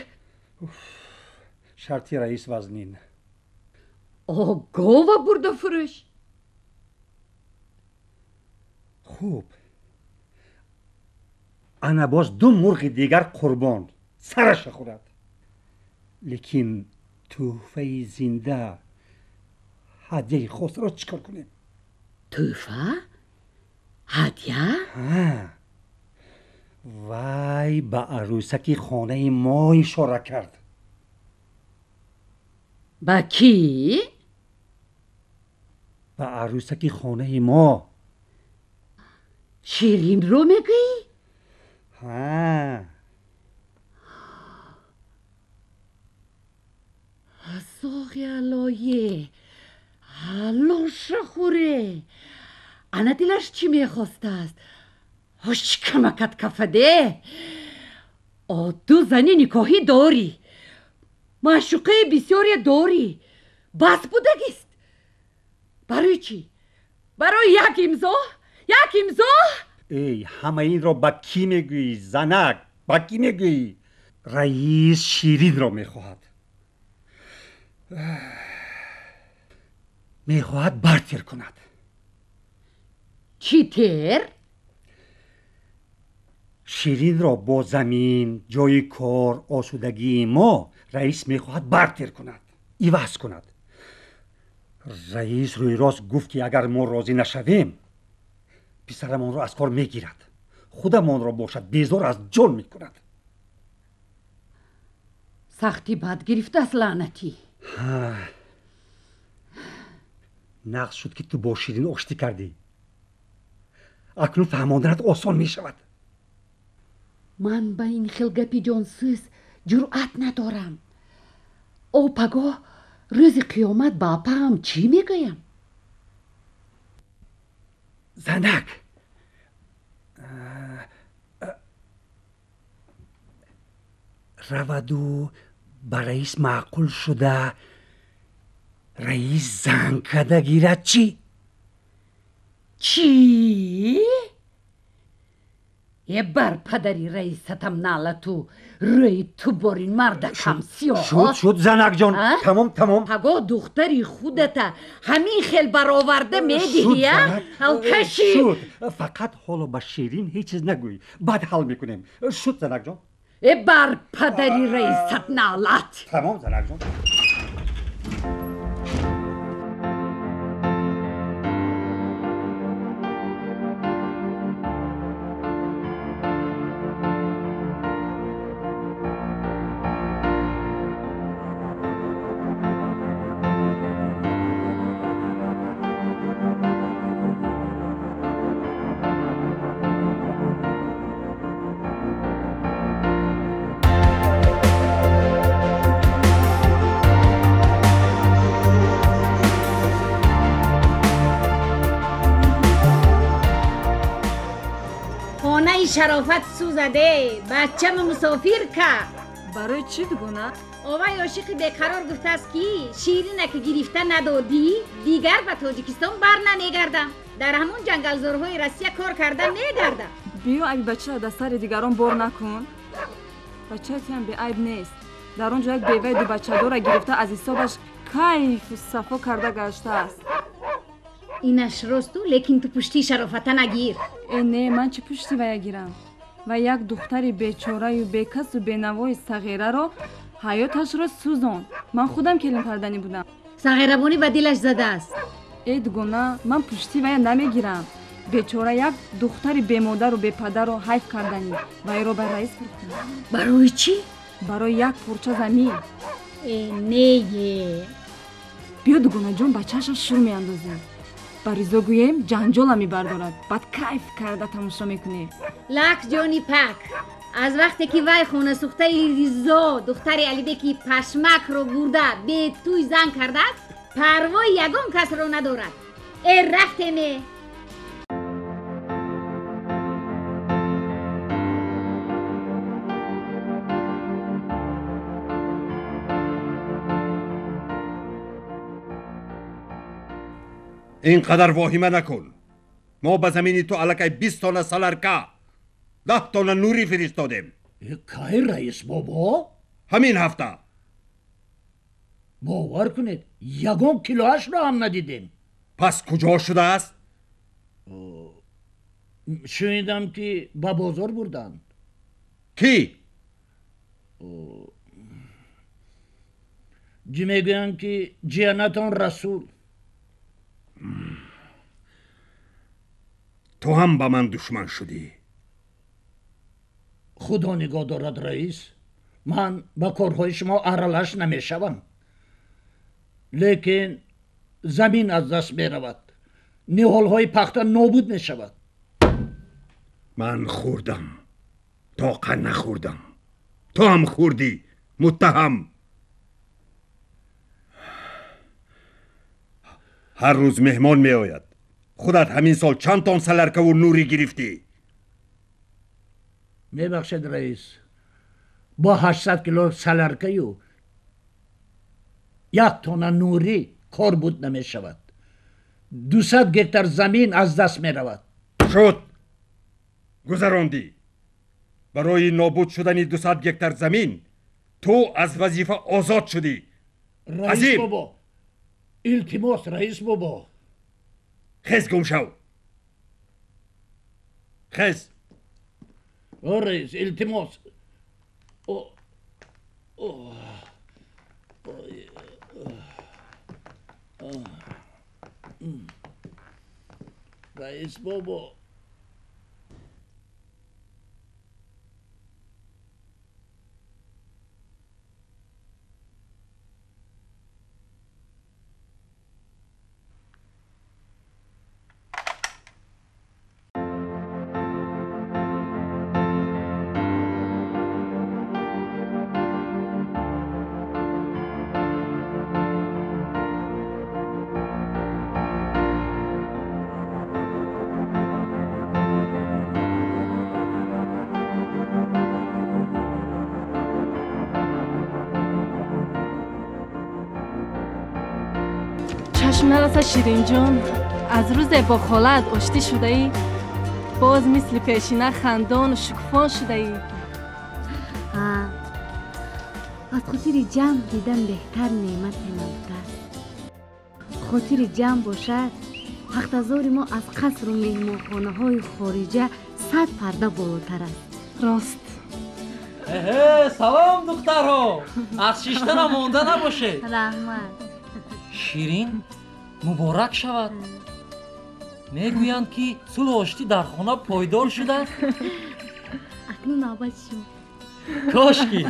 Шарти раис вазнин. О, гова бурда фурӯш. Хуб, ана боз ду мурғи дигар қурбон сараша хӯрад. Лекин тӯҳфаи зинда, ҳадяи хосро чӣ кор кунем? Тӯҳфа? Ҳадя? Вай ба арӯсаки хонаи мо ишора кард. Ба кӣ? Ба арӯсаки хонаи мо. Ширинро мегӯӣ? Ҳа. Соғи аллое, аллоша хӯре, ана дилаш чӣ мехостааст? Ҳошкамакат кафаде. О, ту зани никоҳӣ дорӣ, маъшуқаи бисёре дорӣ, бас будагист. Барои чӣ? Барои як имзо? Як имзо? Эй, ҳама инро ба кӣ мегӯӣ, занак? Ба кӣ мегӯӣ? Раис Ширинро мехоҳад. Мехоҳад бартер кунад. Чӣ тер? Ширинро бо замин, ҷои кор, осудагии мо раис мехоҳад бартер кунад, иваз кунад. Раис рӯйрост гуфт, ки агар мо розӣ нашавем, писарамонро аз кор мегирад, худамонро бошад безор аз ҷон мекунад. Сахтӣ бад гирифтааст, лаънатӣ. Нағз шуд, ки ту бо Ширин оштӣ кардӣ. Акнун фаҳмонданат осон мешавад. Ман ба ин хел гапи ҷонсӯз ҷуръат надорам. О, пагоҳ рӯзи қиёмат ба апаам чӣ мегӯям? Занак, раваду ба раис маъқул шуда, раис занг карда гирад чӣ? Чӣ? Е бар падари раисатам налату рӯи ту борин мардакам сиёҳ. Шуд, шуд, занакҷон, тамом, тамом. Паго духтари худата ҳамин хел бароварда медиҳӣ, а? Алкаши. Шуд, фақат ҳоло ба Ширин ҳеҷ чиз нагӯй, баъд ҳал мекунем. Шуд, занакҷон. Е бар падари раисат налат. Тамом, занакҷон. Шарофат сӯзаде, бачам мусофир кард. Барои чӣ, дугона? Овай ошиқи беқарор гуфтааст, ки Ширина ки гирифта надодӣ, дигар ба Тоҷикистон бар намегардам. Дар ҳамон ҷангалзорҳои Россия кор карда мегардам. Биё, айби бачаро дар сари дигарон бор накун. Бачаи туям беайб нест. Дар он ҷо як беваи дубачадора гирифта, аз ҳисобаш кайфу сафо карда гаштааст. Инаш росту, лекин ту пушти Шарофата нагир. Э, не, ман чӣ пушти вая гирам? Ва як духтари бечораю бекасу бенавои сағираро ҳаёташро сӯзонд. Ман худам келин карданӣ будам. Сағирабонӣ ба дилаш задааст. Э, дугона, ман пушти вая намегирам. Бечора як духтари бемодару бепадарро ҳайф карданӣ. Вайро ба раис фурӯхтам. Барои чӣ? Барои як порча замин. Э, нее. Биё, дугонаҷон, бачаашро шур меандозем. Ба Ризо гӯем, ҷанҷола мебардорад, баъд кайф карда тамошо мекунем. Лак ҷони пак, аз вақте ки вай хонасӯхтаи Ризо духтари Алибеки пашмакро бурда бетӯй зан кардааст, парвои ягон касро надорад. Э, рафтеме. Ин қадар воҳима накун. Мо ба замини ту аллакай 20 тонна саларка, 10 тонна нурӣ фиристодем. Кай, раис бобо? Ҳамин ҳафта. Бовар кунед, ягон килоашро ҳам надидем. Пас куҷо шудааст? Шунидам, ки ба бозор бурданд. Кӣ? Ҷи мегӯянд, ки ҷиянатон Расул. Ту ҳам ба ман душман шудӣ. Худо нигоҳ дорад, раис. Ман ба корҳои шумо аралаш намешавам, лекин замин аз даст меравад, ниҳолҳои пахта нобуд мешавад. Ман хӯрдам, тоқа нахӯрдам. Ту ҳам хӯрдӣ, муттаҳам. Ҳар рӯз меҳмон меояд. Худат ҳамин сол чанд тон саларкаву нурӣ гирифтӣ? Мебахшед, раис, бо 800 кило саларкаю як тонна нурӣ кор буд намешавад. 200 гектар замин аз даст меравад. Шуд, гузарондӣ. Барои нобуд шудани 200 гектар замин ту аз вазифа озод шудӣ. Раис бобо, илтимос, раис бобо. Хез, гум шав, хез. О, раис, илтимос. Раис бобо. Чашм нараса, Ширинҷон, аз рӯзе бо холаат оштӣ шудаӣ, Боз мисли пешина хандону шукуфон шудаӣ. Аз хотири ҷамъ дидан беҳтар неъмате набудааст. Хотири ҷамъ бошад, пахтазори мо аз қасру меҳмонхонаҳои хориҷа 100 парда болотар аст. Рост. Эҳе, салом духтарҳо! Аз шиштанам монда набошед. Раҳмат. Ширин, муборак шавад. Мегӯянд, ки сулҳу оштӣ дар хона пойдор шудааст. Акнун навбати шумо. Кошки.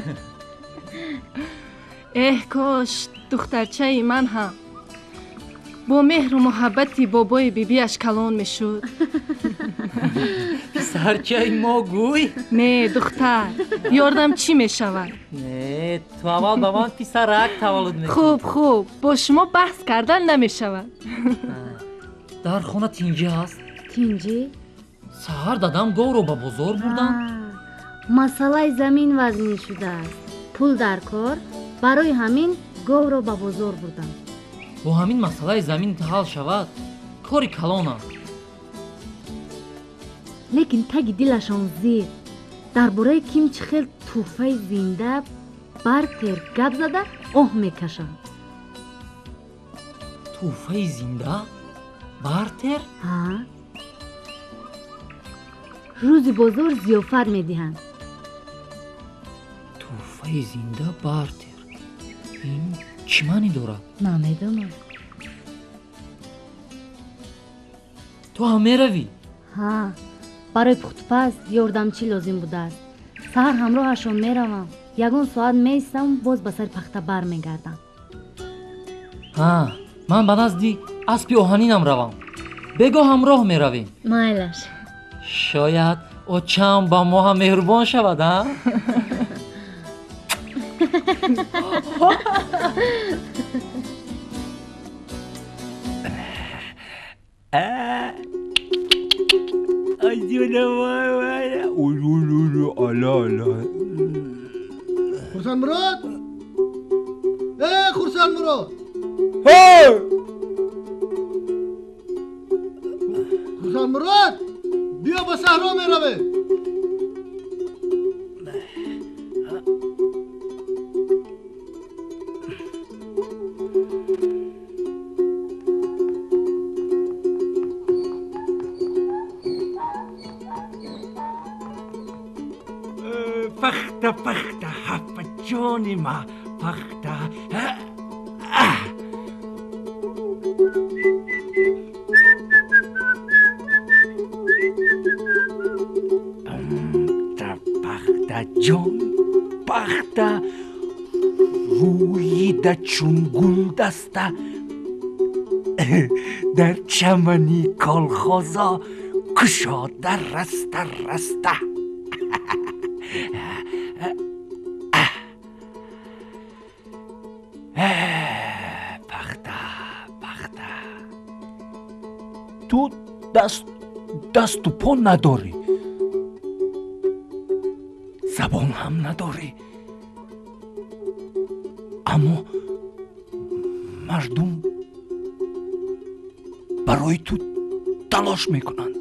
Эҳ, кош духтарчаи ман ҳам бо меҳру муҳаббати бобои бибиаш калон мешуд. Писарчаи мо гӯй? Не, духтар, ёрдам чӣ мешавад? Не, ту аввал ба ман писарак таваллуд мекунӣ. Хуб, хуб, бо шумо баҳс кардан намешавад. Дар хона тинҷӣ ҳаст? Тинҷӣ? Саҳар дадам говро ба бозор бурданд. Масъалаи замин вазнин шудааст. Пул дар кор, барои ҳамин говро ба бозор бурданд. Бо ҳамин масъалаи замин ҳал шавад, кори калон аст. Лекин таги дилашон зир. Дар бораи ким чӣ хел тӯҳфаи зинда бартер гап зада оҳ мекашанд. Тӯҳфаи зинда? Бартер? Ҳа. Рӯзи бозор зиёфат медиҳанд. Тӯҳфаи зинда бартер. Ин чӣ маънӣ дорад? Намедонам. Ту ҳам меравӣ? Ҳа, барои пухтупаз ёрдамчӣ лозим будааст. Саҳар ҳамроҳашон меравам, ягон соат меистам, боз ба сари пахта бармегардам. Ҳа, ман ба назди аспи оҳанинам равам. Бегоҳ ҳамроҳ меравем. Майлаш. Шояд очам ба мо ҳам меҳрубон шавад, а? Хурсандмурод! Э, Хурсандмурод! Хурсандмурод! Биё ба саҳро меравем. Пахта, пахта, ҳафа ҷони ма, пахта. Пахта ҷон, пахта, рӯида чун гулдаста, дар чамани колхозо кушода раста раста. Пахта, пахта. Ту дасту по надорӣ, забон ҳам надорӣ, аммо мардум барои ту талош мекунанд.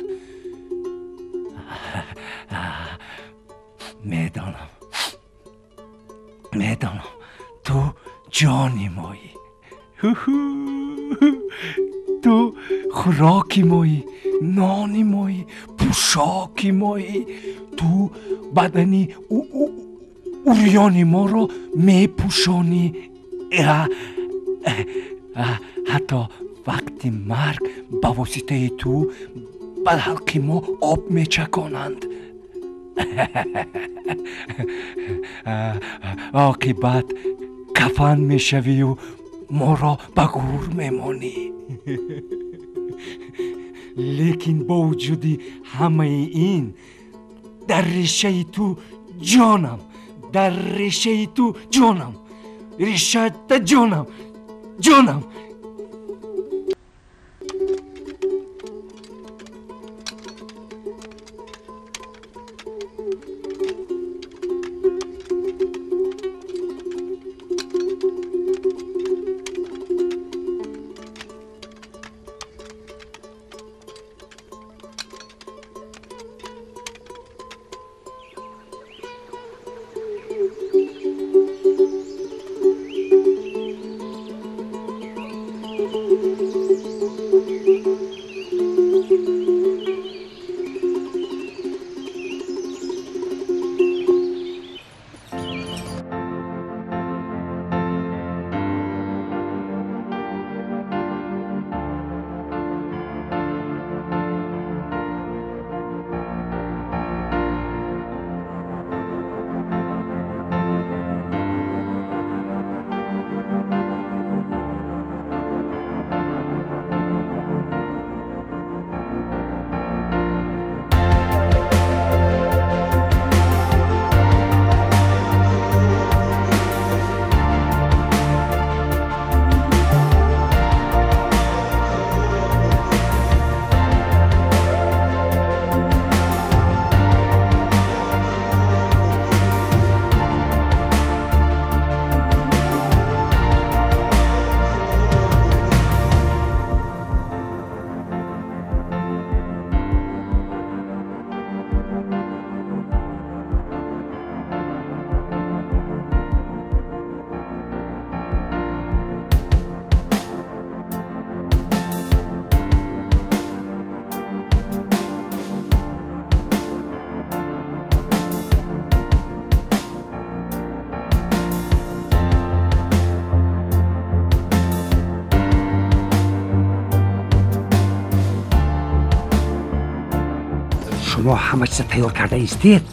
Медонам, медонам, ту ҷони моӣ, ту хӯроки моӣ, нони моӣ, пӯшоки моӣ, ту бадани урёни моро мепӯшонӣ. Ҳатто вақти марг ба воситаи ту ба ҳалқи мо об мечаконанд. Оқибат кафан мешавию моро ба гур мемонӣ. Лекин бо вуҷуди ҳамаи ин дар решаи ту ҷонам, дар решаи ту ҷонам, решата ҷонам, ҷонам. Шумо ҳама чиза тайёр карда истед,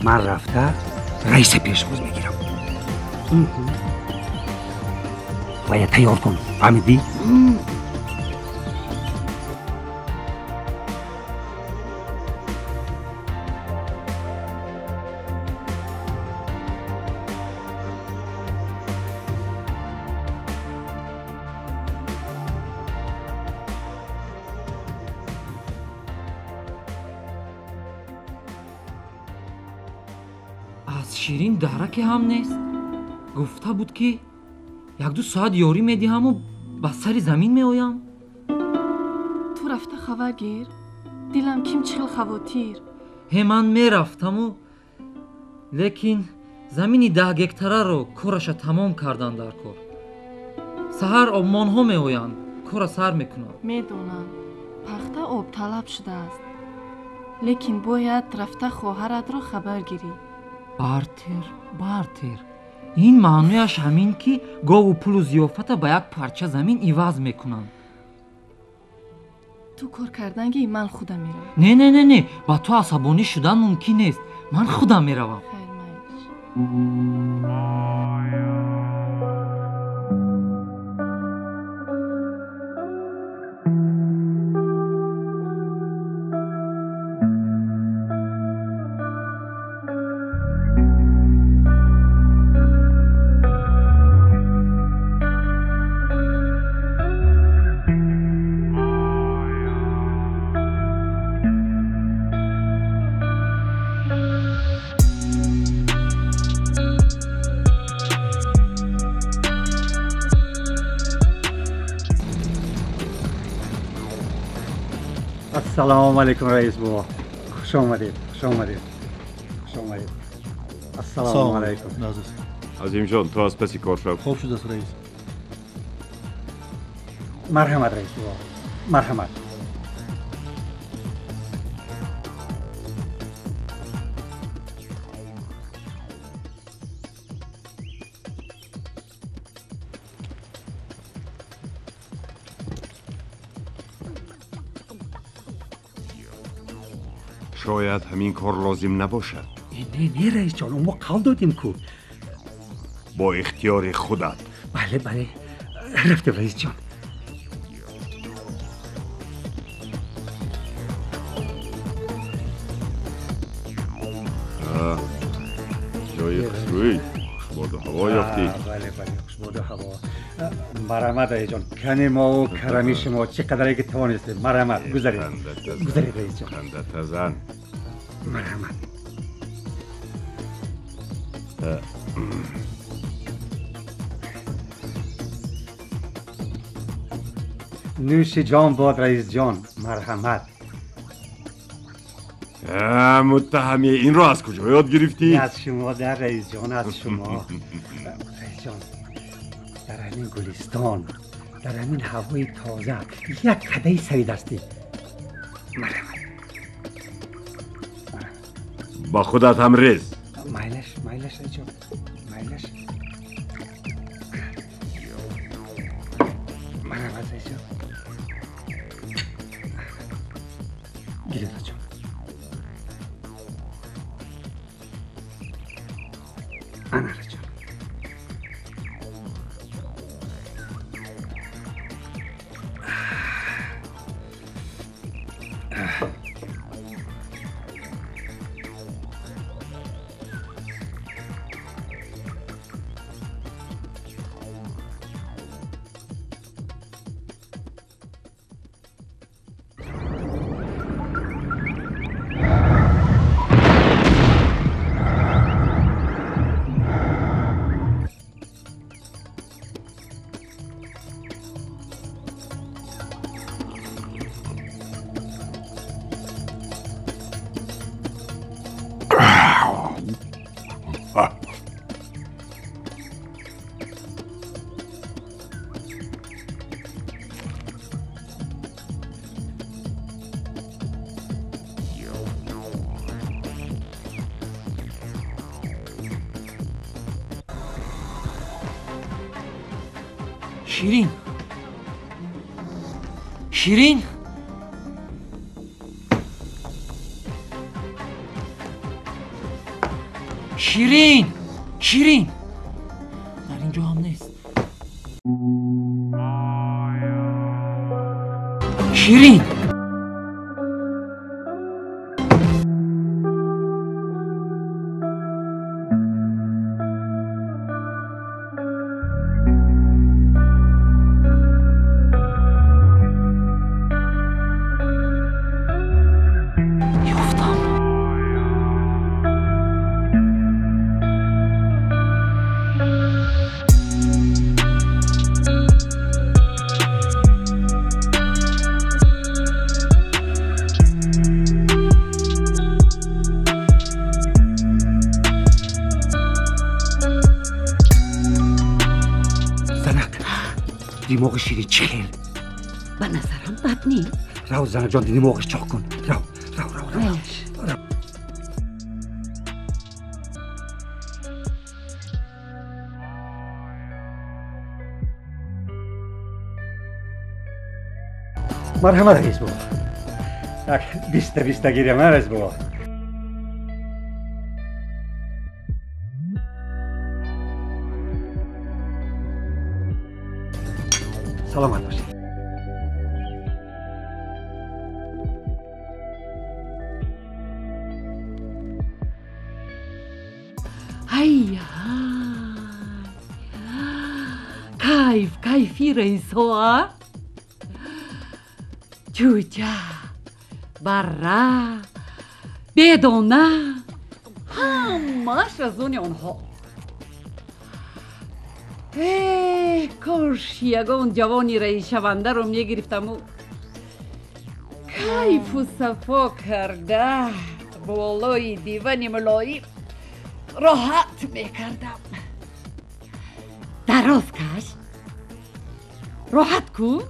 ман рафта раиса пешвоз мегирам. Вая тайёр кун, фаҳмидӣ? Аз Ширин дараке ҳам нест. Гуфта буд, ки як-ду соат ёрӣ медиҳаму ба сари замин меоям. Ту рафта хабар гир, дилам ким чӣ хел хавотир. Ҳе, ман мерафтаму, лекин замини 10 гектараро кораша тамом кардан дар кор. Саҳар обмонҳо меоянд, кора сар мекунанд. Медонам, пахта обталаб шудааст, лекин бояд рафта хоҳаратро хабар гирӣ. Бартер, бартер. Ин маънояш ҳамин, ки гову пулу зиёфата ба як парча замин иваз мекунанд. Ту кор карданги, ман худам меравам. Не, не, не, не, ба ту асабонӣ шудан мумкин нест. Ман худам меравам. Хайр, майлиш. Ассалому алайкум, раис бобо. Хуш омадед, хуш омадед, хуш омадед. Ассалому алайкум. Азимҷон, ту аз паси кор шав. Хуб шудааст, раис. Марҳамат, раис бобо, марҳамат. Шояд ҳамин кор лозим набошад. Не, не, раисҷон, мо қавл додем ку. Бо ихтиёри худат. Бале, бале, рафтем, раисҷон. Ҷои хушрӯй, хушбоду ҳаво ёфтӣ. Бале, бале, хушбоду ҳаво. Марҳамат, раисҷон, кани мову карами шумо чӣ қадаре ки тавонистем. Марҳамат, гузаред, гузаред, раисҷон. Хандатазан. Марҳамат. Нӯши ҷон бод, раисҷон, марҳамат. Муттаҳами, инро аз куҷо ёд гирифтӣ? Аз шумо, дар раисҷон, аз шумо. Раисҷон, дар ҳамин гулистон Дар ҳамин ҳавои тоза як қадаи сари дастӣ. Марҳамат. Ба худат ҳам рез. Майлаш, майлаш, раисҷон, майлаш. Марҳамат, раисҷон. Гиред, раисҷон. Ана, раисҷон. Ширин, Ширин, Ширин, Ширин. Дар ин ҷо ҳам нест. Ширин. Димоғи Ширин чӣ хел? Ба назарам бад нест. Рав, занакҷон, димоғиш чоқ кун. Рав, рав, рав, рав. Рав. Марҳамат, раис бобо. Так, биста биста гирем, а, раис бобо. Саломат бошед. Ай, кайф, кайфи раисҳо, а? Чӯҷа, барра, бедона, ҳамааш аз они онҳо. Кош ягон ҷавони раисшавандаро мегирифтаму кайфу сафо карда болои дивани мулоим роҳат мекардам. Дароз каш, роҳат кун.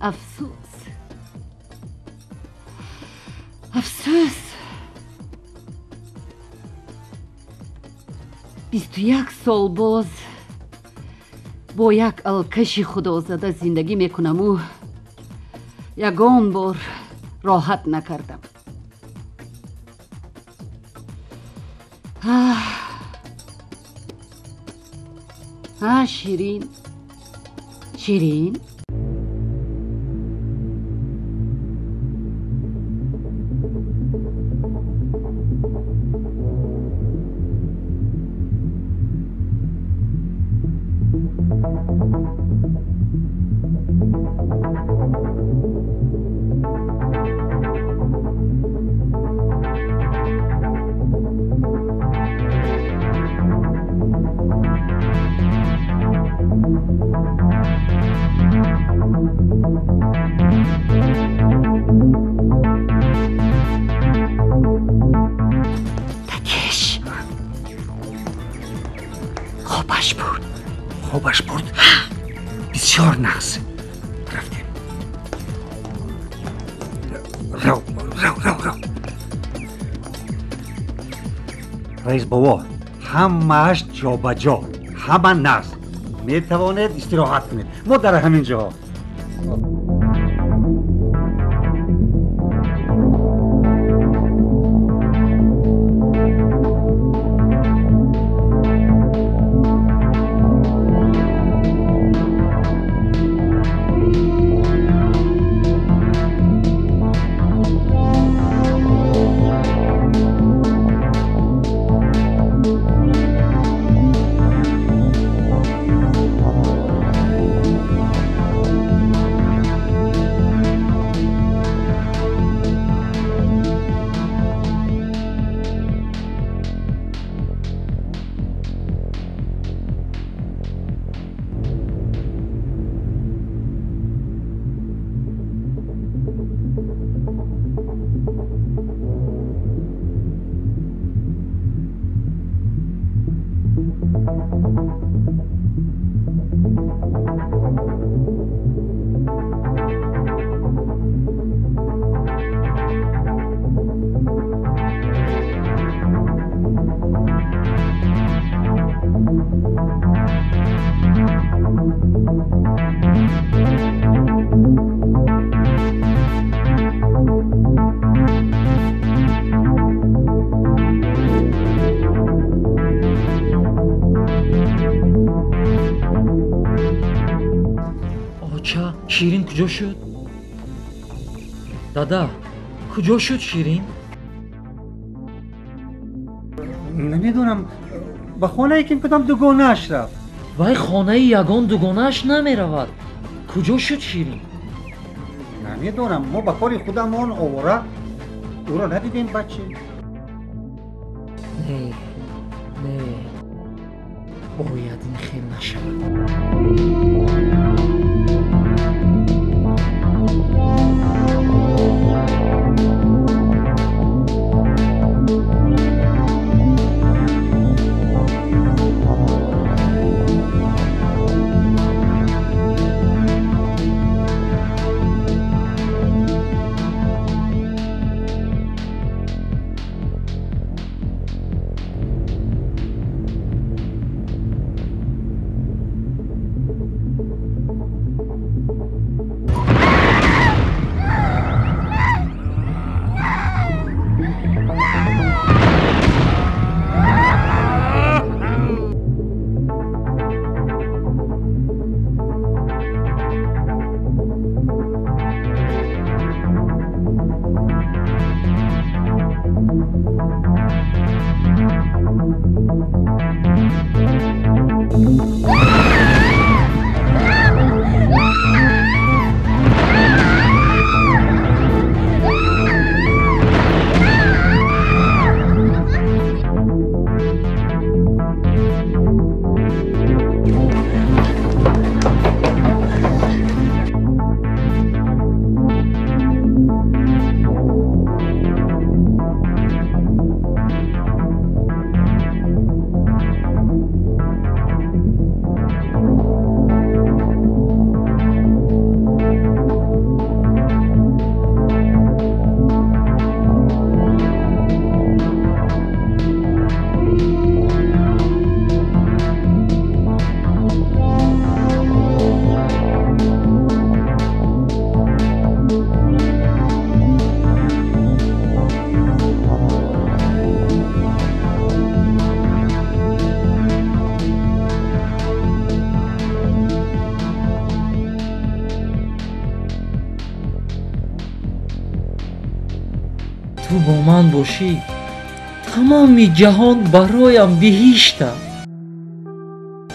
Афсӯс, афсӯс. 21 сол боз бо як алкаши худозада зиндагӣ мекунаму ягон бор роҳат накардам. А, Ширин, Ширин. Хобаш бурд. Хобаш бурд? Бисёр нағз. Рафтем. Рав, рав, рав, рав. Раис бобо, ҳамааш ҷобаҷо, ҳама нағз. Метавонед истироҳат кунед. Мо дар ҳамин ҷо. Ширин куҷо шуд? Дада, куҷо шуд Ширин? Намедонам, ба хонае ки кудам дугонааш рафт. Вай хонаи ягон дугонааш намеравад. Куҷо шуд Ширин? Намедонам, мо ба кори худамон овора ӯро надидем, баче. Не, не, бояд ин хел нашавад. Ту бо ман бошӣ, тамоми ҷаҳон бароям биҳишт аст.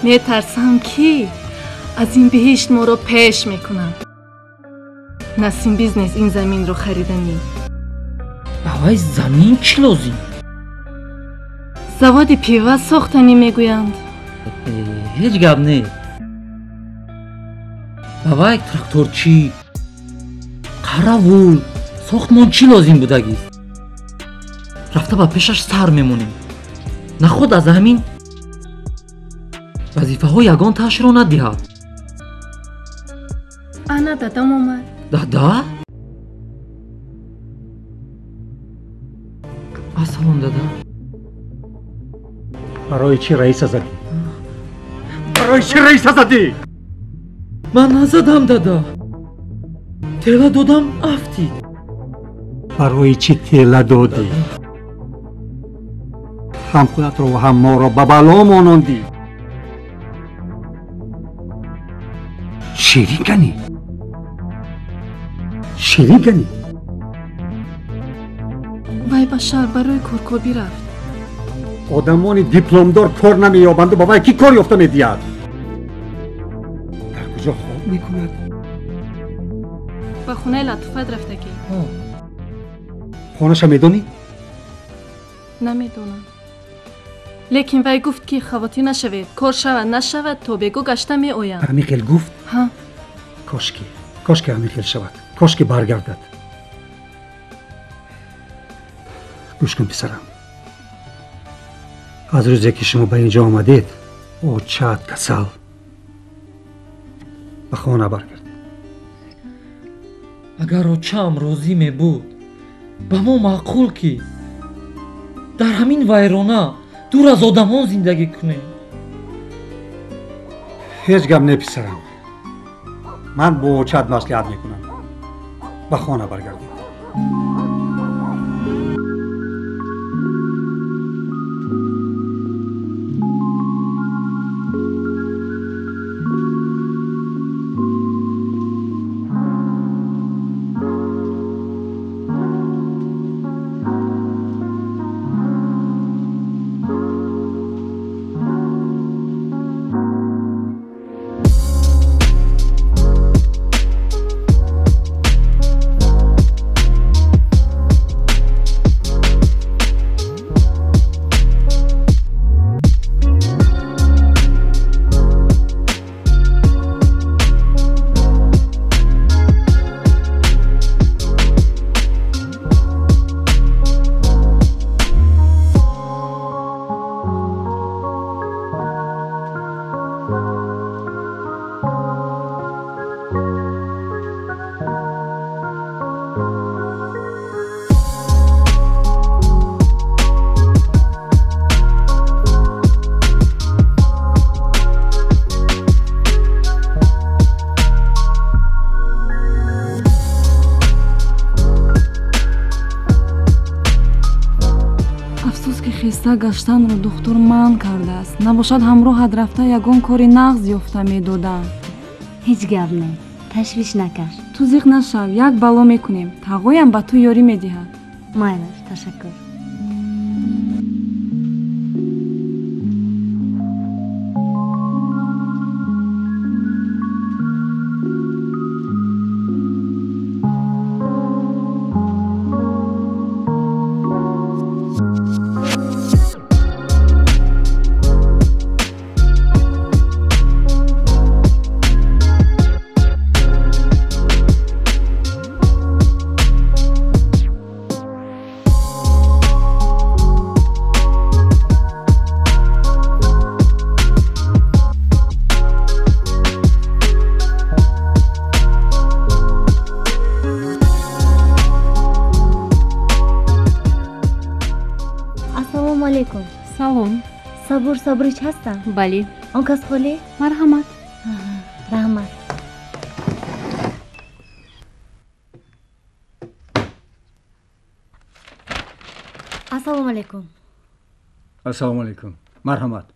Метарсам, ки аз ин биҳишт моро пеш мекунанд. Насим бизнес ин заминро хариданӣ. Ба вай замин чӣ лозим? Заводи пива сохтанӣ мегӯянд. Ҳеҷ гап не. Ба вай тракторчӣ, қаравул, сохтмон чӣ лозим будагист? Рафта ба пешаш сар мемонем. Наход аз ҳамин Вазифаҳо ягон таашро надиҳад. Ана дадам омад. Дада? Ассалом, дада. Барои чӣ раиса задӣ? Барои чӣ раиса задӣ? Ман назадам, дада. Тела додам, афтид. Барои чӣ тела додӣ? Ҳам худатро ва ҳам моро ба бало монондӣ. Ширин канӣ? Ширин канӣ? Вай ба шаҳр барои коркобӣ рафт. Одамони дипломдор кор намеёбанду ба вай кӣ кор ёфта медиҳад? Дар куҷо хоб мекунад? Ба хонаи Латофат рафтагӣ. Хонаша медонӣ? Намедонам. Лекин вай гуфт, ки хавотир нашавед, кор шавад нашавад, то бего гашта меоям. Ҳамин хел гуфт? Ҳа. Кошки, кошки ҳамин хел шавад, кошки баргардад. Гӯш кун, писарам. Аз рӯзе ки шумо ба ин ҷо омадед, очат касал. Ба хона баргард. Агар очаам розӣ мебуд, ба мо маъқул ки дар ҳамин вайрона дур аз одамон зиндагӣ кунем. Ҳеҷ гап не, писарам. Ман бо очат маслиҳат мекунам. Ба хона баргардем. Хеста гаштанро духтур манъ кардааст. Набошад, ҳамроҳат рафта ягон кори нағз ёфта медодам. Ҳеҷ гап не, ташвиш накаш. Ту зиқ нашав, як бало мекунем. Тағоям ба ту ёрӣ медиҳад. Майлаш, ташаккур. Сабур Сабурич ҳастам? Бале. Он кас холӣ? Марҳамат. Раҳмат. Ассалому алайкум. Ассалому алайкум. Марҳамат.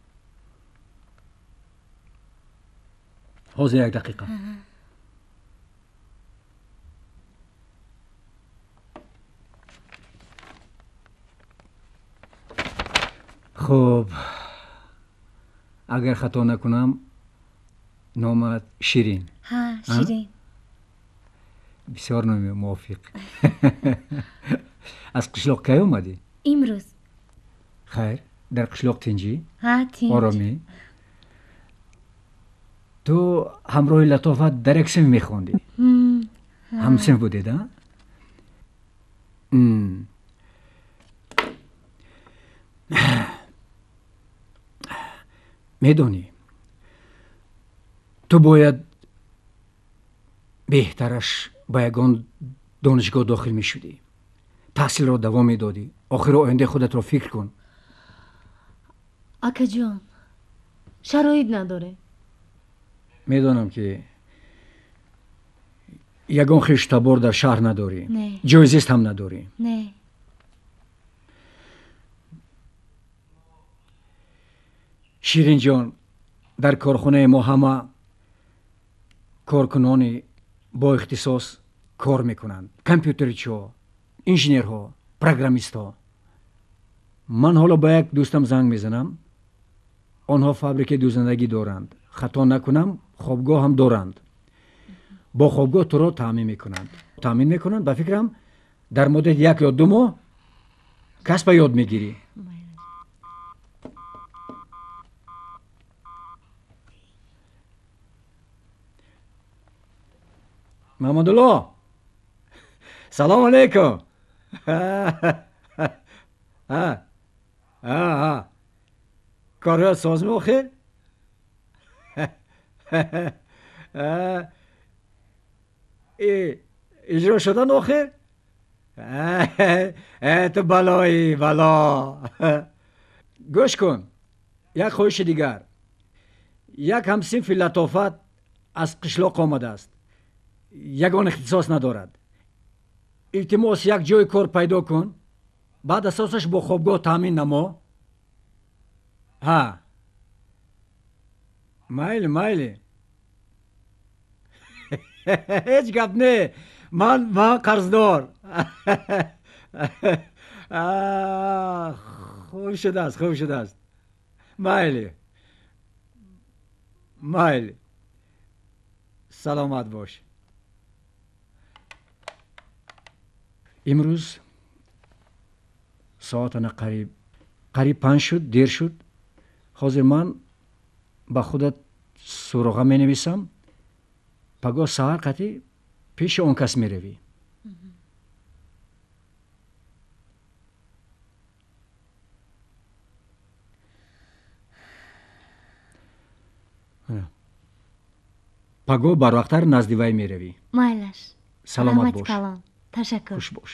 Ҳозир як дақиқа. Хуб, агар хато накунам, номат Ширин. Ҳа, Ширин. Бисёр номи мувофиқ. Аз қишлоқ кай омадӣ? Имрӯз. Хайр, дар қишлоқ тинҷӣ? Ҳа, тинҷ. Оромӣ? Ту ҳамроҳи Латофат дар як синф мехондӣ? Ҳамсинф будед, а? Медонӣ, Ту бояд беҳтараш ба ягон донишгоҳ дохил мешудӣ, таҳсилро давом медодӣ. Охир ояндаи худатро фикр кун. Акаҷон, шароит надорем. Медонам ки ягон хештабор дар шаҳр надорӣ, ҷои зист ҳам надорӣ. Не. Ширинҷон, дар корхонаи мо ҳама коркунони бо ихтисос кор мекунанд: компютерчиҳо, инженерҳо, программистҳо. Ман ҳоло ба як дӯстам занг мезанам. Онҳо фабрикаи дӯзандагӣ доранд, хато накунам, хобгоҳ ҳам доранд. Бо хобгоҳ туро таъмин мекунанд. Таъмин мекунанд, ба фикрам, дар муддати 1 ё 2 моҳ касба ёд мегирӣ. Маҳмадулло, салом алейкум. Корҳоят созми охир? Иҷро шудан охир? Ту балоӣ, бало. Гӯш кун, як хоҳиши дигар. Як ҳамсинфи латофат аз қишлоқ омадааст, ягон ихтисос надорад. Илтимос, як ҷои кор пайдо кун, баъд асосаш бо хобгоҳ таъмин намо. Ҳа, майли, майли. Ҳеҷ гап не, ман қарздор. Хуб шудааст, хуб шудааст. Майли, майли, саломат бош. Имрӯз соатана қариб 5 шуд, дер шуд. Ҳозир ман ба худат суроға менависам. Пагоҳ саҳар қатъи пеши он кас меравӣ. Пагоҳ барвақттар назди вай меравӣ. Майлаш. Саломат бош. Ташаккур. Хуш бош.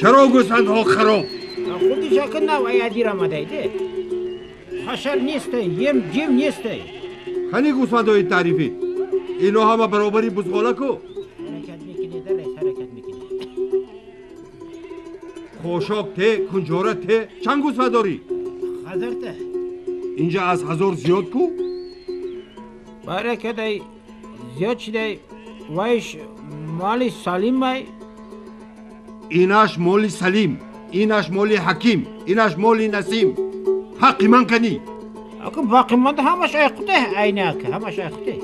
Чаро гӯсфандҳо хароб? Худи шакл нав аядир омадайде. Ҳашар нестай, ем ҷим нестай. Қани гӯсфандҳои таърифӣ? Ино ҳама баробари бузғола ку? Ҳаракат мекунед, раис, ҳаракат мекунед. Хошок те, кунҷора те, чанд гӯсфанд дорӣ? 1000 та. Инҷа аз 1000 зиёд ку? Баракадай зиёд шидай, вайш моли салимай. Инаш моли Салим, инаш моли Ҳаким, инаш моли Насим. Ҳаққи ман канӣ? Ака, боқимонда ҳамаш айқуте, айни ака, ҳамаш айқуте.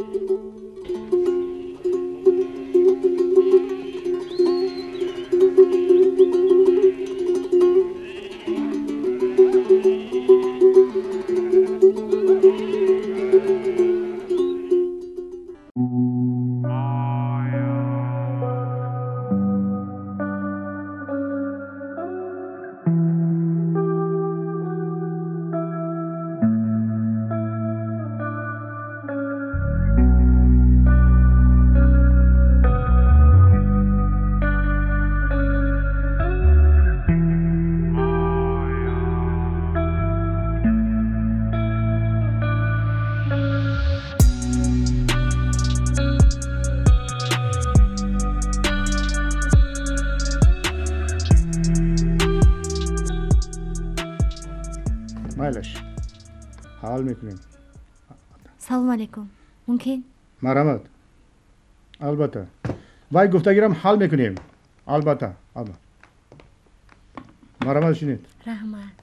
Майлаш, ҳал мекунем. Салом алейкум, мумкин? Марҳамат, албатта, вай гуфтагирам ҳал мекунем, албатта, албатта. Марҳамат, шинед. Раҳмат.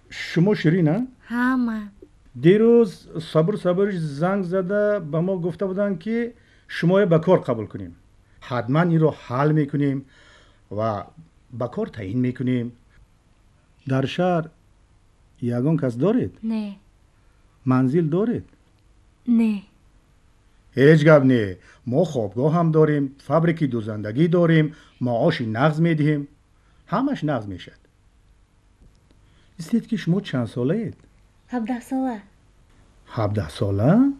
Шумо Ширин, а? Ҳа, ман. Дирӯз Сабур Сабуриш занг зада ба мо гуфта буданд, ки шумоя ба кор қабул кунем. Ҳатман инро ҳал мекунем ва ба кор таъин мекунем. Дар шаҳр ягон кас доред? Не. Манзил доред? Не. Ҳеҷ гап не. Мо хобгоҳ ҳам дорем, фабрики дӯзандагӣ дорем, маоши нағз медиҳем. Ҳамаш нағз мешавад. Истед, ки шумо чанд солаед? 17 сола. 17 сола?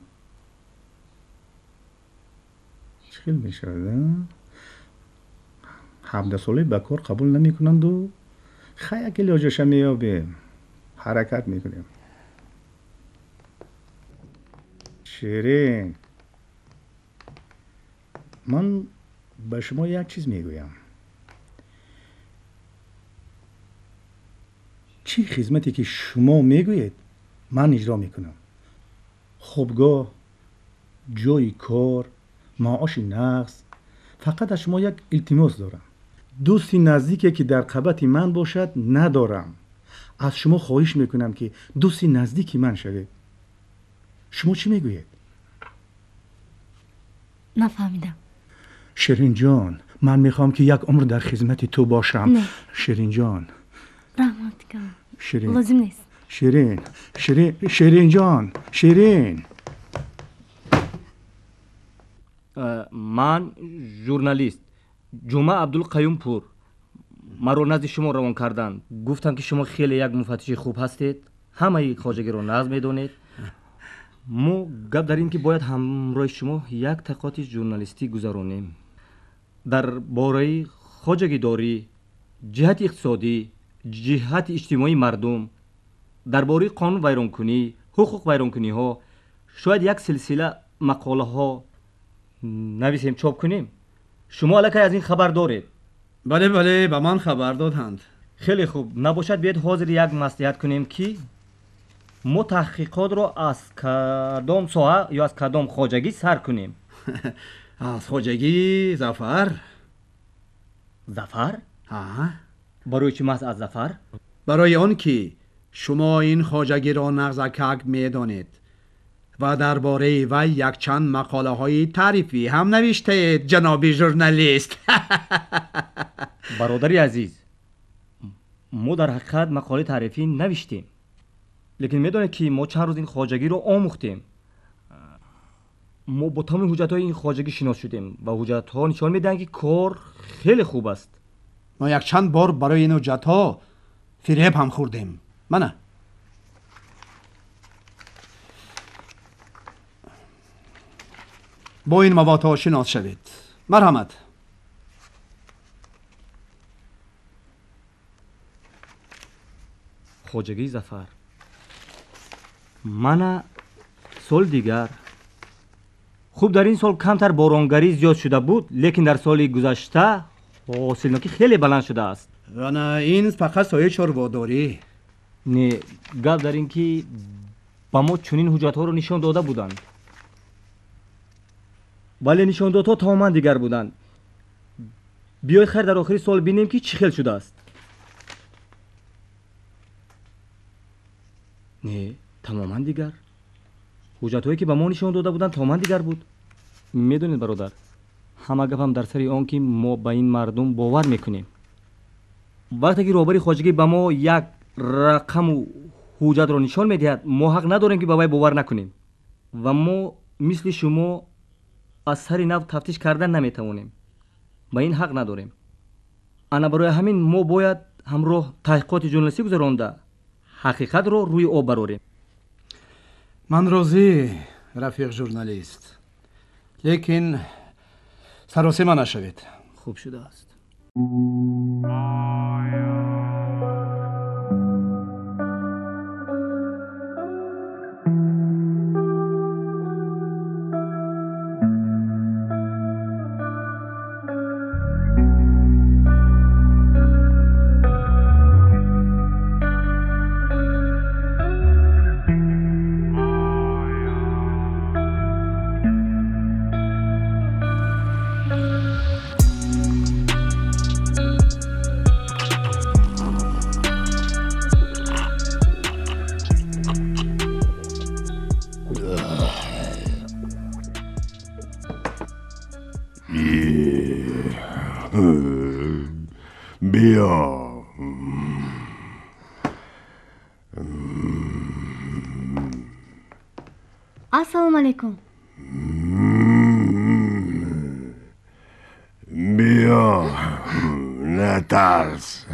Чӣ хел мешавад? 17 солаи ба кор қабул намекунанду хай як илоҷаша меёбем. Ҳаракат мекунем. Ширин, ман ба шумо як чиз мегӯям. Чӣ хизмате ки шумо мегӯед, ман иҷро мекунам. Хобгоҳ, ҷойи кор, маоши нағз. Фақат аз шумо як илтимос дорам. Дӯсти наздике ки дар қабати ман бошад надорам. Аз шумо хоҳиш мекунам, ки дӯсти наздики ман шавед. Шумо чӣ мегӯед? Нафаҳмидам. Ширинҷон, ман мехоҳам, ки як умр дар хизмати ту бошам. Ширинҷон. Раҳмат кам. Ширин. Лозим нест. Ширин, Ширин, Ширинҷон, Ширин. Ман журналист Ҷума Абдулқаюмпур. Маро назди шумо равон карданд. Гуфтанд, ки шумо хеле як муфаттиши хуб ҳастед, ҳамаи хоҷагиро нағз медонед. Мо гап дар ин, ки бояд ҳамроҳи шумо як таҳқиқоти журналистӣ гузаронем дар бораи хоҷагидорӣ, ҷиҳати иқтисодӣ, ҷиҳати иҷтимоии мардум, дар бораи қонунвайронкунӣ, ҳуқуқвайронкуниҳо. Шояд як силсила мақолаҳо нависем, чоп кунем. Шумо аллакай аз ин хабар доред. Бале, бале, ба ман хабар доданд. Хеле хуб. Набошад, биёед ҳозир як маслиҳат кунем, ки мо таҳқиқотро аз кадом соҳа ё аз кадом хоҷагӣ сар кунем. Аз хоҷагии Зафар. Зафар? Барои чӣ маҳз аз Зафар? Барои он ки шумо ин хоҷагиро нағзакак медонед ва дар бораи вай якчанд мақолаҳои таърифӣ ҳам навиштаед, ҷаноби журналист. Бародари азиз, мо дар ҳақиқат мақолаи таърифӣ навиштем, лекин медонед, ки мо чанд рӯз ин хоҷагиро омӯхтем. Мо бо тамоми ҳуҷҷатҳои ин хоҷагӣ шинос шудем ва ҳуҷҷатҳо нишон медиҳанд, ки кор хеле хуб аст. Мо якчанд бор барои ин ҳуҷҷатҳо фиреб ҳам хӯрдем. Мана, бо ин маводҳо шинос шавед. Марҳамат. Хоҷагии Зафар. Мана соли дигар. Хуб, дар ин сол камтар боронгарӣ зиёд шуда буд, лекин дар соли гузашта ҳосилнокӣ хеле баланд шудааст. Ана ин фақат соҳаи чорводорӣ. Не, гап дар ин, ки ба мо чунин ҳуҷҷатҳоро нишон дода буданд, вале нишондодҳо тамоман дигар буданд. Биёед, хайр, дар охири сол бинем, ки чӣ хел шудааст. Не, тамоман дигар. Ҳуҷҷатҳое, ки ба мо нишон дода буданд, тамоман дигар буд. Медонед, бародар, ҳама гапам дар сари он, ки мо ба ин мардум бовар мекунем. Вақте ки роҳбари хоҷагӣ ба мо як рақаму ҳуҷҷатро нишон медиҳад, мо ҳақ надорем, ки ба вай бовар накунем, ва мо мисли шумо аз сари нав тафтиш кардан наметавонем. Ба ин ҳақ надорем. Ана барои ҳамин мо бояд ҳамроҳ таҳқиқоти журналистӣ гузаронда ҳақиқатро рӯи об барорем. Ман розӣ, рафиқ журналист, лекин саросема нашавед. Хуб шудааст. Биё. Ассалому алайкум. Биё, натарс.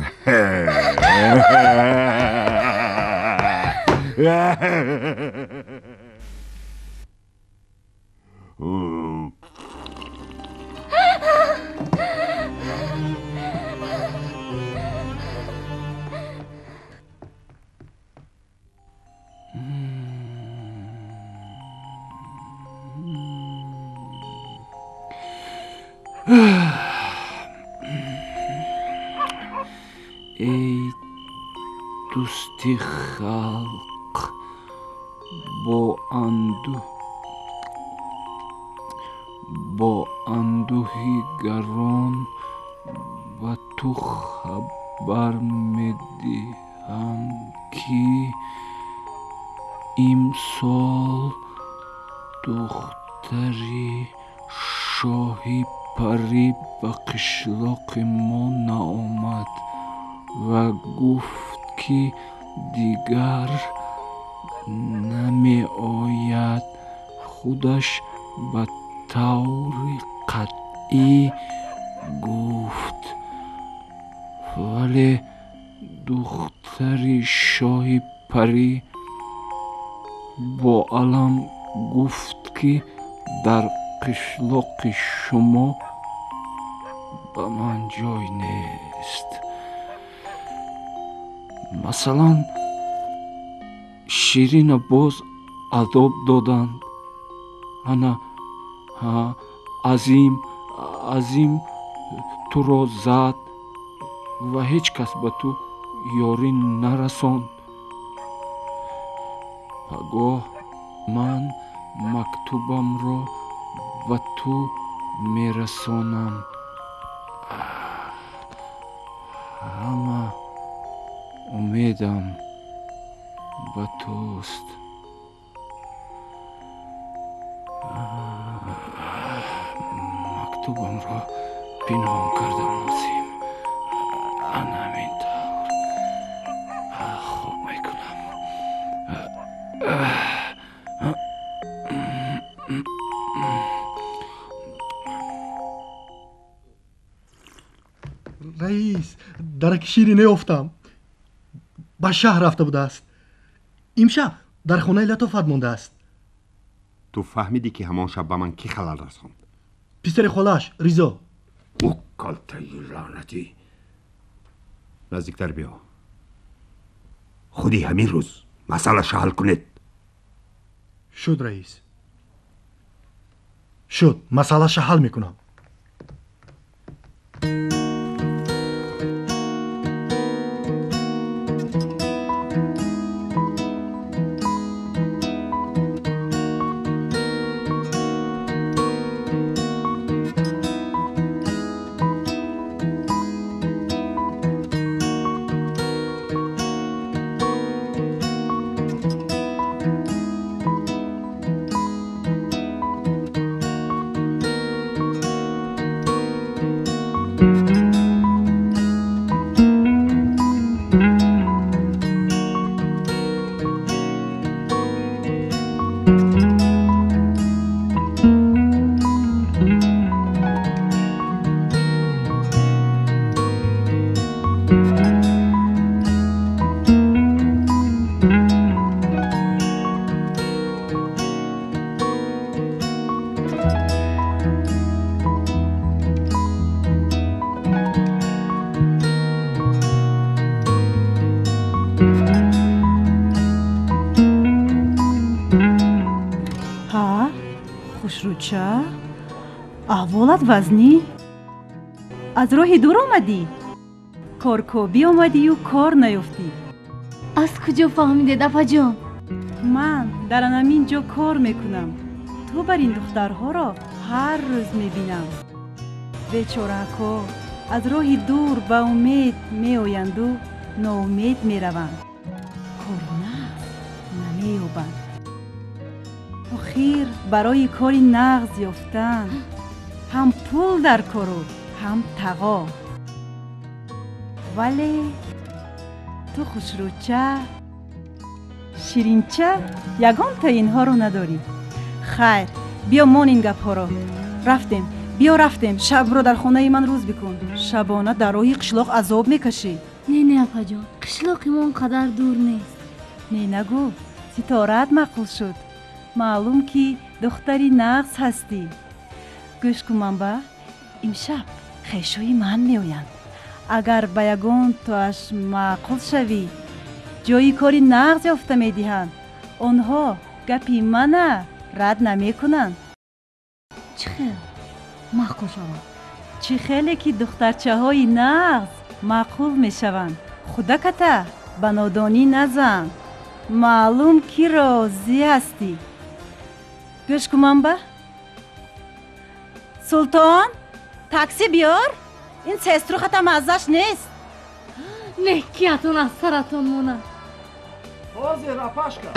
Эй дӯсти халқ, бо андӯҳи гарон ба ту хабар медиҳам, ки имсол духтари шоҳи парӣ ба қишлоқи мо наомад ва гуфт, ки дигар намеояд. Худаш ба таври қатъӣ гуфт. Вале духтари шоҳи парӣ бо алам гуфт, ки дар қишлоқи шумо ба ман ҷой нест. Масалан, Ширина боз азоб доданд. Ана Азим туро зад ва ҳеҷ кас ба ту ёрӣ нарасонд. Пагоҳ ман мактубамро ба ту мерасонам. Ҳама умедам ба туст. Мактубамро пинҳон кардам лозим. Ана ҳамин тавр хоб мекунам. Раис, дараки Ширине ёфтам. Ба шаҳр рафта будааст. Имшаб дар хонаи Латофат мондааст. Ту фаҳмидӣ, ки ҳамон шаб ба ман кӣ халал расонд? Писари холааш Ризо. Ӯ калтаи лаънатӣ! Наздиктар биё. Худи ҳамин рӯз масъалаша ҳал кунед. Шуд, раис, шуд, масъалаша ҳал мекунам. Хушрӯча, аҳволат вазнӣ? Аз роҳи дур омадӣ? Коркобӣ омадию кор наёфтӣ. Аз куҷо фаҳмидед, апаҷон? Ман дар анамин ҷо кор мекунам. Ту бар ин духтарҳоро ҳар рӯз мебинам. Бечораҳако аз роҳи дур ба умед меоянду ноумед мераванд. Кори нағз намеёбанд. Охир барои кори нағз ёфтан Ҳам пул дар кору, ҳам тағо. Вале ту хушрӯча, ширинча, ягонта инҳоро надорӣ. Хайр, биё мон ин гапҳоро. Рафтем, биё рафтем, шабро дар хонаи ман рӯз бикун. Шабона дар роҳи қишлоқ азоб мекашӣ. Не, не, апаҷон, қишлоқи мо он қадар дур нест. Не, нагӯ, ситораат маъқул шуд. Маълум ки духтари нағз ҳастӣ. Гӯш кун, манба, имшаб хешои ман меоянд. Агар ба ягон тоаш маъқул шавӣ, ҷои кори нағз ёфта медиҳанд. Онҳо гапи мана рад намекунанд. Чӣ хел маъқул шаванд? Чӣ хеле ки духтарчаҳои нағз маъқул мешаванд. Худаката ба нодонӣ назан. Маълум ки розӣ ҳастӣ. Гӯш кун, манба. Султон, такси биёр. Ин сеструхата маззаш нест. Некиятон аз саратон монад. Ҳозир, апашка.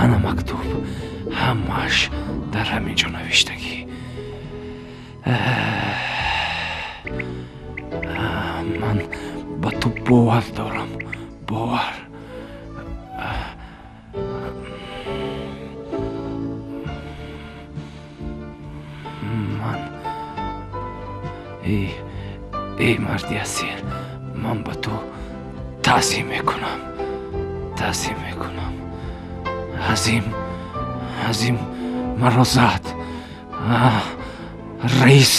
Ана мактуб, ҳамааш дар ҳамин ҷо навиштагӣ. Ман ба ту бовар дорам, бовар. Ман эй марди асир, ман ба ту таъзим мекунам, таъзим мекунам. Азим, азим маро зад. Раис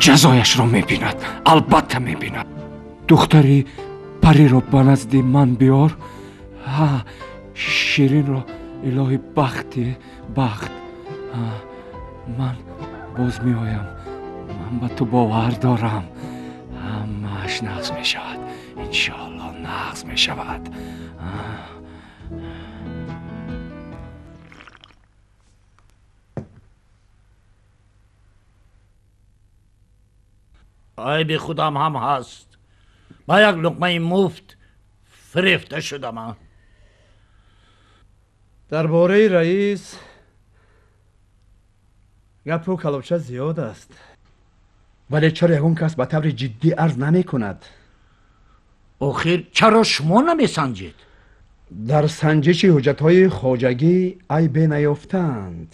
ҷазояшро мебинад, албатта мебинад. Духтари париро ба назди ман биёр. Ширинро илоҳи бахти бахт. Ман боз меоям. Ман ба ту бовар дорам. Ҳамааш нағз мешавад. Иншоалло нағз мешавад. Айби худам ҳам ҳаст. Ба як луқмаи муфт фирефта шудам. Дар бораи раис гапу калобча зиёд аст, вале чаро ягон кас ба таври ҷиддӣ арз намекунад? Охир чаро шумо намесанҷед? Дар санҷиши ҳуҷҷатҳои хоҷагӣ айбе наёфтанд,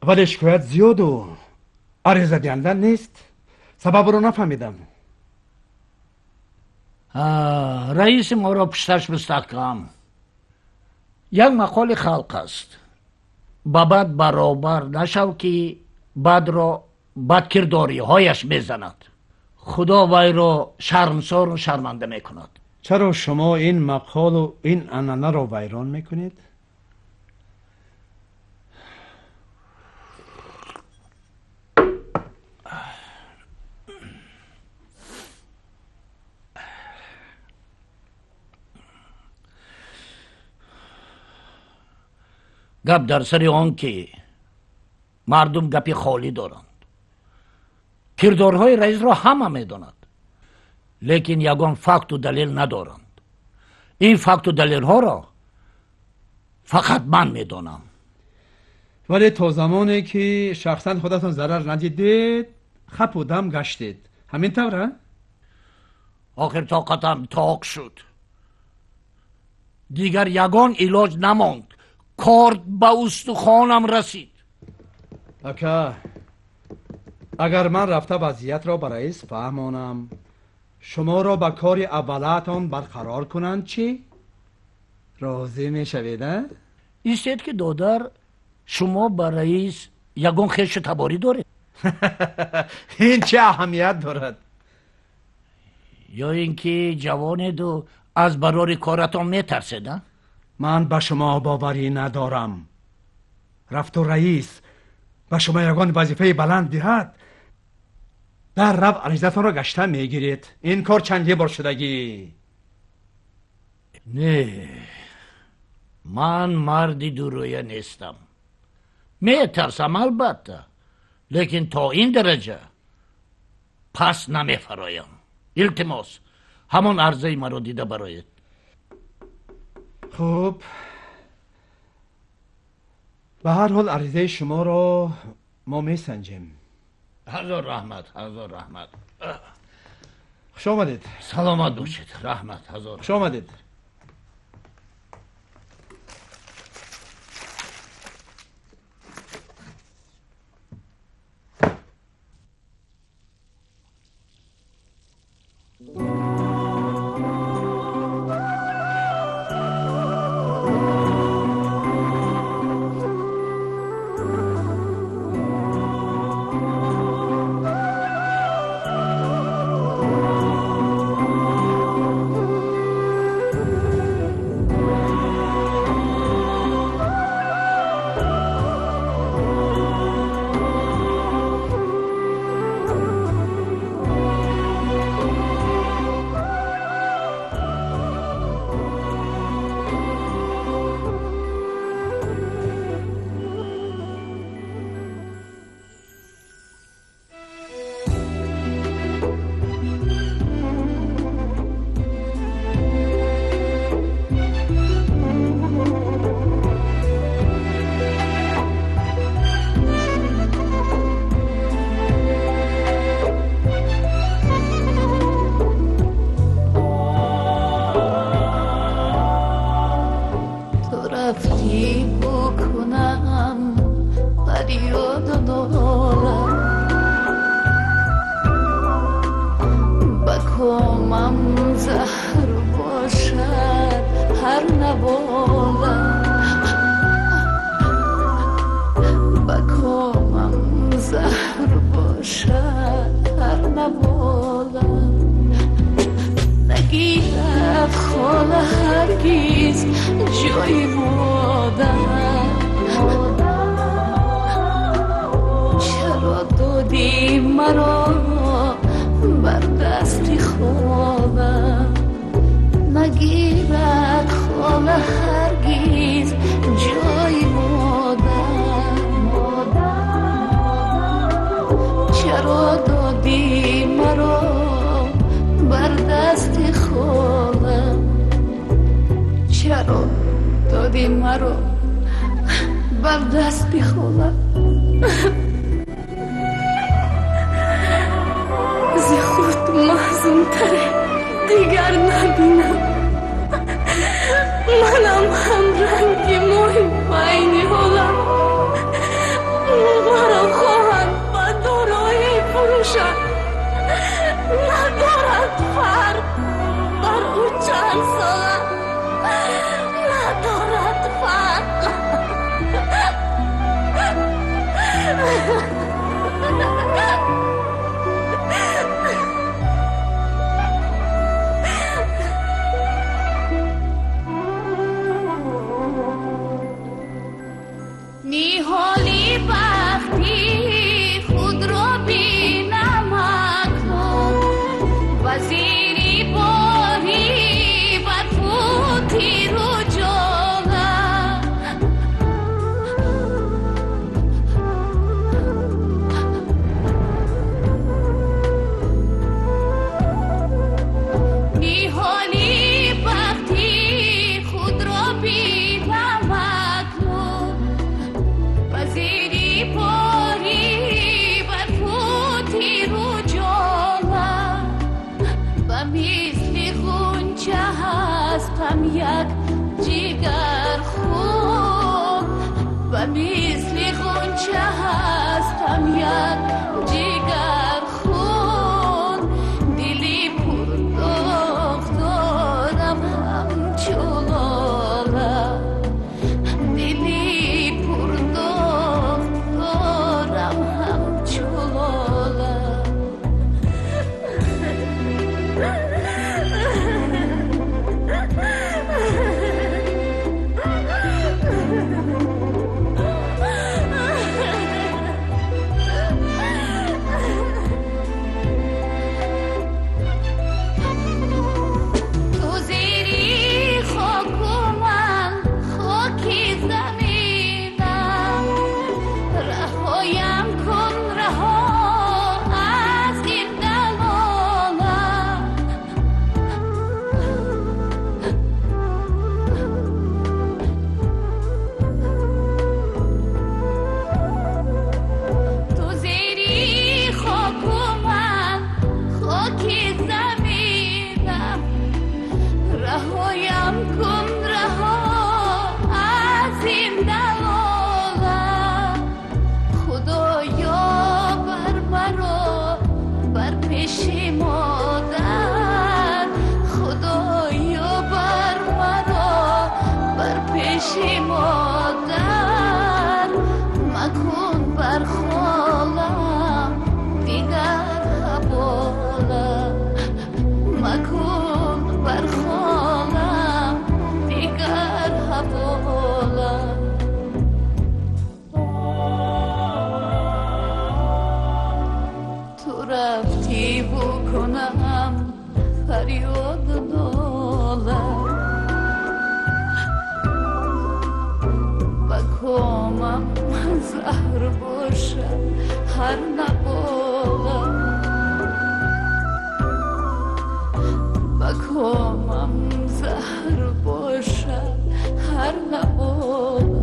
вале шикоят зиёду аризадиҳанда нест. Сабабро нафаҳмидам. Раиси моро пушташ мустаҳкам. Як мақоли халқ аст: ба бад баробар нашав, ки бадро бадкирдориҳояш мезанад. Худо вайро шармсору шарманда мекунад. Чаро шумо ин мақолу ин анъанаро вайрон мекунед? Гап дар сари он ки мардум гапи холӣ доранд. Кирдорҳои раисро ҳама медонад, лекин ягон факту далел надоранд. Ин факту далелҳоро фақат ман медонам. Вале то замоне ки шахсан худатон зарар надидед, хапу дам гаштед. Ҳамин тавр, а? Охир тоқатам тоқ шуд. Дигар ягон илоҷ намонд. Корд ба устухонам расид. Ака, агар ман рафта вазъиятро ба раис фаҳмонам, шуморо ба кори аввалаатон барқарор кунанд чӣ? Розӣ мешавед, а? Истед ки додар, шумо ба раис ягон хешу таборӣ доред? Ин чӣ аҳамият дорад? Ё ин ки ҷавонеду аз барори коратон метарсед, а? Ман ба шумо боварӣ надорам. Рафту раис ба шумо ягон вазифаи баланд диҳад, дар рав аризатонро гашта мегиред. Ин кор чандин бор шудагӣ. Не, ман марди дурӯя нестам. Метарсам албатта, лекин то ин дараҷа пас намефароям. Илтимос, ҳамон арзаи маро дида бароед. Хуб, ба ҳар ҳол аризаи шуморо мо месанҷем. Ҳазор раҳмат, ҳазор раҳмат. Хуш омадед. Саломат бошед, раҳмат, ҳазор. Хуш омадед. Ту рафтиву кунам фарёду нола, ба комам заҳр бошад ҳар набола, ба комам заҳр бошад ҳар набола.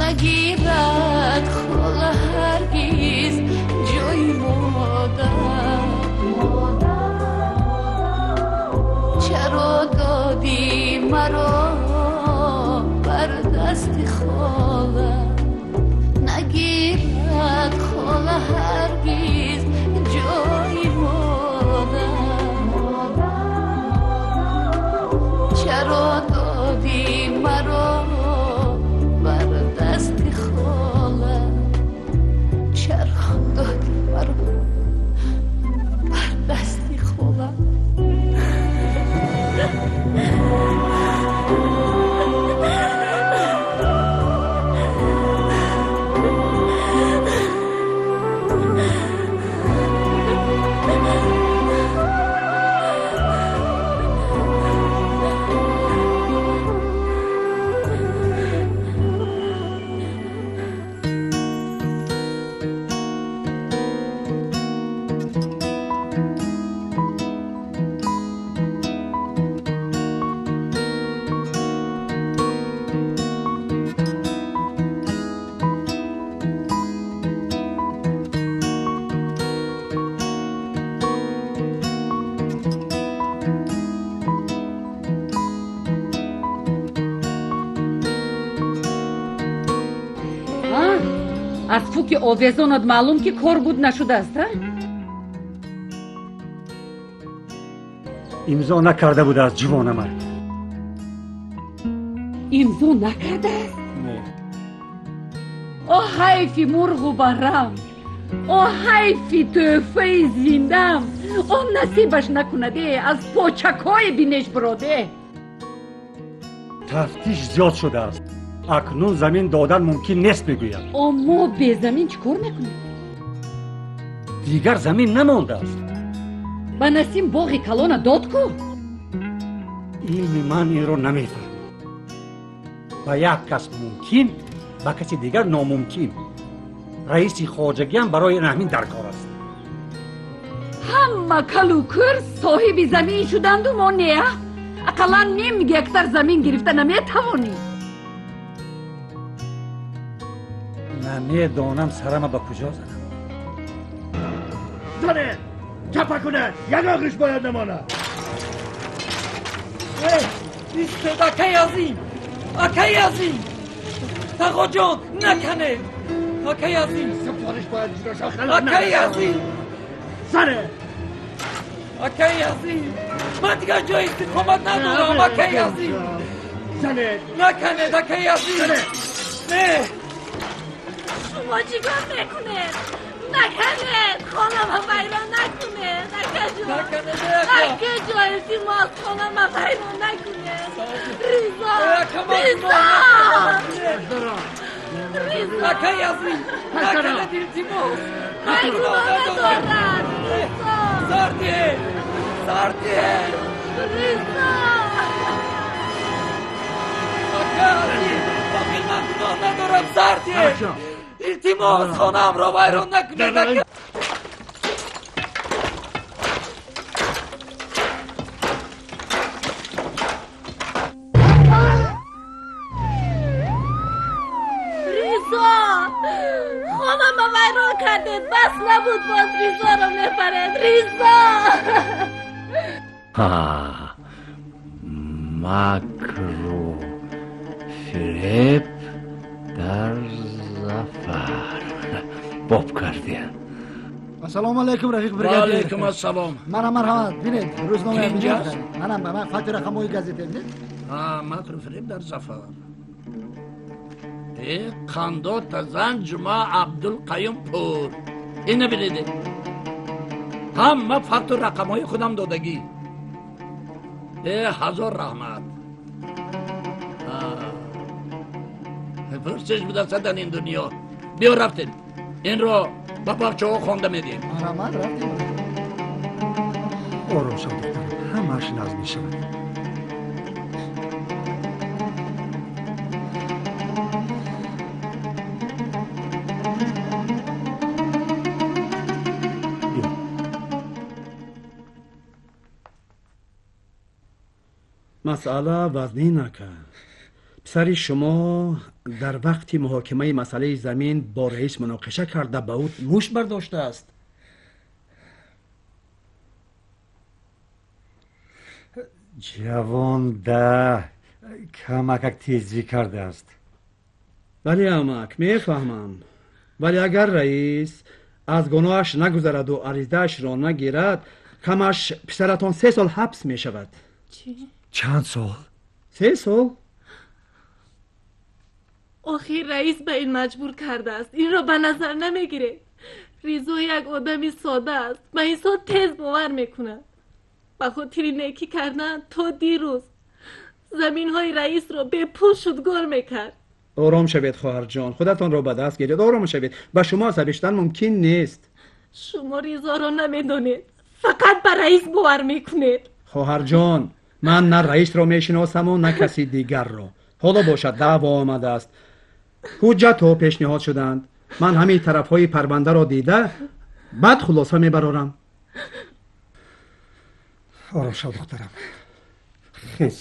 Нагирад хола ҳаргиз ҷои модар, чаро додӣ маро бар дасти хола? Нагирад хола ҳаргиз ҷои модар, чаро додӣ маро бар дасти хола? Чаро додӣ маро бар дасти хола? Аз фуки овезонат маълум, ки кор буд нашудааст, а? Имзо накарда будааст, ҷувонамард. Имзо накардааст? Не. О ҳайфи мурғу барам, о ҳайфи тӯҳфаи зиндаам, о насибаш накунаде, аз почакҳои бинеш бироде. Тафтиш зиёд шудааст. Акнун замин додан мумкин нест, мегӯяд. О мо безамин чӣ кор мекунем? Дигар замин намондааст. Ба Насим боғи калона дод ку? Илми ман инро намефаҳмад. Ба як кас мумкин, ба каси дигар номумкин. Раиси хоҷагиам барои ин ҳамин дар кор аст. Ҳама калу кӯр соҳиби замин шуданду мо не, ақаллан ним гектар замин гирифта наметавонем. Намедонам сарама ба куҷо занам. Зане, чапа кунед, ягон ғиш бояд намонад. Истед, акаи азим, акаи азим, тағоҷон, наканед, акаи азим. Сифориш бояд иҷро шавад. Акаи азим. Зане. Акаи азим, ман дигар ҷои истиқомат надорам, акаи азим. Зане. Наканед, акаи азим. Не. Шумо чӣ кор мекунед? Наканед, хонама вайрон накунед, акаҷон. Акаҷон, илтимос, хонама вайрон накунед. Ризо, Ризо, Ризо. Акаи азим, наканед, илтимос. Ман гуноҳ надорам, Ризо. Сардие, сардие. Ризо. Ака азим, охир ман гуноҳ надорам, сардие. Илтимос, хонаамро вайрон накунед, ака. Ризо, хонама вайрон кардед, бас набуд, боз Ризоро мепаред. Ризо. Макру фиреб дар зафар боб кардем. Ассалому алайкум, рафиқ бригадир. Ва алайкум ассалом. Мана марҳамат, бинед, рӯзнома бинед. Манам ба ман фати рақамҳои газета бинед. Макру фиреб дар зафар. Қандота зан Ҷума Абдулқаюм пур. Ина бинед. Ҳама фату рақамҳои худам додагӣ. Ҳазор раҳмат. Пурсиш будаса дар ин дунё. Биё рафтем. Инро Ба бачаҳо хонда медиҳем. Марҳамат, рафтем. Ором шав, духтарам, ҳамааш назм мешавад. Масъала вазнин ака. Писари шумо дар вақти муҳокимаи масъалаи замин бо раис муноқиша карда, ба ӯ мушт бардоштааст. Ҷавон да, камакак тезӣ кардааст. Вале амак, мефаҳмам, вале агар раис аз гуноҳаш нагузараду аризаашро нагирад, камаш писаратон 3 сол ҳабс мешавад. Чӣ? Чанд сол? 3 сол. Охир раис ба ин маҷбур кардааст. Инро ба назар намегиред. Ризо як одами сода аст, ба инсон тез бовар мекунад. Ба хотири некӣ кардан то дирӯз заминҳои раисро бепул шудгор мекард. Ором шавед, хоҳарҷон, худатонро ба даст гиред, ором шавед. Ба шумо асабӣ шудан мумкин нест. Шумо Ризоро намедонед, фақат ба раис бовар мекунед. Хоҳарҷон, ман на раисро мешиносаму на каси дигарро. Ҳоло бошад, даъво омадааст, ҳуҷҷатҳо пешниҳод шуданд. Ман ҳамин тарафҳои парвандаро дида, баъд хулоса мебарорам. Ором шав, духтарам, хез,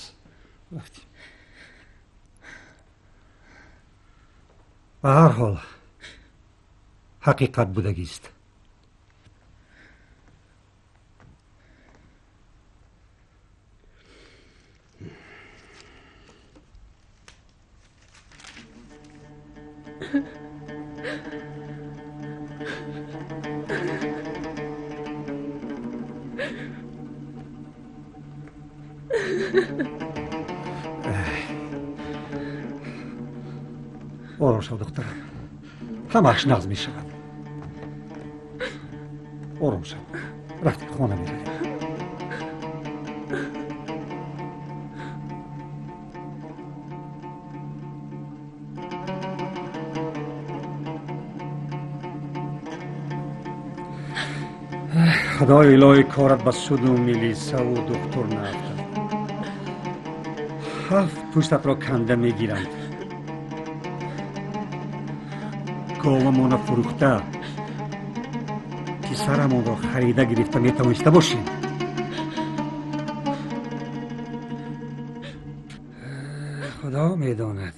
рафтем. Ба ҳар ҳол ҳақиқат будагист. Ором шав, духтарам, ҳамааш нағз мешавад. Ором шав, рафтем, хона меравем. Худои илоҳи, корат ба суду милисаву духтур наафтад. Ҳафт пуштатро канда мегиранд. Говамона фурӯхта, писарамонро харида гирифта метавониста бошем. Худо медонад.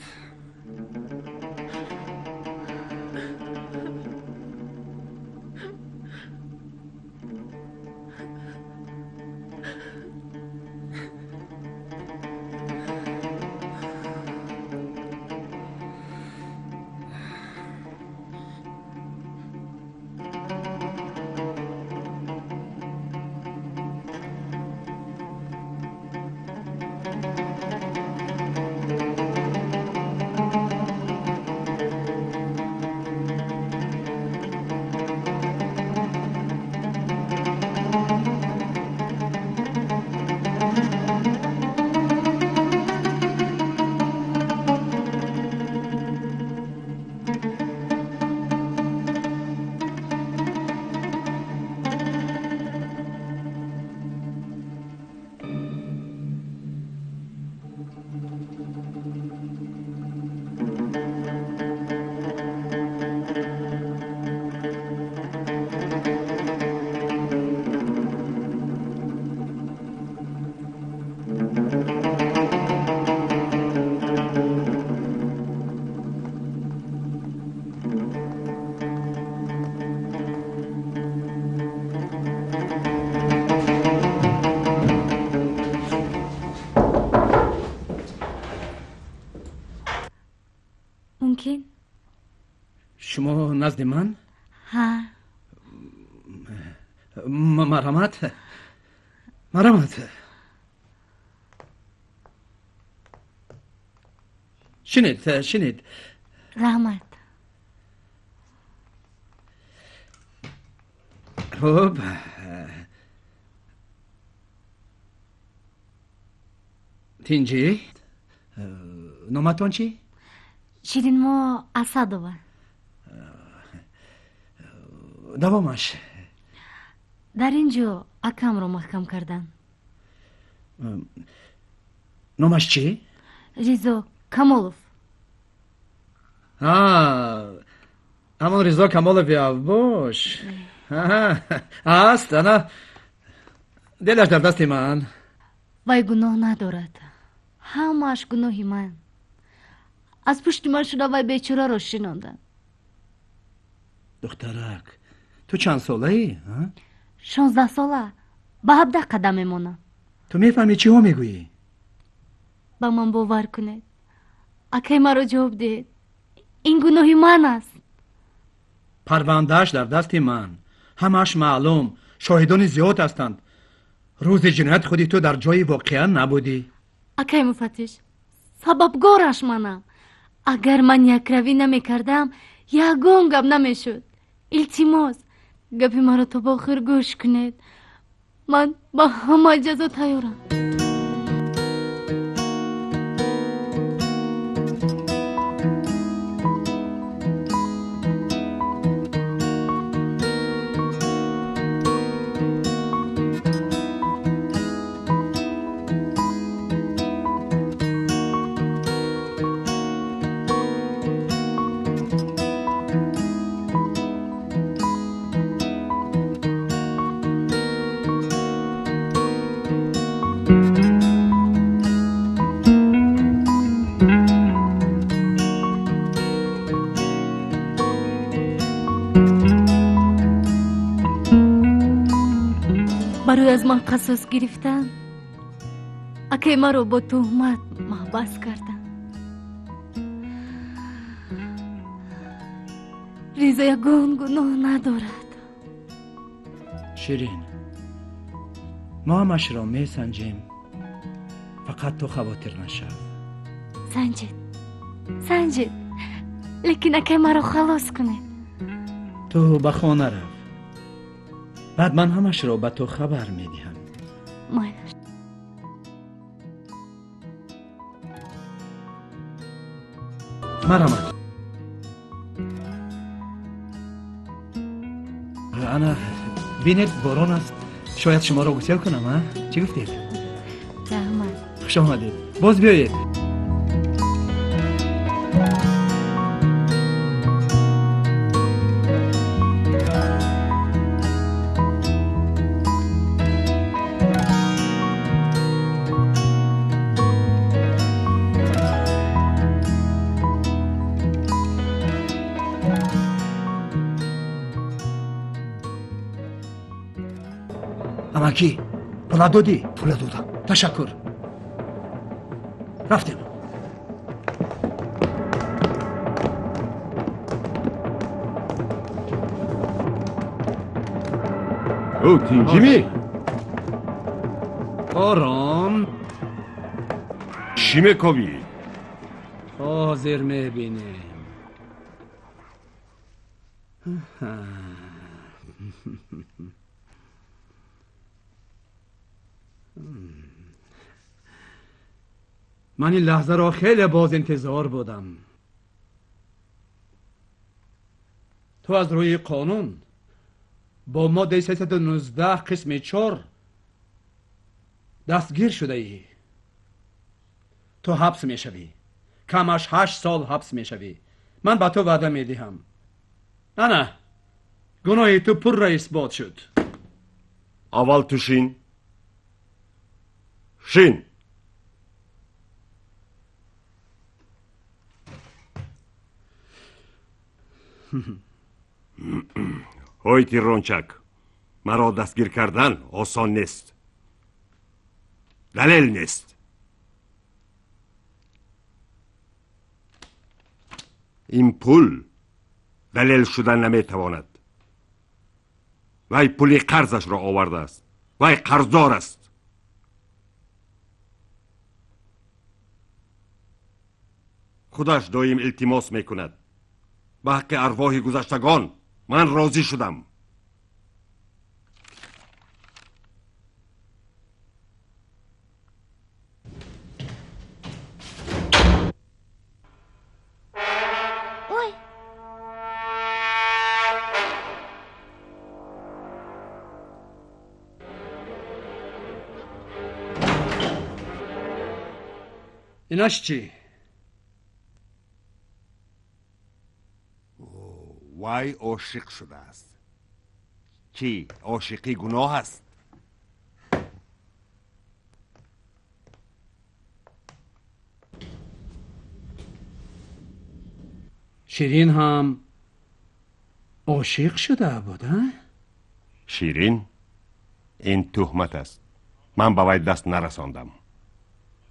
Мумкин? Шумо назди ман? Ҳа. Марҳамат, марҳамат. Шинед, шинед. Раҳмат. Хуб, тинҷӣ? Номатон чӣ? Ширинмо Асадова. Давомаш. Дар ин ҷо акамро маҳкам карданд. Номаш чӣ? Ризо Камолов. Ҳамон Ризо Камолови Авбош аст. Ана дилаш дар дасти ман. Вай гуноҳ надорад, ҳамааш гуноҳи ман. Аз пушти ман шуда вай бечораро шинонданд. Духтарак, ту чанд солаӣ? 16 сола, ба 17 қадам мемонам. Ту мефаҳмӣ чиҳо мегӯӣ? Ба ман бовар кунед, акай маро ҷавоб диҳед, ин гуноҳи ман аст. Парвандааш дар дасти ман, ҳамааш маълум, шоҳидони зиёд ҳастанд. Рӯзи ҷиноят худи ту дар ҷои воқеа набудӣ. Акай муфаттиш, сабабгораш манам. Агар ман якравӣ намекардам, ягон гап намешуд. Илтимос, гапи маро то ба охир гӯш кунед. Ман ба ҳама ҷазо тайёрам. Барои аз ман қасос гирифтан, акай маро бо туҳмат маҳбас карданд. Ризо ягон гуноҳ надорад. Ширин, мо ҳамашро месанҷем, фақат ту хавотир нашав. Санҷед, санҷед, лекин акай маро халос кунед. Ту ба хона рав, баъд ман ҳамашро ба ту хабар медиҳам. Майлаш. Марамад. Ана бинед, борон аст, шояд шуморо гусел кунам. А чӣ гуфтед? Раҳмат. Хуш омадед, боз биёед. Амакӣ, пула додӣ? Пула додам. Ташаккур. Рафтем. Ӯ тинҷимӣ? Ором. Чӣ мекобӣ? Ҳозир мебинем. Ман ин лаҳзаро хеле боз интизор будам. Ту аз рӯи қонун бо моддаи 319 қисми 4 дастгир шудаӣ. Ту ҳабс мешавӣ. Камаш 8 сол ҳабс мешавӣ. Ман ба ту ваъда медиҳам. Ана, гуноҳи ту пурра исбот шуд. Аввал ту шин. Шин. Ҳой тиррончак, маро дастгир кардан осон нест, далел нест. Ин пул далел шуда наметавонад. Вай пули қарзашро овардааст, вай қарздор аст. Худаш доим илтимос мекунад. Ба ҳаққи арвоҳи гузаштагон ман розӣ шудам. Ой! Инаш чӣ? Вай ошиқ шудааст. Чӣ, ошиқӣ гуноҳ аст? Ширин ҳам ошиқ шуда буд, а? Ширин? Ин туҳмат аст. Ман ба вай даст нарасондам.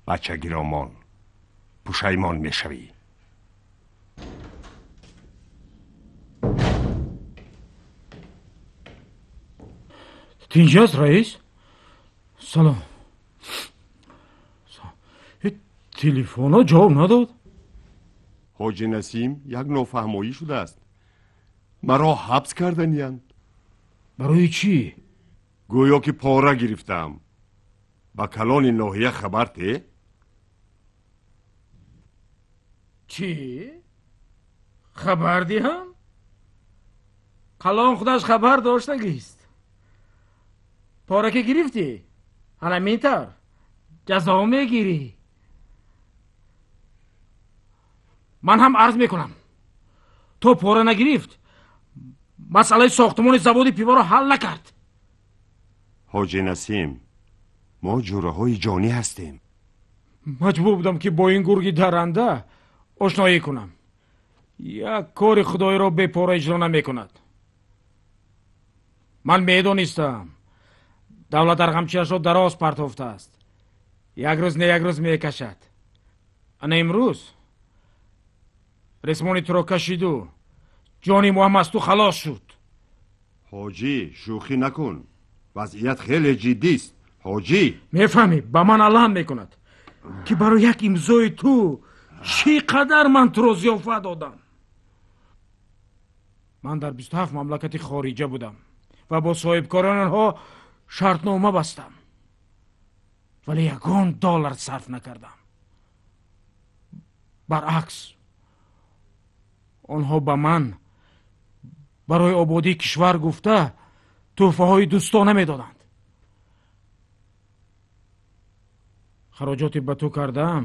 Бачагиромон, пушаймон мешавӣ. Тинҷ аст, раис? Салом. Телефонҳо ҷавоб надод? Ҳоҷи Насим, як нофаҳмоӣ шудааст. Маро ҳабс карданиянд. Барои чӣ? Гӯё ки пора гирифтаам. Ба калони ноҳия хабар те? Чӣ? Хабар диҳам? Калон худаш хабар доштагист. Пора ки гирифтӣ, ана ҳамин тавр ҷазо мегирӣ. Ман ҳам арз мекунам, то пора нагирифт, масъалаи сохтмони заводи пиваро ҳал накард. Ҳоҷи Насим, мо ҷураҳои ҷонӣ ҳастем. Маҷбур будам, ки бо ин гурги дарранда ошноӣ кунам. Як кори худоиро бепора иҷро намекунад. Ман медонистам, давлат арғамчиашро дароз партофтааст. Як рӯз не як рӯз мекашад. Ана имрӯз ресмони туро кашиду ҷони мо ҳам аз ту халос шуд. Ҳоҷӣ, шӯхӣ накун. Вазъият хеле ҷиддист. Ҳоҷӣ! Мефаҳмӣ, ба ман алам мекунад, ки барои як имзои ту чӣ қадар ман туро зиёфат додам. Ман дар 27 мамлакати хориҷа будам ва бо соҳибкорони онҳо шартнома бастам, вале ягон доллар сарф накардам. Баръакс, онҳо ба ман барои ободии кишвар гуфта тӯҳфаҳои дӯстона медоданд. Хароҷоти ба ту кардаам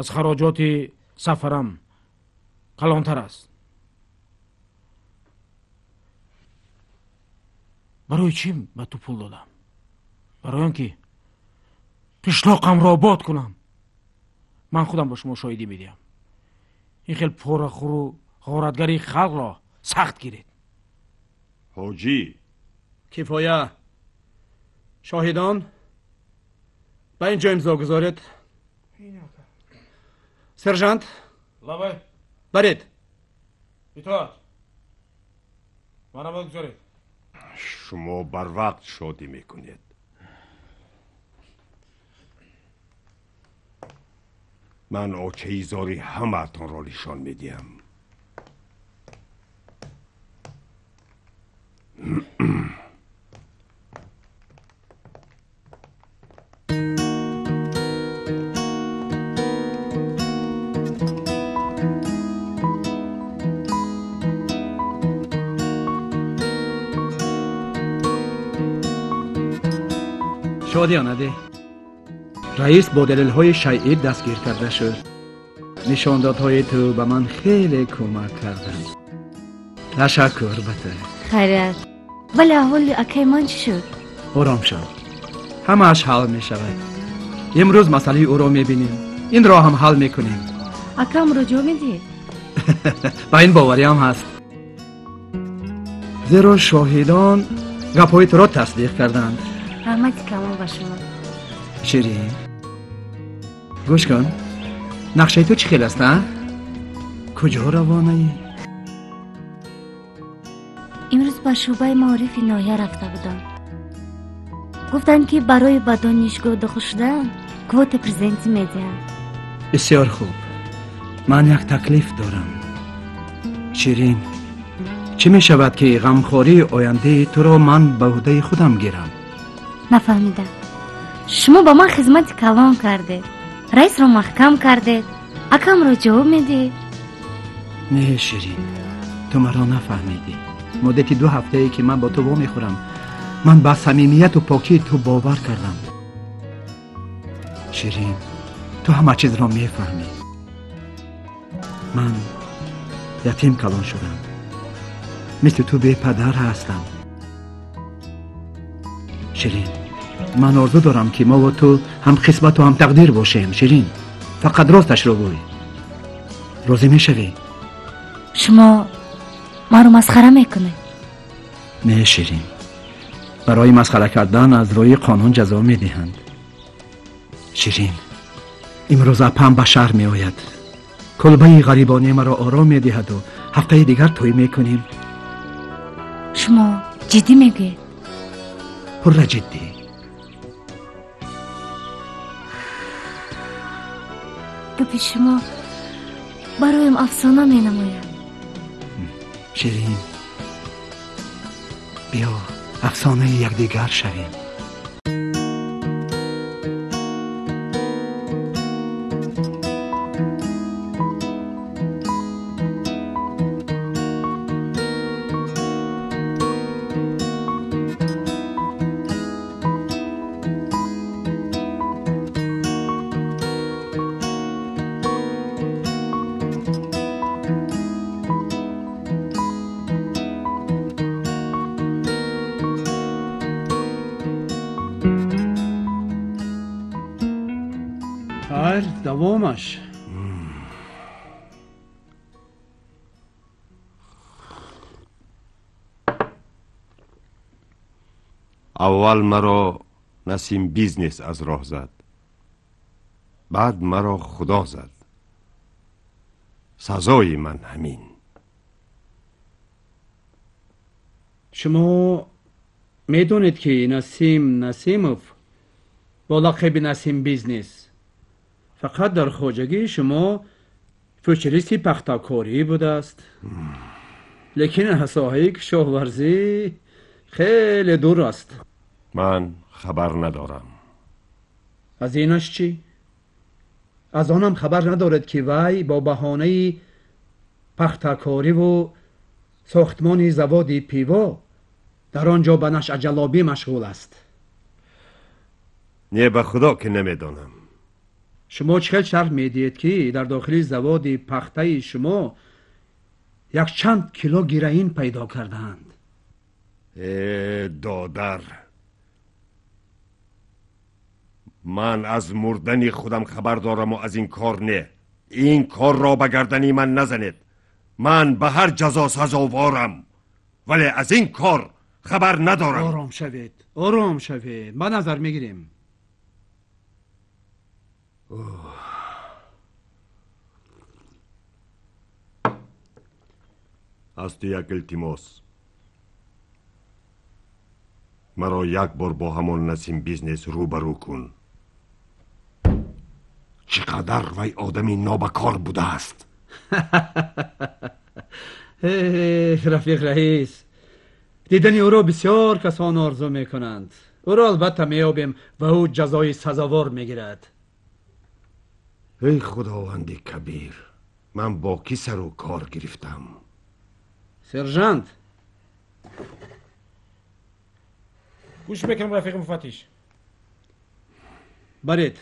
аз хароҷоти сафарам калонтар аст. Барои чӣ ба ту пул додам? Барои он ки қишлоқамро обод кунам. Ман худам ба шумо шоҳидӣ медиҳам. Ин хел порахӯру ғоратгарии халқро сахт гиред. Ҳоҷӣ! Кифоя! Шоҳидон, ба ин ҷо имзо гузоред. Сержант! Лабай! Баред! Итоат! Мана бигузоред. Шумо барвақт шодӣ мекунед. Ман очаи зори ҳамаатонро нишон медиҳам. Шодӣ онаде. Раис бо далелҳои шайъӣ дастгир карда шуд. Нишондодҳои ту ба ман хеле кӯмак карданд. Ташаккур ба ту. Хайрият. Вале аҳволи акаи ман чӣ шуд? Ором шав. Ҳамааш ҳал мешавад. Имрӯз масъалаи ӯро мебинем. Инро ҳам ҳал мекунем. Акамро ҷо медиҳед? Ба ин бовариам ҳаст. Зеро шоҳидон гапҳои туро тасдиқ карданд. Раҳмати калон ба шумо. Ширин, гӯш кун, нақшаи ту чӣ хел аст, а? Куҷо равонаӣ? Имрӯз ба шӯъбаи маорифи ноҳия рафта будам. Гуфтанд, ки барои ба донишгоҳ дохил шудан квота президентӣ медиҳанд. Бисёр хуб. Ман як таклиф дорам. Ширин, чӣ мешавад, ки ғамхории ояндаи туро ман ба ӯҳдаи худам гирам? Нафаҳмидам. Шумо ба ман хизмати калон кардед, раисро маҳкам кардед, акамро ҷавоб медиҳед. Не, Ширин, ту маро нафаҳмидӣ. Муддати 2 ҳафтае ки ман бо ту вомехӯрам, ман ба самимияту покии ту бовар кардам. Ширин, Ту ҳама чизро мефаҳмӣ. Ман ятим калон шудам, мисли ту бепадар ҳастам. Ширин, ман орзу дорам, ки мо ва ту ҳам қисмату ҳам тақдир бошем. Ширин, фақат росташро гӯй, розӣ мешавӣ? Шумо маро масхара мекунед? Не, Ширин, барои масхара кардан аз рӯи қонун ҷазо медиҳанд. Ширин, имрӯз апам ба шаҳр меояд, кулбаи ғарибонӣ маро ором медиҳаду ҳафтаи дигар тӯй мекунем. Шумо ҷиддӣ мегӯед? Пурра ҷиддӣ. Гапи шумо бароям афсона менамояд. Ширин, биё афсонаи якдигар шавем. Хайр, давомаш. Аввал маро Насим Бизнес аз роҳ зад, баъд маро Худо зад. Сазои ман ҳамин. Шумо медонед, ки Насим Насимов бо лақаби Насим Бизнес фақат дар хоҷагии шумо фучуристи пахтакорӣ будааст, лекин аз соҳаи кишоварзӣ хеле дур аст. Ман хабар надорам. Аз инаш чӣ? Аз онам хабар надоред, ки вай бо баҳонаи пахтакориву сохтмони заводи пиво дар он ҷо ба нашъаҷалобӣ машғул аст? Не, ба Худо, ки намедонам. Шумо чӣ хел шарҳ медиҳед, ки дар дохили заводи пахтаи шумо якчанд кило героин пайдо кардаанд? Э, додар, ман аз мурдани худам хабар дораму аз ин кор не. Ин корро ба гардани ман назанед. Ман ба ҳар ҷазо сазоворам, вале аз ин кор хабар надорам. Ором шавед, ором шавед, ба назар мегирем. Аз ту як илтимос: маро як бор бо ҳамон Насим Бизнес рӯбарӯ кун. Чӣ қадар вай одами нобакор будааст. Рафиқ раис, дидани ӯро бисёр касон орзу мекунанд. Ӯро албатта меёбем ва ӯ ҷазои сазовор мегирад. Эй Худованди кабир, ман бо кӣ сару кор гирифтам? Сержант. Гӯш мекунам, рафиқи муфаттиш. Баред.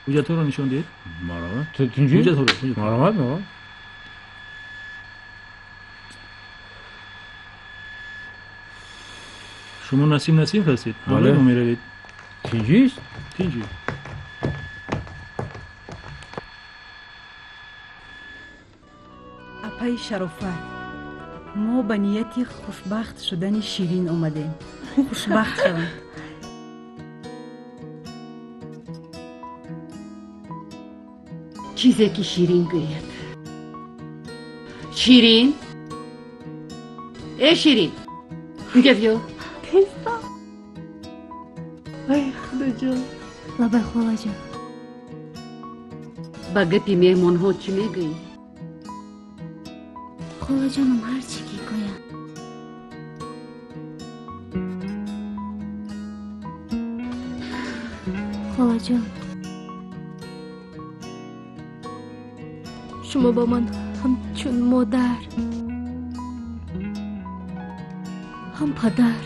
ҳуҷҷатҳоро нишон диҳед. Марҳамат. Ҳуҷҷатҳоро. Марҳамат, марҳамат. Шумо Насим Насим ҳастед? Бале. Мо меравед. Тинҷист? Тинҷи. Апаи Шарофат, мо ба нияти хушбахт шудани Ширин омадем. Хушбахт шаванд. Чизе ки Ширин гӯяд. Ширин, э Ширин, инҷа биё. Тезтар. Ай, Худоҷон. Лабай, холаҷон. Ба гапи меҳмонҳо чӣ мегӯӣ? Холаҷонам ҳар чӣ ки гӯянд. Холаҷон, шумо ба ман ҳамчун модар, ҳам падар,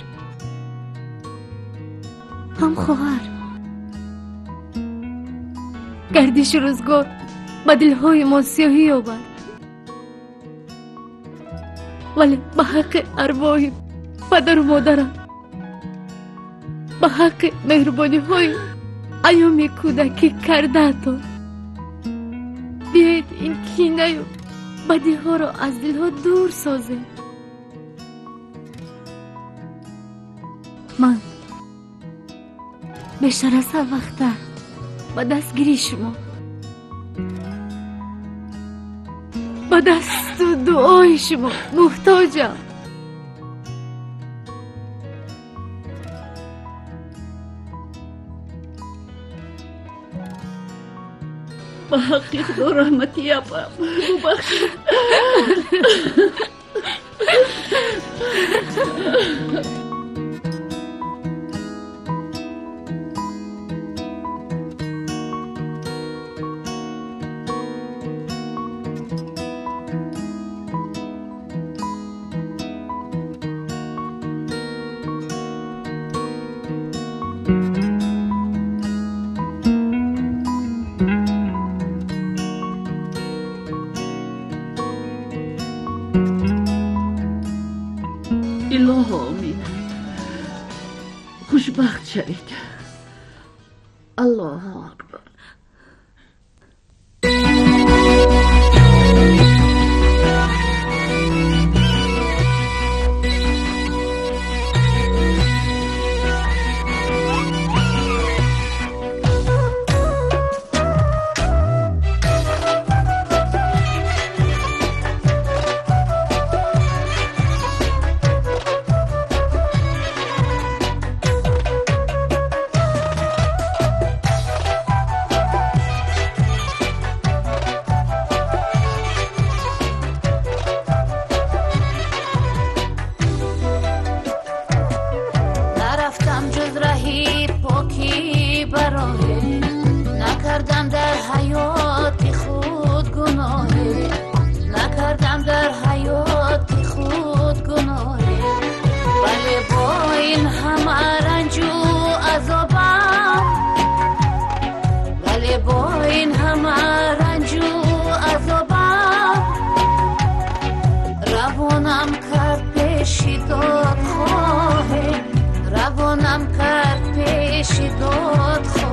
ҳам хоҳар. Гардиши рӯзгор ба дилҳои мо сиёҳӣ овард, вале ба ҳаққи арвоҳи падару модарам, ба ҳаққи меҳрубониҳои айёми кӯдакӣ кардаатон, биёед ин кинаю бадиҳоро аз дилҳо дур созем. Ман бештар аз ҳар вақта ба дастгирии шумо, ба дасту дуои шумо муҳтоҷам. Ба ҳаққи Худо раҳмати апам бубахшед. Илоҳо омин. Хушбахт шавед. Аллоҳу акбар. Равонам кард пеши додхоҳе.